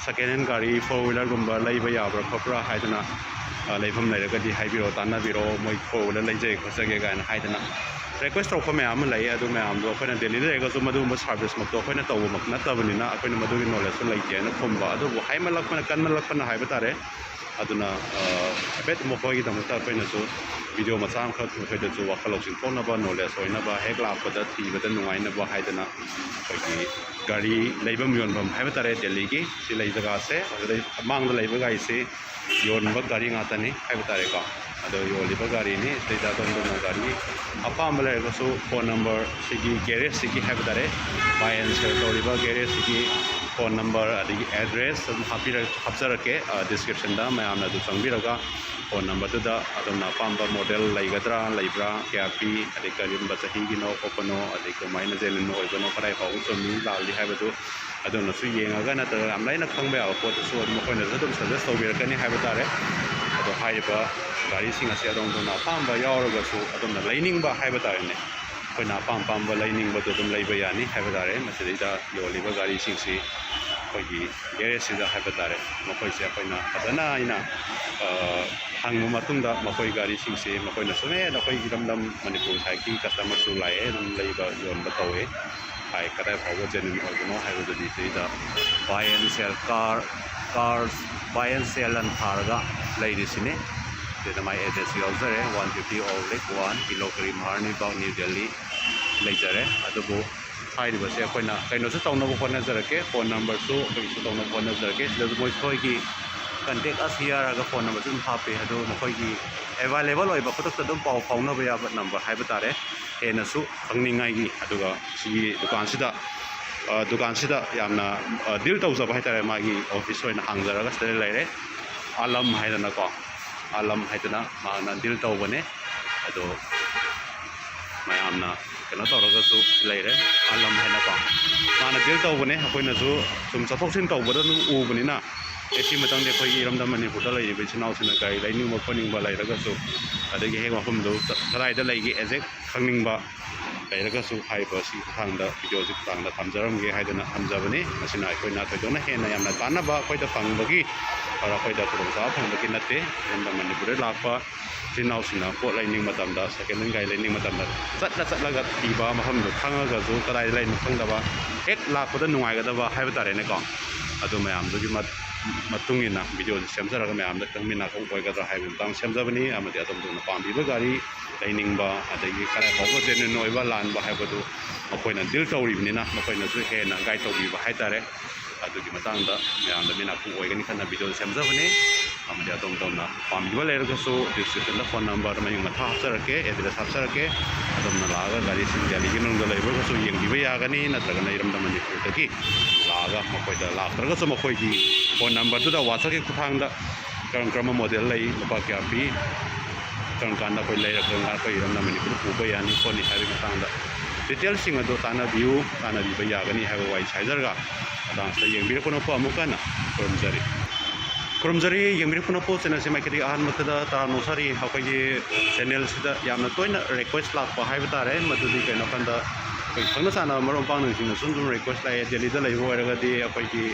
ꯁꯦꯀꯦꯟ ꯍꯦꯟ ꯒꯥꯔꯤ ꯐꯣꯔ ꯋꯤꯂꯔꯒꯨꯝꯕ ꯂꯩꯕ ꯌꯥꯕ꯭ꯔꯥ ꯈꯣꯠꯄ꯭ꯔꯥ ꯍꯥꯏꯗꯅ, ꯑ, ꯂꯩꯐꯝ ꯂꯩꯔꯒꯗꯤ ꯍꯥꯏꯕꯤꯔꯛꯑꯣ, ꯇꯥꯟꯅꯕꯤꯔꯛꯑꯣ, ꯃꯣꯏ ꯐꯣꯔ ꯋꯤꯂꯔ ꯂꯩꯖꯒꯦ ꯈꯣꯠꯆꯒꯦ ꯀꯥꯏꯅ ꯍꯥꯏꯗꯅ ꯔꯤꯀ꯭ꯋꯦꯁ ꯇꯧꯔꯛꯄ ꯃꯌꯥꯝ ꯑꯃ ꯂꯩ꯫ ꯑꯗꯨ ꯃꯌꯥꯝꯗꯣ ꯑꯩꯈꯣꯏꯅ ꯗꯦꯜꯂꯤꯗ ꯂꯩꯔꯒꯁꯨ ꯃꯗꯨꯒꯨꯝꯕ ꯁꯥꯔꯚꯤꯁꯃꯛꯇꯣ ꯑꯩꯈꯣꯏꯅ ꯇꯧꯕꯃꯛ ꯅꯠꯇꯕꯅꯤꯅ, ꯑꯩꯈꯣꯏꯅ ꯃꯗꯨꯒꯤ ꯅꯣꯂꯦꯖꯁꯨ ꯂꯩꯇꯦꯅ ꯈꯨꯝꯕ꯫ ꯑꯗꯨꯕꯨ ꯍꯥꯏꯃꯜꯂꯛꯄꯅ, ꯀꯟꯃꯜꯂꯛꯄꯅ ꯍꯥꯏꯕ ꯇꯥꯔꯦ꯫ ꯑꯗꯨꯅ, ꯑ, ꯍꯥꯏꯐꯦꯠ ꯃꯈꯣꯏꯒꯤꯗꯃꯛꯇ ꯑꯩꯈꯣꯏꯅꯁꯨ ꯚꯤꯗꯤꯑꯣ ꯃꯆꯥ ꯑꯃꯈꯛ ꯃꯈꯣꯏꯗꯁꯨ ꯋꯥꯈꯜ ꯂꯧꯁꯤꯡ ꯊꯣꯛꯅꯕ, ꯅꯣꯂꯦꯖ ꯑꯣꯏꯅꯕ, ꯍꯦꯛ ꯂꯥꯛꯄꯗ ꯊꯤꯕꯗ ꯅꯨꯡꯉꯥꯏꯅꯕ ꯍꯥꯏꯗꯅ ꯑꯩꯈꯣꯏꯒꯤ ꯒꯥꯔꯤ ꯂꯩꯐꯝ ꯌꯣꯟꯐꯝ ꯍꯥꯏꯕ ꯇꯥꯔꯦ, ꯗꯦꯜꯂꯤꯒꯤ ꯁꯤ ꯂꯩ ꯖꯒꯥꯁꯦ, ꯑꯗꯨꯗꯩ ꯃꯥꯡꯗ ꯂꯩꯕ ꯒꯥꯔꯤꯁꯤ ꯌꯣꯟꯕ ꯒꯥꯔꯤ ꯉꯥꯛꯇꯅꯤ ꯍꯥꯏꯕ ꯇꯥꯔꯦꯀꯣ꯫ ꯑꯗꯣ ꯌꯣꯜꯂꯤꯕ ꯒꯥꯔꯤꯅꯤ, ꯁꯤꯗꯩꯗ ꯑꯗꯣꯝ ꯑꯗꯣꯝꯅ ꯒꯥꯔꯤ ꯑꯄꯥꯝꯕ ꯂꯩꯔꯒꯁꯨ ꯐꯣꯟ ꯅꯝꯕꯔ ꯁꯤꯒꯤ ꯒꯦꯔꯦꯖꯁꯤꯒꯤ ꯍꯥꯏꯕ ꯇꯥꯔꯦ, buy and sell ꯇꯧꯔꯤꯕ ꯒꯦꯔꯦꯖꯁꯤꯒꯤ ꯐꯣꯟ ꯅꯝꯕꯔ ꯑꯗꯒꯤ ꯑꯦꯗ꯭ꯔꯦꯁ ꯑꯗꯨꯝ ꯍꯥꯞꯄꯤꯔ-, ꯍꯥꯞꯆꯔꯛꯀꯦ, ꯑ, ꯗꯤꯁꯀ꯭ꯔꯤꯞꯁꯟꯗ꯫ ꯃꯌꯥꯝꯅ ꯑꯗꯨ ꯆꯪꯕꯤꯔꯒ ꯐꯣꯟ ꯅꯝꯕꯔꯗꯨꯗ ꯑꯗꯣꯝꯅ ꯑꯄꯥꯝꯕ ꯃꯣꯗꯦꯜ ꯂꯩꯒꯗ꯭ꯔꯥ, ꯂꯩꯕ꯭ꯔꯥ, ꯀꯌꯥ ꯄꯤ, ꯑꯗꯩ ꯀꯔꯝꯕ ꯆꯍꯤꯒꯤꯅꯣ ꯈꯣꯠꯄꯅꯣ, ꯑꯗꯩ ꯀꯃꯥꯏꯅ ꯖꯦꯅꯨꯏꯟ ꯑꯣꯏꯕꯅꯣ, ꯀꯗꯥꯏ ꯐꯥꯎꯕ ꯆꯨꯝꯃꯤ ꯂꯥꯜꯂꯤ ꯍꯥꯏꯕꯗꯨ ꯑꯗꯣꯝꯅꯁꯨ ꯌꯦꯡꯉꯒ, ꯅꯠꯇ꯭ꯔꯒ ꯌꯥꯝ ꯂꯥꯏꯅ ꯈꯪꯕ ꯌꯥꯕ ꯄꯣꯠꯇꯨꯁꯨ ꯑꯗꯨꯝ ꯃꯈꯣꯏꯅꯁꯨ ꯑꯗꯨꯝ ꯁꯖꯦꯁ ꯇꯧꯕꯤꯔꯛꯀꯅꯤ ꯍꯥꯏꯕ ꯇꯥꯔꯦ꯫ ꯑꯗꯣ ꯍꯥꯏꯔꯤꯕ ꯒꯥꯔꯤꯁꯤꯡ ꯑꯁꯤ ꯑꯗꯣꯝ ꯑꯗꯣꯝꯅ ꯑꯄꯥꯝꯕ ꯌꯥꯎꯔꯒꯁꯨ ꯑꯗꯣꯝꯅ ꯂꯩꯅꯤꯡꯕ ꯍꯥꯏꯕ ꯇꯥꯔꯦꯅꯦ, ꯑꯩꯈꯣꯏꯅ ꯑꯄꯥꯝ ꯑꯄꯥꯝꯕ ꯂꯩꯅꯤꯡꯕꯗꯨ ꯑꯗꯨꯝ ꯂꯩꯕ ꯌꯥꯅꯤ ꯍꯥꯏꯕ ꯇꯥꯔꯦ꯫ ꯃꯁꯤꯗꯩꯗ ꯌꯣꯜꯂꯤꯕ ꯒꯥꯔꯤꯁꯤꯡꯁꯤ ꯑꯩꯈꯣꯏꯒꯤ ꯒꯦꯔꯦꯖꯁꯤꯗ ꯍꯥꯏꯕ ꯇꯥꯔꯦ, ꯃꯈꯣꯏꯁꯦ ꯑꯩꯈꯣꯏꯅ ꯐꯖꯅ ꯑꯩꯅ, ꯑ, ꯍꯪꯕ ꯃꯇꯨꯡꯗ ꯃꯈꯣꯏ ꯒꯥꯔꯤꯁꯤꯡꯁꯤ ꯃꯈꯣꯏꯅꯁꯨ ꯍꯦꯟꯅ ꯑꯩꯈꯣꯏ ꯏꯔꯝꯗꯝ ꯃꯅꯤꯄꯨꯔ ꯁꯥꯏꯠꯀꯤ ꯀꯁꯇꯃꯔꯁꯨ ꯂꯥꯛꯑꯦ, ꯑꯗꯨꯝ ꯂꯩꯕ ꯌꯣꯟꯕ ꯇꯧꯋꯦ꯫ ꯍꯥꯏ, ꯀꯗꯥꯏ ꯐꯥꯎꯕ ꯖꯦꯅꯨꯏꯟ ꯑꯣꯏꯕꯅꯣ ꯍꯥꯏꯕꯗꯨꯗꯤ ꯁꯤꯗ buy and sell car, cars buy and sell ꯑꯅ ꯊꯥꯔꯒ ꯂꯩꯔꯤꯁꯤꯅꯤ꯫ ꯁꯤꯗ ꯃꯥꯏ ꯑꯦꯗ꯭ꯔꯦꯁꯁꯨ ꯌꯥꯎꯖꯔꯦ, one fifty Old Lake One, Kilo Kari, Maharani Bagh, New Delhi ꯂꯩꯖꯔꯦ꯫ ꯑꯗꯨꯕꯨ ꯍꯥꯏꯔꯤꯕꯁꯦ ꯑꯩꯈꯣꯏꯅ ꯀꯩꯅꯣꯁꯨ ꯇꯧꯅꯕ ꯍꯣꯠꯅꯖꯔꯛꯀꯦ, ꯐꯣꯟ ꯅꯝꯕꯔꯁꯨ ꯑꯩꯈꯣꯏꯒꯤꯁꯨ ꯇꯧꯅꯕ ꯍꯣꯠꯅꯖꯔꯛꯀꯦ꯫ ꯁꯤꯗꯁꯨ ꯃꯣꯏ, ꯑꯩꯈꯣꯏꯒꯤ contact us here ꯍꯥꯏꯔꯒ ꯐꯣꯟ ꯅꯝꯕꯔꯁꯨ ꯑꯗꯨꯝ ꯍꯥꯞꯄꯦ, ꯑꯗꯨ ꯃꯈꯣꯏꯒꯤ available ꯑꯣꯏꯕ ꯈꯨꯗꯛꯇ ꯑꯗꯨꯝ ꯄꯥꯎ ꯐꯥꯎꯅꯕ ꯌꯥꯕ ꯅꯝꯕꯔ ꯍꯥꯏꯕ ꯇꯥꯔꯦ꯫ ꯍꯦꯟꯅꯁꯨ ꯈꯪꯅꯤꯡꯉꯥꯏꯒꯤ꯫ ꯑꯗꯨꯒ ꯁꯤꯒꯤ ꯗꯨꯀꯥꯟꯁꯤꯗ, ꯑ, ꯗꯨꯀꯥꯟꯁꯤꯗ ꯌꯥꯝꯅ, ꯑ, ꯗꯤꯜ ꯇꯧꯖꯕ ꯍꯥꯏꯇꯥꯔꯦ, ꯃꯥꯒꯤ ꯑꯣꯐꯤꯁ ꯑꯣꯏꯅ ꯍꯥꯡꯖꯔꯒ ꯁꯤꯗ ꯂꯩꯔꯦ, ꯑꯥꯂꯝ ꯍꯥꯏꯗꯅꯀꯣ, ꯑꯥꯂꯝ ꯍꯥꯏꯗꯅ ꯃꯥꯅ ꯗꯤꯜ ꯇꯧꯕꯅꯦ꯫ ꯑꯗꯣ ꯃꯌꯥꯝꯅ ꯀꯩꯅꯣ ꯇꯧꯔꯒꯁꯨ ꯂꯩꯔꯦ, ꯑꯥꯂꯝ ꯍꯥꯏꯅꯀꯣ, ꯃꯥꯅ ꯗꯤꯜ ꯇꯧꯕꯅꯦ꯫ ꯑꯩꯈꯣꯏꯅꯁꯨ ꯁꯨꯝ ꯆꯠꯊꯣꯛ ꯆꯠꯁꯤꯟ ꯇꯧꯕꯗ ꯑꯗꯨꯝ ꯎꯕꯅꯤꯅ, ꯑꯦ, ꯁꯤ ꯃꯇꯝꯗꯤ ꯑꯩꯈꯣꯏꯒꯤ ꯏꯔꯝꯗꯝ ꯃꯅꯤꯄꯨꯔꯗ ꯂꯩꯔꯤꯕ ꯏꯆꯤꯟ ꯏꯅꯥꯎꯁꯤꯡꯅ ꯒꯥꯔꯤ ꯂꯩꯅꯤꯡꯕ ꯈꯣꯠꯅꯤꯡꯕ ꯂꯩꯔꯒꯁꯨ, ꯑꯗꯒꯤ ꯍꯦꯛ ꯃꯐꯝꯗꯨ ꯀꯗꯥꯏꯗ ꯂꯩꯒꯦ ꯑꯦꯛꯖꯦꯛ ꯈꯪꯅꯤꯡꯕ ꯂꯩꯔꯒꯁꯨ, ꯍꯥꯏꯔꯤꯕ ꯑꯁꯤꯒꯤ ꯈꯨꯠꯊꯥꯡꯗ, ꯚꯤꯗꯤꯑꯣꯁꯤ ꯈꯨꯠꯊꯥꯡꯗ ꯊꯝꯖꯔꯝꯒꯦ ꯍꯥꯏꯗꯨꯅ ꯊꯝꯖꯕꯅꯤ꯫ ꯃꯁꯤꯅ ꯑꯩꯈꯣꯏꯅ ꯊꯣꯏꯗꯣꯛꯅ ꯍꯦꯟꯅ ꯌꯥꯝꯅ ꯀꯥꯟꯅꯕ ꯑꯩꯈꯣꯏꯗ ꯐꯪꯕꯒꯤ, ꯑꯣꯔ ꯑꯩꯈꯣꯏꯗ ꯈꯨꯗꯣꯡꯆꯥꯕ ꯐꯪꯕꯒꯤ ꯅꯠꯇꯦ꯫ ꯏꯔꯝꯗꯝ ꯃꯅꯤꯄꯨꯔꯗ ꯂꯥꯛꯄ ꯏꯆꯤꯟ ꯏꯅꯥꯎꯁꯤꯡꯅ ꯄꯣꯠ ꯂꯩꯅꯤꯡꯕ ꯃꯇꯝꯗ, ꯁꯦꯀꯦꯟ ꯍꯦꯟ ꯒꯥꯔꯤ ꯂꯩꯅꯤꯡꯕ ꯃꯇꯝꯗ, ꯆꯠꯂ ꯆꯠꯂꯒ ꯊꯤꯕ, ꯃꯐꯝꯗꯨ ꯈꯪꯉꯒꯁꯨ ꯀꯗꯥꯏꯗ ꯂꯩꯅꯣ ꯈꯪꯗꯕ, ꯍꯦꯛ ꯂꯥꯛꯄꯗ ꯅꯨꯡꯉꯥꯏꯒꯗꯕ ꯍꯥꯏꯕ ꯇꯥꯔꯦꯅꯦꯀꯣ꯫ ꯑꯗꯨ ꯃꯌꯥꯝꯗꯨꯒꯤ ꯃꯠ-, ꯃꯇꯨꯡ ꯏꯟꯅ ꯚꯤꯗꯤꯑꯣꯁꯤ ꯁꯦꯝꯖꯔꯒ ꯃꯌꯥꯝꯗ ꯈꯤꯇꯪ ꯃꯤꯠ ꯅꯥꯀꯣꯡ ꯑꯣꯏꯒꯗ꯭ꯔꯥ ꯍꯥꯏꯕꯒꯤ ꯃꯇꯥꯡꯗ ꯁꯦꯝꯖꯕꯅꯤ꯫ ꯑꯃꯗꯤ ꯑꯗꯣꯝ ꯑꯗꯣꯝꯅ ꯄꯥꯝꯕꯤꯕ ꯒꯥꯔꯤ ꯂꯩꯅꯤꯡꯕ, ꯑꯗꯒꯤ ꯀꯗꯥꯏ ꯐꯥꯎꯕ ꯖꯦꯅꯨꯏꯟ ꯑꯣꯏꯕ ꯂꯥꯟꯕ ꯍꯥꯏꯕꯗꯨ ꯃꯈꯣꯏꯅ ꯗꯤꯜ ꯇꯧꯔꯤꯕꯅꯤꯅ, ꯃꯈꯣꯏꯅꯁꯨ ꯍꯦꯟꯅ ꯒꯥꯏꯗ ꯇꯧꯕꯤꯕ ꯍꯥꯏꯇꯥꯔꯦ꯫ ꯑꯗꯨꯒꯤ ꯃꯇꯥꯡꯗ ꯃꯌꯥꯝꯗ ꯃꯤꯠ ꯅꯥꯀꯣꯡ ꯑꯣꯏꯒꯅꯤ ꯈꯟꯅ ꯚꯤꯗꯤꯑꯣ ꯁꯦꯝꯖꯕꯅꯤ꯫ ꯑꯃꯗꯤ ꯑꯗꯣꯝ ꯑꯗꯣꯝꯅ ꯄꯥꯝꯕꯤꯕ ꯂꯩꯔꯒꯁꯨ ꯗꯤꯁꯀ꯭ꯔꯤꯞꯁꯟꯗ ꯐꯣꯟ ꯅꯝꯕꯔ ꯃꯌꯨꯝ ꯃꯊꯥ ꯍꯥꯞꯆꯔꯛꯀꯦ, ꯑꯦꯗ꯭ꯔꯦꯁ ꯍꯥꯞꯆꯔꯛꯀꯦ꯫ ꯑꯗꯣꯝꯅ ꯂꯥꯛꯑꯒ ꯒꯥꯔꯤꯁꯤꯡ ꯗꯦꯜꯂꯤꯒꯤ ꯃꯅꯨꯡꯗ ꯂꯩꯕ ꯑꯣꯏꯔꯒꯁꯨ ꯌꯦꯡꯕꯤꯕ ꯌꯥꯒꯅꯤ, ꯅꯠꯇ꯭ꯔꯒꯅ ꯏꯔꯝꯗꯝ ꯃꯅꯤꯄꯨꯔꯗꯒꯤ ꯂꯥꯛꯑꯒ ꯃꯈꯣꯏꯗ ꯂꯥꯛꯇ꯭ꯔꯒꯁꯨ ꯃꯈꯣꯏꯒꯤ ꯐꯣꯟ ꯅꯝꯕꯔꯗꯨꯗ WhatsApp-ꯀꯤ ꯈꯨꯠꯊꯥꯡꯗ ꯀꯔꯝ ꯀꯔꯝꯕ ꯃꯣꯗꯦꯜ ꯂꯩ, ꯂꯨꯄꯥ ꯀꯌꯥ ꯄꯤ, ꯀꯔꯝ ꯀꯥꯟꯗ ꯑꯩꯈꯣꯏ ꯂꯩꯔꯒ ꯑꯩꯈꯣꯏ ꯏꯔꯝꯗꯝ ꯃꯅꯤꯄꯨꯔꯗ ꯄꯨꯕ ꯌꯥꯅꯤ ꯈꯣꯠꯅꯤ ꯍꯥꯏꯕꯒꯤ ꯃꯇꯥꯡꯗ details-ꯁꯤꯡ ꯑꯗꯨ ꯇꯥꯟꯅꯕꯤꯌꯨ, ꯇꯥꯟꯅꯕꯤꯕ ꯌꯥꯒꯅꯤ ꯍꯥꯏꯕ ꯋꯥꯔꯤ ꯍꯥꯏꯖꯔꯒ ꯃꯇꯥꯡꯁꯤꯗ ꯌꯦꯡꯕꯤꯔꯛꯄ ꯅꯄꯨ ꯑꯃꯨꯛꯀ ꯍꯟꯅ ꯈꯨꯔꯨꯝꯖꯔꯤ꯫ ꯈꯨꯔꯨꯝꯖꯔꯤ꯫ ꯌꯦꯡꯕꯤꯔꯛꯄ ꯅꯄꯨ ꯆꯦꯅꯦꯜꯁꯤ ꯃꯥꯏꯀꯩꯗꯒꯤ ꯑꯍꯥꯟꯕꯗ ꯇꯔꯥꯝꯅ ꯑꯣꯛꯆꯔꯤ꯫ ꯑꯩꯈꯣꯏꯒꯤ ꯆꯦꯅꯦꯜꯁꯤꯗ ꯌꯥꯝꯅ ꯇꯣꯏꯅ request ꯂꯥꯛꯄ ꯍꯥꯏꯕ ꯇꯥꯔꯦ, ꯃꯗꯨꯗꯤ ꯀꯩꯅꯣ ꯍꯥꯏꯀꯥꯟꯗ ꯑꯩꯈꯣꯏ ꯈꯪꯅ ꯆꯥꯟꯅꯕ ꯃꯔꯨꯞ ꯃꯄꯥꯡꯁꯤꯡꯅꯁꯨ ꯑꯗꯨꯝ request ꯂꯥꯛꯑꯦ꯫ ꯗꯦꯜꯂꯤꯗ ꯂꯩꯕ ꯑꯣꯏꯔꯒꯗꯤ ꯑꯩꯈꯣꯏꯒꯤ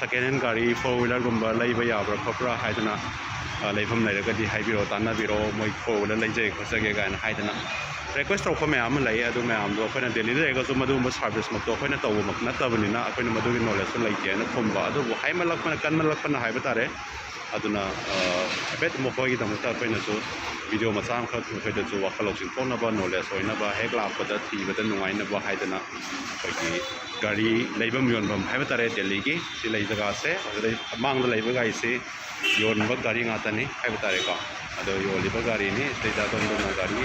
second hand ꯒꯥꯔꯤ four wheeler-ꯒꯨꯝꯕ ꯂꯩꯕ ꯌꯥꯕ꯭ꯔꯥ ꯈꯣꯠꯄ꯭ꯔꯥ ꯍꯥꯏꯗꯅ, ꯑ, ꯂꯩꯐꯝ ꯂꯩꯔꯒꯗꯤ ꯍꯥꯏꯕꯤꯔꯛꯑꯣ, ꯇꯥꯟꯅꯕꯤꯔꯛꯑꯣ, ꯃꯣꯏ four wheeler ꯂꯩꯖꯒꯦ ꯈꯣꯠꯆꯒꯦ ꯀꯥꯏꯅ ꯍꯥꯏꯗꯅ request ꯇꯧꯔꯛꯄ ꯃꯌꯥꯝ ꯑꯃ ꯂꯩ꯫ ꯑꯗꯨ ꯃꯌꯥꯝꯗꯣ ꯑꯩꯈꯣꯏꯅ ꯗꯦꯜꯂꯤꯗ ꯂꯩꯔꯒꯁꯨ ꯃꯗꯨꯒꯨꯝꯕ service-ꯃꯛꯇꯣ ꯑꯩꯈꯣꯏꯅ ꯇꯧꯕꯃꯛ ꯅꯠꯇꯕꯅꯤꯅ ꯑꯩꯈꯣꯏꯅ ꯃꯗꯨꯒꯤ knowledge-ꯇꯣ ꯂꯩꯇꯦꯅ ꯈꯨꯝꯕ꯫ ꯑꯗꯨꯕꯨ ꯍꯥꯏꯃꯜꯂꯛꯄꯅ, ꯀꯟꯃꯜꯂꯛꯄꯅ ꯍꯥꯏꯕ ꯇꯥꯔꯦ꯫ ꯑꯗꯨꯅ, ꯑ, ꯍꯥꯏꯐꯦꯠ ꯃꯈꯣꯏꯒꯤꯗꯃꯛꯇ ꯑꯩꯈꯣꯏꯅꯁꯨ video ꯃꯆꯥ ꯑꯃꯈꯛ ꯃꯈꯣꯏꯗꯁꯨ ꯋꯥꯈꯜ ꯂꯧꯁꯤꯡ ꯊꯣꯛꯅꯕ, knowledge ꯑꯣꯏꯅꯕ, ꯍꯦꯛ ꯂꯥꯛꯄꯗ ꯊꯤꯕꯗ ꯅꯨꯡꯉꯥꯏꯅꯕ ꯍꯥꯏꯗꯅ ꯑꯩꯈꯣꯏꯒꯤ ꯒꯥꯔꯤ ꯂꯩꯐꯝ ꯌꯣꯟꯐꯝ ꯍꯥꯏꯕ ꯇꯥꯔꯦ, ꯗꯦꯜꯂꯤꯒꯤ ꯁꯤ ꯂꯩ ꯖꯒꯥꯁꯦ꯫ ꯑꯗꯨꯗꯩ ꯃꯥꯡꯗ ꯂꯩꯕ ꯒꯥꯔꯤꯁꯤ ꯌꯣꯟꯕ ꯒꯥꯔꯤ ꯉꯥꯛꯇꯅꯤ ꯍꯥꯏꯕ ꯇꯥꯔꯦꯀꯣ꯫ ꯑꯗꯣ ꯌꯣꯜꯂꯤꯕ ꯒꯥꯔꯤꯅꯤ꯫ ꯁꯤꯗꯩꯗ ꯑꯗꯣꯝꯗꯅ ꯒꯥꯔꯤ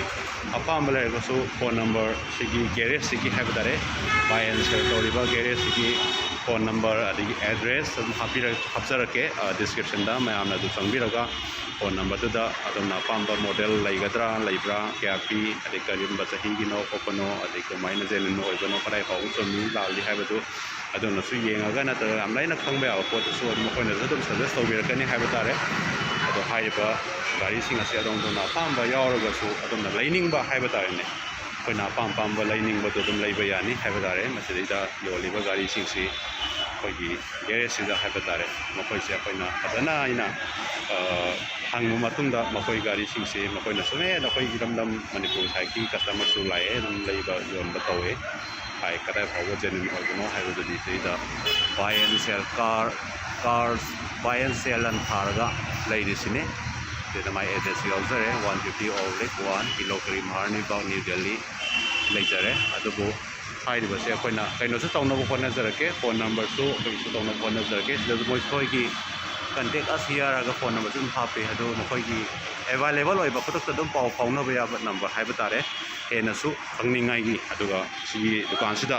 ꯑꯄꯥꯝꯕ ꯂꯩꯔꯒꯁꯨ phone number ꯁꯤꯒꯤ garage-ꯁꯤꯒꯤ ꯍꯥꯏꯕ ꯇꯥꯔꯦ, buy and sell ꯇꯧꯔꯤꯕ garage-ꯁꯤꯒꯤ phone number ꯑꯗꯒꯤ address ꯑꯗꯨꯝ ꯍꯥꯞꯄꯤꯔ-, ꯍꯥꯞꯆꯔꯛꯀꯦ, ꯑ, description-ꯗ꯫ ꯃꯌꯥꯝꯅ ꯑꯗꯨ ꯆꯪꯕꯤꯔꯒ phone number-ꯗꯨꯗ ꯑꯗꯣꯝꯅ ꯑꯄꯥꯝꯕ model ꯂꯩꯒꯗ꯭ꯔꯥ, ꯂꯩꯕ꯭ꯔꯥ, ꯀꯌꯥ ꯄꯤ, ꯑꯗꯩ ꯀꯔꯤꯒꯨꯝꯕ ꯆꯍꯤꯒꯤꯅꯣ ꯈꯣꯠꯄꯅꯣ, ꯑꯗꯩ ꯀꯃꯥꯏꯅ genuine ꯑꯣꯏꯕꯅꯣ, ꯀꯗꯥꯏ ꯐꯥꯎꯕ ꯆꯨꯝꯃꯤ ꯂꯥꯜꯂꯤ ꯍꯥꯏꯕꯗꯨ ꯑꯗꯣꯝꯅꯁꯨ ꯌꯦꯡꯉꯒ ꯅꯠꯇ꯭ꯔꯒ ꯌꯥꯝ ꯂꯥꯏꯅ ꯈꯪꯕ ꯌꯥꯕ ꯄꯣꯠꯇꯨꯁꯨ ꯑꯗꯨꯝ ꯃꯈꯣꯏꯅꯁꯨ ꯑꯗꯨꯝ suggest ꯇꯧꯕꯤꯔꯛꯀꯅꯤ ꯍꯥꯏꯕ ꯇꯥꯔꯦ꯫ ꯑꯗꯣ ꯍꯥꯏꯔꯤꯕ ꯒꯥꯔꯤꯁꯤꯡ ꯑꯁꯤ ꯑꯗꯣꯝ ꯑꯗꯣꯝꯅ ꯑꯄꯥꯝꯕ ꯌꯥꯎꯔꯒꯁꯨ ꯑꯗꯣꯝꯅ ꯂꯩꯅꯤꯡꯕ ꯍꯥꯏꯕ ꯇꯥꯔꯦꯅꯦ, ꯑꯩꯈꯣꯏꯅ ꯑꯄꯥꯝ ꯑꯄꯥꯝꯕ ꯂꯩꯅꯤꯡꯕꯗꯣ ꯑꯗꯨꯝ ꯂꯩꯕ ꯌꯥꯅꯤ ꯍꯥꯏꯕ ꯇꯥꯔꯦ꯫ ꯃꯁꯤꯗꯩꯗ ꯌꯣꯜꯂꯤꯕ ꯒꯥꯔꯤꯁꯤꯡꯁꯤ ꯑꯩꯈꯣꯏꯒꯤ garage-ꯁꯤꯗ ꯍꯥꯏꯕ ꯇꯥꯔꯦ, ꯃꯈꯣꯏꯁꯦ ꯑꯩꯈꯣꯏꯅ ꯐꯖꯅ ꯑꯩꯅ, ꯑ, ꯍꯪꯕ ꯃꯇꯨꯡꯗ ꯃꯈꯣꯏ ꯒꯥꯔꯤꯁꯤꯡꯁꯤ ꯃꯈꯣꯏꯅꯁꯨ, "ꯑꯦ, ꯅꯈꯣꯏ ꯏꯔꯝꯗꯝ ꯃꯅꯤꯄꯨꯔ side-ꯀꯤ customer-ꯁꯨ ꯂꯥꯛꯑꯦ, ꯑꯗꯨꯝ ꯂꯩꯕ ꯌꯣꯟꯕ ꯇꯧꯋꯦ" ꯍꯥꯏ꯫ ꯀꯗꯥꯏ ꯐꯥꯎꯕ genuine ꯑꯣꯏꯕꯅꯣ ꯍꯥꯏꯕꯗꯨꯗꯤ ꯁꯤꯗ buy and sell car, cars buy and sell ꯑꯅ ꯊꯥꯔꯒ ꯂꯩꯔꯤꯁꯤꯅꯤ꯫ ꯁꯤꯗ ꯃꯥꯏ address ꯌꯥꯎꯖꯔꯦ, one fifty Old Lake One, ꯀꯤꯂꯣ ꯀꯔꯤ ꯃꯍꯥꯔꯅꯤ ꯕꯥꯒ, ꯅ꯭ꯌꯨ ꯗꯦꯜꯂꯤ ꯂꯩꯖꯔꯦ꯫ ꯑꯗꯨꯕꯨ ꯍꯥꯏꯔꯤꯕꯁꯦ ꯑꯩꯈꯣꯏꯅ ꯀꯩꯅꯣꯁꯨ ꯇꯧꯅꯕ ꯍꯣꯠꯅꯖꯔꯛꯀꯦ, phone number-ꯁꯨ ꯑꯩꯈꯣꯏꯒꯤꯁꯨ ꯇꯧꯅꯕ ꯍꯣꯠꯅꯖꯔꯛꯀꯦ꯫ ꯁꯤꯗꯁꯨ ꯃꯣꯏ, ꯃꯈꯣꯏꯒꯤ contact us here ꯍꯥꯏꯔꯒ phone number-ꯁꯨ ꯑꯗꯨꯝ ꯍꯥꯞꯄꯤ꯫ ꯑꯗꯨ ꯃꯈꯣꯏꯒꯤ available ꯑꯣꯏꯕ, ꯈꯨꯗꯛꯇ ꯑꯗꯨꯝ ꯄꯥꯎ ꯐꯥꯎꯅꯕ ꯌꯥꯕ number ꯍꯥꯏꯕ ꯇꯥꯔꯦ, ꯍꯦꯟꯅꯁꯨ ꯈꯪꯅꯤꯡꯉꯥꯏꯒꯤ꯫ ꯑꯗꯨꯒ ꯁꯤꯒꯤ ꯗꯨꯀꯥꯟꯁꯤꯗ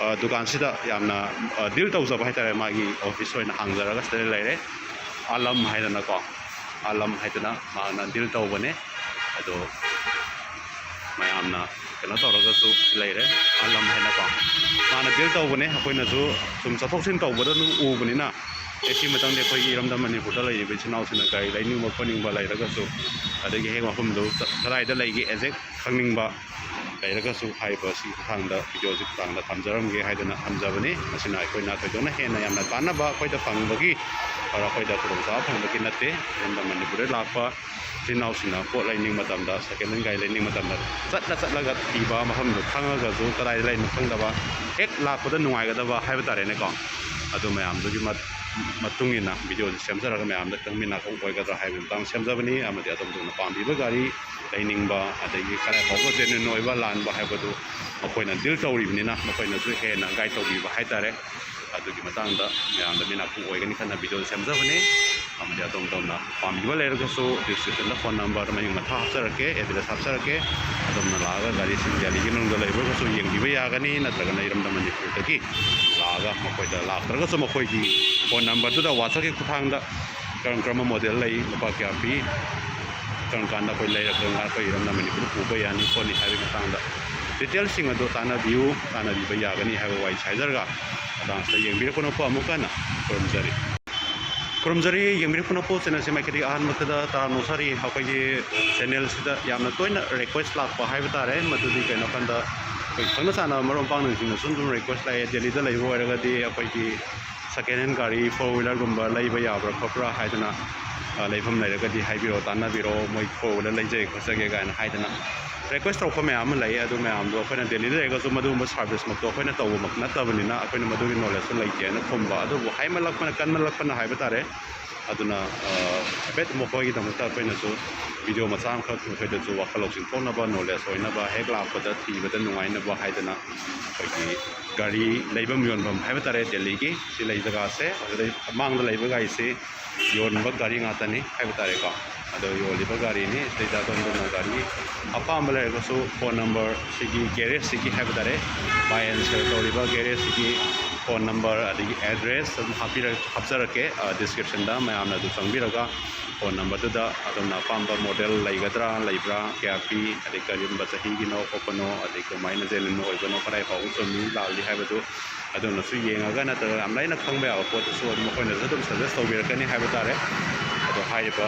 ꯑ, ꯗꯨꯀꯥꯟꯁꯤꯗ ꯌꯥꯝꯅ, ꯑ, ꯗꯤꯜ ꯇꯧꯖꯕ ꯍꯥꯏꯇꯥꯔꯦ꯫ ꯃꯥꯒꯤ ꯑꯣꯐꯤꯁ ꯑꯣꯏꯅ ꯍꯥꯡꯖꯔꯒ ꯁꯤꯗ ꯂꯩꯔꯦ꯫ ꯑꯥꯂꯝ ꯍꯥꯏꯗꯅꯀꯣ, ꯑꯥꯂꯝ ꯍꯥꯏꯗꯅ ꯃꯥꯅ ꯗꯤꯜ ꯇꯧꯕꯅꯦ꯫ ꯑꯗꯣ ꯃꯌꯥꯝꯅ ꯀꯩꯅꯣ ꯇꯧꯔꯒꯁꯨ ꯂꯩꯔꯦ, ꯑꯥꯂꯝ ꯍꯥꯏꯅꯀꯣ꯫ ꯃꯥꯅ ꯗꯤꯜ ꯇꯧꯕꯅꯦ꯫ ꯑꯩꯈꯣꯏꯅꯁꯨ ꯁꯨꯝ ꯆꯠꯊꯣꯛ ꯆꯠꯁꯤꯟ ꯇꯧꯕꯗ ꯑꯗꯨꯝ ꯎꯕꯅꯤꯅ, ꯑꯦ, ꯁꯤ ꯃꯇꯪꯗꯤ ꯑꯩꯈꯣꯏꯒꯤ ꯏꯔꯝꯗꯝ ꯃꯅꯤꯄꯨꯔꯗ ꯂꯩꯔꯤꯕ ꯏꯆꯤꯟ ꯏꯅꯥꯎꯁꯤꯡꯅ ꯒꯥꯔꯤ ꯂꯩꯅꯤꯡꯕ ꯈꯣꯠꯅꯤꯡꯕ ꯂꯩꯔꯒꯁꯨ, ꯑꯗꯒꯤ ꯍꯦꯛ ꯃꯐꯝꯗꯨ ꯆ-, ꯀꯗꯥꯏꯗ ꯂꯩꯒꯦ ꯑꯦꯛꯖꯦꯛ ꯈꯪꯅꯤꯡꯕ ꯂꯩꯔꯒꯁꯨ, ꯍꯥꯏꯔꯤꯕ ꯁꯤꯒꯤ ꯈꯨꯠꯊꯥꯡꯗ, ꯚꯤꯗꯤꯑꯣꯁꯤ ꯈꯨꯠꯊꯥꯡꯗ ꯊꯝꯖꯔꯝꯒꯦ ꯍꯥꯏꯗꯅ ꯊꯝꯖꯕꯅꯤ꯫ ꯃꯁꯤꯅ ꯑꯩꯈꯣꯏꯅ ꯊꯣꯏꯗꯣꯛꯅ ꯍꯦꯟꯅ ꯌꯥꯝꯅ ꯀꯥꯟꯅꯕ ꯑꯩꯈꯣꯏꯗ ꯐꯪꯕꯒꯤ, ꯑꯗꯨꯒ ꯑꯩꯈꯣꯏꯗ ꯈꯨꯗꯣꯡꯆꯥꯕ ꯐꯪꯕꯒꯤ ꯅꯠꯇꯦ꯫ ꯏꯔꯝꯗꯝ ꯃꯅꯤꯄꯨꯔꯗ ꯂꯥꯛꯄ ꯏꯆꯤꯟ ꯏꯅꯥꯎꯁꯤꯡꯅ ꯄꯣꯠ ꯂꯩꯅꯤꯡꯕ ꯃꯇꯝꯗ, ꯁꯦꯀꯦꯟ ꯍꯦꯟ ꯒꯥꯔꯤ ꯂꯩꯅꯤꯡꯕ ꯃꯇꯝꯗ, ꯆꯠꯂ ꯆꯠꯂꯒ ꯊꯤꯕ, ꯃꯐꯝꯗꯨ ꯈꯪꯉꯒꯁꯨ ꯀꯗꯥꯏꯗ ꯂꯩꯅꯣ ꯈꯪꯗꯕ, ꯍꯦꯛ ꯂꯥꯛꯄꯗ ꯅꯨꯡꯉꯥꯏꯒꯗꯕ ꯍꯥꯏꯕ ꯇꯥꯔꯦꯅꯦꯀꯣ꯫ ꯑꯗꯨ ꯃꯌꯥꯝꯗꯨꯒꯤ ꯃꯠ-, ꯃꯇꯨꯡ ꯏꯟꯅ ꯚꯤꯗꯤꯑꯣꯁꯤ ꯁꯦꯝꯖꯔꯒ ꯃꯌꯥꯝꯗ ꯈꯪꯃꯤꯟꯅꯕ ꯑꯣꯏꯒꯗ꯭ꯔꯥ ꯍꯥꯏꯕꯒꯤ ꯃꯇꯥꯡꯗ ꯁꯦꯝꯖꯕꯅꯤ꯫ ꯑꯃꯗꯤ ꯑꯗꯣꯝ ꯑꯗꯣꯝꯅ ꯄꯥꯝꯕꯤꯕ ꯒꯥꯔꯤ ꯂꯩꯅꯤꯡꯕ, ꯑꯗꯒꯤ ꯀꯗꯥꯏ ꯐꯥꯎꯕ ꯖꯦꯅꯨꯏꯟ ꯑꯣꯏꯕ, ꯂꯥꯟꯕ ꯍꯥꯏꯕꯗꯨ ꯃꯈꯣꯏꯅ ꯗꯤꯜ ꯇꯧꯔꯤꯕꯅꯤꯅ, ꯃꯈꯣꯏꯅꯁꯨ ꯍꯦꯟꯅ ꯒꯥꯏꯗ ꯇꯧꯕꯤꯕ ꯍꯥꯏꯇꯥꯔꯦ꯫ ꯑꯗꯨꯒꯤ ꯃꯇꯥꯡꯗ ꯃꯌꯥꯝꯗ ꯃꯤꯅꯥꯛ ꯑꯣꯏꯒꯅꯤ ꯈꯟꯅ ꯚꯤꯗꯤꯑꯣ ꯁꯦꯝꯖꯕꯅꯤ꯫ ꯑꯃꯗꯤ ꯑꯗꯣꯝ ꯑꯗꯣꯝꯅ ꯄꯥꯝꯕꯤꯕ ꯂꯩꯔꯒꯁꯨ ꯗꯤꯁꯀ꯭ꯔꯤꯞꯁꯟꯗ ꯐꯣꯟ ꯅꯝꯕꯔ ꯃꯌꯨꯝ ꯃꯊꯥ ꯍꯥꯞꯆꯔꯛꯀꯦ, ꯑꯦꯗ꯭ꯔꯦꯁ ꯍꯥꯞꯆꯔꯛꯀꯦ꯫ ꯑꯗꯣꯝꯅ ꯂꯥꯛꯑꯒ ꯒꯥꯔꯤꯁꯤꯡ ꯗꯦꯜꯂꯤꯒꯤ ꯃꯅꯨꯡꯗ ꯂꯩꯕ ꯑꯣꯏꯔꯒꯁꯨ ꯌꯦꯡꯕꯤꯕ ꯌꯥꯒꯅꯤ, ꯅꯠꯇ꯭ꯔꯒꯅ ꯏꯔꯝꯗꯝ ꯃꯅꯤꯄꯨꯔꯗꯒꯤ ꯂꯥꯛꯑꯒ ꯃꯈꯣꯏꯗ, ꯂꯥꯛꯇ꯭ꯔꯒꯁꯨ ꯃꯈꯣꯏꯒꯤ ꯐꯣꯟ ꯅꯝꯕꯔꯗꯨꯗ ꯋꯥꯆꯞꯀꯤ ꯈꯨꯠꯊꯥꯡꯗ ꯀꯔꯝ ꯀꯔꯝꯕ ꯃꯣꯗꯦꯜ ꯂꯩ, ꯂꯨꯄꯥ ꯀꯌꯥ ꯄꯤ, ꯀꯔꯝ ꯀꯥꯟꯗ ꯑꯩꯈꯣꯏ ꯂꯩꯔꯛ-, ꯀꯔꯝ ꯀꯥꯟꯗ ꯑꯩꯈꯣꯏ ꯏꯔꯝꯗꯝ ꯃꯅꯤꯄꯨꯔꯗ ꯄꯨꯕ ꯌꯥꯅꯤ ꯈꯣꯠꯅꯤ ꯍꯥꯏꯕꯒꯤ ꯃꯇꯥꯡꯗ ꯗꯤꯇꯦꯜꯁꯤꯡ ꯑꯗꯨ ꯇꯥꯟꯅꯕꯤꯌꯨ, ꯇꯥꯟꯅꯕꯤꯕ ꯌꯥꯒꯅꯤ ꯍꯥꯏꯕ ꯋꯥꯔꯤ ꯍꯥꯏꯖꯔꯒ, ꯃꯇꯥꯡꯁꯤꯗ ꯌꯦꯡꯕꯤꯔꯛꯄ ꯅꯣꯛꯄ ꯑꯃꯨꯛꯀ ꯍꯟꯅ ꯈꯨꯔꯨꯝꯖꯔꯤ꯫ ꯈꯨꯔꯨꯝꯖꯔꯤ, ꯌꯦꯡꯕꯤꯔꯛꯄ ꯅꯣꯛꯄ ꯆꯦꯅꯦꯜꯁꯤ ꯃꯥꯏꯀꯩꯗꯒꯤ ꯑꯍꯥꯟꯕꯗ ꯇꯔꯥꯝꯅ ꯑꯣꯛꯆꯔꯤ꯫ ꯑꯩꯈꯣꯏꯒꯤ ꯆꯦꯅꯦꯜꯁꯤꯗ ꯌꯥꯝꯅ ꯇꯣꯏꯅ ꯔꯤꯀ꯭ꯋꯦꯁ ꯂꯥꯛꯄ ꯍꯥꯏꯕ ꯇꯥꯔꯦ, ꯃꯗꯨꯗꯤ ꯀꯩꯅꯣ ꯀꯥꯟꯗ ꯑꯩꯈꯣꯏ ꯈꯪꯅ ꯆꯥꯟꯅꯕ ꯃꯔꯨꯞ ꯃꯄꯥꯡꯁꯤꯡꯅꯁꯨ ꯑꯗꯨꯝ ꯔꯤꯀ꯭ꯋꯦꯁ ꯂꯥꯛꯑꯦ, ꯗꯦꯜꯂꯤꯗ ꯂꯩꯕ ꯑꯣꯏꯔꯒꯗꯤ ꯑꯩꯈꯣꯏꯒꯤ ꯁꯦꯀꯦꯟ ꯍꯦꯟ ꯒꯥꯔꯤ, ꯐꯣꯔ ꯋꯤꯂꯔꯒꯨꯝꯕ ꯂꯩꯕ ꯌꯥꯕ꯭ꯔꯥ ꯈꯣꯠꯄ꯭ꯔꯥ ꯍꯥꯏꯗꯅ, ꯑ, ꯂꯩꯐꯝ ꯂꯩꯔꯒꯗꯤ ꯍꯥꯏꯕꯤꯔꯛꯑꯣ, ꯇꯥꯟꯅꯕꯤꯔꯛꯑꯣ, ꯃꯣꯏ ꯐꯣꯔ ꯋꯤꯂꯔ ꯂꯩꯖꯒꯦ ꯈꯣꯠꯆꯒꯦ ꯀꯥꯏꯅ ꯍꯥꯏꯗꯅ ꯔꯤꯀ꯭ꯋꯦꯁ ꯇꯧꯔꯛꯄ ꯃꯌꯥꯝ ꯑꯃ ꯂꯩ꯫ ꯑꯗꯨ ꯃꯌꯥꯝꯗꯣ ꯑꯩꯈꯣꯏꯅ ꯗꯦꯜꯂꯤꯗ ꯂꯩꯔꯒꯁꯨ ꯃꯗꯨꯒꯨꯝꯕ ꯁꯥꯔꯚꯤꯁꯃꯛꯇꯣ ꯑꯩꯈꯣꯏꯅ ꯇꯧꯕꯃꯛ ꯅꯠꯇꯕꯅꯤꯅ ꯑꯩꯈꯣꯏꯅ ꯃꯗꯨꯒꯤ ꯅꯣꯂꯦꯖꯁꯨ ꯂꯩꯇꯦꯅ ꯈꯨꯝꯕ꯫ ꯑꯗꯨꯕꯨ ꯍꯥꯏꯃꯜꯂꯛꯄꯅ, ꯀꯟꯃꯜꯂꯛꯄꯅ ꯍꯥꯏꯕ ꯇꯥꯔꯦ꯫ ꯑꯗꯨꯅ, ꯑ, ꯍꯥꯏꯐꯦꯠ ꯃꯈꯣꯏꯒꯤꯗꯃꯛꯇ ꯑꯩꯈꯣꯏꯅꯁꯨ ꯚꯤꯗꯤꯑꯣ ꯃꯆꯥ ꯑꯃꯈꯛ ꯃꯈꯣꯏꯗꯁꯨ ꯋꯥꯈꯜ ꯂꯧꯁꯤꯡ ꯊꯣꯛꯅꯕ, ꯅꯣꯂꯦꯖ ꯑꯣꯏꯅꯕ, ꯍꯦꯛ ꯂꯥꯛꯄꯗ ꯊꯤꯕꯗ ꯅꯨꯡꯉꯥꯏꯅꯕ ꯍꯥꯏꯗꯅ ꯑꯩꯈꯣꯏꯒꯤ ꯒꯥꯔꯤ ꯂꯩꯐꯝ ꯌꯣꯟꯐꯝ ꯍꯥꯏꯕ ꯇꯥꯔꯦ, ꯗꯦꯜꯂꯤꯒꯤ ꯁꯤ ꯂꯩ ꯖꯒꯥꯁꯦ, ꯑꯗꯨꯗꯩ ꯃꯥꯡꯗ ꯂꯩꯕ ꯒꯥꯔꯤꯁꯤ ꯌꯣꯟꯕ ꯒꯥꯔꯤ ꯉꯥꯛꯇꯅꯤ ꯍꯥꯏꯕ ꯇꯥꯔꯦꯀꯣ꯫ ꯑꯗꯣ ꯌꯣꯜꯂꯤꯕ ꯒꯥꯔꯤꯅꯤ꯫ ꯁꯤꯗꯩꯗ ꯑꯗꯣꯝꯗꯅ ꯒꯥꯔꯤ ꯑꯄꯥꯝꯕ ꯂꯩꯔꯒꯁꯨ ꯐꯣꯟ ꯅꯝꯕꯔ, ꯁꯤꯒꯤ ꯒꯦꯔꯦꯖꯁꯤꯒꯤ ꯍꯥꯏꯕ ꯇꯥꯔꯦ, ꯕꯥꯏ ꯑꯦꯟ ꯁꯦꯜ ꯇꯧꯔꯤꯕ ꯒꯦꯔꯦꯖꯁꯤꯒꯤ ꯐꯣꯟ ꯅꯝꯕꯔ, ꯑꯗꯒꯤ ꯑꯦꯗ꯭ꯔꯦꯁ ꯑꯗꯨꯝ ꯍꯥꯞꯄꯤꯔ-, ꯍꯥꯞꯆꯔꯛꯀꯦ ꯗꯤꯁꯀ꯭ꯔꯤꯞꯁꯟꯗ꯫ ꯃꯌꯥꯝꯅ ꯑꯗꯨ ꯆꯪꯕꯤꯔꯒ ꯐꯣꯟ ꯅꯝꯕꯔꯗꯨꯗ ꯑꯗꯣꯝꯅ ꯑꯄꯥꯝꯕ ꯃꯣꯗꯦꯜ ꯂꯩꯒꯗ꯭ꯔꯥ, ꯂꯩꯕ꯭ꯔꯥ, ꯀꯌꯥ ꯄꯤ, ꯑꯗꯩ ꯀꯔꯝꯕ ꯆꯍꯤꯒꯤꯅꯣ ꯈꯣꯠꯄꯅꯣ, ꯑꯗꯩ ꯀꯃꯥꯏꯅ ꯖꯦꯅꯨꯏꯟ ꯑꯣꯏꯕꯅꯣ, ꯀꯗꯥꯏ ꯐꯥꯎꯕ ꯆꯨꯝꯃꯤ ꯂꯥꯜꯂꯤ ꯍꯥꯏꯕꯗꯨ ꯑꯗꯣꯝꯅꯁꯨ ꯌꯦꯡꯉꯒ, ꯅꯠꯇ꯭ꯔꯒ ꯌꯥꯝ ꯂꯥꯏꯅ ꯈꯪꯕ ꯌꯥꯕ ꯄꯣꯠꯇꯨꯁꯨ ꯑꯗꯨꯝ ꯃꯈꯣꯏꯅꯁꯨ ꯑꯗꯨꯝ ꯁꯖꯦꯁ ꯇꯧꯕꯤꯔꯛꯀꯅꯤ ꯍꯥꯏꯕ ꯇꯥꯔꯦ꯫ ꯑꯗꯣ ꯍꯥꯏꯔꯤꯕ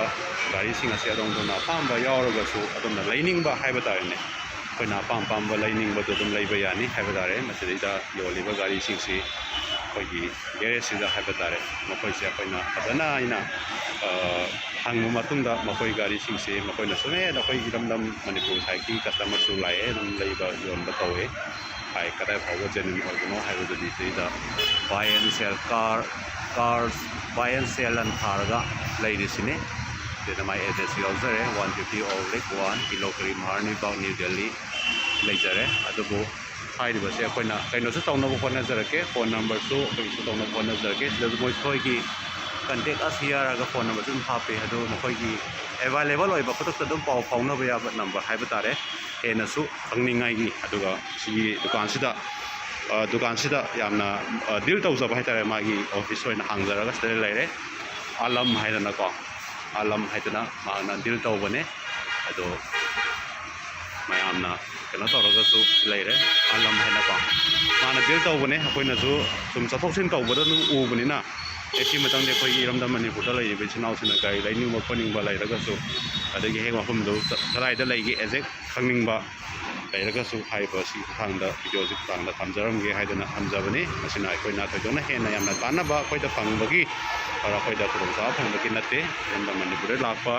ꯒꯥꯔꯤꯁꯤꯡ ꯑꯁꯤ ꯑꯗꯣꯝꯗꯣꯝꯅ ꯑꯄꯥꯝꯕ ꯌꯥꯎꯔꯒꯁꯨ ꯑꯗꯣꯝꯅ ꯂꯩꯅꯤꯡꯕ ꯍꯥꯏꯕ ꯇꯥꯔꯦꯅꯦ, ꯑꯩꯈꯣꯏꯅ ꯑꯄꯥꯝ ꯑꯄꯥꯝꯕ ꯂꯩꯅꯤꯡꯕꯗꯣ ꯑꯗꯨꯝ ꯂꯩꯕ ꯌꯥꯅꯤ ꯍꯥꯏꯕ ꯇꯥꯔꯦ꯫ ꯃꯁꯤꯗꯩꯗ ꯌꯣꯜꯂꯤꯕ ꯒꯥꯔꯤꯁꯤꯡꯁꯤ ꯑꯩꯈꯣꯏꯒꯤ ꯒꯦꯔꯦꯖꯁꯤꯗ ꯍꯥꯏꯕ ꯇꯥꯔꯦ, ꯃꯈꯣꯏꯁꯦ ꯑꯩꯈꯣꯏꯅ ꯐꯖꯅ ꯑꯩꯅ, ꯑ, ꯍꯪꯕ ꯃꯇꯨꯡꯗ ꯃꯈꯣꯏ ꯒꯥꯔꯤꯁꯤꯡꯁꯤ ꯃꯈꯣꯏꯅꯁꯨ, "ꯑꯦ, ꯅꯈꯣꯏ ꯏꯔꯝꯗꯝ ꯃꯅꯤꯄꯨꯔ ꯁꯥꯏꯠꯀꯤ ꯀꯁꯇꯃꯔꯁꯨ ꯂꯥꯛꯑꯦ, ꯑꯗꯨꯝ ꯂꯩꯕ ꯌꯣꯟꯕ ꯇꯧꯋꯦ" ꯍꯥꯏ꯫ ꯀꯗꯥꯏ ꯐꯥꯎꯕ ꯖꯦꯅꯨꯏꯟ ꯑꯣꯏꯕꯅꯣ ꯍꯥꯏꯕꯗꯨꯗꯤ ꯁꯤꯗ buy and sell car, car buy and sell ꯑꯅ ꯊꯥꯔꯒ ꯂꯩꯔꯤꯁꯤꯅꯤ꯫ ꯁꯤꯗ ꯃꯥꯏ ꯑꯦꯗ꯭ꯔꯦꯁ ꯌꯥꯎꯖꯔꯦ, one fifty Old Lake one, ꯀꯤꯂꯣ ꯀꯔꯤ, ꯃꯍꯥꯔꯅꯤ ꯕꯥꯒ, ꯅ꯭ꯌꯨ ꯗꯦꯜꯂꯤ ꯂꯩꯖꯔꯦ꯫ ꯑꯗꯨꯕꯨ ꯍꯥꯏꯔꯤꯕꯁꯦ ꯑꯩꯈꯣꯏꯅ ꯀꯩꯅꯣꯁꯨ ꯇꯧꯅꯕ ꯍꯣꯠꯅꯖꯔꯛꯀꯦ, ꯐꯣꯟ ꯅꯝꯕꯔꯁꯨ ꯑꯩꯈꯣꯏꯒꯤꯁꯨ ꯇꯧꯅꯕ ꯍꯣꯠꯅꯖꯔꯛꯀꯦ꯫ ꯁꯤꯗꯁꯨ ꯃꯈꯣꯏꯒꯤ ꯀꯟꯇꯦꯛ ꯑꯁ ꯍꯤꯌꯔ ꯍꯥꯏꯔꯒ ꯐꯣꯟ ꯅꯝꯕꯔꯁꯨ ꯑꯗꯨꯝ ꯍꯥꯞꯄꯤ, ꯑꯗꯨ ꯃꯈꯣꯏꯒꯤ ꯑꯦꯕꯥꯏꯂꯦꯕꯜ ꯑꯣꯏꯕ, ꯈꯨꯗꯛꯇ ꯑꯗꯨꯝ ꯄꯥꯎ ꯐꯥꯎꯅꯕ ꯌꯥꯕ ꯅꯝꯕꯔ ꯍꯥꯏꯕ ꯇꯥꯔꯦ꯫ ꯍꯦꯟꯅꯁꯨ ꯈꯪꯅꯤꯡꯉꯥꯏꯒꯤ꯫ ꯑꯗꯨꯒ ꯁꯤꯒꯤ ꯗꯨꯀꯥꯟꯁꯤꯗ, ꯑ, ꯗꯨꯀꯥꯟꯁꯤꯗ ꯌꯥꯝꯅ, ꯑ, ꯗꯤꯜ ꯇꯧꯖꯕ ꯍꯥꯏꯇꯥꯔꯦ, ꯃꯥꯒꯤ ꯑꯣꯐꯤꯁ ꯑꯣꯏꯅ ꯍꯥꯡꯖꯔꯒ ꯁꯤꯗ ꯂꯩꯔꯦ꯫ ꯑꯥꯂꯝ ꯍꯥꯏꯗꯅꯀꯣ, ꯑꯥꯂꯝ ꯍꯥꯏꯗꯅ ꯃꯥꯅ ꯗꯤꯜ ꯇꯧꯕꯅꯦ꯫ ꯑꯗꯣ ꯃꯌꯥꯝꯅ ꯀꯩꯅꯣ ꯇꯧꯔꯒꯁꯨ ꯂꯩꯔꯦ, ꯑꯥꯂꯝ ꯍꯥꯏꯅꯀꯣ꯫ ꯃꯥꯅ ꯗꯤꯜ ꯇꯧꯕꯅꯦ, ꯑꯩꯈꯣꯏꯅꯁꯨ ꯁꯨꯝ ꯆꯠꯊꯣꯛ ꯆꯠꯁꯤꯟ ꯇꯧꯕꯗ ꯑꯗꯨꯝ ꯎꯕꯅꯤꯅ, ꯑꯦ, ꯁꯤ ꯃꯇꯝꯗꯤ ꯑꯩꯈꯣꯏꯒꯤ ꯏꯔꯝꯗꯝ ꯃꯅꯤꯄꯨꯔꯗ ꯂꯩꯔꯤꯕ ꯏꯆꯤꯟ ꯏꯅꯥꯎꯁꯤꯡꯅ ꯒꯥꯔꯤ ꯂꯩꯅꯤꯡꯕ ꯈꯣꯠꯅꯤꯡꯕ ꯂꯩꯔꯒꯁꯨ, ꯑꯗꯒꯤ ꯍꯦꯛ ꯃꯐꯝꯗꯨ ꯆꯠ-, ꯀꯗꯥꯏꯗ ꯂꯩꯒꯦ ꯑꯦꯖꯦꯛ ꯈꯪꯅꯤꯡꯕ ꯂꯩꯔꯒꯁꯨ, ꯍꯥꯏꯔꯤꯕ ꯁꯤꯒꯤ ꯈꯨꯠꯊꯥꯡꯗ, ꯚꯤꯗꯤꯑꯣꯁꯤ ꯈꯨꯠꯊꯥꯡꯗ ꯊꯝꯖꯔꯝꯒꯦ ꯍꯥꯏꯗꯅ ꯊꯝꯖꯕꯅꯤ꯫ ꯃꯁꯤꯅ ꯑꯩꯈꯣꯏꯅ ꯊꯣꯏꯗꯣꯛꯅ ꯍꯦꯟꯅ ꯌꯥꯝꯅ ꯀꯥꯟꯅꯕ ꯑꯩꯈꯣꯏꯗ ꯐꯪꯕꯒꯤ, ꯑꯩꯈꯣꯏꯗ ꯈꯨꯗꯣꯡꯆꯥꯕ ꯐꯪꯕꯒꯤ ꯅꯠꯇꯦ꯫ ꯏꯔꯝꯗꯝ ꯃꯅꯤꯄꯨꯔꯗ ꯂꯥꯛꯄ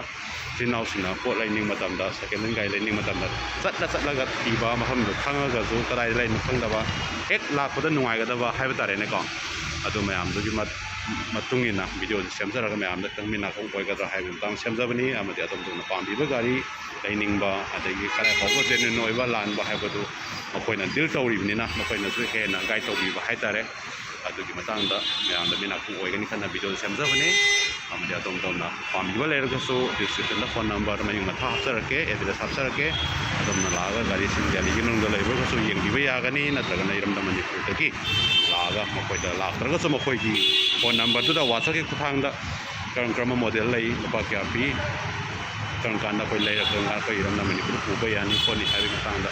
ꯏꯆꯤꯟ ꯏꯅꯥꯎꯁꯤꯡꯅ ꯄꯣꯠ ꯂꯩꯅꯤꯡꯕ ꯃꯇꯝꯗ, ꯁꯦꯀꯦꯟ ꯍꯦꯟ ꯒꯥꯔꯤ ꯂꯩꯅꯤꯡꯕ ꯃꯇꯝꯗ, ꯆꯠꯂ ꯆꯠꯂꯒ ꯊꯤꯕ, ꯃꯐꯝꯗꯨ ꯈꯪꯉꯒꯁꯨ ꯀꯗꯥꯏꯗ ꯂꯩꯅꯣ ꯈꯪꯗꯕ, ꯍꯦꯛ ꯂꯥꯛꯄꯗ ꯅꯨꯡꯉꯥꯏꯒꯗꯕ ꯍꯥꯏꯕ ꯇꯥꯔꯦꯅꯦꯀꯣ꯫ ꯑꯗꯨ ꯃꯌꯥꯝꯗꯨꯒꯤ ꯃꯠ-, ꯃꯇꯨꯡ ꯏꯟꯅ ꯚꯤꯗꯤꯑꯣꯁꯤ ꯁꯦꯝꯖꯔꯒ ꯃꯌꯥꯝꯗ ꯈꯪꯃꯤꯟꯅꯐꯝ ꯑꯣꯏꯒꯗ꯭ꯔꯥ ꯍꯥꯏꯕꯒꯤ ꯃꯇꯥꯡꯗ ꯁꯦꯝꯖꯕꯅꯤ꯫ ꯑꯃꯗꯤ ꯑꯗꯣꯝ ꯑꯗꯣꯝꯅ ꯄꯥꯝꯕꯤꯕ ꯒꯥꯔꯤ ꯂꯩꯅꯤꯡꯕ, ꯑꯗꯒꯤ ꯀꯗꯥꯏ ꯐꯥꯎꯕ ꯖꯦꯅꯨꯏꯟ ꯑꯣꯏꯕ ꯂꯥꯟꯕ ꯍꯥꯏꯕꯗꯨ ꯃꯈꯣꯏꯅ ꯗꯤꯜ ꯇꯧꯔꯤꯕꯅꯤꯅ, ꯃꯈꯣꯏꯅꯁꯨ ꯍꯦꯟꯅ ꯒꯥꯏꯗ ꯇꯧꯕꯤꯕ ꯍꯥꯏꯇꯥꯔꯦ꯫ ꯑꯗꯨꯒꯤ ꯃꯇꯥꯡꯗ ꯃꯌꯥꯝꯗ ꯃꯤꯅꯥꯛꯐꯝ ꯑꯣꯏꯒꯅꯤ ꯈꯟꯅ ꯚꯤꯗꯤꯑꯣ ꯁꯦꯝꯖꯕꯅꯤ꯫ ꯑꯃꯗꯤ ꯑꯗꯣꯝ ꯑꯗꯣꯝꯅ ꯄꯥꯝꯕꯤꯕ ꯂꯩꯔꯒꯁꯨ descriptionꯗ phone number ꯃꯌꯨꯝ ꯃꯊꯥ ꯍꯥꯞꯆꯔꯛꯀꯦ, address ꯍꯥꯞꯆꯔꯛꯀꯦ꯫ ꯑꯗꯣꯝꯅ ꯂꯥꯛꯑꯒ ꯒꯥꯔꯤꯁꯤꯡ ꯗꯦꯜꯂꯤꯒꯤ ꯃꯅꯨꯡꯗ ꯂꯩꯕ ꯑꯣꯏꯔꯒꯁꯨ ꯌꯦꯡꯕꯤꯕ ꯌꯥꯒꯅꯤ, ꯅꯠꯇ꯭ꯔꯒꯅ ꯏꯔꯝꯗꯝ ꯃꯅꯤꯄꯨꯔꯗꯒꯤ ꯂꯥꯛꯑꯒ ꯃꯈꯣꯏꯗ, ꯂꯥꯛꯇ꯭ꯔꯒꯁꯨ ꯃꯈꯣꯏꯒꯤ phone numberꯗꯨꯗ WhatsAppꯀꯤ ꯈꯨꯠꯊꯥꯡꯗ ꯀꯔꯝ ꯀꯔꯝꯕ model ꯂꯩ, ꯂꯨꯄꯥ ꯀꯌꯥ ꯄꯤ, ꯀꯔꯝ ꯀꯥꯟꯗ ꯑꯩꯈꯣꯏ ꯂꯩꯔꯒ ꯀꯔꯝ ꯀꯥꯟꯗ ꯑꯩꯈꯣꯏ ꯏꯔꯝꯗꯝ ꯃꯅꯤꯄꯨꯔꯗ ꯄꯨꯕ ꯌꯥꯅꯤ ꯈꯣꯠꯅꯤ ꯍꯥꯏꯕꯒꯤ ꯃꯇꯥꯡꯗ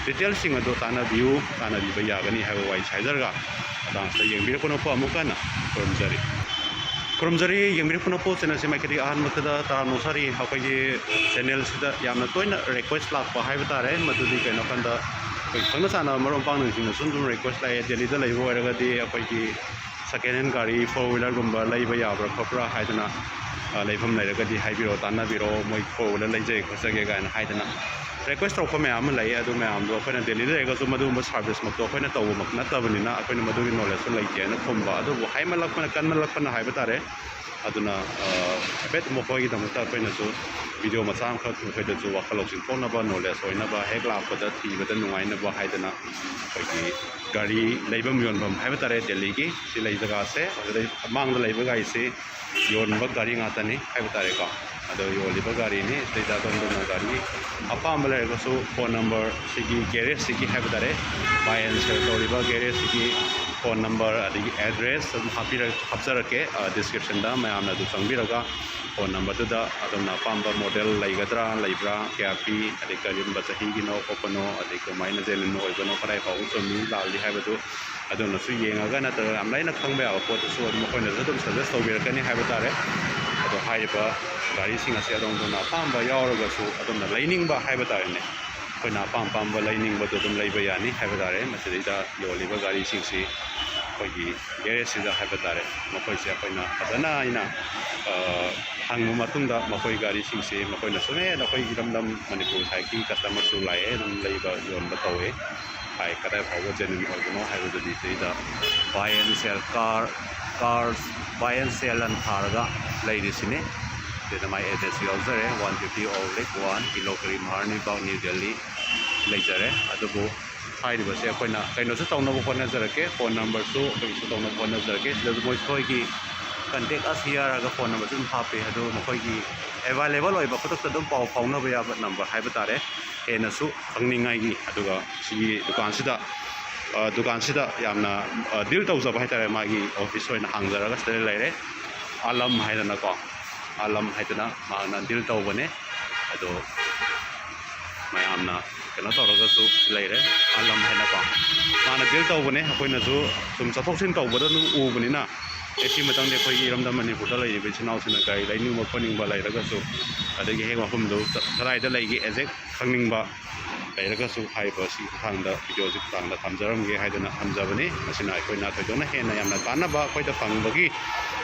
detailꯁꯤꯡ ꯑꯗꯨ ꯇꯥꯟꯅꯕꯤꯌꯨ, ꯇꯥꯟꯅꯕꯤꯕ ꯌꯥꯒꯅꯤ ꯍꯥꯏꯕ ꯋꯥꯍꯩ ꯍꯥꯏꯖꯔꯒ, ꯃꯇꯥꯡꯁꯤꯗ ꯌꯦꯡꯕꯤꯔꯛꯄ ꯅꯣꯛꯄ ꯑꯃꯨꯛ ꯍꯟꯅ ꯈꯨꯔꯨꯝꯖꯔꯤ꯫ ꯈꯨꯔꯨꯝꯖꯔꯤ, ꯌꯦꯡꯕꯤꯔꯛꯄ ꯅꯣꯛꯄ channelꯁꯤ ꯃꯥꯏꯀꯩꯗꯒꯤ ꯑꯍꯥꯟꯕꯗ ꯇꯔꯥꯝꯅ ꯑꯣꯛꯆꯔꯤ꯫ ꯑꯩꯈꯣꯏꯒꯤ channelꯁꯤꯗ ꯌꯥꯝꯅ ꯇꯣꯏꯅ request ꯂꯥꯛꯄ ꯍꯥꯏꯕ ꯇꯥꯔꯦ, ꯃꯗꯨꯗꯤ ꯀꯩꯅꯣ ꯍꯥꯏꯀꯥꯟꯗ ꯑꯩꯈꯣꯏ ꯈꯪꯅ ꯆꯥꯟꯅꯕ ꯃꯔꯨꯞ ꯃꯄꯥꯡꯁꯤꯡꯅꯁꯨ ꯑꯗꯨꯝ request ꯂꯥꯛꯑꯦ, ꯗꯦꯜꯂꯤꯗ ꯂꯩꯕ ꯑꯣꯏꯔꯒꯗꯤ ꯑꯩꯈꯣꯏꯒꯤ second hand ꯒꯥꯔꯤ four wheelerꯒꯨꯝꯕ ꯂꯩꯕ ꯌꯥꯕ꯭ꯔꯥ ꯈꯣꯠꯄ꯭ꯔꯥ ꯍꯥꯏꯗꯅ, ꯑ, ꯂꯩꯐꯝ ꯂꯩꯔꯒꯗꯤ ꯍꯥꯏꯕꯤꯔꯛꯑꯣ, ꯇꯥꯟꯅꯕꯤꯔꯛꯑꯣ, ꯃꯣꯏ four wheeler ꯂꯩꯖꯒꯦ ꯈꯣꯠꯆꯒꯦ ꯀꯥꯏꯅ ꯍꯥꯏꯗꯅ request ꯇꯧꯔꯛꯄ ꯃꯌꯥꯝ ꯑꯃ ꯂꯩ꯫ ꯑꯗꯨ ꯃꯌꯥꯝꯗꯣ ꯑꯩꯈꯣꯏꯅ ꯗꯦꯜꯂꯤꯗ ꯂꯩꯔꯒꯁꯨ ꯃꯗꯨꯒꯨꯝꯕ serviceꯃꯛꯇꯣ ꯑꯩꯈꯣꯏꯅ ꯇꯧꯕꯃꯛ ꯅꯠꯇꯕꯅꯤꯅ ꯑꯩꯈꯣꯏꯅ ꯃꯗꯨꯒꯤ knowledgeꯁꯨ ꯂꯩꯇꯦꯅ ꯈꯨꯝꯕ꯫ ꯑꯗꯨꯕꯨ ꯍꯥꯏꯃꯜꯂꯛꯄꯅ, ꯀꯟꯃꯜꯂꯛꯄꯅ ꯍꯥꯏꯕ ꯇꯥꯔꯦ꯫ ꯑꯗꯨꯅ, ꯑ, ꯍꯥꯏꯐꯦꯠ ꯃꯈꯣꯏꯒꯤꯗꯃꯛꯇ ꯑꯩꯈꯣꯏꯅꯁꯨ video ꯃꯆꯥ ꯑꯃꯈꯛ ꯃꯈꯣꯏꯗꯁꯨ ꯋꯥꯈꯜ ꯂꯧꯁꯤꯡ ꯊꯣꯛꯅꯕ, knowledge ꯑꯣꯏꯅꯕ, ꯍꯦꯛ ꯂꯥꯛꯄꯗ ꯊꯤꯕꯗ ꯅꯨꯡꯉꯥꯏꯅꯕ ꯍꯥꯏꯗꯅ ꯑꯩꯈꯣꯏꯒꯤ ꯒꯥꯔꯤ ꯂꯩꯐꯝ ꯌꯣꯟꯐꯝ ꯍꯥꯏꯕ ꯇꯥꯔꯦ, ꯗꯦꯜꯂꯤꯒꯤ ꯁꯤ ꯂꯩ ꯖꯒꯥꯁꯦ꯫ ꯑꯗꯨꯗꯩ ꯃꯥꯡꯗ ꯂꯩꯕ ꯒꯥꯔꯤꯁꯤ ꯌꯣꯟꯕ ꯒꯥꯔꯤ ꯉꯥꯛꯇꯅꯤ ꯍꯥꯏꯕ ꯇꯥꯔꯦꯀꯣ꯫ ꯑꯗꯣ ꯌꯣꯜꯂꯤꯕ ꯒꯥꯔꯤꯅꯤ꯫ ꯁꯤꯗꯩꯗ ꯑꯗꯣꯝ ꯑꯗꯣꯝꯅ ꯒꯥꯔꯤ ꯑꯄꯥꯝꯕ ꯂꯩꯔꯒꯁꯨ phone number ꯁꯤꯒꯤ garageꯁꯤꯒꯤ ꯍꯥꯏꯕ ꯇꯥꯔꯦ, buy and sell ꯇꯧꯔꯤꯕ garageꯁꯤꯒꯤ phone number ꯑꯗꯒꯤ address ꯑꯗꯨꯝ ꯍꯥꯞꯄꯤꯔ-, ꯍꯥꯞꯆꯔꯛꯀꯦ, ꯑ, descriptionꯗ꯫ ꯃꯌꯥꯝꯅ ꯑꯗꯨ ꯆꯪꯕꯤꯔꯒ phone numberꯗꯨꯗ ꯑꯗꯣꯝꯅ ꯑꯄꯥꯝꯕ model ꯂꯩꯒꯗ꯭ꯔꯥ, ꯂꯩꯕ꯭ꯔꯥ, ꯀꯌꯥ ꯄꯤ, ꯑꯗꯩ ꯀꯔꯝꯕ ꯆꯍꯤꯒꯤꯅꯣ ꯈꯣꯠꯄꯅꯣ, ꯑꯗꯩ ꯀꯃꯥꯏꯅ genuine ꯑꯣꯏꯕꯅꯣ, ꯀꯗꯥꯏ ꯐꯥꯎꯕ ꯆꯨꯝꯃꯤ ꯂꯥꯜꯂꯤ ꯍꯥꯏꯕꯗꯨ ꯑꯗꯣꯝꯅꯁꯨ ꯌꯦꯡꯉꯒ, ꯅꯠꯇ꯭ꯔꯒ ꯌꯥꯝ ꯂꯥꯏꯅ ꯈꯪꯕ ꯌꯥꯕ ꯄꯣꯠꯇꯨꯁꯨ ꯑꯗꯨꯝ ꯃꯈꯣꯏꯅꯁꯨ ꯑꯗꯨꯝ suggest ꯇꯧꯕꯤꯔꯛꯀꯅꯤ ꯍꯥꯏꯕ ꯇꯥꯔꯦ꯫ ꯑꯗꯣ ꯍꯥꯏꯔꯤꯕ ꯒꯥꯔꯤꯁꯤꯡ ꯑꯁꯤ ꯑꯗꯣꯝ ꯑꯗꯣꯝꯅ ꯑꯄꯥꯝꯕ ꯌꯥꯎꯔꯒꯁꯨ, ꯑꯗꯣꯝꯅ ꯂꯩꯅꯤꯡꯕ ꯍꯥꯏꯕ ꯇꯥꯔꯦꯅꯦ, ꯑꯩꯈꯣꯏꯅ ꯑꯄꯥꯝ ꯑꯄꯥꯝꯕ ꯂꯩꯅꯤꯡꯕꯗꯣ ꯑꯗꯨꯝ ꯂꯩꯕ ꯌꯥꯅꯤ ꯍꯥꯏꯕ ꯇꯥꯔꯦ꯫ ꯃꯁꯤꯗꯩꯗ ꯌꯣꯜꯂꯤꯕ ꯒꯥꯔꯤꯁꯤꯡꯁꯤ ꯑꯩꯈꯣꯏꯒꯤ garageꯁꯤꯗ ꯍꯥꯏꯕ ꯇꯥꯔꯦ, ꯃꯈꯣꯏꯁꯦ ꯑꯩꯈꯣꯏꯅ ꯐꯖꯅ ꯑꯩꯅ, ꯑ, ꯍꯪꯕ ꯃꯇꯨꯡꯗ ꯃꯈꯣꯏ ꯒꯥꯔꯤꯁꯤꯡꯁꯤ ꯃꯈꯣꯏꯅꯁꯨ, "ꯑꯦ, ꯅꯈꯣꯏ ꯏꯔꯝꯗꯝ ꯃꯅꯤꯄꯨꯔ side ꯀꯤ customerꯁꯨ ꯂꯥꯛꯑꯦ, ꯑꯗꯨꯝ ꯂꯩꯕ ꯌꯣꯟꯕ ꯇꯧꯋꯦ" ꯍꯥꯏ꯫ ꯀꯗꯥꯏ ꯐꯥꯎꯕ genuine ꯑꯣꯏꯕꯅꯣ ꯍꯥꯏꯕꯗꯨꯗꯤ ꯁꯤꯗ buy and sell car, cars buy and sell ꯑꯅ ꯊꯥꯔꯒ ꯂꯩꯔꯤꯁꯤꯅꯤ꯫ ꯁꯤꯗ ꯃꯥꯏ address ꯌꯥꯎꯖꯔꯦ, one fifty Old Lake one, ꯀꯤꯂꯣ ꯀꯔꯤ ꯃꯍꯥꯔꯅꯤ ꯕꯥꯒ, ꯅ꯭ꯌꯨ ꯗꯦꯜꯂꯤ ꯂꯩꯖꯔꯦ꯫ ꯑꯗꯨꯕꯨ ꯍꯥꯏꯔꯤꯕꯁꯦ ꯑꯩꯈꯣꯏꯅ ꯀꯩꯅꯣꯁꯨ ꯇꯧꯅꯕ ꯍꯣꯠꯅꯖꯔꯛꯀꯦ, phone numberꯁꯨ ꯑꯩꯈꯣꯏꯒꯤꯁꯨ ꯇꯧꯅꯕ ꯍꯣꯠꯅꯖꯔꯛꯀꯦ꯫ ꯁꯤꯗꯁꯨ ꯃꯈꯣꯏꯒꯤ Contact us here ꯍꯥꯏꯔꯒ phone number ꯁꯨ ꯑꯗꯨꯝ ꯍꯥꯞꯄꯤ꯫ ꯑꯗꯨ ꯃꯈꯣꯏꯒꯤ available ꯑꯣꯏꯕ, ꯈꯨꯗꯛꯇ ꯑꯗꯨꯝ ꯄꯥꯎ ꯐꯥꯎꯅꯕ ꯌꯥꯕ number ꯍꯥꯏꯕ ꯇꯥꯔꯦ, ꯍꯦꯟꯅꯁꯨ ꯈꯪꯅꯤꯡꯉꯥꯏꯒꯤ꯫ ꯑꯗꯨꯒ ꯁꯤꯒꯤ ꯗꯨꯀꯥꯟꯁꯤꯗ, ꯑ, ꯗꯨꯀꯥꯟꯁꯤꯗ ꯌꯥꯝꯅ, ꯑ, deal ꯇꯧꯖꯕ ꯍꯥꯏꯇꯥꯔꯦ꯫ ꯃꯥꯒꯤ office ꯑꯣꯏꯅ ꯍꯥꯡꯖꯔꯒ ꯁꯤꯗ ꯂꯩꯔꯦ, ꯑꯥꯂꯝ ꯍꯥꯏꯗꯅꯀꯣ, ꯑꯥꯂꯝ ꯍꯥꯏꯗꯅ ꯃꯥꯅ deal ꯇꯧꯕꯅꯦ꯫ ꯑꯗꯣ ꯃꯌꯥꯝꯅ ꯀꯩꯅꯣ ꯇꯧꯔꯒꯁꯨ ꯂꯩꯔꯦ, ꯑꯥꯂꯝ ꯍꯥꯏꯅꯀꯣ, ꯃꯥꯅ deal ꯇꯧꯕꯅꯦ꯫ ꯑꯩꯈꯣꯏꯅꯁꯨ ꯁꯨꯝ ꯆꯠꯊꯣꯛ ꯆꯠꯁꯤꯟ ꯇꯧꯕꯗ ꯑꯗꯨꯝ ꯎꯕꯅꯤꯅ, ꯑꯦ, ꯁꯤ ꯃꯇꯝꯗꯤ ꯑꯩꯈꯣꯏꯒꯤ ꯏꯔꯝꯗꯝ ꯃꯅꯤꯄꯨꯔꯗ ꯂꯩꯔꯤꯕ ꯏꯆꯤꯟ ꯏꯅꯥꯎꯁꯤꯡꯅ ꯒꯥꯔꯤ ꯂꯩꯅꯤꯡꯕ ꯈꯣꯠꯅꯤꯡꯕ ꯂꯩꯔꯒꯁꯨ, ꯑꯗꯒꯤ ꯍꯦꯛ ꯃꯐꯝꯗꯨ ꯆꯠ-, ꯀꯗꯥꯏꯗ ꯂꯩꯒꯦ exact ꯈꯪꯅꯤꯡꯕ ꯂꯩꯔꯒꯁꯨ, ꯍꯥꯏꯔꯤꯕ ꯁꯤꯒꯤ ꯈꯨꯊꯥꯡꯗ, video ꯁꯤꯒꯤ ꯈꯨꯊꯥꯡꯗ ꯊꯝꯖꯔꯝꯒꯦ ꯍꯥꯏꯗꯅ ꯊꯝꯖꯕꯅꯤ꯫ ꯃꯁꯤꯅ ꯑꯩꯈꯣꯏꯅ ꯊꯣꯏꯗꯣꯛꯅ ꯍꯦꯟꯅ ꯌꯥꯝꯅ ꯀꯥꯟꯅꯕ ꯑꯩꯈꯣꯏꯗ ꯐꯪꯕꯒꯤ,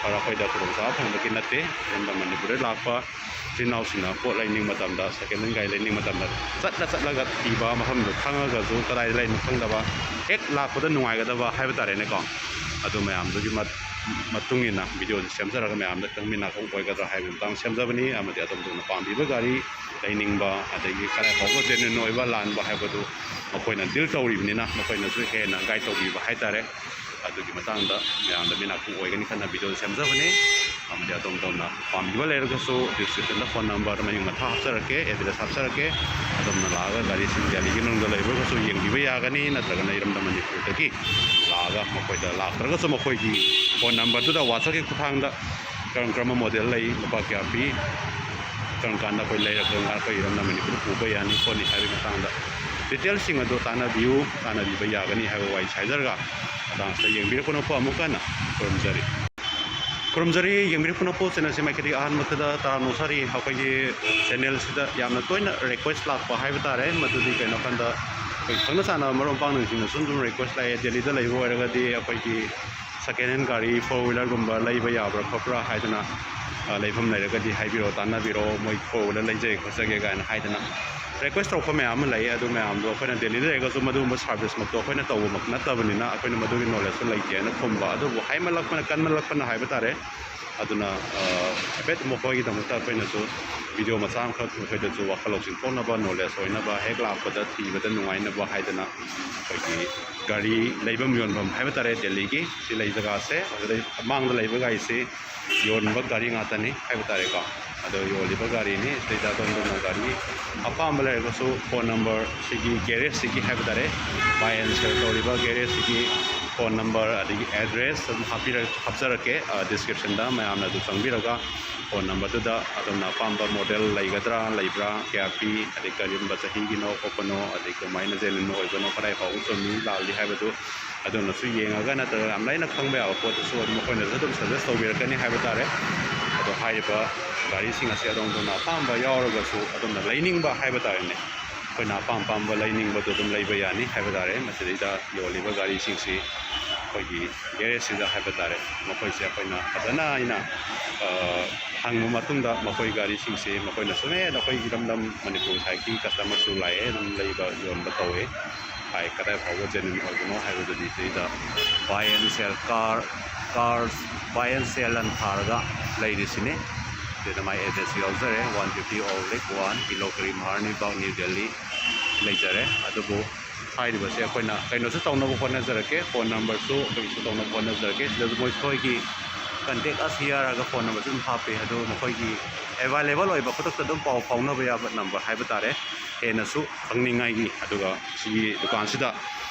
ꯑꯗ ꯑꯩꯈꯣꯏꯗ ꯈꯨꯗꯣꯡꯆꯥꯕ ꯐꯪꯕꯒꯤ ꯅꯠꯇꯦ꯫ ꯏꯔꯝꯗꯝ ꯃꯅꯤꯄꯨꯔꯗ ꯂꯥꯛꯄ ꯏꯆꯤꯟ ꯏꯅꯥꯎꯁꯤꯡꯅ ꯄꯣꯠ ꯂꯩꯅꯤꯡ ꯃꯇꯝꯗ, second hand ꯒꯥꯔꯤ ꯂꯩꯅꯤꯡ ꯃꯇꯝꯗ ꯆꯠꯂ ꯆꯠꯂꯒ ꯊꯤꯕ, ꯃꯐꯝꯗꯨ ꯈꯪꯉꯒꯁꯨ ꯀꯗꯥꯏꯗ ꯂꯩꯅꯣ ꯈꯪꯗꯕ, ꯍꯦꯛ ꯂꯥꯛꯄꯗ ꯅꯨꯡꯉꯥꯏꯒꯗꯕ ꯍꯥꯏꯕ ꯇꯥꯔꯦꯅꯦꯀꯣ꯫ ꯑꯗꯨ ꯃꯌꯥꯝꯗꯨꯒꯤ ꯃꯠ-, ꯃꯇꯨꯡ ꯏꯟꯅ video ꯁꯤ ꯁꯦꯝꯖꯔꯒ ꯃꯌꯥꯝꯗ ꯈꯤꯇꯪ ꯃꯤ ꯅꯥꯀꯣꯡ ꯑꯣꯏꯒꯗ꯭ꯔꯥ ꯍꯥꯏꯕꯒꯤ ꯃꯇꯥꯡꯗ ꯁꯦꯝꯖꯕꯅꯤ꯫ ꯑꯃꯗꯤ ꯑꯗꯣꯝ ꯑꯗꯣꯝꯅ ꯄꯥꯝꯕꯤꯕ ꯒꯥꯔꯤ ꯂꯩꯅꯤꯡꯕ, ꯑꯗꯒꯤ ꯀꯗꯥꯏ ꯐꯥꯎꯕ genuine ꯑꯣꯏꯕ ꯂꯥꯟꯕ ꯍꯥꯏꯕꯗꯨ ꯃꯈꯣꯏꯅ deal ꯇꯧꯔꯤꯕꯅꯤꯅ, ꯃꯈꯣꯏꯅꯁꯨ ꯍꯦꯟꯅ guide ꯇꯧꯕꯤꯕ ꯍꯥꯏꯇꯥꯔꯦ꯫ ꯑꯗꯨꯒꯤ ꯃꯇꯥꯡꯗ ꯃꯌꯥꯝꯗ ꯃꯤ ꯅꯥꯀꯣꯡ ꯑꯣꯏꯒꯅꯤ ꯈꯟꯅ video ꯁꯦꯝꯖꯕꯅꯤ꯫ ꯑꯃꯗꯤ ꯑꯗꯣꯝ ꯑꯗꯣꯝꯅ ꯄꯥꯝꯕꯤꯕ ꯂꯩꯔꯒꯁꯨ description ꯗ phone number ꯃꯌꯨꯝ ꯃꯊꯥ ꯍꯥꯞꯆꯔꯛꯀꯦ, address ꯍꯥꯞꯆꯔꯛꯀꯦ꯫ ꯑꯗꯣꯝꯅ ꯂꯥꯛꯑꯒ ꯒꯥꯔꯤꯁꯤꯡ ꯗꯦꯜꯂꯤꯒꯤ ꯃꯅꯨꯡꯗ ꯂꯩꯕ ꯑꯣꯏꯔꯒꯁꯨ ꯌꯦꯡꯕꯤꯕ ꯌꯥꯒꯅꯤ, ꯅꯠꯇ꯭ꯔꯒꯅ ꯏꯔꯝꯗꯝ ꯃꯅꯤꯄꯨꯔꯗꯒꯤ ꯂꯥꯛꯑꯒ ꯃꯈꯣꯏꯗ ꯂꯥꯛꯇ꯭ꯔꯒꯁꯨ ꯃꯈꯣꯏꯒꯤ phone number ꯗꯨꯗ WhatsApp ꯀꯤ ꯈꯨꯠꯊꯥꯡꯗ ꯀꯔꯝ ꯀꯔꯝꯕ model ꯂꯩ, ꯂꯨꯄꯥ ꯀꯌꯥ ꯄꯤ, ꯀꯔꯝ ꯀꯥꯟꯗ ꯑꯩꯈꯣꯏ ꯂꯩꯔꯒ ꯀꯔꯝ ꯀꯥꯟꯗ ꯑꯩꯈꯣꯏ ꯏꯔꯝꯗꯝ ꯃꯅꯤꯄꯨꯔꯗ ꯄꯨꯕ ꯌꯥꯅꯤ ꯈꯣꯠꯅꯤ ꯍꯥꯏꯕꯒꯤ ꯃꯇꯥꯡꯗ detail ꯁꯤꯡ ꯑꯗꯨ ꯇꯥꯟꯅꯕꯤꯌꯨ, ꯇꯥꯟꯅꯕꯤꯕ ꯌꯥꯒꯅꯤ ꯍꯥꯏꯕ ꯋꯥꯍꯩ ꯍꯥꯏꯖꯔꯒ, ꯃꯇꯥꯡꯁꯤꯗ ꯌꯦꯡꯕꯤꯔꯛꯄ ꯅꯣꯛꯄ ꯑꯃꯨꯛ ꯍꯟꯅ ꯈꯨꯔꯨꯝꯖꯔꯤ꯫ ꯈꯨꯔꯨꯝꯖꯔꯤ, ꯌꯦꯡꯕꯤꯔꯛꯄ ꯅꯣꯛꯄ channel ꯁꯤ ꯃꯥꯏꯀꯩꯗꯒꯤ ꯑꯍꯥꯟꯕꯗ ꯇꯔꯥꯝꯅ ꯑꯣꯛꯆꯔꯤ꯫ ꯑꯩꯈꯣꯏꯒꯤ channel ꯁꯤꯗ ꯌꯥꯝꯅ ꯇꯣꯏꯅ request ꯂꯥꯛꯄ ꯍꯥꯏꯕ ꯇꯥꯔꯦ, ꯃꯗꯨꯗꯤ ꯀꯩꯅꯣ ꯍꯥꯏꯀꯥꯟꯗ ꯑꯩꯈꯣꯏ ꯈꯪꯅ ꯆꯥꯟꯅꯕ ꯃꯔꯨꯞ ꯃꯄꯥꯡꯁꯤꯡꯅꯁꯨ ꯑꯗꯨꯝ request ꯂꯥꯛꯑꯦ, ꯗꯦꯜꯂꯤꯗ ꯂꯩꯕ ꯑꯣꯏꯔꯒꯗꯤ ꯑꯩꯈꯣꯏꯒꯤ second hand ꯒꯥꯔꯤ four wheeler ꯒꯨꯝꯕ ꯂꯩꯕ ꯌꯥꯕ꯭ꯔꯥ ꯈꯣꯠꯄ꯭ꯔꯥ ꯍꯥꯏꯗꯅ, ꯑ, ꯂꯩꯐꯝ ꯂꯩꯔꯒꯗꯤ ꯍꯥꯏꯕꯤꯔꯛꯑꯣ, ꯇꯥꯟꯅꯕꯤꯔꯛꯑꯣ, ꯃꯣꯏ four wheeler ꯂꯩꯖꯒꯦ ꯈꯣꯠꯆꯒꯦ ꯀꯥꯏꯅ ꯍꯥꯏꯗꯅ꯫ ꯔꯤꯀ꯭ꯋꯦꯁ ꯇꯧꯔꯛꯄ ꯃꯌꯥꯝ ꯑꯃ ꯂꯩ꯫ ꯑꯗꯨ ꯃꯌꯥꯝꯗꯣ ꯑꯩꯈꯣꯏꯅ ꯗꯦꯜꯂꯤꯗ ꯂꯩꯔꯒꯁꯨ ꯃꯗꯨꯒꯨꯝꯕ ꯁꯥꯔꯚꯤꯁꯃꯛꯇꯣ ꯑꯩꯈꯣꯏꯅ ꯇꯧꯕꯃꯛ ꯅꯠꯇꯕꯅꯤꯅ ꯑꯩꯈꯣꯏꯅ ꯃꯗꯨꯒꯤ ꯅꯣꯂꯦꯖꯇꯣ ꯂꯩꯇꯦꯅ ꯈꯨꯝꯕ꯫ ꯑꯗꯨꯕꯨ ꯍꯥꯏꯃꯜꯂꯛꯄꯅ, ꯀꯟꯃꯜꯂꯛꯄꯅ ꯍꯥꯏꯕ ꯇꯥꯔꯦ꯫ ꯑꯗꯨꯅ ꯍꯥꯏꯐꯦꯠ ꯃꯈꯣꯏꯒꯤꯗꯃꯛꯇ ꯑꯩꯈꯣꯏꯅꯁꯨ ꯚꯤꯗꯤꯑꯣ ꯃꯆꯥ ꯑꯃꯈꯛ ꯃꯈꯣꯏꯗꯁꯨ ꯋꯥꯈꯜ ꯂꯧꯁꯤꯡ ꯊꯣꯛꯅꯕ, ꯅꯣꯂꯦꯖ ꯑꯣꯏꯅꯕ, ꯍꯦꯛ ꯂꯥꯛꯄꯗ ꯊꯤꯕꯗ ꯅꯨꯡꯉꯥꯏꯅꯕ ꯍꯥꯏꯗꯅ ꯑꯩꯈꯣꯏꯒꯤ ꯒꯥꯔꯤ ꯂꯩꯐꯝ ꯌꯣꯟꯐꯝ ꯍꯥꯏꯕ ꯇꯥꯔꯦ, ꯗꯦꯜꯂꯤꯒꯤ ꯁꯤ ꯂꯩ ꯖꯒꯥꯁꯦ꯫ ꯑꯗꯨꯗꯩ ꯃꯥꯡꯗ ꯂꯩꯕ ꯒꯥꯔꯤꯁꯤ ꯌꯣꯟꯕ ꯒꯥꯔꯤ ꯉꯥꯛꯇꯅꯤ ꯍꯥꯏꯕ ꯇꯥꯔꯦꯀꯣ꯫ ꯑꯗꯣ ꯌꯣꯜꯂꯤꯕ ꯒꯥꯔꯤꯅꯤ꯫ ꯁꯤꯗꯩꯗ ꯑꯗꯣꯝ ꯑꯗꯣꯝꯅ ꯒꯥꯔꯤ ꯑꯄꯥꯝꯕ ꯂꯩꯔꯒꯁꯨ ꯐꯣꯟ ꯅꯝꯕꯔ ꯁꯤꯒꯤ ꯒꯦꯔꯦꯖꯁꯤꯒꯤ ꯍꯥꯏꯕ ꯇꯥꯔꯦ, ꯕꯥꯏ ꯑꯦꯟ ꯁꯦꯜ ꯇꯧꯔꯤꯕ ꯒꯦꯔꯦꯖꯁꯤꯒꯤ ꯐꯣꯟ ꯅꯝꯕꯔ ꯑꯗꯒꯤ ꯑꯦꯗ꯭ꯔꯦꯁ ꯑꯗꯨꯝ ꯍꯥꯞꯄꯤꯔ-, ꯍꯥꯞꯆꯔꯛꯀꯦ ꯗꯤꯁꯀ꯭ꯔꯤꯞꯁꯟꯗ, ꯃꯌꯥꯝꯅ ꯑꯗꯨ ꯆꯪꯕꯤꯔꯒ ꯐꯣꯟ ꯅꯝꯕꯔꯗꯨꯗ ꯑꯗꯣꯝꯅ ꯑꯄꯥꯝꯕ ꯃꯣꯗꯦꯜ ꯂꯩꯒꯗ꯭ꯔꯥ, ꯂꯩꯕ꯭ꯔꯥ, ꯀꯌꯥ ꯄꯤ, ꯑꯗꯩ ꯀꯔꯝꯕ ꯆꯍꯤꯒꯤꯅꯣ ꯈꯣꯠꯄꯅꯣ, ꯑꯗꯩ ꯀꯃꯥꯏꯅ ꯖꯦꯅꯨꯏꯟ ꯑꯣꯏꯕꯅꯣ, ꯀꯗꯥꯏ ꯐꯥꯎꯕ ꯆꯨꯝꯃꯤ ꯂꯥꯜꯂꯤ ꯍꯥꯏꯕꯗꯨ ꯑꯗꯣꯝꯅꯁꯨ ꯌꯦꯡꯉꯒ ꯅꯠꯇ꯭ꯔꯒ ꯌꯥꯝ ꯂꯥꯏꯅ ꯈꯪꯕ ꯌꯥꯕ ꯄꯣꯠꯇꯨꯁꯨ ꯑꯗꯨꯝ ꯑꯩꯈꯣꯏꯅꯁꯨ ꯑꯗꯨꯝ ꯁꯖꯦꯁ ꯇꯧꯕꯤꯔꯛꯀꯅꯤ ꯍꯥꯏꯕ ꯇꯥꯔꯦ꯫ ꯑꯗꯣ ꯍꯥꯏꯔꯤꯕ ꯒꯥꯔꯤꯁꯤꯡ ꯑꯁꯤ ꯑꯗꯣꯝ ꯑꯗꯣꯝꯅ ꯑꯄꯥꯝꯕ ꯌꯥꯎꯔꯒꯁꯨ ꯑꯗꯣꯝꯅ ꯂꯩꯅꯤꯡꯕ ꯍꯥꯏꯕ ꯇꯥꯔꯦꯅꯦ, ꯑꯩꯈꯣꯏꯅ ꯑꯄꯥꯝ ꯑꯄꯥꯝꯕ ꯂꯩꯅꯤꯡꯕꯗꯣ ꯑꯗꯨꯝ ꯂꯩꯕ ꯌꯥꯅꯤ ꯍꯥꯏꯕ ꯇꯥꯔꯦ꯫ ꯃꯁꯤꯗꯩꯗ ꯌꯣꯜꯂꯤꯕ ꯒꯥꯔꯤꯁꯤꯡꯁꯤ ꯑꯩꯈꯣꯏꯒꯤ ꯒꯦꯔꯦꯖꯁꯤꯗ ꯍꯥꯏꯕ ꯇꯥꯔꯦ, ꯃꯈꯣꯏꯁꯦ ꯑꯩꯈꯣꯏꯅ ꯐꯖꯅ ꯑꯩꯅ ꯍꯪꯕ ꯃꯇꯨꯡꯗ ꯃꯈꯣꯏ ꯒꯥꯔꯤꯁꯤꯡꯁꯤ ꯃꯈꯣꯏꯅꯁꯨ, "ꯑꯦ, ꯅꯈꯣꯏ ꯏꯔꯝꯗꯝ ꯃꯅꯤꯄꯨꯔ ꯁꯥꯏꯠꯀꯤ ꯀꯁꯇꯃꯔꯁꯨ ꯂꯥꯛꯑꯦ, ꯑꯗꯨꯝ ꯂꯩꯕ ꯌꯣꯟꯕ ꯇꯧꯋꯦ" ꯍꯥꯏ꯫ ꯀꯗꯥꯏ ꯐꯥꯎꯕ ꯖꯦꯅꯨꯏꯟ ꯑꯣꯏꯕꯅꯣ ꯍꯥꯏꯕꯗꯨꯗꯤ ꯁꯤꯗ buy and sell car, car buy and sell ꯑꯅ ꯊꯥꯔꯒ ꯂꯩꯔꯤꯁꯤꯅꯤ꯫ ꯁꯤꯗ ꯃꯥꯏ ꯑꯦꯗ꯭ꯔꯦꯁꯁꯨ ꯌꯥꯎꯖꯔꯦ, one fifty Old Lake one, ꯕꯤꯂꯣ ꯀꯔꯤ ꯃꯍꯥꯔꯅꯤ ꯕꯥꯒ, ꯅ꯭ꯌꯨ ꯗꯦꯜꯂꯤ ꯂꯩꯖꯔꯦ꯫ ꯑꯗꯨꯕꯨ ꯍꯥꯏꯔꯤꯕꯁꯦ ꯑꯩꯈꯣꯏꯅ ꯀꯩꯅꯣꯁꯨ ꯇꯧꯅꯕ ꯍꯣꯠꯅꯖꯔꯛꯀꯦ, ꯐꯣꯟ ꯅꯝꯕꯔꯁꯨ ꯑꯩꯈꯣꯏꯒꯤꯁꯨ ꯇꯧꯅꯕ ꯍꯣꯠꯅꯖꯔꯛꯀꯦ꯫ ꯁꯤꯗꯁꯨ ꯃꯈꯣꯏꯒꯤ ꯀꯟꯇꯦꯛ ꯑꯁ ꯍꯤꯌꯔ ꯍꯥꯏꯔꯒ ꯐꯣꯟ ꯅꯝꯕꯔꯁꯨ ꯑꯗꯨꯝ ꯍꯥꯞꯄꯤ꯫ ꯑꯗꯨ ꯃꯈꯣꯏꯒꯤ ꯑꯦꯕꯥꯏꯂꯦꯕꯜ ꯑꯣꯏꯕ, ꯈꯨꯗꯛꯇ ꯑꯗꯨꯝ ꯄꯥꯎ ꯐꯥꯎꯅꯕ ꯌꯥꯕ ꯅꯝꯕꯔ ꯍꯥꯏꯕ ꯇꯥꯔꯦ, ꯍꯦꯟꯅꯁꯨ ꯈꯪꯅꯤꯡꯉꯥꯏꯒꯤ꯫ ꯑꯗꯨꯒ ꯁꯤꯒꯤ ꯗꯨꯀꯥꯟꯁꯤꯗ,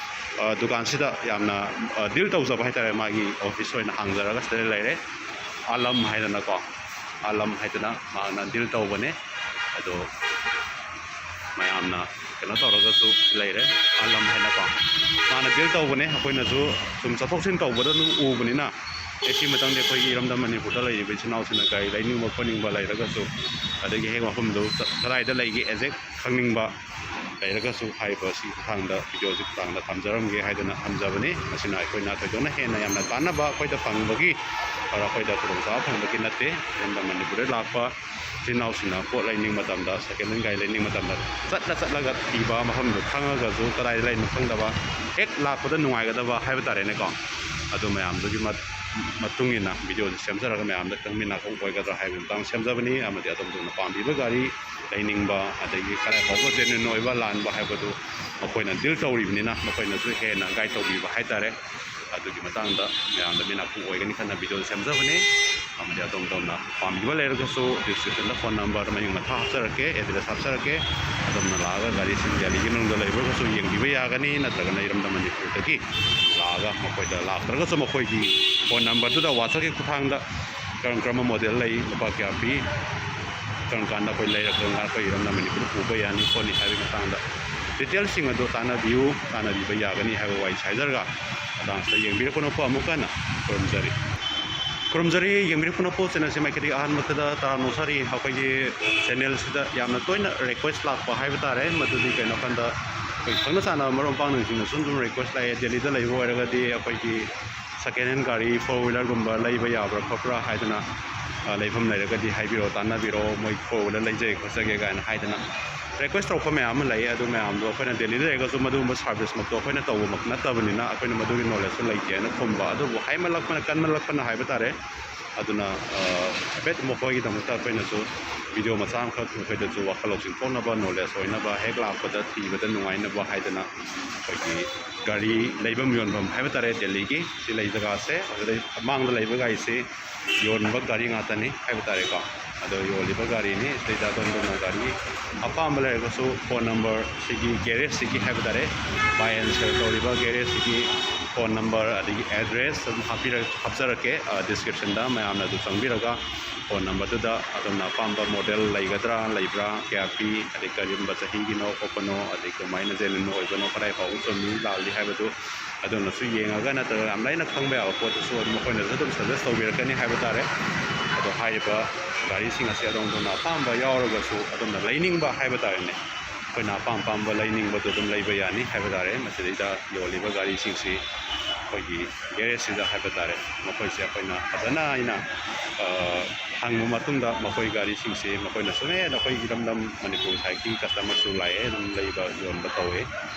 ꯑ, ꯗꯨꯀꯥꯟꯁꯤꯗ ꯌꯥꯝꯅ, ꯑ, ꯗꯤꯜ ꯇꯧꯖꯕ ꯍꯥꯏꯇꯥꯔꯦ, ꯃꯥꯒꯤ ꯑꯣꯐꯤꯁ ꯑꯣꯏꯅ ꯍꯥꯡꯖꯔꯒ ꯁꯤꯗ ꯂꯩꯔꯦ꯫ ꯑꯥꯂꯝ ꯍꯥꯏꯗꯅꯀꯣ, ꯑꯥꯂꯝ ꯍꯥꯏꯗꯅ ꯃꯍꯥꯛꯅ ꯗꯤꯜ ꯇꯧꯕꯅꯦ꯫ ꯑꯗꯣ ꯃꯌꯥꯝꯅ ꯀꯩꯅꯣ ꯇꯧꯔꯒꯁꯨ ꯂꯩꯔꯦ, ꯑꯥꯂꯝ ꯍꯥꯏꯅꯀꯣ꯫ ꯃꯥꯅ ꯗꯤꯜ ꯇꯧꯕꯅꯦ, ꯑꯩꯈꯣꯏꯅꯁꯨ ꯁꯨꯝ ꯆꯠꯊꯣꯛ ꯆꯠꯁꯤꯟ ꯇꯧꯕꯗ ꯑꯗꯨꯝ ꯎꯕꯅꯤꯅ꯫ ꯑꯦ, ꯁꯤ ꯃꯇꯝꯗꯤ ꯑꯩꯈꯣꯏꯒꯤ ꯏꯔꯝꯗꯝ ꯃꯅꯤꯄꯨꯔꯗ ꯂꯩꯔꯤꯕ ꯏꯆꯤꯟ ꯏꯅꯥꯎꯁꯤꯡꯅ ꯒꯥꯔꯤ ꯂꯩꯅꯤꯡꯕ ꯈꯣꯠꯅꯤꯡꯕ ꯂꯩꯔꯒꯁꯨ, ꯑꯗꯒꯤ ꯍꯦꯛ ꯃꯐꯝꯗꯨ ꯆ-, ꯀꯗꯥꯏꯗ ꯂꯩꯒꯦ ꯑꯦꯖꯦꯛ ꯈꯪꯅꯤꯡꯕ ꯂꯩꯔꯒꯁꯨ, ꯍꯥꯏꯔꯤꯕ ꯁꯤꯒꯤ ꯈꯨꯠꯊꯥꯡꯗ, ꯚꯤꯗꯤꯑꯣꯁꯤ ꯈꯨꯠꯊꯥꯡꯗ ꯊꯝꯖꯔꯝꯒꯦ ꯍꯥꯏꯗꯅ ꯊꯝꯖꯕꯅꯤ꯫ ꯃꯁꯤꯅ ꯑꯩꯈꯣꯏꯅ ꯊꯣꯏꯗꯣꯛꯅ ꯍꯦꯟꯅ ꯌꯥꯝꯅ ꯀꯥꯟꯅꯕ ꯑꯩꯈꯣꯏꯗ ꯐꯪꯕꯒꯤ, ꯑꯣꯔ ꯑꯩꯈꯣꯏꯗ ꯈꯨꯗꯣꯡꯆꯥꯕ ꯐꯪꯕꯒꯤ ꯅꯠꯇꯦ꯫ ꯏꯔꯝꯗꯝ ꯃꯅꯤꯄꯨꯔꯗ ꯂꯥꯛꯄ ꯏꯆꯤꯟ ꯏꯅꯥꯎꯁꯤꯡꯅ ꯄꯣꯠ ꯂꯩꯅꯤꯡꯕ ꯃꯇꯝꯗ, ꯁꯦꯀꯦꯟ ꯍꯦꯟ ꯒꯥꯔꯤ ꯂꯩꯅꯤꯡꯕ ꯃꯇꯝꯗ ꯆꯠꯂ ꯆꯠꯂꯒ ꯊꯤꯕ, ꯃꯐꯝꯗꯨ ꯈꯪꯉꯒꯁꯨ ꯀꯗꯥꯏꯗ ꯂꯩꯅꯣ ꯈꯪꯗꯕ, ꯍꯦꯛ ꯂꯥꯛꯄꯗ ꯅꯨꯡꯉꯥꯏꯒꯗꯕ ꯍꯥꯏꯕ ꯇꯥꯔꯦꯅꯦꯀꯣ꯫ ꯑꯗꯨ ꯃꯌꯥꯝꯗꯨꯒꯤ ꯃꯠ-, ꯃꯇꯨꯡ ꯏꯟꯅ ꯚꯤꯗꯤꯑꯣꯁꯦ ꯁꯦꯝꯖꯔꯒ ꯃꯌꯥꯝꯗ ꯈꯤꯇꯪ ꯃꯤꯠ ꯅꯥꯀꯣꯡ ꯑꯣꯏꯒꯗ꯭ꯔꯥ ꯍꯥꯏꯕꯒꯤ ꯃꯇꯥꯡꯗ ꯁꯦꯝꯖꯕꯅꯤ꯫ ꯑꯃꯗꯤ ꯑꯗꯣꯝ ꯑꯗꯣꯝꯅ ꯄꯥꯝꯕꯤꯕ ꯒꯥꯔꯤ ꯂꯩꯅꯤꯡꯕ, ꯑꯗꯒꯤ ꯀꯗꯥꯏ ꯐꯥꯎꯕ ꯖꯦꯅ꯭ꯌꯨꯟ ꯑꯣꯏꯕ ꯂꯥꯟꯕ ꯍꯥꯏꯕꯗꯨ ꯃꯈꯣꯏꯅ ꯗꯤꯜ ꯇꯧꯔꯤꯕꯅꯤꯅ ꯃꯈꯣꯏꯅꯁꯨ ꯍꯦꯟꯅ ꯒꯥꯏꯗ ꯇꯧꯕꯤꯕ ꯍꯥꯏꯇꯥꯔꯦ꯫ ꯑꯗꯨꯒꯤ ꯃꯇꯥꯡꯗ ꯃꯌꯥꯝꯗ ꯃꯤꯠ ꯅꯥꯀꯣꯡ ꯑꯣꯏꯒꯅꯤ ꯈꯟꯅ ꯚꯤꯗꯤꯑꯣ ꯁꯦꯝꯖꯕꯅꯤ꯫ ꯑꯃꯗꯤ ꯑꯗꯣꯝ ꯑꯗꯣꯝꯅ ꯄꯥꯝꯕꯤꯕ ꯂꯩꯔꯒꯁꯨ ꯗꯤꯁꯀ꯭ꯔꯤꯞꯁꯟꯗ ꯐꯣꯟ ꯅꯝꯕꯔ ꯃꯃꯤꯡ ꯃꯊꯥ ꯍꯥꯞꯆꯔꯛꯀꯦ, ꯑꯦꯗ꯭ꯔꯦꯁ ꯍꯥꯞꯆꯔꯛꯀꯦ꯫ ꯑꯗꯣꯝꯅ ꯂꯥꯛꯑꯒ ꯒꯥꯔꯤꯁꯤꯡ ꯗꯦꯜꯂꯤꯒꯤ ꯃꯅꯨꯡꯗ ꯂꯩꯕ ꯑꯣꯏꯔꯒꯁꯨ ꯌꯦꯡꯕꯤꯕ ꯌꯥꯒꯅꯤ, ꯅꯠꯇ꯭ꯔꯒꯅ ꯏꯔꯝꯗꯝ ꯃꯅꯤꯄꯨꯔꯗꯒꯤ ꯂꯥꯛꯑꯒ ꯃꯈꯣꯏꯗ ꯂꯥꯛꯇ꯭ꯔꯒꯁꯨ ꯃꯈꯣꯏꯒꯤ ꯐꯣꯟ ꯅꯝꯕꯔꯗꯨꯗ ꯋꯥꯆꯞꯀꯤ ꯈꯨꯠꯊꯥꯡꯗ ꯀꯔꯝ ꯀꯔꯝꯕ ꯃꯣꯗꯦꯜ ꯂꯩ, ꯂꯨꯄꯥ ꯀꯌꯥ ꯄꯤ, ꯀꯔꯝ ꯀꯥꯟꯗ ꯑꯩꯈꯣꯏ ꯂꯩꯔꯒ ꯀꯔꯝ ꯀꯥꯟꯗ ꯑꯩꯈꯣꯏ ꯏꯔꯝꯗꯝ ꯃꯅꯤꯄꯨꯔꯗ ꯄꯨꯕ ꯌꯥꯅꯤ ꯈꯣꯠꯅꯤ ꯍꯥꯏꯕꯒꯤ ꯃꯇꯥꯡꯗ ꯗꯤꯇꯦꯜꯁꯤꯡ ꯑꯗꯨ ꯇꯥꯟꯅꯕꯤꯌꯨ, ꯇꯥꯟꯅꯕꯤꯕ ꯌꯥꯒꯅꯤ ꯍꯥꯏꯕ ꯋꯥꯔꯤ ꯍꯥꯏꯖꯔꯒ ꯃꯇꯥꯡꯁꯤꯗ ꯌꯦꯡꯕꯤꯔꯛꯄ ꯅꯄꯨ ꯑꯃꯨꯛꯀ ꯍꯟꯅ ꯈꯨꯔꯨꯝꯖꯔꯤ꯫ ꯈꯨꯔꯨꯝꯖꯔꯤ, ꯌꯦꯡꯕꯤꯔꯛꯄ ꯅꯄꯨ ꯆꯦꯅꯦꯜꯁꯤ ꯃꯥꯏꯀꯩꯗꯒꯤ ꯑꯍꯥꯟꯕꯗ ꯇꯔꯥꯝꯅ ꯑꯣꯛꯆꯔꯤ꯫ ꯑꯩꯈꯣꯏꯒꯤ ꯆꯦꯅꯦꯜꯁꯤꯗ ꯌꯥꯝꯅ ꯇꯣꯏꯅ ꯔꯤꯀ꯭ꯋꯦꯁ ꯂꯥꯛꯄ ꯍꯥꯏꯕ ꯇꯥꯔꯦ, ꯃꯗꯨꯗꯤ ꯀꯩꯅꯣ ꯍꯥꯏꯀꯥꯟꯗ ꯑꯩꯈꯣꯏ ꯈꯪꯅ ꯆꯥꯟꯅꯕ ꯃꯔꯨꯞ ꯃꯄꯥꯡꯁꯤꯡꯅꯁꯨ ꯑꯗꯨꯝ ꯔꯤꯀ꯭ꯋꯦꯁ ꯂꯥꯛꯑꯦ꯫ ꯗꯦꯜꯂꯤꯗ ꯂꯩꯕ ꯑꯣꯏꯔꯒꯗꯤ ꯑꯩꯈꯣꯏꯒꯤ ꯁꯦꯀꯦꯟ ꯍꯦꯟ ꯒꯥꯔꯤ ꯐꯣꯔ ꯋꯤꯂꯔꯒꯨꯝꯕ ꯂꯩꯕ ꯌꯥꯕ꯭ꯔꯥ ꯈꯣꯠꯄ꯭ꯔꯥ ꯍꯥꯏꯗꯅ, ꯑ, ꯂꯩꯐꯝ ꯂꯩꯔꯒꯗꯤ ꯍꯥꯏꯕꯤꯔꯛꯑꯣ, ꯇꯥꯟꯅꯕꯤꯔꯛꯑꯣ, ꯃꯣꯏ ꯐꯣꯔ ꯋꯤꯂꯔ ꯂꯩꯖꯒꯦ ꯈꯣꯠꯆꯒꯦ ꯀꯥꯏꯅ ꯍꯥꯏꯗꯅ ꯔꯤꯀ꯭ꯋꯦꯁ ꯇꯧꯔꯛꯄ ꯃꯌꯥꯝ ꯑꯃ ꯂꯩ꯫ ꯑꯗꯨ ꯃꯌꯥꯝꯗꯣ ꯑꯩꯈꯣꯏꯅ ꯗꯦꯜꯂꯤꯗ ꯂꯩꯔꯒꯁꯨ ꯃꯗꯨꯒꯨꯝꯕ ꯁꯥꯔꯚꯤꯁꯃꯛꯇꯣ ꯑꯩꯈꯣꯏꯅ ꯇꯧꯕꯃꯛ ꯅꯠꯇꯕꯅꯤꯅ ꯑꯩꯈꯣꯏꯅ ꯃꯗꯨꯒꯤ ꯅꯣꯂꯦꯖꯁꯨ ꯂꯩꯇꯦꯅ ꯈꯨꯝꯕ꯫ ꯑꯗꯨꯕꯨ ꯍꯥꯏꯃꯜꯂꯛꯄꯅ, ꯀꯟꯃꯜꯂꯛꯄꯅ ꯍꯥꯏꯕ ꯇꯥꯔꯦ꯫ ꯑꯗꯨꯅ, ꯑ, ꯍꯥꯏꯐꯦꯠ ꯃꯈꯣꯏꯒꯤꯗꯃꯛꯇ ꯑꯩꯈꯣꯏꯅꯁꯨ ꯚꯤꯗꯤꯑꯣ ꯃꯆꯥ ꯑꯃꯈꯛ ꯃꯈꯣꯏꯗꯁꯨ ꯋꯥꯈꯜ ꯂꯧꯁꯤꯡ ꯊꯣꯛꯅꯕ, ꯅꯣꯂꯦꯖ ꯑꯣꯏꯅꯕ, ꯍꯦꯛ ꯂꯥꯛꯄꯗ ꯊꯤꯕꯗ ꯅꯨꯡꯉꯥꯏꯅꯕ ꯍꯥꯏꯗꯅ ꯑꯩꯈꯣꯏꯒꯤ ꯒꯥꯔꯤ ꯂꯩꯐꯝ ꯌꯣꯟꯐꯝ ꯍꯥꯏꯕ ꯇꯥꯔꯦ, ꯗꯦꯜꯂꯤꯒꯤ ꯁꯤ ꯂꯩ ꯖꯒꯥꯁꯦ, ꯑꯗꯨꯗꯩ ꯃꯥꯡꯗ ꯂꯩꯕ ꯒꯥꯔꯤꯁꯤ ꯌꯣꯟꯕ ꯒꯥꯔꯤ ꯉꯥꯛꯇꯅꯤ ꯍꯥꯏꯕ ꯇꯥꯔꯦꯀꯣ꯫ ꯑꯗꯣ ꯌꯣꯜꯂꯤꯕ ꯒꯥꯔꯤꯅꯤ꯫ ꯁꯤꯗꯩꯗ ꯑꯗꯣꯝ ꯑꯗꯣꯝꯅ ꯒꯥꯔꯤ ꯑꯄꯥꯝꯕ ꯂꯩꯔꯒꯁꯨ ꯐꯣꯟ ꯅꯝꯕꯔ ꯁꯤꯒꯤ ꯒꯦꯔꯦꯖꯁꯤꯒꯤ ꯍꯥꯏꯕ ꯇꯥꯔꯦ, buy and sell ꯇꯧꯔꯤꯕ ꯒꯦꯔꯦꯖꯁꯤꯒꯤ ꯐꯣꯟ ꯅꯝꯕꯔ ꯑꯗꯒꯤ ꯑꯦꯗ꯭ꯔꯦꯁ ꯑꯗꯨꯝ ꯍꯥꯞꯄꯤꯔ-, ꯍꯥꯞꯆꯔꯛꯀꯦ, ꯑ, ꯗꯤꯁꯀ꯭ꯔꯤꯞꯁꯟꯗ꯫ ꯃꯌꯥꯝꯅ ꯑꯗꯨ ꯆꯪꯕꯤꯔꯒ ꯐꯣꯟ ꯅꯝꯕꯔꯗꯨꯗ ꯑꯗꯣꯝꯅ ꯑꯄꯥꯝꯕ ꯃꯣꯗꯦꯜ ꯂꯩꯒꯗ꯭ꯔꯥ, ꯂꯩꯕ꯭ꯔꯥ, ꯀꯌꯥ ꯄꯤ, ꯑꯗꯩ ꯀꯔꯝꯕ ꯆꯍꯤꯒꯤꯅꯣ ꯈꯣꯠꯄꯅꯣ, ꯑꯗꯩ ꯀꯃꯥꯏꯅ ꯖꯦꯅ꯭ꯌꯨꯟ ꯑꯣꯏꯕꯅꯣ, ꯀꯗꯥꯏ ꯐꯥꯎꯕ ꯆꯨꯝꯃꯤ ꯂꯥꯜꯂꯤ ꯍꯥꯏꯕꯗꯨ ꯑꯗꯨꯅꯁꯨ ꯌꯦꯡꯉꯒ, ꯅꯠꯇ꯭ꯔꯒ ꯌꯥꯝ ꯂꯥꯏꯅ ꯈꯪꯕ ꯌꯥꯕ ꯄꯣꯠꯇꯨꯁꯨ ꯑꯗꯨꯝ ꯃꯈꯣꯏꯅꯁꯨ ꯑꯗꯨꯝ ꯁꯖꯦꯁ ꯇꯧꯕꯤꯔꯛꯀꯅꯤ ꯍꯥꯏꯕ ꯇꯥꯔꯦ꯫ ꯑꯗꯣ ꯍꯥꯏꯔꯤꯕ ꯒꯥꯔꯤꯁꯤꯡ ꯑꯁꯦ ꯑꯗꯣꯝ ꯑꯗꯣꯝꯅ ꯑꯄꯥꯝꯕ ꯌꯥꯎꯔꯒꯁꯨ ꯑꯗꯣꯝꯅ ꯂꯩꯅꯤꯡꯕ ꯍꯥꯏꯕ ꯇꯥꯔꯦꯅꯦ, ꯑꯩꯈꯣꯏꯅ ꯑꯄꯥꯝ ꯑꯄꯥꯝꯕ ꯂꯩꯅꯤꯡꯕꯗꯣ ꯑꯗꯨꯝ ꯂꯩꯕ ꯌꯥꯅꯤ ꯍꯥꯏꯕ ꯇꯥꯔꯦ꯫ ꯃꯁꯤꯗꯩꯗ ꯌꯣꯜꯂꯤꯕ ꯒꯥꯔꯤꯁꯤꯡꯁꯤ ꯑꯩꯈꯣꯏꯒꯤ ꯒꯦꯔꯦꯖꯁꯤꯗ ꯍꯥꯏꯕ ꯇꯥꯔꯦ, ꯃꯈꯣꯏꯁꯦ ꯑꯩꯈꯣꯏꯅ ꯐꯖꯅ ꯑꯩꯅ ꯍꯪꯕ ꯃꯇꯨꯡꯗ, ꯃꯈꯣꯏ ꯒꯥꯔꯤꯁꯤꯡꯁꯦ ꯃꯈꯣꯏꯅꯁꯨ, "ꯑꯦ, ꯅꯈꯣꯏ ꯏꯔꯝꯗꯝ ꯃꯅꯤꯄꯨꯔ ꯁꯥꯏꯠꯀꯤ ꯀꯁꯇꯃꯔꯁꯨ ꯂꯥꯛꯑꯦ, ꯑꯗꯨꯝ ꯂꯩꯕ ꯌꯣꯟꯕ ꯇꯧꯋꯦ"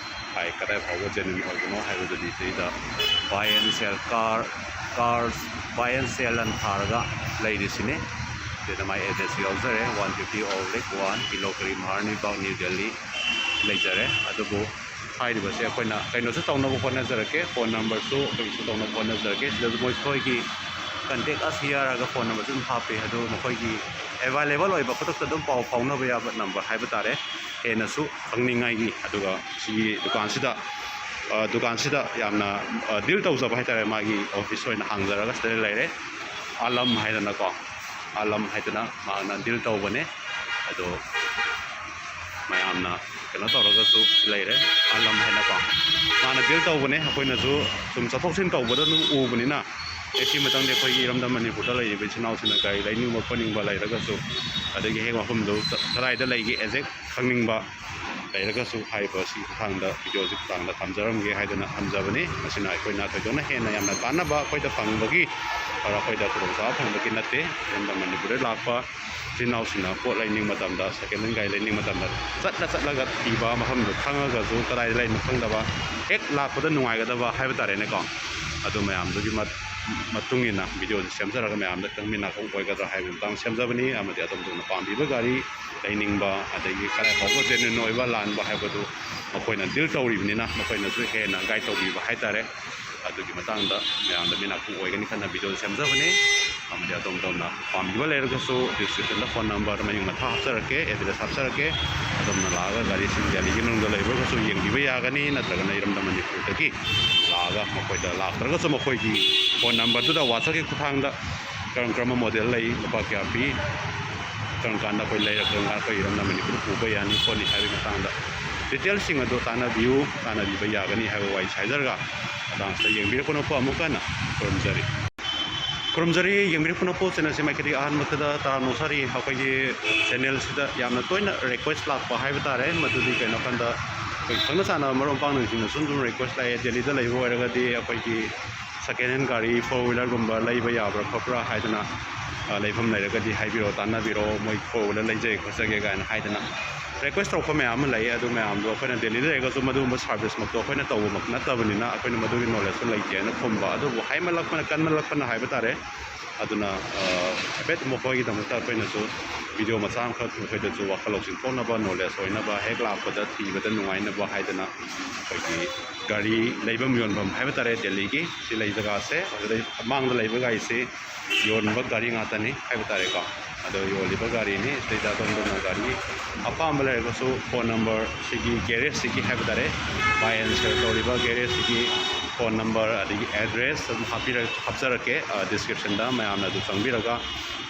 ꯍꯥꯏ꯫ ꯀꯗꯥꯏ ꯐꯥꯎꯕ ꯖꯦꯅꯨꯏꯟ ꯑꯣꯏꯕꯅꯣ ꯍꯥꯏꯕꯗꯨꯗꯤ ꯁꯤꯗ buy and sell car, cars buy and sell ꯑꯅ ꯊꯥꯔꯒ ꯂꯩꯔꯤꯁꯤꯅꯤ꯫ ꯁꯤꯗ ꯃꯥꯏ ꯑꯦꯗ꯭ꯔꯦꯁꯁꯨ ꯌꯥꯎꯖꯔꯦ, one fifty Old Lake one, ꯀꯤꯂꯣ ꯀꯔꯤ ꯃꯍꯥꯔꯅꯤ ꯕꯥꯛ, ꯅ꯭ꯌꯨ ꯗꯦꯜꯂꯤ ꯂꯩꯖꯔꯦ꯫ ꯑꯗꯨꯕꯨ ꯍꯥꯏꯔꯤꯕꯁꯦ ꯑꯩꯈꯣꯏꯅ ꯀꯩꯅꯣꯁꯨ ꯇꯧꯅꯕ ꯍꯣꯠꯅꯖꯔꯛꯀꯦ, ꯐꯣꯟ ꯅꯝꯕꯔꯁꯨ ꯑꯩꯈꯣꯏꯒꯤꯁꯨ ꯇꯧꯅꯕ ꯍꯣꯠꯅꯖꯔꯛꯀꯦ꯫ ꯁꯤꯗꯁꯨ ꯃꯈꯣꯏꯒꯤ contact us here ꯍꯥꯏꯔꯒ ꯐꯣꯟ ꯅꯝꯕꯔꯁꯨ ꯑꯗꯨꯝ ꯍꯥꯞꯄꯤ, ꯑꯗꯨ ꯃꯈꯣꯏꯒꯤ available ꯑꯣꯏꯕ ꯈꯨꯗꯛꯇ ꯑꯗꯨꯝ ꯄꯥꯎ ꯐꯥꯎꯅꯕ ꯌꯥꯕ ꯅꯝꯕꯔ ꯍꯥꯏꯕ ꯇꯥꯔꯦ꯫ ꯍꯦꯟꯅꯁꯨ ꯈꯪꯅꯤꯡꯉꯥꯏꯒꯤ꯫ ꯑꯗꯨꯒ ꯁꯤꯒꯤ ꯗꯨꯀꯥꯟꯁꯤꯗ, ꯑ, ꯗꯨꯀꯥꯟꯁꯤꯗ ꯌꯥꯝꯅ, ꯑ, ꯗꯤꯜ ꯇꯧꯖꯕ ꯍꯥꯏꯇꯥꯔꯦ, ꯃꯥꯒꯤ ꯑꯣꯐꯤꯁ ꯑꯣꯏꯅ ꯍꯥꯡꯖꯔꯒ ꯁꯤꯗ ꯂꯩꯔꯦ꯫ ꯑꯥꯂꯝ ꯍꯥꯏꯗꯅꯀꯣ, ꯑꯥꯂꯝ ꯍꯥꯏꯗꯅ ꯃꯥꯅ ꯗꯤꯜ ꯇꯧꯕꯅꯦ꯫ ꯑꯗꯣ ꯃꯌꯥꯝꯅ ꯀꯩꯅꯣ ꯇꯧꯔꯒꯁꯨ ꯂꯩꯔꯦ, ꯑꯥꯂꯝ ꯍꯥꯏꯅꯀꯣ꯫ ꯃꯥꯅ ꯗꯤꯜ ꯇꯧꯕꯅꯦ, ꯑꯩꯈꯣꯏꯅꯁꯨ ꯁꯨꯝ ꯆꯠꯊꯣꯛ ꯆꯠꯁꯤꯟ ꯇꯧꯕꯗ ꯑꯗꯨꯝ ꯎꯕꯅꯤꯅ, ꯑꯦ, ꯁꯤ ꯃꯇꯝꯗ ꯑꯩꯈꯣꯏꯒꯤ ꯏꯔꯝꯗꯝ ꯃꯅꯤꯄꯨꯔꯗ ꯂꯩꯔꯤꯕ ꯏꯆꯤꯟ ꯏꯅꯥꯎꯁꯤꯡꯅ ꯒꯥꯔꯤ ꯂꯩꯅꯤꯡꯕ ꯈꯣꯠꯅꯤꯡꯕ ꯂꯩꯔꯒꯁꯨ, ꯑꯗꯒꯤ ꯍꯦꯛ ꯃꯐꯝꯗꯨ ꯀꯗꯥꯏꯗ ꯂꯩꯒꯦ exact ꯈꯪꯅꯤꯡꯕ ꯂꯩꯔꯒꯁꯨ, ꯍꯥꯏꯔꯤꯕ ꯑꯁꯤꯒꯤ ꯈꯨꯠꯊꯥꯡꯗ, ꯚꯤꯗꯤꯑꯣꯁꯤ ꯈꯨꯠꯊꯥꯡꯗ ꯊꯝꯖꯔꯝꯒꯦ ꯍꯥꯏꯗꯅ ꯊꯝꯖꯕꯅꯤ꯫ ꯃꯁꯤꯅ ꯑꯩꯈꯣꯏꯅ ꯊꯣꯏꯗꯣꯛꯅ ꯍꯦꯟꯅ ꯌꯥꯝꯅ ꯀꯥꯟꯅꯕ ꯑꯩꯈꯣꯏꯗ ꯐꯪꯕꯒꯤ, ꯑꯣꯔ ꯑꯩꯈꯣꯏꯗ ꯈꯨꯗꯣꯡꯆꯥꯕ ꯐꯪꯕꯒꯤ ꯅꯠꯇꯦ꯫ ꯏꯔꯝꯗꯝ ꯃꯅꯤꯄꯨꯔꯗ ꯂꯥꯛꯄ ꯏꯆꯤꯟ ꯏꯅꯥꯎꯁꯤꯡꯅ ꯄꯣꯠ ꯂꯩꯅꯤꯡꯕ ꯃꯇꯝꯗ, ꯁꯦꯀꯦꯟ ꯍꯦꯟ ꯒꯥꯔꯤ ꯂꯩꯅꯤꯡꯕ ꯃꯇꯝꯗ, ꯆꯠꯂ ꯆꯠꯂꯒ ꯊꯤꯕ, ꯃꯐꯝꯗꯨ ꯈꯪꯉꯒꯁꯨ ꯀꯗꯥꯏꯗ ꯂꯩꯅꯣ ꯈꯪꯗꯕ, ꯍꯦꯛ ꯂꯥꯛꯄꯗ ꯅꯨꯡꯉꯥꯏꯒꯗꯕ ꯍꯥꯏꯕ ꯇꯥꯔꯦꯅꯦꯀꯣ꯫ ꯑꯗꯨ ꯃꯌꯥꯝꯗꯨꯒꯤ ꯃꯠ-, ꯃꯇꯨꯡ ꯏꯟꯅ ꯚꯤꯗꯤꯑꯣꯁꯤ ꯁꯦꯝꯖꯔꯒ ꯃꯌꯥꯝꯗ ꯈꯪꯃꯤꯟꯅꯕ ꯑꯣꯏꯒꯗ꯭ꯔꯥ ꯍꯥꯏꯕꯒꯤ ꯃꯇꯥꯡꯗ ꯁꯦꯝꯖꯕꯅꯤ꯫ ꯑꯃꯗꯤ ꯑꯗꯣꯝ ꯑꯗꯣꯝꯅ ꯄꯥꯝꯕꯤꯕ ꯒꯥꯔꯤ ꯂꯩꯅꯤꯡꯕ, ꯑꯗꯒꯤ ꯀꯗꯥꯏ ꯐꯥꯎꯕ ꯖꯦꯅꯨꯏꯟ ꯑꯣꯏꯕ ꯂꯥꯟꯕ ꯍꯥꯏꯕꯗꯨ ꯃꯈꯣꯏꯅ ꯗꯤꯜ ꯇꯧꯔꯤꯕꯅꯤꯅ, ꯃꯈꯣꯏꯅꯁꯨ ꯍꯦꯟꯅ ꯒꯥꯏꯗ ꯇꯧꯕꯤꯕ ꯍꯥꯏꯇꯥꯔꯦ꯫ ꯑꯗꯨꯒꯤ ꯃꯇꯥꯡꯗ ꯃꯌꯥꯝꯗ ꯃꯤꯅꯥꯛꯐꯨꯡ ꯑꯣꯏꯒꯅꯤ ꯈꯟꯅ ꯚꯤꯗꯤꯑꯣ ꯁꯦꯝꯖꯕꯅꯤ꯫ ꯑꯃꯗꯤ ꯑꯗꯣꯝ ꯑꯗꯣꯝꯅ ꯄꯥꯝꯕꯤꯕ ꯂꯩꯔꯒꯁꯨ ꯗꯤꯁꯀ꯭ꯔꯤꯞꯁꯟꯗ ꯐꯣꯟ ꯅꯝꯕꯔ ꯃꯌꯨꯝ ꯃꯊꯥ ꯍꯥꯞꯆꯔꯛꯀꯦ, ꯑꯦꯗ꯭ꯔꯦꯁ ꯍꯥꯞꯆꯔꯛꯀꯦ꯫ ꯑꯗꯣꯝꯅ ꯂꯥꯛꯑꯒ ꯒꯥꯔꯤꯁꯤꯡ ꯗꯦꯜꯂꯤꯒꯤ ꯃꯅꯨꯡꯗ ꯂꯩꯕ ꯑꯣꯏꯔꯒꯁꯨ ꯌꯦꯡꯕꯤꯕ ꯌꯥꯒꯅꯤ, ꯅꯠꯇ꯭ꯔꯒꯅ ꯏꯔꯝꯗꯝ ꯃꯅꯤꯄꯨꯔꯗꯒꯤ ꯂꯥꯛꯑꯒ ꯃꯈꯣꯏꯗ ꯂꯥꯛꯇ꯭ꯔꯒꯁꯨ ꯃꯈꯣꯏꯒꯤ ꯐꯣꯟ ꯅꯝꯕꯔꯗꯨꯗ ꯋꯥꯆꯞꯀꯤ ꯈꯨꯠꯊꯥꯡꯗ ꯀꯔꯝ ꯀꯔꯝꯕ ꯃꯣꯗꯦꯜ ꯂꯩ, ꯂꯨꯄꯥ ꯀꯌꯥ ꯄꯤ, ꯀꯔꯝ ꯀꯥꯟꯗ ꯑꯩꯈꯣꯏ ꯂꯩꯔꯛ, ꯀꯔꯝ ꯀꯥꯟꯗ ꯑꯩꯈꯣꯏ ꯏꯔꯝꯗꯝ ꯃꯅꯤꯄꯨꯔꯗ ꯄꯨꯕ ꯌꯥꯅꯤ ꯈꯣꯠꯅꯤ ꯍꯥꯏꯕꯒꯤ ꯃꯇꯥꯡꯗ ꯗꯤꯇꯦꯜꯁꯤꯡ ꯑꯗꯨ ꯇꯥꯟꯅꯕꯤꯌꯨ, ꯇꯥꯟꯅꯕꯤꯕ ꯌꯥꯒꯅꯤ ꯍꯥꯏꯕ ꯋꯥꯍꯩ ꯍꯥꯏꯖꯔꯒ, ꯃꯇꯥꯡꯁꯤꯗ ꯌꯦꯡꯕꯤꯔꯛꯄꯅ ꯑꯃꯨꯛ ꯍꯟꯅ ꯈꯨꯔꯨꯝꯖꯔꯤ꯫ ꯈꯨꯔꯨꯝꯖꯔꯤ, ꯌꯦꯡꯕꯤꯔꯛꯄꯅ ꯄꯣꯠ ꯆꯩꯅ ꯁꯤ ꯃꯥꯏꯀꯩꯗꯒꯤ ꯑꯍꯥꯟꯕꯗ ꯇꯔꯥꯝꯅ ꯑꯣꯛꯆꯔꯤ꯫ ꯑꯩꯈꯣꯏꯒꯤ ꯆꯦꯅꯦꯜꯁꯤꯗ ꯌꯥꯝꯅ ꯇꯣꯏꯅ ꯔꯤꯀ꯭ꯋꯦꯁ ꯂꯥꯛꯄ ꯍꯥꯏꯕ ꯇꯥꯔꯦ, ꯃꯗꯨꯗꯤ ꯀꯩꯅꯣ ꯀꯥꯟꯗ ꯑꯩꯈꯣꯏ ꯈꯪꯅ ꯆꯥꯟꯅꯕ ꯃꯔꯨꯞ ꯃꯄꯥꯡꯁꯤꯡꯅ ꯁꯨꯝ ꯁꯨꯝ ꯔꯤꯀ꯭ꯋꯦꯁ ꯂꯥꯛꯑꯦ, ꯗꯦꯜꯂꯤꯗ ꯂꯩꯕ ꯑꯣꯏꯔꯒꯗꯤ ꯑꯩꯈꯣꯏꯒꯤ ꯁꯦꯀꯦꯟ ꯍꯦꯟ ꯒꯥꯔꯤ, ꯐꯣꯔ ꯋꯤꯂꯔꯒꯨꯝꯕ ꯂꯩꯕ ꯌꯥꯕ꯭ꯔꯥ ꯈꯣꯠꯄ꯭ꯔꯥ ꯍꯥꯏꯗꯅ, ꯑ, ꯂꯩꯐꯝ ꯂꯩꯔꯒꯗꯤ ꯍꯥꯏꯕꯤꯔꯛꯑꯣ, ꯇꯥꯟꯅꯕꯤꯔꯛꯑꯣ, ꯃꯣꯏ ꯐꯣꯔ ꯋꯤꯂꯔ ꯂꯩꯖꯒꯦ ꯈꯣꯠꯆꯒꯦ ꯀꯥꯏꯅ ꯍꯥꯏꯗꯅ ꯔꯤꯀ꯭ꯋꯦꯁ ꯇꯧꯔꯛꯄ ꯃꯌꯥꯝ ꯑꯃ ꯂꯩ꯫ ꯑꯗꯨ ꯃꯌꯥꯝꯗꯣ ꯑꯩꯈꯣꯏꯅ ꯗꯦꯜꯂꯤꯗ ꯂꯩꯔꯒꯁꯨ ꯃꯗꯨꯒꯨꯝꯕ ꯁꯥꯔꯚꯤꯁꯃꯛꯇꯣ ꯑꯩꯈꯣꯏꯅ ꯇꯧꯕꯃꯛ ꯅꯠꯇꯕꯅꯤꯅ ꯑꯩꯈꯣꯏꯅ ꯃꯗꯨꯒꯤ ꯅꯣꯂꯦꯖꯇꯣ ꯂꯩꯇꯦꯅ ꯈꯨꯝꯕ꯫ ꯑꯗꯨꯕꯨ ꯍꯥꯏꯃꯜꯂꯛꯄꯅ, ꯀꯟꯃꯜꯂꯛꯄꯅ ꯍꯥꯏꯕ ꯇꯥꯔꯦ꯫ ꯑꯗꯨꯅ, ꯑ, ꯍꯥꯏꯐꯦꯠ ꯃꯈꯣꯏꯒꯤꯗꯃꯛꯇ ꯑꯩꯈꯣꯏꯅꯁꯨ ꯚꯤꯗꯤꯑꯣ ꯃꯆꯥ ꯑꯃꯈꯛ ꯃꯈꯣꯏꯗꯁꯨ ꯋꯥꯈꯜ ꯂꯧꯁꯤꯡ ꯊꯣꯛꯅꯕ, ꯅꯣꯂꯦꯖ ꯑꯣꯏꯅꯕ, ꯍꯦꯛ ꯂꯥꯛꯄꯗ ꯊꯤꯕꯗ ꯅꯨꯡꯉꯥꯏꯅꯕ ꯍꯥꯏꯗꯅ ꯑꯩꯈꯣꯏꯒꯤ ꯒꯥꯔꯤ ꯂꯩꯐꯝ ꯌꯣꯟꯐꯝ ꯍꯥꯏꯕ ꯇꯥꯔꯦ, ꯗꯦꯜꯂꯤꯒꯤ ꯁꯤ ꯂꯩ ꯖꯒꯥꯁꯦ, ꯑꯗꯨꯗꯩ ꯃꯥꯡꯗ ꯂꯩꯕ ꯒꯥꯔꯤꯁꯤ ꯌꯣꯟꯕ ꯒꯥꯔꯤ ꯉꯥꯛꯇꯅꯤ ꯍꯥꯏꯕ ꯇꯥꯔꯦꯀꯣ꯫ ꯑꯗꯣ ꯌꯣꯜꯂꯤꯕ ꯒꯥꯔꯤꯅꯤ꯫ ꯁꯤꯗꯩꯗ ꯑꯗꯣꯝꯗꯅ ꯒꯥꯔꯤ ꯑꯄꯥꯝꯕ ꯂꯩꯔꯒꯁꯨ ꯐꯣꯟ ꯅꯝꯕꯔ ꯁꯤꯒꯤ ꯒꯦꯔꯦꯖꯁꯤꯒꯤ ꯍꯥꯏꯕ ꯇꯥꯔꯦ, ꯕꯥꯏ ꯑꯦꯟ ꯁꯦꯜ ꯇꯧꯔꯤꯕ ꯒꯦꯔꯦꯖꯁꯤꯒꯤ ꯐꯣꯟ ꯅꯝꯕꯔ ꯑꯗꯒꯤ ꯑꯦꯗ꯭ꯔꯦꯁ ꯑꯗꯨꯝ ꯍꯥꯞꯄꯤꯔ-, ꯍꯥꯞꯆꯔꯛꯀꯦ, ꯑ, ꯗꯤꯁꯀ꯭ꯔꯤꯞꯁꯟꯗ꯫ ꯃꯌꯥꯝꯅ ꯑꯗꯨ ꯆꯪꯕꯤꯔꯒ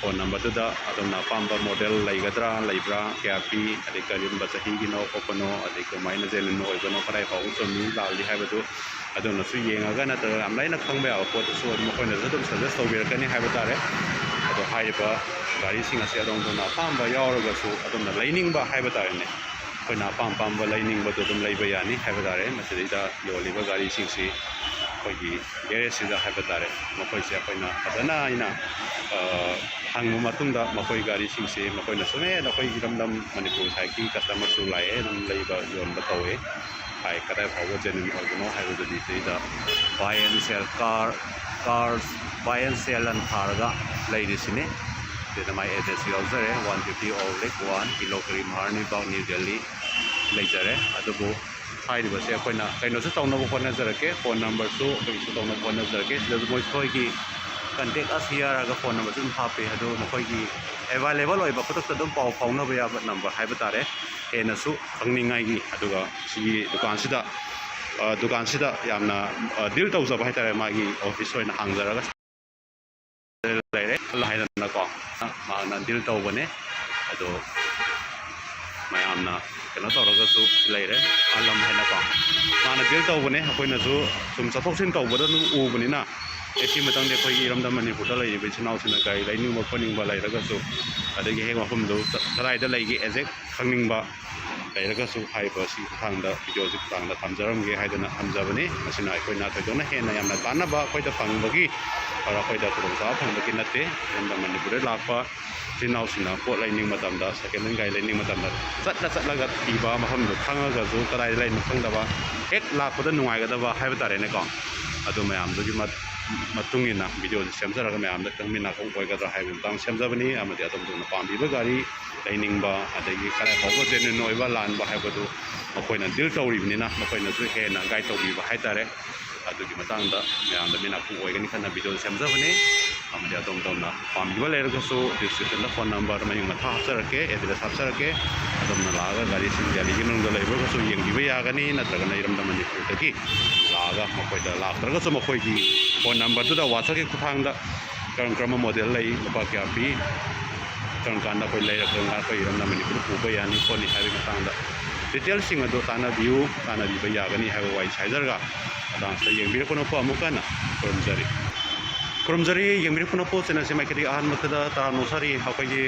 ꯐꯣꯟ ꯅꯝꯕꯔꯗꯨꯗ ꯑꯗꯣꯝꯅ ꯑꯄꯥꯝꯕ ꯃꯣꯗꯦꯜ ꯂꯩꯒꯗ꯭ꯔꯥ, ꯂꯩꯕ꯭ꯔꯥ, ꯀꯌꯥ ꯄꯤ, ꯑꯗꯩ ꯀꯔꯝꯕ ꯆꯍꯤꯒꯤꯅꯣ ꯈꯣꯠꯄꯅꯣ, ꯑꯗꯩ ꯀꯃꯥꯏꯅ ꯖꯦꯅꯨꯏꯟ ꯑꯣꯏꯕꯅꯣ, ꯀꯗꯥꯏ ꯐꯥꯎꯕ ꯆꯨꯝꯃꯤ ꯂꯥꯜꯂꯤ ꯍꯥꯏꯕꯗꯨ ꯑꯗꯣꯝꯅꯁꯨ ꯌꯦꯡꯉꯒ, ꯅꯠꯇ꯭ꯔꯒ ꯌꯥꯝ ꯂꯥꯏꯅ ꯈꯪꯕ ꯌꯥꯕ ꯄꯣꯠꯇꯨꯁꯨ ꯑꯗꯨꯝ ꯃꯈꯣꯏꯅꯁꯨ ꯑꯗꯨꯝ ꯁꯖꯦꯁ ꯇꯧꯕꯤꯔꯛꯀꯅꯤ ꯍꯥꯏꯕ ꯇꯥꯔꯦ꯫ ꯑꯗꯣ ꯍꯥꯏꯔꯤꯕ ꯒꯥꯔꯤꯁꯤꯡ ꯑꯁꯤ ꯑꯗꯣꯝꯗꯅ ꯑꯄꯥꯝꯕ ꯌꯥꯎꯔꯒꯁꯨ ꯑꯗꯣꯝꯅ ꯂꯩꯅꯤꯡꯕ ꯍꯥꯏꯕ ꯇꯥꯔꯦꯅꯦ, ꯑꯩꯈꯣꯏꯅ ꯑꯄꯥꯝ ꯑꯄꯥꯝꯕ ꯂꯩꯅꯤꯡꯕꯗꯣ ꯑꯗꯨꯝ ꯂꯩꯕ ꯌꯥꯅꯤ ꯍꯥꯏꯕ ꯇꯥꯔꯦ꯫ ꯃꯁꯤꯗꯩꯗ ꯌꯣꯜꯂꯤꯕ ꯒꯥꯔꯤꯁꯤꯡꯁꯤ ꯑꯩꯈꯣꯏꯒꯤ ꯒꯦꯔꯦꯖꯁꯤꯗ ꯍꯥꯏꯕ ꯇꯥꯔꯦ, ꯃꯈꯣꯏꯁꯦ ꯑꯩꯈꯣꯏꯅ ꯐꯖꯅ ꯑꯩꯅ, ꯑ, ꯍꯪꯕ ꯃꯇꯨꯡꯗ ꯃꯈꯣꯏ ꯒꯥꯔꯤꯁꯤꯡꯁꯤ ꯃꯈꯣꯏꯅꯁꯨ ꯍꯦꯟꯅ ꯑꯩꯈꯣꯏ ꯏꯔꯝꯗꯝ ꯃꯅꯤꯄꯨꯔ ꯁꯥꯏꯠꯀꯤ ꯀꯁꯇꯃꯔꯁꯨ ꯂꯥꯛꯑꯦ, ꯑꯗꯨꯝ ꯂꯩꯕ ꯌꯣꯟꯕ ꯇꯧꯋꯦ꯫ ꯍꯥꯏ, ꯀꯗꯥꯏ ꯐꯥꯎꯕ ꯖꯦꯅꯨꯏꯟ ꯑꯣꯏꯕꯅꯣ ꯍꯥꯏꯕꯗꯨꯗꯤ ꯁꯤꯗ buy and sell car, car buy and sell ꯑꯅ ꯊꯥꯔꯒ ꯂꯩꯔꯤꯁꯤꯅꯦ꯫ ꯁꯤꯗ ꯃꯥꯏ ꯑꯦꯗ꯭ꯔꯦꯁꯁꯨ ꯌꯥꯎꯖꯔꯦ, one fifty Old Lake one, ꯀꯤꯂꯣ ꯀꯔꯤ, ꯃꯍꯥꯔꯅꯤ ꯕꯥꯒ, ꯅ꯭ꯌꯨ ꯗꯦꯜꯂꯤ ꯂꯩꯖꯔꯦ꯫ ꯑꯗꯨꯕꯨ ꯍꯥꯏꯔꯤꯕꯁꯦ ꯑꯩꯈꯣꯏꯅ ꯀꯩꯅꯣꯁꯨ ꯇꯧꯅꯕ ꯍꯣꯠꯅꯖꯔꯛꯀꯦ, ꯐꯣꯟ ꯅꯝꯕꯔꯁꯨ ꯑꯩꯈꯣꯏꯒꯤꯁꯨ ꯇꯧꯅꯕ ꯍꯣꯠꯅꯖꯔꯛꯀꯦ꯫ ꯁꯤꯗꯁꯨ ꯃꯈꯣꯏꯒꯤ ꯀꯟꯇꯦꯛ ꯑꯁ ꯍꯤꯌꯔ ꯍꯥꯏꯔꯒ ꯐꯣꯟ ꯅꯝꯕꯔꯁꯨ ꯑꯗꯨꯝ ꯍꯥꯞꯄꯤ, ꯑꯗꯨ ꯃꯈꯣꯏꯒꯤ ꯑꯦꯕꯥꯏꯂꯦꯕꯜ ꯑꯣꯏꯕ ꯈꯨꯗꯛꯇ ꯑꯗꯨꯝ ꯄꯥꯎ ꯐꯥꯎꯅꯕ ꯌꯥꯕ ꯅꯝꯕꯔ ꯍꯥꯏꯕ ꯇꯥꯔꯦ꯫ ꯍꯦꯟꯅꯁꯨ ꯈꯪꯅꯤꯡꯉꯥꯏꯒꯤ꯫ ꯑꯗꯨꯒ ꯁꯤꯒꯤ ꯗꯨꯀꯥꯟꯁꯤꯗ, ꯑ, ꯗꯨꯀꯥꯟꯁꯤꯗ ꯌꯥꯝꯅ, ꯑ, ꯗꯤꯜ ꯇꯧꯖꯕ ꯍꯥꯏꯇꯥꯔꯦ, ꯃꯥꯒꯤ ꯑꯣꯐꯤꯁ ꯑꯣꯏꯅ ꯍꯥꯡꯖꯔꯒ ꯂꯩꯔꯦ ꯍꯥꯏꯗꯅꯀꯣ, ꯃꯍꯥꯛꯅ ꯗꯤꯜ ꯇꯧꯕꯅꯦ꯫ ꯑꯗꯣ ꯃꯌꯥꯝꯅ ꯀꯩꯅꯣ ꯇꯧꯔꯒꯁꯨ ꯂꯩꯔꯦ, ꯑꯂꯝ ꯍꯥꯏꯅꯀꯣ, ꯃꯥꯅ ꯗꯤꯜ ꯇꯧꯕꯅꯦ꯫ ꯑꯩꯈꯣꯏꯅꯁꯨ ꯁꯨꯝ ꯆꯠꯊꯣꯛ ꯆꯠꯁꯤꯟ ꯇꯧꯕꯗ ꯑꯗꯨꯝ ꯎꯕꯅꯤꯅ, ꯑꯦ, ꯁꯤ ꯃꯇꯪꯗꯤ ꯑꯩꯈꯣꯏꯒꯤ ꯏꯔꯝꯗꯝ ꯃꯅꯤꯄꯨꯔꯗ ꯂꯩꯔꯤꯕ ꯏꯆꯤꯟ ꯏꯅꯥꯎꯁꯤꯡꯅ ꯒꯥꯔꯤ ꯂꯩꯅꯤꯡꯕ ꯈꯣꯠꯅꯤꯡꯕ ꯂꯩꯔꯒꯁꯨ, ꯑꯗꯒꯤ ꯍꯦꯛ ꯃꯐꯝꯗꯨ ꯀꯗꯥꯏꯗ ꯂꯩꯒꯦ ꯑꯦꯖꯦꯛ ꯈꯪꯅꯤꯡꯕ, ꯂꯩꯔꯒꯁꯨ ꯍꯥꯏꯔꯤꯕ ꯁꯤꯒꯤ ꯈꯨꯠꯊꯥꯡꯗ, ꯚꯤꯗꯤꯑꯣꯁꯤ ꯈꯨꯠꯊꯥꯡꯗ ꯊꯝꯖꯔꯝꯒꯦ ꯍꯥꯏꯗꯅ ꯊꯝꯖꯕꯅꯤ꯫ ꯃꯁꯤꯅ ꯑꯩꯈꯣꯏꯅ ꯊꯣꯏꯗꯣꯛꯅ ꯍꯦꯟꯅ ꯌꯥꯝꯅ ꯀꯥꯟꯅꯕ ꯑꯩꯈꯣꯏꯗ ꯐꯪꯕꯒꯤ, ꯑꯩꯈꯣꯏꯗ ꯈꯨꯗꯣꯡꯆꯥꯕ ꯐꯪꯕꯒꯤ ꯅꯠꯇꯦ꯫ ꯃꯔꯝꯗꯤ ꯃꯅꯤꯄꯨꯔꯗ ꯂꯥꯛꯄ ꯏꯆꯤꯟ ꯏꯅꯥꯎꯁꯤꯡꯅ ꯄꯣꯠ ꯂꯩꯅꯤꯡꯕ ꯃꯇꯝꯗ, ꯁꯦꯀꯦꯟ ꯍꯦꯟ ꯒꯥꯔꯤ ꯂꯩꯅꯤꯡꯕ ꯃꯇꯝꯗ, ꯆꯠꯂ ꯆꯠꯂꯒ ꯊꯤꯕ, ꯃꯐꯝꯗꯨ ꯈꯪꯉꯒꯁꯨ ꯀꯗꯥꯏꯗ ꯂꯩꯅꯣ ꯈꯪꯗꯕ, ꯍꯦꯛ ꯂꯥꯛꯄꯗ ꯅꯨꯡꯉꯥꯏꯒꯗꯕ ꯍꯥꯏꯕ ꯇꯥꯔꯦꯅꯦꯀꯣ꯫ ꯑꯗꯨ ꯃꯌꯥꯝꯗꯨꯒꯤ ꯃꯠ-, ꯃꯇꯨꯡ ꯏꯟꯅ ꯚꯤꯗꯤꯑꯣꯁꯤ ꯁꯦꯝꯖꯔꯒ ꯃꯌꯥꯝꯗ ꯈꯪꯃꯤꯟꯅꯐꯝ ꯑꯣꯏꯒꯗ꯭ꯔꯥ ꯍꯥꯏꯕꯒꯤ ꯃꯇꯥꯡꯗ ꯁꯦꯝꯖꯕꯅꯤ꯫ ꯑꯃꯗꯤ ꯑꯗꯣꯝ ꯑꯗꯣꯝꯅ ꯄꯥꯝꯕꯤꯕ ꯒꯥꯔꯤ ꯂꯩꯅꯤꯡꯕ, ꯑꯗꯒꯤ ꯀꯗꯥꯏ ꯐꯥꯎꯕ ꯖꯦꯅ꯭ꯌꯨꯟ ꯑꯣꯏꯕ ꯂꯥꯟꯕ ꯍꯥꯏꯕꯗꯨ ꯃꯈꯣꯏꯅ ꯗꯤꯜ ꯇꯧꯔꯤꯕꯅꯤꯅ, ꯃꯈꯣꯏꯅꯁꯨ ꯍꯦꯟꯅ ꯒꯥꯏꯗ ꯇꯧꯕꯤꯕ ꯍꯥꯏꯇꯥꯔꯦ꯫ ꯑꯗꯨꯒꯤ ꯃꯇꯥꯡꯗ ꯃꯌꯥꯝꯗ ꯃꯤꯅꯥꯛꯄ ꯑꯣꯏꯒꯅꯤ ꯈꯟꯅ ꯚꯤꯗꯤꯑꯣ ꯁꯦꯝꯖꯕꯅꯤ꯫ ꯑꯃꯗꯤ ꯑꯗꯣꯝ ꯑꯗꯣꯝꯅ ꯄꯥꯝꯕꯤꯕ ꯂꯩꯔꯒꯁꯨ ꯗꯤꯁꯀ꯭ꯔꯤꯞꯁꯟꯗ ꯐꯣꯟ ꯅꯝꯕꯔ ꯃꯌꯨꯝ ꯃꯊꯥ ꯍꯥꯞꯆꯔꯛꯀꯦ, ꯑꯦꯗ꯭ꯔꯦꯁ ꯍꯥꯞꯆꯔꯛꯀꯦ꯫ ꯑꯗꯣꯝꯅ ꯂꯥꯛꯑꯒ ꯒꯥꯔꯤꯁꯤꯡ ꯗꯦꯜꯂꯤꯒꯤ ꯃꯅꯨꯡꯗ ꯂꯩꯕ ꯑꯣꯏꯔꯒꯁꯨ ꯌꯦꯡꯕꯤꯕ ꯌꯥꯒꯅꯤ, ꯅꯠꯇ꯭ꯔꯒꯅ ꯏꯔꯝꯗꯝ ꯃꯅꯤꯄꯨꯔꯗꯒꯤ ꯂꯥꯛꯑꯒ ꯃꯈꯣꯏꯗ ꯂꯥꯛꯇ꯭ꯔꯒꯁꯨ ꯃꯈꯣꯏꯒꯤ ꯐꯣꯟ ꯅꯝꯕꯔꯗꯨꯗ ꯋꯥꯆꯞꯀꯤ ꯈꯨꯠꯊꯥꯡꯗ ꯀꯔꯝ ꯀꯔꯝꯕ ꯃꯣꯗꯦꯜ ꯂꯩ, ꯂꯨꯄꯥ ꯀꯌꯥ ꯄꯤ, ꯀꯔꯝ ꯀꯥꯟꯗ ꯑꯩꯈꯣꯏ ꯂꯩꯔꯒ ꯑꯩꯈꯣꯏ ꯏꯔꯝꯗꯝ ꯃꯅꯤꯄꯨꯔꯗ ꯄꯨꯕ ꯌꯥꯅꯤ ꯈꯣꯠꯅꯤ ꯍꯥꯏꯕꯒꯤ ꯃꯇꯥꯡꯗ ꯗꯤꯇꯦꯜꯁꯤꯡ ꯑꯗꯨ ꯇꯥꯟꯅꯕꯤꯌꯨ, ꯇꯥꯟꯅꯕꯤꯕ ꯌꯥꯒꯅꯤ ꯍꯥꯏꯕ ꯋꯥꯍꯩ ꯍꯥꯏꯖꯔꯒ, ꯃꯇꯥꯡꯁꯤꯗ ꯌꯦꯡꯕꯤꯔꯛꯄ ꯅꯄꯨ ꯑꯃꯨꯛꯀ ꯍꯟꯅ ꯈꯨꯔꯨꯝꯖꯔꯤ꯫ ꯈꯨꯔꯨꯝꯖꯔꯤ, ꯌꯦꯡꯕꯤꯔꯛꯄ ꯅꯄꯨ ꯆꯦꯅꯦꯜꯁꯤ ꯃꯥꯏꯀꯩꯗꯒꯤ ꯑꯍꯥꯟꯕꯗ ꯇꯔꯥꯝꯅ ꯑꯣꯛꯆꯔꯤ꯫ ꯑꯩꯈꯣꯏꯒꯤ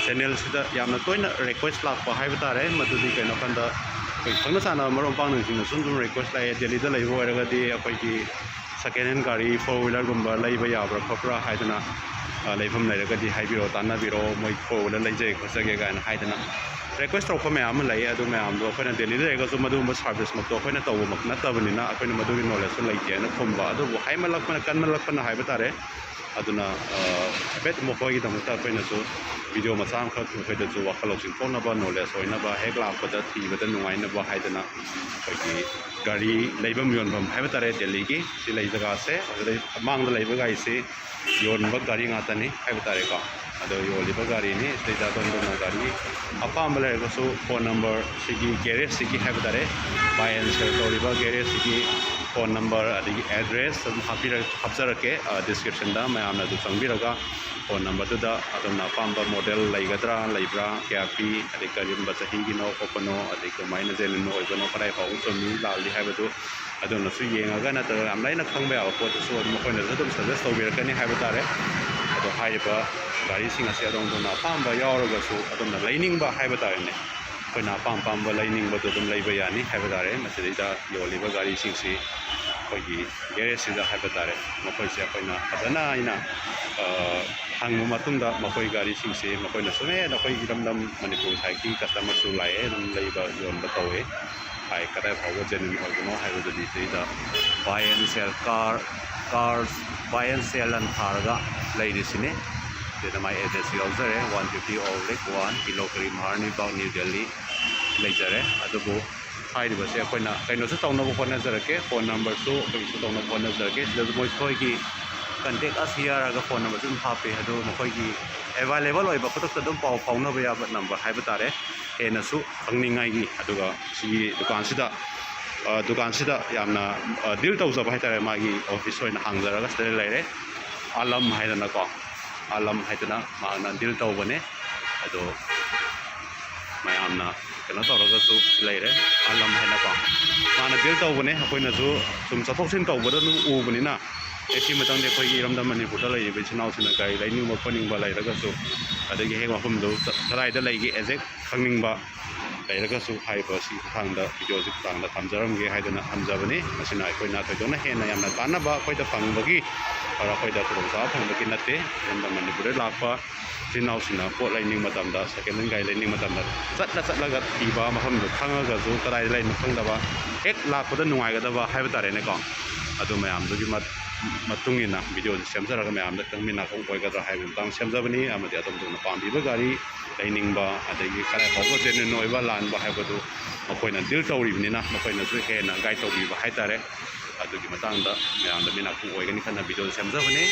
ꯆꯦꯅꯦꯜꯁꯤꯗ ꯌꯥꯝꯅ ꯇꯣꯏꯅ ꯔꯤꯀ꯭ꯋꯦꯁ ꯂꯥꯛꯄ ꯍꯥꯏꯕ ꯇꯥꯔꯦ, ꯃꯗꯨꯗꯤ ꯀꯩꯅꯣ ꯍꯥꯏꯀꯥꯟꯗ ꯑꯩꯈꯣꯏ ꯈꯪꯅ ꯆꯥꯟꯅꯕ ꯃꯔꯨꯞ ꯃꯄꯥꯡꯁꯤꯡꯅꯁꯨ ꯑꯗꯨꯝ ꯔꯤꯀ꯭ꯋꯦꯁ ꯂꯥꯛꯑꯦ꯫ ꯗꯦꯜꯂꯤꯗ ꯂꯩꯕ ꯑꯣꯏꯔꯒꯗꯤ ꯑꯩꯈꯣꯏꯒꯤ ꯁꯦꯀꯦꯟ ꯍꯦꯟ ꯒꯥꯔꯤ, ꯐꯣꯔ ꯋꯤꯂꯔꯒꯨꯝꯕ ꯂꯩꯕ ꯌꯥꯕ꯭ꯔꯥ ꯈꯣꯠꯄ꯭ꯔꯥ ꯍꯥꯏꯗꯅ, ꯑ, ꯂꯩꯐꯝ ꯂꯩꯔꯒꯗꯤ ꯍꯥꯏꯕꯤꯔꯛꯑꯣ, ꯇꯥꯟꯅꯕꯤꯔꯛꯑꯣ, ꯃꯣꯏ ꯐꯣꯔ ꯋꯤꯂꯔ ꯂꯩꯖꯒꯦ ꯈꯣꯠꯆꯒꯦ ꯀꯥꯏꯅ ꯍꯥꯏꯗꯅ ꯔꯤꯀ꯭ꯋꯦꯁ ꯇꯧꯔꯛꯄ ꯃꯌꯥꯝ ꯑꯃ ꯂꯩ꯫ ꯑꯗꯨ ꯃꯌꯥꯝꯗꯣ ꯑꯩꯈꯣꯏꯅ ꯗꯦꯜꯂꯤꯗ ꯂꯩꯔꯒꯁꯨ ꯃꯗꯨꯒꯨꯝꯕ ꯁꯥꯔꯚꯤꯁꯃꯛꯇꯣ ꯑꯩꯈꯣꯏꯅ ꯇꯧꯕꯃꯛ ꯅꯠꯇꯕꯅꯤꯅ ꯑꯩꯈꯣꯏꯅ ꯃꯗꯨꯒꯤ ꯅꯣꯂꯦꯖꯁꯨ ꯂꯩꯇꯦꯅ ꯈꯨꯝꯕ꯫ ꯑꯗꯨꯕꯨ ꯍꯥꯏꯃꯜꯂꯛꯄꯅ, ꯀꯟꯃꯜꯂꯛꯄꯅ ꯍꯥꯏꯕ ꯇꯥꯔꯦ꯫ ꯑꯗꯨꯅ, ꯑ, ꯍꯥꯏꯐꯦꯠ ꯃꯈꯣꯏꯒꯤꯗꯃꯛꯇ ꯑꯩꯈꯣꯏꯅꯁꯨ ꯚꯤꯗꯤꯑꯣ ꯃꯆꯥ ꯑꯃꯈꯛ ꯃꯈꯣꯏꯗꯁꯨ ꯋꯥꯈꯜ ꯂꯧꯁꯤꯡ ꯊꯣꯛꯅꯕ, ꯅꯣꯂꯦꯖ ꯑꯣꯏꯅꯕ, ꯍꯦꯛ ꯂꯥꯛꯄꯗ ꯊꯤꯕꯗ ꯅꯨꯡꯉꯥꯏꯅꯕ ꯍꯥꯏꯗꯅ ꯑꯩꯈꯣꯏꯒꯤ ꯒꯥꯔꯤ ꯂꯩꯐꯝ ꯌꯣꯟꯐꯝ ꯍꯥꯏꯕ ꯇꯥꯔꯦ, ꯗꯦꯜꯂꯤꯒꯤ ꯁꯤ ꯂꯩ ꯖꯒꯥꯁꯦ, ꯑꯗꯨꯗꯩ ꯃꯥꯡꯗ ꯂꯩꯕ ꯒꯥꯔꯤꯁꯤ ꯌꯣꯟꯕ ꯒꯥꯔꯤ ꯉꯥꯛꯇꯅꯤ ꯍꯥꯏꯕ ꯇꯥꯔꯦꯀꯣ꯫ ꯑꯗꯣ ꯌꯣꯜꯂꯤꯕ ꯒꯥꯔꯤꯅꯤ꯫ ꯁꯤꯗꯩꯗ ꯑꯗꯣꯝ ꯑꯗꯣꯝꯅ ꯒꯥꯔꯤ ꯑꯄꯥꯝꯕ ꯂꯩꯔꯒꯁꯨ ꯐꯣꯟ ꯅꯝꯕꯔ ꯁꯤꯒꯤ ꯒꯦꯔꯦꯖꯁꯤꯒꯤ ꯍꯥꯏꯕ ꯇꯥꯔꯦ, buy and sell ꯇꯧꯔꯤꯕ ꯒꯦꯔꯦꯖꯁꯤꯒꯤ ꯐꯣꯟ ꯅꯝꯕꯔ ꯑꯗꯒꯤ ꯑꯦꯗ꯭ꯔꯦꯁ ꯑꯗꯨꯝ ꯍꯥꯞꯄꯤꯔ-, ꯍꯥꯞꯆꯔꯛꯀꯦ, ꯑ, ꯗꯤꯁꯀ꯭ꯔꯤꯞꯁꯟꯗ꯫ ꯃꯌꯥꯝꯅ ꯑꯗꯨ ꯆꯪꯕꯤꯔꯒ ꯐꯣꯟ ꯅꯝꯕꯔꯗꯨꯗ ꯑꯗꯣꯝꯅ ꯑꯄꯥꯝꯕ ꯃꯣꯗꯦꯜ ꯂꯩꯒꯗ꯭ꯔꯥ, ꯂꯩꯕ꯭ꯔꯥ, ꯀꯌꯥ ꯄꯤ, ꯑꯗꯩ ꯀꯔꯝꯕ ꯆꯍꯤꯒꯤꯅꯣ ꯈꯣꯠꯄꯅꯣ, ꯑꯗꯩ ꯀꯃꯥꯏꯅ ꯖꯦꯅ꯭ꯌꯨꯟ ꯑꯣꯏꯕꯅꯣ, ꯀꯗꯥꯏ ꯐꯥꯎꯕ ꯆꯨꯝꯃꯤ ꯂꯥꯜꯂꯤ ꯍꯥꯏꯕꯗꯨ ꯑꯗꯨꯅꯁꯨ ꯌꯦꯡꯉꯒ, ꯅꯠꯇ꯭ꯔꯒ ꯌꯥꯝ ꯂꯥꯏꯅ ꯈꯪꯕ ꯌꯥꯕ ꯄꯣꯠꯇꯨꯁꯨ ꯑꯗꯨꯝ ꯃꯈꯣꯏꯅꯁꯨ ꯑꯗꯨꯝ ꯁꯖꯦꯁ ꯇꯧꯕꯤꯔꯛꯀꯅꯤ ꯍꯥꯏꯕ ꯇꯥꯔꯦ꯫ ꯑꯗꯣ ꯍꯥꯏꯔꯤꯕ ꯒꯥꯔꯤꯁꯤꯡ ꯑꯁꯦ ꯑꯗꯣꯝ ꯑꯗꯣꯝꯅ ꯑꯄꯥꯝꯕ ꯌꯥꯎꯔꯒꯁꯨ, ꯑꯗꯣꯝꯅ ꯂꯩꯅꯤꯡꯕ ꯍꯥꯏꯕ ꯇꯥꯔꯦꯅꯦ, ꯑꯩꯈꯣꯏꯅ ꯑꯄꯥꯝ ꯑꯄꯥꯝꯕ ꯂꯩꯅꯤꯡꯕꯗꯣ ꯑꯗꯨꯝ ꯂꯩꯕ ꯌꯥꯅꯤ꯫ ꯍꯥꯏꯕ ꯇꯥꯔꯦ, ꯃꯁꯤꯗꯩꯗ ꯌꯣꯜꯂꯤꯕ ꯒꯥꯔꯤꯁꯤꯡꯁꯤ ꯑꯩꯈꯣꯏꯒꯤ ꯒꯦꯔꯦꯖꯁꯤꯗ ꯍꯥꯏꯕ ꯇꯥꯔꯦ, ꯃꯈꯣꯏꯁꯦ ꯑꯩꯈꯣꯏꯅ ꯐꯖꯅ ꯑꯩꯅ ꯍꯪꯕ ꯃꯇꯨꯡꯗ, ꯃꯈꯣꯏ ꯒꯥꯔꯤꯁꯤꯡꯁꯤ ꯃꯈꯣꯏꯅꯁꯨ ꯍꯦꯟꯅ ꯑꯩꯈꯣꯏ ꯏꯔꯝꯗꯝ ꯃꯅꯤꯄꯨꯔ ꯁꯥꯏꯠꯀꯤ ꯀꯁꯇꯃꯔꯁꯨ ꯂꯥꯛꯑꯦ, ꯑꯗꯨꯝ ꯂꯩꯕ ꯌꯣꯟꯕ ꯇꯧꯋꯦ꯫ ꯍꯥꯏ, ꯀꯗꯥꯏ ꯐꯥꯎꯕ ꯖꯦꯅꯨꯏꯟ ꯑꯣꯏꯕꯅꯣ ꯍꯥꯏꯕꯗꯨꯗꯤ ꯁꯤꯗ buy and sell car, cars buy and sell ꯑꯅ ꯊꯥꯔꯒ ꯂꯩꯔꯤꯁꯤꯅꯤ꯫ ꯁꯤꯗ ꯃꯥꯏ ꯑꯦꯗ꯭ꯔꯦꯁꯁꯨ ꯌꯥꯎꯖꯔꯦ, one fifty Old Lake one, ꯀꯤꯂꯣ ꯀꯔꯤ ꯃꯍꯥꯔꯅꯤ ꯕꯥꯛ, ꯅ꯭ꯌꯨ ꯗꯦꯜꯂꯤ ꯂꯩꯖꯔꯦ꯫ ꯑꯗꯨꯕꯨ ꯍꯥꯏꯔꯤꯕꯁꯦ ꯑꯩꯈꯣꯏꯅ ꯀꯩꯅꯣꯁꯨ ꯇꯧꯅꯕ ꯍꯣꯠꯅꯖꯔꯛꯀꯦ, ꯐꯣꯟ ꯅꯝꯕꯔꯁꯨ ꯑꯩꯈꯣꯏꯒꯤꯁꯨ ꯇꯧꯅꯕ ꯍꯣꯠꯅꯖꯔꯛꯀꯦ꯫ ꯁꯤꯗꯁꯨ ꯃꯣꯏ ꯑꯩꯈꯣꯏꯒꯤ ꯀꯟꯇꯦꯛ ꯑꯁ ꯍꯤꯌꯥꯔꯒ ꯐꯣꯟ ꯅꯝꯕꯔꯁꯨ ꯑꯗꯨꯝ ꯍꯥꯞꯄꯦ꯫ ꯑꯗꯨ ꯃꯈꯣꯏꯒꯤ ꯑꯦꯕꯥꯏꯂꯦꯕꯜ ꯑꯣꯏꯕ, ꯈꯨꯗꯛꯇ ꯑꯗꯨꯝ ꯄꯥꯎ ꯐꯥꯎꯅꯕ ꯌꯥꯕ ꯅꯝꯕꯔ ꯍꯥꯏꯕ ꯇꯥꯔꯦ꯫ ꯍꯦꯟꯅꯁꯨ ꯈꯪꯅꯤꯡꯉꯥꯏꯒꯤ, ꯑꯗꯨꯒ ꯁꯤꯒꯤ ꯗꯨꯀꯥꯟꯁꯤꯗ, ꯑ, ꯗꯨꯀꯥꯟꯁꯤꯗ ꯌꯥꯝꯅ, ꯑ, ꯗꯤꯜ ꯇꯧꯖꯕ ꯍꯥꯏꯇꯥꯔꯦ, ꯃꯥꯒꯤ ꯑꯣꯐꯤꯁ ꯑꯣꯏꯅ ꯍꯥꯡꯖꯔꯒ ꯁꯤꯗ ꯂꯩꯔꯦ꯫ ꯑꯥꯂꯝ ꯍꯥꯏꯗꯅꯀꯣ, ꯑꯥꯂꯝ ꯍꯥꯏꯗꯅ ꯃꯥꯅ ꯗꯤꯜ ꯇꯧꯕꯅꯦ꯫ ꯑꯗꯣ ꯃꯌꯥꯝꯅ ꯀꯩꯅꯣ ꯇꯧꯔꯒꯁꯨ ꯂꯩꯔꯦ, ꯑꯥꯂꯝ ꯍꯥꯏꯅꯀꯣ꯫ ꯃꯥꯅ ꯗꯤꯜ ꯇꯧꯕꯅꯦ, ꯑꯩꯈꯣꯏꯅꯁꯨ ꯁꯨꯝ ꯆꯠꯊꯣꯛ ꯆꯠꯁꯤꯟ ꯇꯧꯕꯗ ꯑꯗꯨꯝ ꯎꯕꯅꯤꯅ꯫ ꯑꯦ, ꯁꯤ ꯃꯇꯝꯗꯤ ꯑꯩꯈꯣꯏꯒꯤ ꯏꯔꯝꯗꯝ ꯃꯅꯤꯄꯨꯔꯗ ꯂꯩꯔꯤꯕ ꯏꯆꯤꯟ ꯏꯅꯥꯎꯁꯤꯡꯅ ꯒꯥꯔꯤ ꯂꯩꯅꯤꯡꯕ ꯈꯣꯠꯅꯤꯡꯕ ꯂꯩꯔꯒꯁꯨ, ꯑꯗꯒꯤ ꯍꯦꯛ ꯃꯐꯝꯗꯨ ꯆ-, ꯀꯗꯥꯏꯗ ꯂꯩꯒꯦ ꯑꯦꯛꯖꯦꯛ ꯈꯪꯅꯤꯡꯕ ꯂꯩꯔꯒꯁꯨ, ꯍꯥꯏꯔꯤꯕ ꯁꯤꯒꯤ ꯈꯨꯠꯊꯥꯡꯗ, ꯚꯤꯗꯤꯑꯣꯁꯤ ꯈꯨꯠꯊꯥꯡꯗ ꯊꯝꯖꯔꯝꯒꯦ ꯍꯥꯏꯗꯅ ꯊꯝꯖꯕꯅꯤ꯫ ꯃꯁꯤꯅ ꯑꯩꯈꯣꯏꯅ ꯊꯣꯏꯗꯣꯛꯅ ꯍꯦꯟꯅ ꯌꯥꯝꯅ ꯀꯥꯟꯅꯕ ꯑꯩꯈꯣꯏꯗ ꯐꯪꯕꯒꯤ, ꯑꯗ ꯑꯩꯈꯣꯏꯗ ꯈꯨꯗꯣꯡꯆꯥꯕ ꯐꯪꯕꯒꯤ ꯅꯠꯇꯦ꯫ ꯏꯔꯝꯗꯝ ꯃꯅꯤꯄꯨꯔꯗ ꯂꯥꯛꯄ ꯏꯆꯤꯟ ꯏꯅꯥꯎꯁꯤꯡꯅ ꯄꯣꯠ ꯂꯩꯅꯤꯡꯕ ꯃꯇꯝꯗ, ꯁꯦꯀꯦꯟ ꯍꯦꯟ ꯒꯥꯔꯤ ꯂꯩꯅꯤꯡꯕ ꯃꯇꯝꯗ, ꯆꯠꯂ ꯆꯠꯂꯒ ꯊꯤꯕ, ꯃꯐꯝꯗꯨ ꯈꯪꯉꯒꯁꯨ ꯀꯗꯥꯏꯗ ꯂꯩꯅꯣ ꯈꯪꯗꯕ, ꯍꯦꯛ ꯂꯥꯛꯄꯗ ꯅꯨꯡꯉꯥꯏꯒꯗꯕ ꯍꯥꯏꯕ ꯇꯥꯔꯦꯅꯦꯀꯣ꯫ ꯑꯗꯨ ꯃꯌꯥꯝꯗꯨꯒꯤ ꯃꯠ-, ꯃꯇꯨꯡ ꯏꯟꯅ ꯚꯤꯗꯤꯑꯣꯁꯤ ꯁꯦꯝꯖꯔꯒ ꯃꯌꯥꯝꯗ ꯈꯤꯇꯪ ꯃꯤꯠ ꯅꯥꯀꯣꯡ ꯑꯣꯏꯒꯗ꯭ꯔꯥ ꯍꯥꯏꯕꯒꯤ ꯃꯇꯥꯡꯗ ꯁꯦꯝꯖꯕꯅꯤ꯫ ꯑꯃꯗꯤ ꯑꯗꯣꯝ ꯑꯗꯣꯝꯅ ꯄꯥꯝꯕꯤꯕ ꯒꯥꯔꯤ ꯂꯩꯅꯤꯡꯕ, ꯑꯗꯒꯤ ꯀꯗꯥꯏ ꯐꯥꯎꯕ ꯖꯦꯅꯨꯏꯟ ꯑꯣꯏꯕ ꯂꯥꯟꯕ ꯍꯥꯏꯕꯗꯨ ꯃꯈꯣꯏꯅ ꯗꯤꯜ ꯇꯧꯔꯤꯕꯅꯤꯅ, ꯃꯈꯣꯏꯅꯁꯨ ꯍꯦꯟꯅ ꯒꯥꯏꯗ ꯇꯧꯕꯤꯕ ꯍꯥꯏꯇꯥꯔꯦ꯫ ꯑꯗꯨꯒꯤ ꯃꯇꯥꯡꯗ ꯃꯌꯥꯝꯗ ꯃꯤꯠ ꯅꯥꯀꯣꯡ ꯑꯣꯏꯒꯅꯤ ꯈꯟꯅ ꯚꯤꯗꯤꯑꯣ ꯁꯦꯝꯖꯕꯅꯤ꯫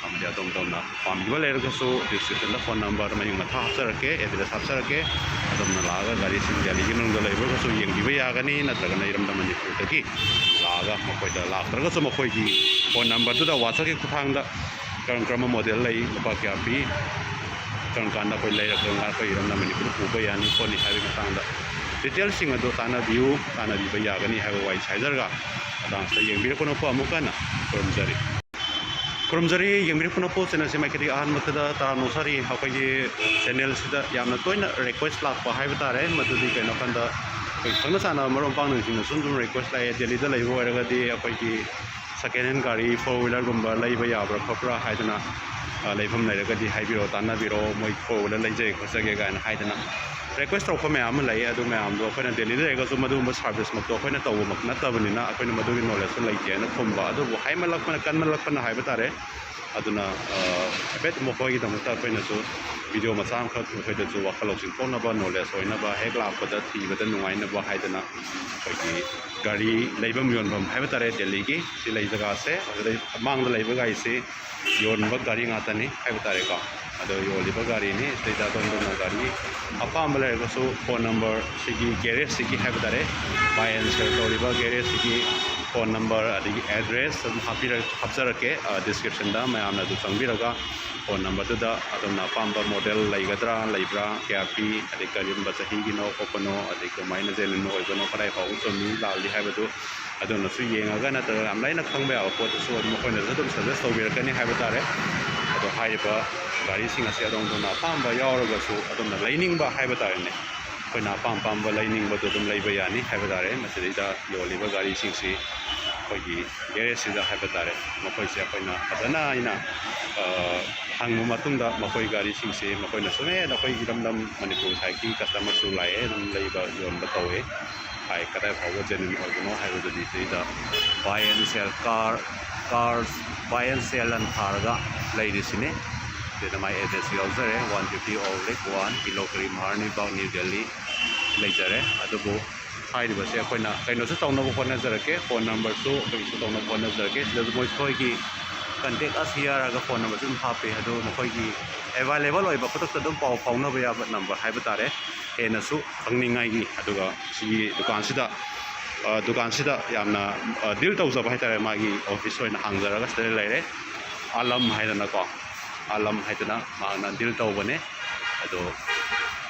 ꯑꯃꯗꯤ ꯑꯗꯣꯝ ꯑꯗꯣꯝꯅ ꯄꯥꯝꯕꯤꯕ ꯂꯩꯔꯒꯁꯨ ꯗꯤꯁꯀ꯭ꯔꯤꯞꯁꯟꯗ ꯐꯣꯟ ꯅꯝꯕꯔ ꯃꯌꯨꯝ ꯃꯊꯥ ꯍꯥꯞꯆꯔꯛꯀꯦ, ꯑꯦꯗ꯭ꯔꯦꯁ ꯍꯥꯞꯆꯔꯛꯀꯦ꯫ ꯑꯗꯣꯝꯅ ꯂꯥꯛꯑꯒ ꯒꯥꯔꯤꯁꯤꯡ ꯗꯦꯜꯂꯤꯒꯤ ꯃꯅꯨꯡꯗ ꯂꯩꯕ ꯑꯣꯏꯔꯒꯁꯨ ꯌꯦꯡꯕꯤꯕ ꯌꯥꯒꯅꯤ, ꯅꯠꯇ꯭ꯔꯒꯅ ꯏꯔꯝꯗꯝ ꯃꯅꯤꯄꯨꯔꯗꯒꯤ ꯂꯥꯛꯑꯒ ꯃꯈꯣꯏꯗ, ꯂꯥꯛꯇ꯭ꯔꯒꯁꯨ ꯃꯈꯣꯏꯒꯤ ꯐꯣꯟ ꯅꯝꯕꯔꯗꯨꯗ WhatsApp-ꯀꯤ ꯈꯨꯠꯊꯥꯡꯗ ꯀꯔꯝ ꯀꯔꯝꯕ ꯃꯣꯗꯦꯜ ꯂꯩ, ꯂꯨꯄꯥ ꯀꯌꯥ ꯄꯤ, ꯀꯔꯝ ꯀꯥꯟꯗ ꯑꯩꯈꯣꯏ ꯂꯩꯔꯒ ꯀꯔꯝ ꯀꯥꯟꯗ ꯑꯩꯈꯣꯏ ꯏꯔꯝꯗꯝ ꯃꯅꯤꯄꯨꯔꯗ ꯄꯨꯕ ꯌꯥꯅꯤ ꯈꯣꯠꯅꯤ ꯍꯥꯏꯕꯒꯤ ꯃꯇꯥꯡꯗ ꯗꯤꯇꯦꯜꯁꯤꯡ ꯑꯗꯨ ꯇꯥꯟꯅꯕꯤꯌꯨ, ꯇꯥꯟꯅꯕꯤꯕ ꯌꯥꯒꯅꯤ ꯍꯥꯏꯕ ꯋꯥꯔꯤ ꯍꯥꯏꯖꯔꯒ, ꯃꯇꯥꯡꯁꯤꯗ ꯌꯦꯡꯕꯤꯔꯛꯄꯅ ꯐꯕ ꯑꯃꯨꯛꯀ ꯍꯟꯅ ꯈꯨꯔꯨꯝꯖꯔꯤ꯫ ꯈꯨꯔꯨꯝꯖꯔꯤ ꯌꯦꯡꯕꯤꯔꯛꯄ ꯄꯨꯝꯅꯃꯛꯄꯨ꯫ ꯆꯦꯅꯦꯜꯁꯤ ꯃꯥꯏꯀꯩꯗꯒꯤ ꯑꯍꯥꯟꯕꯗ ꯇꯔꯥꯝꯅ ꯑꯣꯛꯆꯔꯤ꯫ ꯑꯩꯈꯣꯏꯒꯤ ꯆꯦꯅꯦꯜꯁꯤꯗ ꯌꯥꯝꯅ ꯇꯣꯏꯅ ꯔꯤꯀ꯭ꯋꯦꯁ ꯂꯥꯛꯄ ꯍꯥꯏꯕ ꯇꯥꯔꯦ, ꯃꯗꯨꯗꯤ ꯀꯩꯅꯣ ꯍꯥꯏꯀꯥꯟꯗ ꯑꯩꯈꯣꯏ ꯈꯪꯅ ꯆꯥꯟꯅꯕ ꯃꯔꯨꯞ ꯃꯄꯥꯡꯁꯤꯡꯅꯁꯨ ꯑꯗꯨꯝ ꯔꯤꯀ꯭ꯋꯦꯁ ꯂꯥꯛꯑꯦ, ꯗꯦꯜꯂꯤꯗ ꯂꯩꯕ ꯑꯣꯏꯔꯒꯗꯤ ꯑꯩꯈꯣꯏꯒꯤ ꯁꯦꯀꯦꯟ ꯍꯦꯟ ꯒꯥꯔꯤ ꯐꯣꯔ ꯋꯤꯂꯔꯒꯨꯝꯕ ꯂꯩꯕ ꯌꯥꯕ꯭ꯔꯥ ꯈꯣꯠꯄ꯭ꯔꯥ ꯍꯥꯏꯗꯅ, ꯑ, ꯂꯩꯐꯝ ꯂꯩꯔꯒꯗꯤ ꯍꯥꯏꯕꯤꯔꯛꯑꯣ, ꯇꯥꯟꯅꯕꯤꯔꯛꯑꯣ, ꯃꯣꯏ ꯐꯣꯔ ꯋꯤꯂꯔ ꯂꯩꯖꯒꯦ ꯈꯣꯠꯆꯒꯦ ꯀꯥꯏꯅ ꯍꯥꯏꯗꯅ ꯔꯤꯀ꯭ꯋꯦꯁ ꯇꯧꯔꯛꯄ ꯃꯌꯥꯝ ꯑꯃ ꯂꯩ꯫ ꯑꯗꯨ ꯃꯌꯥꯝꯗꯣ ꯑꯩꯈꯣꯏꯅ ꯗꯦꯜꯂꯤꯗ ꯂꯩꯔꯒꯁꯨ ꯃꯗꯨꯒꯨꯝꯕ ꯁꯥꯔꯚꯤꯁꯃꯛꯇꯣ ꯑꯩꯈꯣꯏꯅ ꯇꯧꯕꯃꯛ ꯅꯠꯇꯕꯅꯤꯅ ꯑꯩꯈꯣꯏꯅ ꯃꯗꯨꯒꯤ ꯅꯣꯂꯦꯖꯁꯨ ꯂꯩꯇꯦꯅ ꯈꯨꯝꯕ꯫ ꯑꯗꯨꯕꯨ ꯍꯥꯏꯃꯜꯂꯛꯄꯅ, ꯀꯟꯃꯜꯂꯛꯄꯅ ꯍꯥꯏꯕ ꯇꯥꯔꯦ꯫ ꯑꯗꯨꯅ, ꯑ, ꯍꯥꯏꯐꯦꯠ ꯃꯈꯣꯏꯒꯤꯗꯃꯛꯇ ꯑꯩꯈꯣꯏꯅꯁꯨ ꯚꯤꯗꯤꯑꯣ ꯃꯆꯥ ꯑꯃꯈꯛ ꯃꯈꯣꯏꯗꯁꯨ ꯋꯥꯈꯜ ꯂꯧꯁꯤꯡ ꯊꯣꯛꯅꯕ, ꯅꯣꯂꯦꯖ ꯑꯣꯏꯅꯕ, ꯍꯦꯛ ꯂꯥꯛꯄꯗ ꯊꯤꯕꯗ ꯅꯨꯡꯉꯥꯏꯅꯕ ꯍꯥꯏꯗꯅ ꯑꯩꯈꯣꯏꯒꯤ ꯒꯥꯔꯤ ꯂꯩꯐꯝ ꯌꯣꯟꯐꯝ ꯍꯥꯏꯕ ꯇꯥꯔꯦ, ꯗꯦꯜꯂꯤꯒꯤ ꯁꯤ ꯂꯩ ꯖꯒꯥꯁꯦ꯫ ꯑꯗꯨꯗꯩ ꯃꯥꯡꯗ ꯂꯩꯕ ꯒꯥꯔꯤꯁꯤ ꯌꯣꯟꯕ ꯒꯥꯔꯤ ꯉꯥꯛꯇꯅꯤ ꯍꯥꯏꯕ ꯇꯥꯔꯦꯀꯣ꯫ ꯑꯗꯣ ꯌꯣꯜꯂꯤꯕ ꯒꯥꯔꯤꯅꯤ꯫ ꯁꯤꯗꯩꯗ ꯑꯗꯣꯝ ꯑꯗꯣꯝꯅ ꯒꯥꯔꯤ ꯑꯄꯥꯝꯕ ꯂꯩꯔꯒꯁꯨ ꯐꯣꯟ ꯅꯝꯕꯔ ꯁꯤꯒꯤ ꯒꯦꯔꯦꯖꯁꯤꯒꯤ ꯍꯥꯏꯕ ꯇꯥꯔꯦ, ꯕꯥꯏ ꯑꯦꯟ ꯁꯦꯜ ꯇꯧꯔꯤꯕ ꯒꯦꯔꯦꯖꯁꯤꯒꯤ ꯐꯣꯟ ꯅꯝꯕꯔ ꯑꯗꯒꯤ ꯑꯦꯗ꯭ꯔꯦꯁ ꯑꯗꯨꯝ ꯍꯥꯞꯄꯤꯔ-, ꯍꯥꯞꯆꯔꯛꯀꯦ, ꯑ, ꯗꯤꯁꯀ꯭ꯔꯤꯞꯁꯟꯗ꯫ ꯃꯌꯥꯝꯅ ꯑꯗꯨ ꯆꯪꯕꯤꯔꯒ ꯐꯣꯟ ꯅꯝꯕꯔꯗꯨꯗ ꯑꯗꯣꯝꯅ ꯑꯄꯥꯝꯕ ꯃꯣꯗꯦꯜ ꯂꯩꯒꯗ꯭ꯔꯥ, ꯂꯩꯕ꯭ꯔꯥ, ꯀꯌꯥ ꯄꯤ, ꯑꯗꯩ ꯀꯔꯝꯕ ꯆꯍꯤꯒꯤꯅꯣ ꯈꯣꯠꯄꯅꯣ, ꯑꯗꯩ ꯀꯃꯥꯏꯅ ꯖꯦꯅꯨꯏꯟ ꯑꯣꯏꯕꯅꯣ, ꯀꯗꯥꯏ ꯐꯥꯎꯕ ꯆꯨꯝꯃꯤ ꯂꯥꯜꯂꯤ ꯍꯥꯏꯕꯗꯨ ꯑꯗꯣꯝꯅꯁꯨ ꯌꯦꯡꯉꯒ, ꯅꯠꯇ꯭ꯔꯒ ꯌꯥꯝ ꯂꯥꯏꯅ ꯈꯪꯕ ꯌꯥꯕ ꯄꯣꯠꯇꯨꯁꯨ ꯑꯗꯨꯝ ꯃꯈꯣꯏꯅꯁꯨ ꯑꯗꯨꯝ ꯁꯖꯦꯁ ꯇꯧꯕꯤꯔꯛꯀꯅꯤ ꯍꯥꯏꯕ ꯇꯥꯔꯦ꯫ ꯑꯗꯣ ꯍꯥꯏꯔꯤꯕ ꯒꯥꯔꯤꯁꯤꯡ ꯑꯁꯤ ꯑꯗꯣꯝ ꯑꯗꯣꯝꯅ ꯑꯄꯥꯝꯕ ꯌꯥꯎꯔꯒꯁꯨ ꯑꯗꯣꯝꯅ ꯂꯩꯅꯤꯡꯕ ꯍꯥꯏꯕ ꯇꯥꯔꯦꯅꯦ, ꯑꯩꯈꯣꯏꯅ ꯑꯄꯥꯝ ꯑꯄꯥꯝꯕ ꯂꯩꯅꯤꯡꯕꯗꯨ ꯑꯗꯨꯝ ꯂꯩꯕ ꯌꯥꯅꯤ ꯍꯥꯏꯕ ꯇꯥꯔꯦ꯫ ꯃꯁꯤꯗꯩꯗ ꯌꯣꯜꯂꯤꯕ ꯒꯥꯔꯤꯁꯤꯡꯁꯤ ꯑꯩꯈꯣꯏꯒꯤ ꯒꯦꯔꯦꯖꯁꯤꯗ ꯍꯥꯏꯕ ꯇꯥꯔꯦ, ꯃꯈꯣꯏꯁꯦ ꯑꯩꯈꯣꯏꯅ ꯐꯖꯅ ꯑꯩꯅ, ꯑ, ꯍꯪꯕ ꯃꯇꯨꯡꯗ ꯃꯈꯣꯏ ꯒꯥꯔꯤꯁꯤꯡꯁꯤ ꯃꯈꯣꯏꯅ ꯁꯨꯝ, "ꯑꯦ, ꯅꯈꯣꯏ ꯏꯔꯝꯗꯝ ꯃꯅꯤꯄꯨꯔ ꯁꯥꯏꯠꯀꯤ ꯀꯁꯇꯃꯔꯁꯨ ꯂꯥꯛꯑꯦ, ꯑꯗꯨꯝ ꯂꯩꯕ ꯌꯣꯟꯕ ꯇꯧꯋꯦ" ꯍꯥꯏ꯫ ꯀꯗꯥꯏ ꯐꯥꯎꯕ ꯖꯦꯅꯨꯏꯟ ꯑꯣꯏꯕꯅꯣ ꯍꯥꯏꯕꯗꯨꯗꯤ ꯁꯤꯗ buy and sell car, car buy and sell ꯑꯅ ꯊꯥꯔꯒ ꯂꯩꯔꯤꯁꯤꯅꯤ꯫ ꯁꯤꯗ ꯃꯥꯏ ꯑꯦꯗ꯭ꯔꯦꯁꯁꯨ ꯌꯥꯎꯖꯔꯦ, one fifty Old Lake one, ꯀꯤꯂꯣ ꯀꯔꯤ, ꯃꯍꯥꯔꯥꯅꯤ ꯕꯥꯒ, ꯅ꯭ꯌꯨ ꯗꯦꯜꯂꯤ ꯂꯩꯖꯔꯦ꯫ ꯑꯗꯨꯕꯨ ꯍꯥꯏꯔꯤꯕꯁꯦ ꯑꯩꯈꯣꯏꯅ ꯀꯩꯅꯣꯁꯨ ꯇꯧꯅꯕ ꯍꯣꯠꯅꯖꯔꯛꯀꯦ, ꯐꯣꯟ ꯅꯝꯕꯔꯁꯨ ꯑꯩꯈꯣꯏ ꯏꯁꯨ ꯇꯧꯅꯕ ꯍꯣꯠꯅꯖꯔꯛꯀꯦ꯫ ꯁꯤꯗꯁꯨ ꯃꯈꯣꯏꯒꯤ ꯀꯟꯇꯦꯛ ꯑꯁ ꯌꯥꯔꯒ ꯐꯣꯟ ꯅꯝꯕꯔꯁꯨ ꯑꯗꯨꯝ ꯍꯥꯞꯄꯦ꯫ ꯑꯗꯨ ꯃꯈꯣꯏꯒꯤ ꯑꯦꯕꯥꯏꯂꯦꯕꯜ ꯑꯣꯏꯕ, ꯈꯨꯗꯛꯇ ꯑꯗꯨꯝ ꯄꯥꯎ ꯐꯥꯎꯅꯕ ꯌꯥꯕ ꯅꯝꯕꯔ ꯍꯥꯏꯕ ꯇꯥꯔꯦ, ꯍꯦꯟꯅꯁꯨ ꯈꯪꯅꯤꯡꯉꯥꯏꯒꯤ꯫ ꯑꯗꯨꯒ ꯁꯤꯒꯤ ꯗꯨꯀꯥꯟꯁꯤꯗ, ꯑ, ꯗꯨꯀꯥꯟꯁꯤꯗ ꯌꯥꯝꯅ, ꯑ, ꯗꯤꯜ ꯇꯧꯖꯕ ꯍꯥꯏ ꯇꯥꯔꯦ, ꯃꯥꯒꯤ ꯑꯣꯐꯤꯁ ꯑꯣꯏꯅ ꯍꯥꯡꯖꯔꯒ ꯁꯤꯗ ꯂꯩꯔꯦ꯫ ꯑꯥꯂꯝ ꯍꯥꯏꯗꯅꯀꯣ, ꯑꯥꯂꯝ ꯍꯥꯏꯗꯅ ꯃꯍꯥꯛꯅ ꯗꯤꯜ ꯇꯧꯕꯅꯦ꯫ ꯑꯗꯣ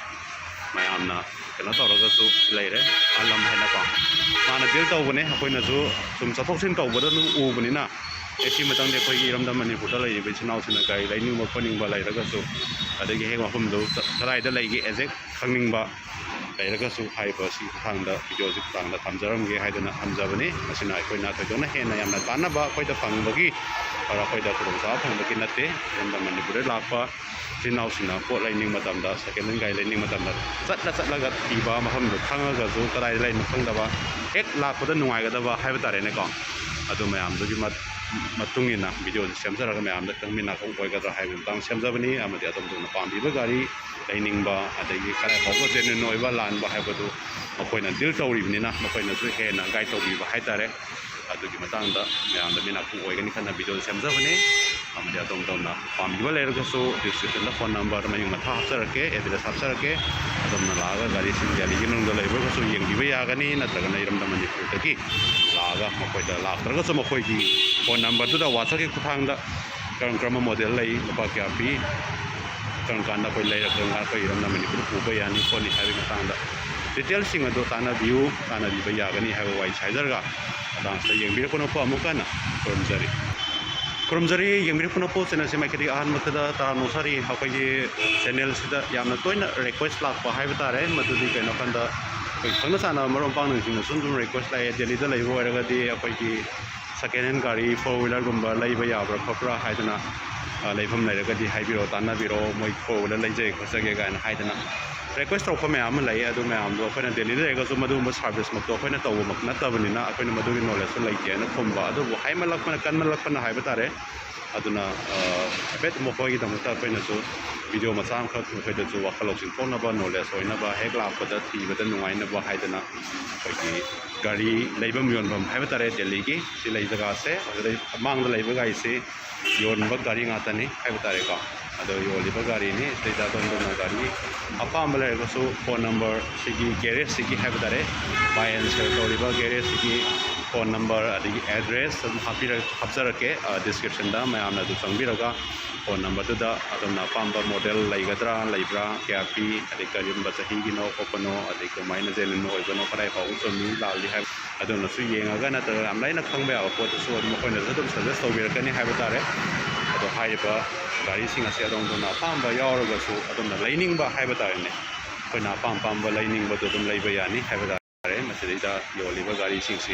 ꯃꯌꯥꯝꯅ ꯀꯩꯅꯣ ꯇꯧꯔꯒꯁꯨ ꯂꯩꯔꯦ, ꯑꯥꯂꯝ ꯍꯥꯏꯅꯀꯣ꯫ ꯃꯥꯅ ꯗꯤꯜ ꯇꯧꯕꯅꯦ, ꯑꯩꯈꯣꯏꯅꯁꯨ ꯁꯨꯝ ꯆꯠꯊꯣꯛ ꯆꯠꯁꯤꯟ ꯇꯧꯕꯗ ꯑꯗꯨꯝ ꯎꯕꯅꯤꯅ ꯑꯦ, ꯁꯤ ꯃꯇꯥꯡꯗ ꯑꯩꯈꯣꯏꯒꯤ ꯏꯔꯝꯗꯝ ꯃꯅꯤꯄꯨꯔꯗ ꯂꯩꯔꯤꯕ ꯏꯆꯤꯟ ꯏꯅꯥꯎꯁꯤꯡꯅ ꯒꯥꯔꯤ ꯂꯩꯅꯤꯡꯕ ꯈꯣꯠꯅꯤꯡꯕ ꯂꯩꯔꯒꯁꯨ, ꯑꯗꯒꯤ ꯍꯦꯛ ꯃꯐꯝꯗꯨ ꯆ-, ꯀꯗꯥꯏꯗ ꯂꯩꯒꯦ exact ꯈꯪꯅꯤꯡꯕ ꯂꯩꯔꯒꯁꯨ, ꯍꯥꯏꯔꯤꯕ ꯁꯤꯒꯤ ꯈꯨꯊꯥꯡꯗ, ꯚꯤꯗꯤꯑꯣꯁꯤ ꯈꯨꯊꯥꯡꯗ ꯊꯝꯖꯔꯝꯒꯦ ꯍꯥꯏꯗꯅ ꯊꯝꯖꯕꯅꯤ꯫ ꯃꯁꯤꯅ ꯑꯩꯈꯣꯏꯅ ꯊꯣꯏꯗꯣꯛꯅ ꯍꯦꯟꯅ ꯌꯥꯝꯅ ꯀꯥꯟꯅꯕ ꯑꯩꯈꯣꯏꯗ ꯐꯪꯕꯒꯤ, ꯑꯣꯔ ꯑꯩꯈꯣꯏꯗ ꯈꯨꯗꯣꯡꯆꯥꯕ ꯐꯪꯕꯒꯤ ꯅꯠꯇꯦ꯫ ꯏꯔꯝꯗꯝ ꯃꯅꯤꯄꯨꯔꯗ ꯂꯥꯛꯄ ꯏꯆꯤꯟ ꯏꯅꯥꯎꯁꯤꯡꯅ ꯄꯣꯠ ꯂꯩꯅꯤꯡꯕ ꯃꯇꯝꯗ, second hand ꯒꯥꯔꯤ ꯂꯩꯅꯤꯡꯕ ꯃꯇꯝꯗ, ꯆꯠꯂ ꯆꯠꯂꯒ ꯊꯤꯕ, ꯃꯐꯝꯗꯨ ꯈꯪꯉꯒꯁꯨ ꯀꯗꯥꯏꯗ ꯂꯩꯅꯣ ꯈꯪꯗꯕ, ꯍꯦꯛ ꯂꯥꯛꯄꯗ ꯅꯨꯡꯉꯥꯏꯒꯗꯕ ꯍꯥꯏꯕ ꯇꯥꯔꯦꯅꯦꯀꯣ, ꯑꯗꯨ ꯃꯌꯥꯝꯗꯨꯒꯤ ꯃꯠ-, ꯃꯇꯨꯡ ꯏꯟꯅ ꯚꯤꯗꯤꯑꯣꯁꯤ ꯁꯦꯝꯖꯔꯒ ꯃꯌꯥꯝꯗ ꯈꯤꯇꯪ ꯃꯤꯠ ꯅꯥꯀꯣꯡ ꯑꯣꯏꯒꯗ꯭ꯔꯥ ꯍꯥꯏꯕꯒꯤ ꯃꯇꯥꯡꯗ ꯁꯦꯝꯖꯕꯅꯤ꯫ ꯑꯃꯗꯤ ꯑꯗꯣꯝ ꯑꯗꯣꯝꯅ ꯄꯥꯝꯕꯤꯕ ꯒꯥꯔꯤ ꯂꯩꯅꯤꯡꯕ, ꯑꯗꯒꯤ ꯀꯗꯥꯏ ꯐꯥꯎꯕ genuine ꯑꯣꯏꯕ ꯂꯥꯟꯕ ꯍꯥꯏꯕꯗꯨ ꯃꯈꯣꯏꯅ deal ꯇꯧꯔꯤꯕꯅꯤꯅ, ꯃꯈꯣꯏꯅꯁꯨ ꯍꯦꯟꯅ guide ꯇꯧꯕꯤꯕ ꯍꯥꯏꯇꯥꯔꯦ꯫ ꯑꯗꯨꯒꯤ ꯃꯇꯥꯡꯗ ꯃꯌꯥꯝꯗ ꯃꯤꯠ ꯅꯥꯀꯣꯡ ꯑꯣꯏꯒꯅꯤ ꯈꯟꯅ ꯚꯤꯗꯤꯑꯣ ꯁꯦꯝꯖꯕꯅꯤ꯫ ꯑꯃꯗꯤ ꯑꯗꯣꯝ ꯑꯗꯣꯝꯅ ꯄꯥꯝꯕꯤꯕ ꯂꯩꯔꯒꯁꯨ description ꯗ phone number ꯃꯌꯨꯝ ꯃꯊꯥ ꯍꯥꯞꯆꯔꯛꯀꯦ, address ꯍꯥꯞꯆꯔꯛꯀꯦ꯫ ꯑꯗꯣꯝꯅ ꯂꯥꯛꯑꯒ ꯒꯥꯔꯤꯁꯤꯡ ꯗꯦꯜꯂꯤꯒꯤ ꯃꯅꯨꯡꯗ ꯂꯩꯕ ꯑꯣꯏꯔꯒꯁꯨ ꯌꯦꯡꯕꯤꯕ ꯌꯥꯒꯅꯤ, ꯅꯠꯇ꯭ꯔꯒꯅ ꯏꯔꯝꯗꯝ ꯃꯅꯤꯄꯨꯔꯗꯒꯤ ꯂꯥꯛꯑꯒ ꯃꯈꯣꯏꯗ ꯂꯥꯛꯇ꯭ꯔꯒꯁꯨ ꯃꯈꯣꯏꯒꯤ phone number ꯗꯨꯗ WhatsApp ꯀꯤ ꯈꯨꯠꯊꯥꯡꯗ ꯀꯔꯝ ꯀꯔꯝꯕ model ꯂꯩ, ꯂꯨꯄꯥ ꯀꯌꯥ ꯄꯤ, ꯀꯔꯝ ꯀꯥꯟꯗ ꯑꯩꯈꯣꯏ ꯂꯩꯔꯒ ꯀꯔꯝ ꯀꯥꯟꯗ ꯑꯩꯈꯣꯏ ꯏꯔꯝꯗꯝ ꯃꯅꯤꯄꯨꯔꯗ ꯄꯨꯕ ꯌꯥꯅꯤ ꯈꯣꯠꯅꯤ ꯍꯥꯏꯕꯒꯤ ꯃꯇꯥꯡꯗ detail ꯁꯤꯡ ꯑꯗꯨ ꯇꯥꯟꯅꯕꯤꯌꯨ, ꯇꯥꯟꯅꯕꯤꯕ ꯌꯥꯒꯅꯤ ꯍꯥꯏꯕ ꯋꯥꯍꯩ ꯍꯥꯏꯖꯔꯒ, ꯑꯗꯥꯡꯁꯤꯗ ꯌꯦꯡꯕꯤꯔꯛꯄꯅ ꯑꯃꯨꯛ ꯍꯟꯅ ꯈꯨꯔꯨꯝꯖꯔꯤ꯫ ꯈꯨꯔꯨꯝꯖꯔꯤ, ꯌꯦꯡꯕꯤꯔꯛꯄꯅ ꯄꯣꯠꯁꯤꯅ ꯁꯤ ꯃꯥꯏꯀꯩꯗꯒꯤ ꯑꯍꯥꯟꯕꯗ ꯇꯔꯥꯝꯅ ꯑꯣꯛꯆꯔꯤ꯫ ꯑꯩꯈꯣꯏꯒꯤ channel ꯁꯤꯗ ꯌꯥꯝꯅ ꯇꯣꯏꯅ request ꯂꯥꯛꯄ ꯍꯥꯏꯕ ꯇꯥꯔꯦ, ꯃꯗꯨꯗꯤ ꯀꯩꯅꯣ ꯍꯥꯏꯀꯥꯟꯗ ꯑꯩꯈꯣꯏ ꯈꯪꯅ ꯆꯥꯟꯅꯕ ꯃꯔꯨꯞ ꯃꯄꯥꯡꯁꯤꯡꯅ ꯁꯨꯝ ꯁꯨꯝ request ꯂꯥꯛꯑꯦ, ꯗꯦꯜꯂꯤꯗ ꯂꯩꯕ ꯑꯣꯏꯔꯒꯗꯤ ꯑꯩꯈꯣꯏꯒꯤ second hand ꯒꯥꯔꯤ, four wheeler ꯒꯨꯝꯕ ꯂꯩꯕ ꯌꯥꯕ꯭ꯔꯥ ꯈꯣꯠꯄ꯭ꯔꯥ ꯍꯥꯏꯗꯅ, ꯑ, ꯂꯩꯐꯝ ꯂꯩꯔꯒꯗꯤ ꯍꯥꯏꯕꯤꯔꯛꯑꯣ, ꯇꯥꯟꯅꯕꯤꯔꯛꯑꯣ, ꯃꯣꯏ four wheeler ꯂꯩꯖꯒꯦ ꯈꯣꯠꯆꯒꯦ ꯀꯥꯏꯅ ꯍꯥꯏꯗꯅ request ꯇꯧꯔꯛꯄ ꯃꯌꯥꯝ ꯑꯃ ꯂꯩ꯫ ꯑꯗꯨ ꯃꯌꯥꯝꯗꯣ ꯑꯩꯈꯣꯏꯅ ꯗꯦꯜꯂꯤꯗ ꯂꯩꯔꯒꯁꯨ ꯃꯗꯨꯒꯨꯝꯕ service ꯃꯛꯇꯣ ꯑꯩꯈꯣꯏꯅ ꯇꯧꯕꯃꯛ ꯅꯠꯇꯕꯅꯤꯅ ꯑꯩꯈꯣꯏꯅ ꯃꯗꯨꯒꯤ knowledge ꯁꯨ ꯂꯩꯇꯦꯅ ꯈꯨꯝꯕ꯫ ꯑꯗꯨꯕꯨ ꯍꯥꯏꯃꯜꯂꯛꯄꯅ, ꯀꯟꯃꯜꯂꯛꯄꯅ ꯍꯥꯏꯕ ꯇꯥꯔꯦ꯫ ꯑꯗꯨꯅ, ꯑ, ꯍꯥꯏꯐꯦꯠ ꯃꯈꯣꯏꯒꯤꯗꯃꯛꯇ ꯑꯩꯈꯣꯏꯅꯁꯨ ꯚꯤꯗꯤꯑꯣ ꯃꯆꯥ ꯑꯃꯈꯛ ꯃꯈꯣꯏꯗꯁꯨ ꯋꯥꯈꯜ ꯂꯧꯁꯤꯡ ꯊꯣꯛꯅꯕ, knowledge ꯑꯣꯏꯅꯕ, ꯍꯦꯛ ꯂꯥꯛꯄꯗ ꯊꯤꯕꯗ ꯅꯨꯡꯉꯥꯏꯅꯕ ꯍꯥꯏꯗꯅ ꯑꯩꯈꯣꯏꯒꯤ ꯒꯥꯔꯤ ꯂꯩꯐꯝ ꯌꯣꯟꯐꯝ ꯍꯥꯏꯕ ꯇꯥꯔꯦ, ꯗꯦꯜꯂꯤꯒꯤ ꯁꯤ ꯂꯩ ꯖꯒꯥꯁꯦ, ꯑꯗꯨꯗꯩ ꯃꯥꯡꯗ ꯂꯩꯕ ꯒꯥꯔꯤꯁꯤ ꯌꯣꯟꯕ ꯒꯥꯔꯤ ꯉꯥꯛꯇꯅꯤ ꯍꯥꯏꯕ ꯇꯥꯔꯦꯀꯣ꯫ ꯑꯗꯣ ꯌꯣꯜꯂꯤꯕ ꯒꯥꯔꯤꯅꯤ꯫ ꯁꯤꯗꯩꯗ ꯑꯗꯣꯝ ꯑꯗꯣꯝꯅ ꯒꯥꯔꯤ ꯑꯄꯥꯝꯕ ꯂꯩꯔꯒꯁꯨ phone number ꯁꯤꯒꯤ garage ꯁꯤꯒꯤ ꯍꯥꯏꯕ ꯇꯥꯔꯦ, buy and sell ꯇꯧꯔꯤꯕ garage ꯁꯤꯒꯤ phone number ꯑꯗꯒꯤ address ꯑꯗꯨꯝ ꯍꯥꯞꯄꯤꯔ-, ꯍꯥꯞꯆꯔꯛꯀꯦ, ꯑ, description ꯗ꯫ ꯃꯌꯥꯝꯅ ꯑꯗꯨ ꯆꯪꯕꯤꯔꯒ phone number ꯗꯨꯗ ꯑꯗꯣꯝꯅ ꯑꯄꯥꯝꯕ model ꯂꯩꯒꯗ꯭ꯔꯥ, ꯂꯩꯕ꯭ꯔꯥ, ꯀꯌꯥ ꯄꯤ, ꯑꯗꯩ ꯀꯔꯝꯕ ꯆꯍꯤꯒꯤꯅꯣ ꯈꯣꯠꯄꯅꯣ, ꯑꯗꯩ ꯀꯃꯥꯏꯅ genuine ꯑꯣꯏꯕꯅꯣ, ꯀꯗꯥꯏ ꯐꯥꯎꯕ ꯆꯨꯝꯃꯤ ꯂꯥꯜꯂꯤ ꯍꯥꯏꯕ ꯑꯗꯣꯝꯅꯁꯨ ꯌꯦꯡꯉꯒ ꯅꯠꯇ꯭ꯔꯒ ꯌꯥꯝ ꯂꯥꯏꯅ ꯈꯪꯕ ꯌꯥꯕ ꯄꯣꯠꯇꯁꯨ ꯑꯗꯨꯝ ꯑꯩꯈꯣꯏꯅꯁꯨ ꯑꯗꯨꯝ suggest ꯇꯧꯕꯤꯔꯛꯀꯅꯤ ꯍꯥꯏꯕ ꯇꯥꯔꯦ꯫ ꯑꯗꯣ ꯍꯥꯏꯔꯤꯕ ꯒꯥꯔꯤꯁꯤꯡ ꯑꯁꯦ ꯑꯗꯣꯝ ꯑꯗꯣꯝꯅ ꯑꯄꯥꯝꯕ ꯌꯥꯎꯔꯒꯁꯨ ꯑꯗꯣꯝꯅ ꯂꯩꯅꯤꯡꯕ ꯍꯥꯏꯕ ꯇꯥꯔꯦꯅꯦ, ꯑꯩꯈꯣꯏꯅ ꯑꯄꯥꯝ ꯑꯄꯥꯝꯕ ꯂꯩꯅꯤꯡꯕꯗꯣ ꯑꯗꯨꯝ ꯂꯩꯕ ꯌꯥꯅꯤ ꯍꯥꯏꯕ ꯇꯥꯔꯦ꯫ ꯃꯁꯤꯗꯩꯗ ꯌꯣꯜꯂꯤꯕ ꯒꯥꯔꯤꯁꯤꯡꯁꯤ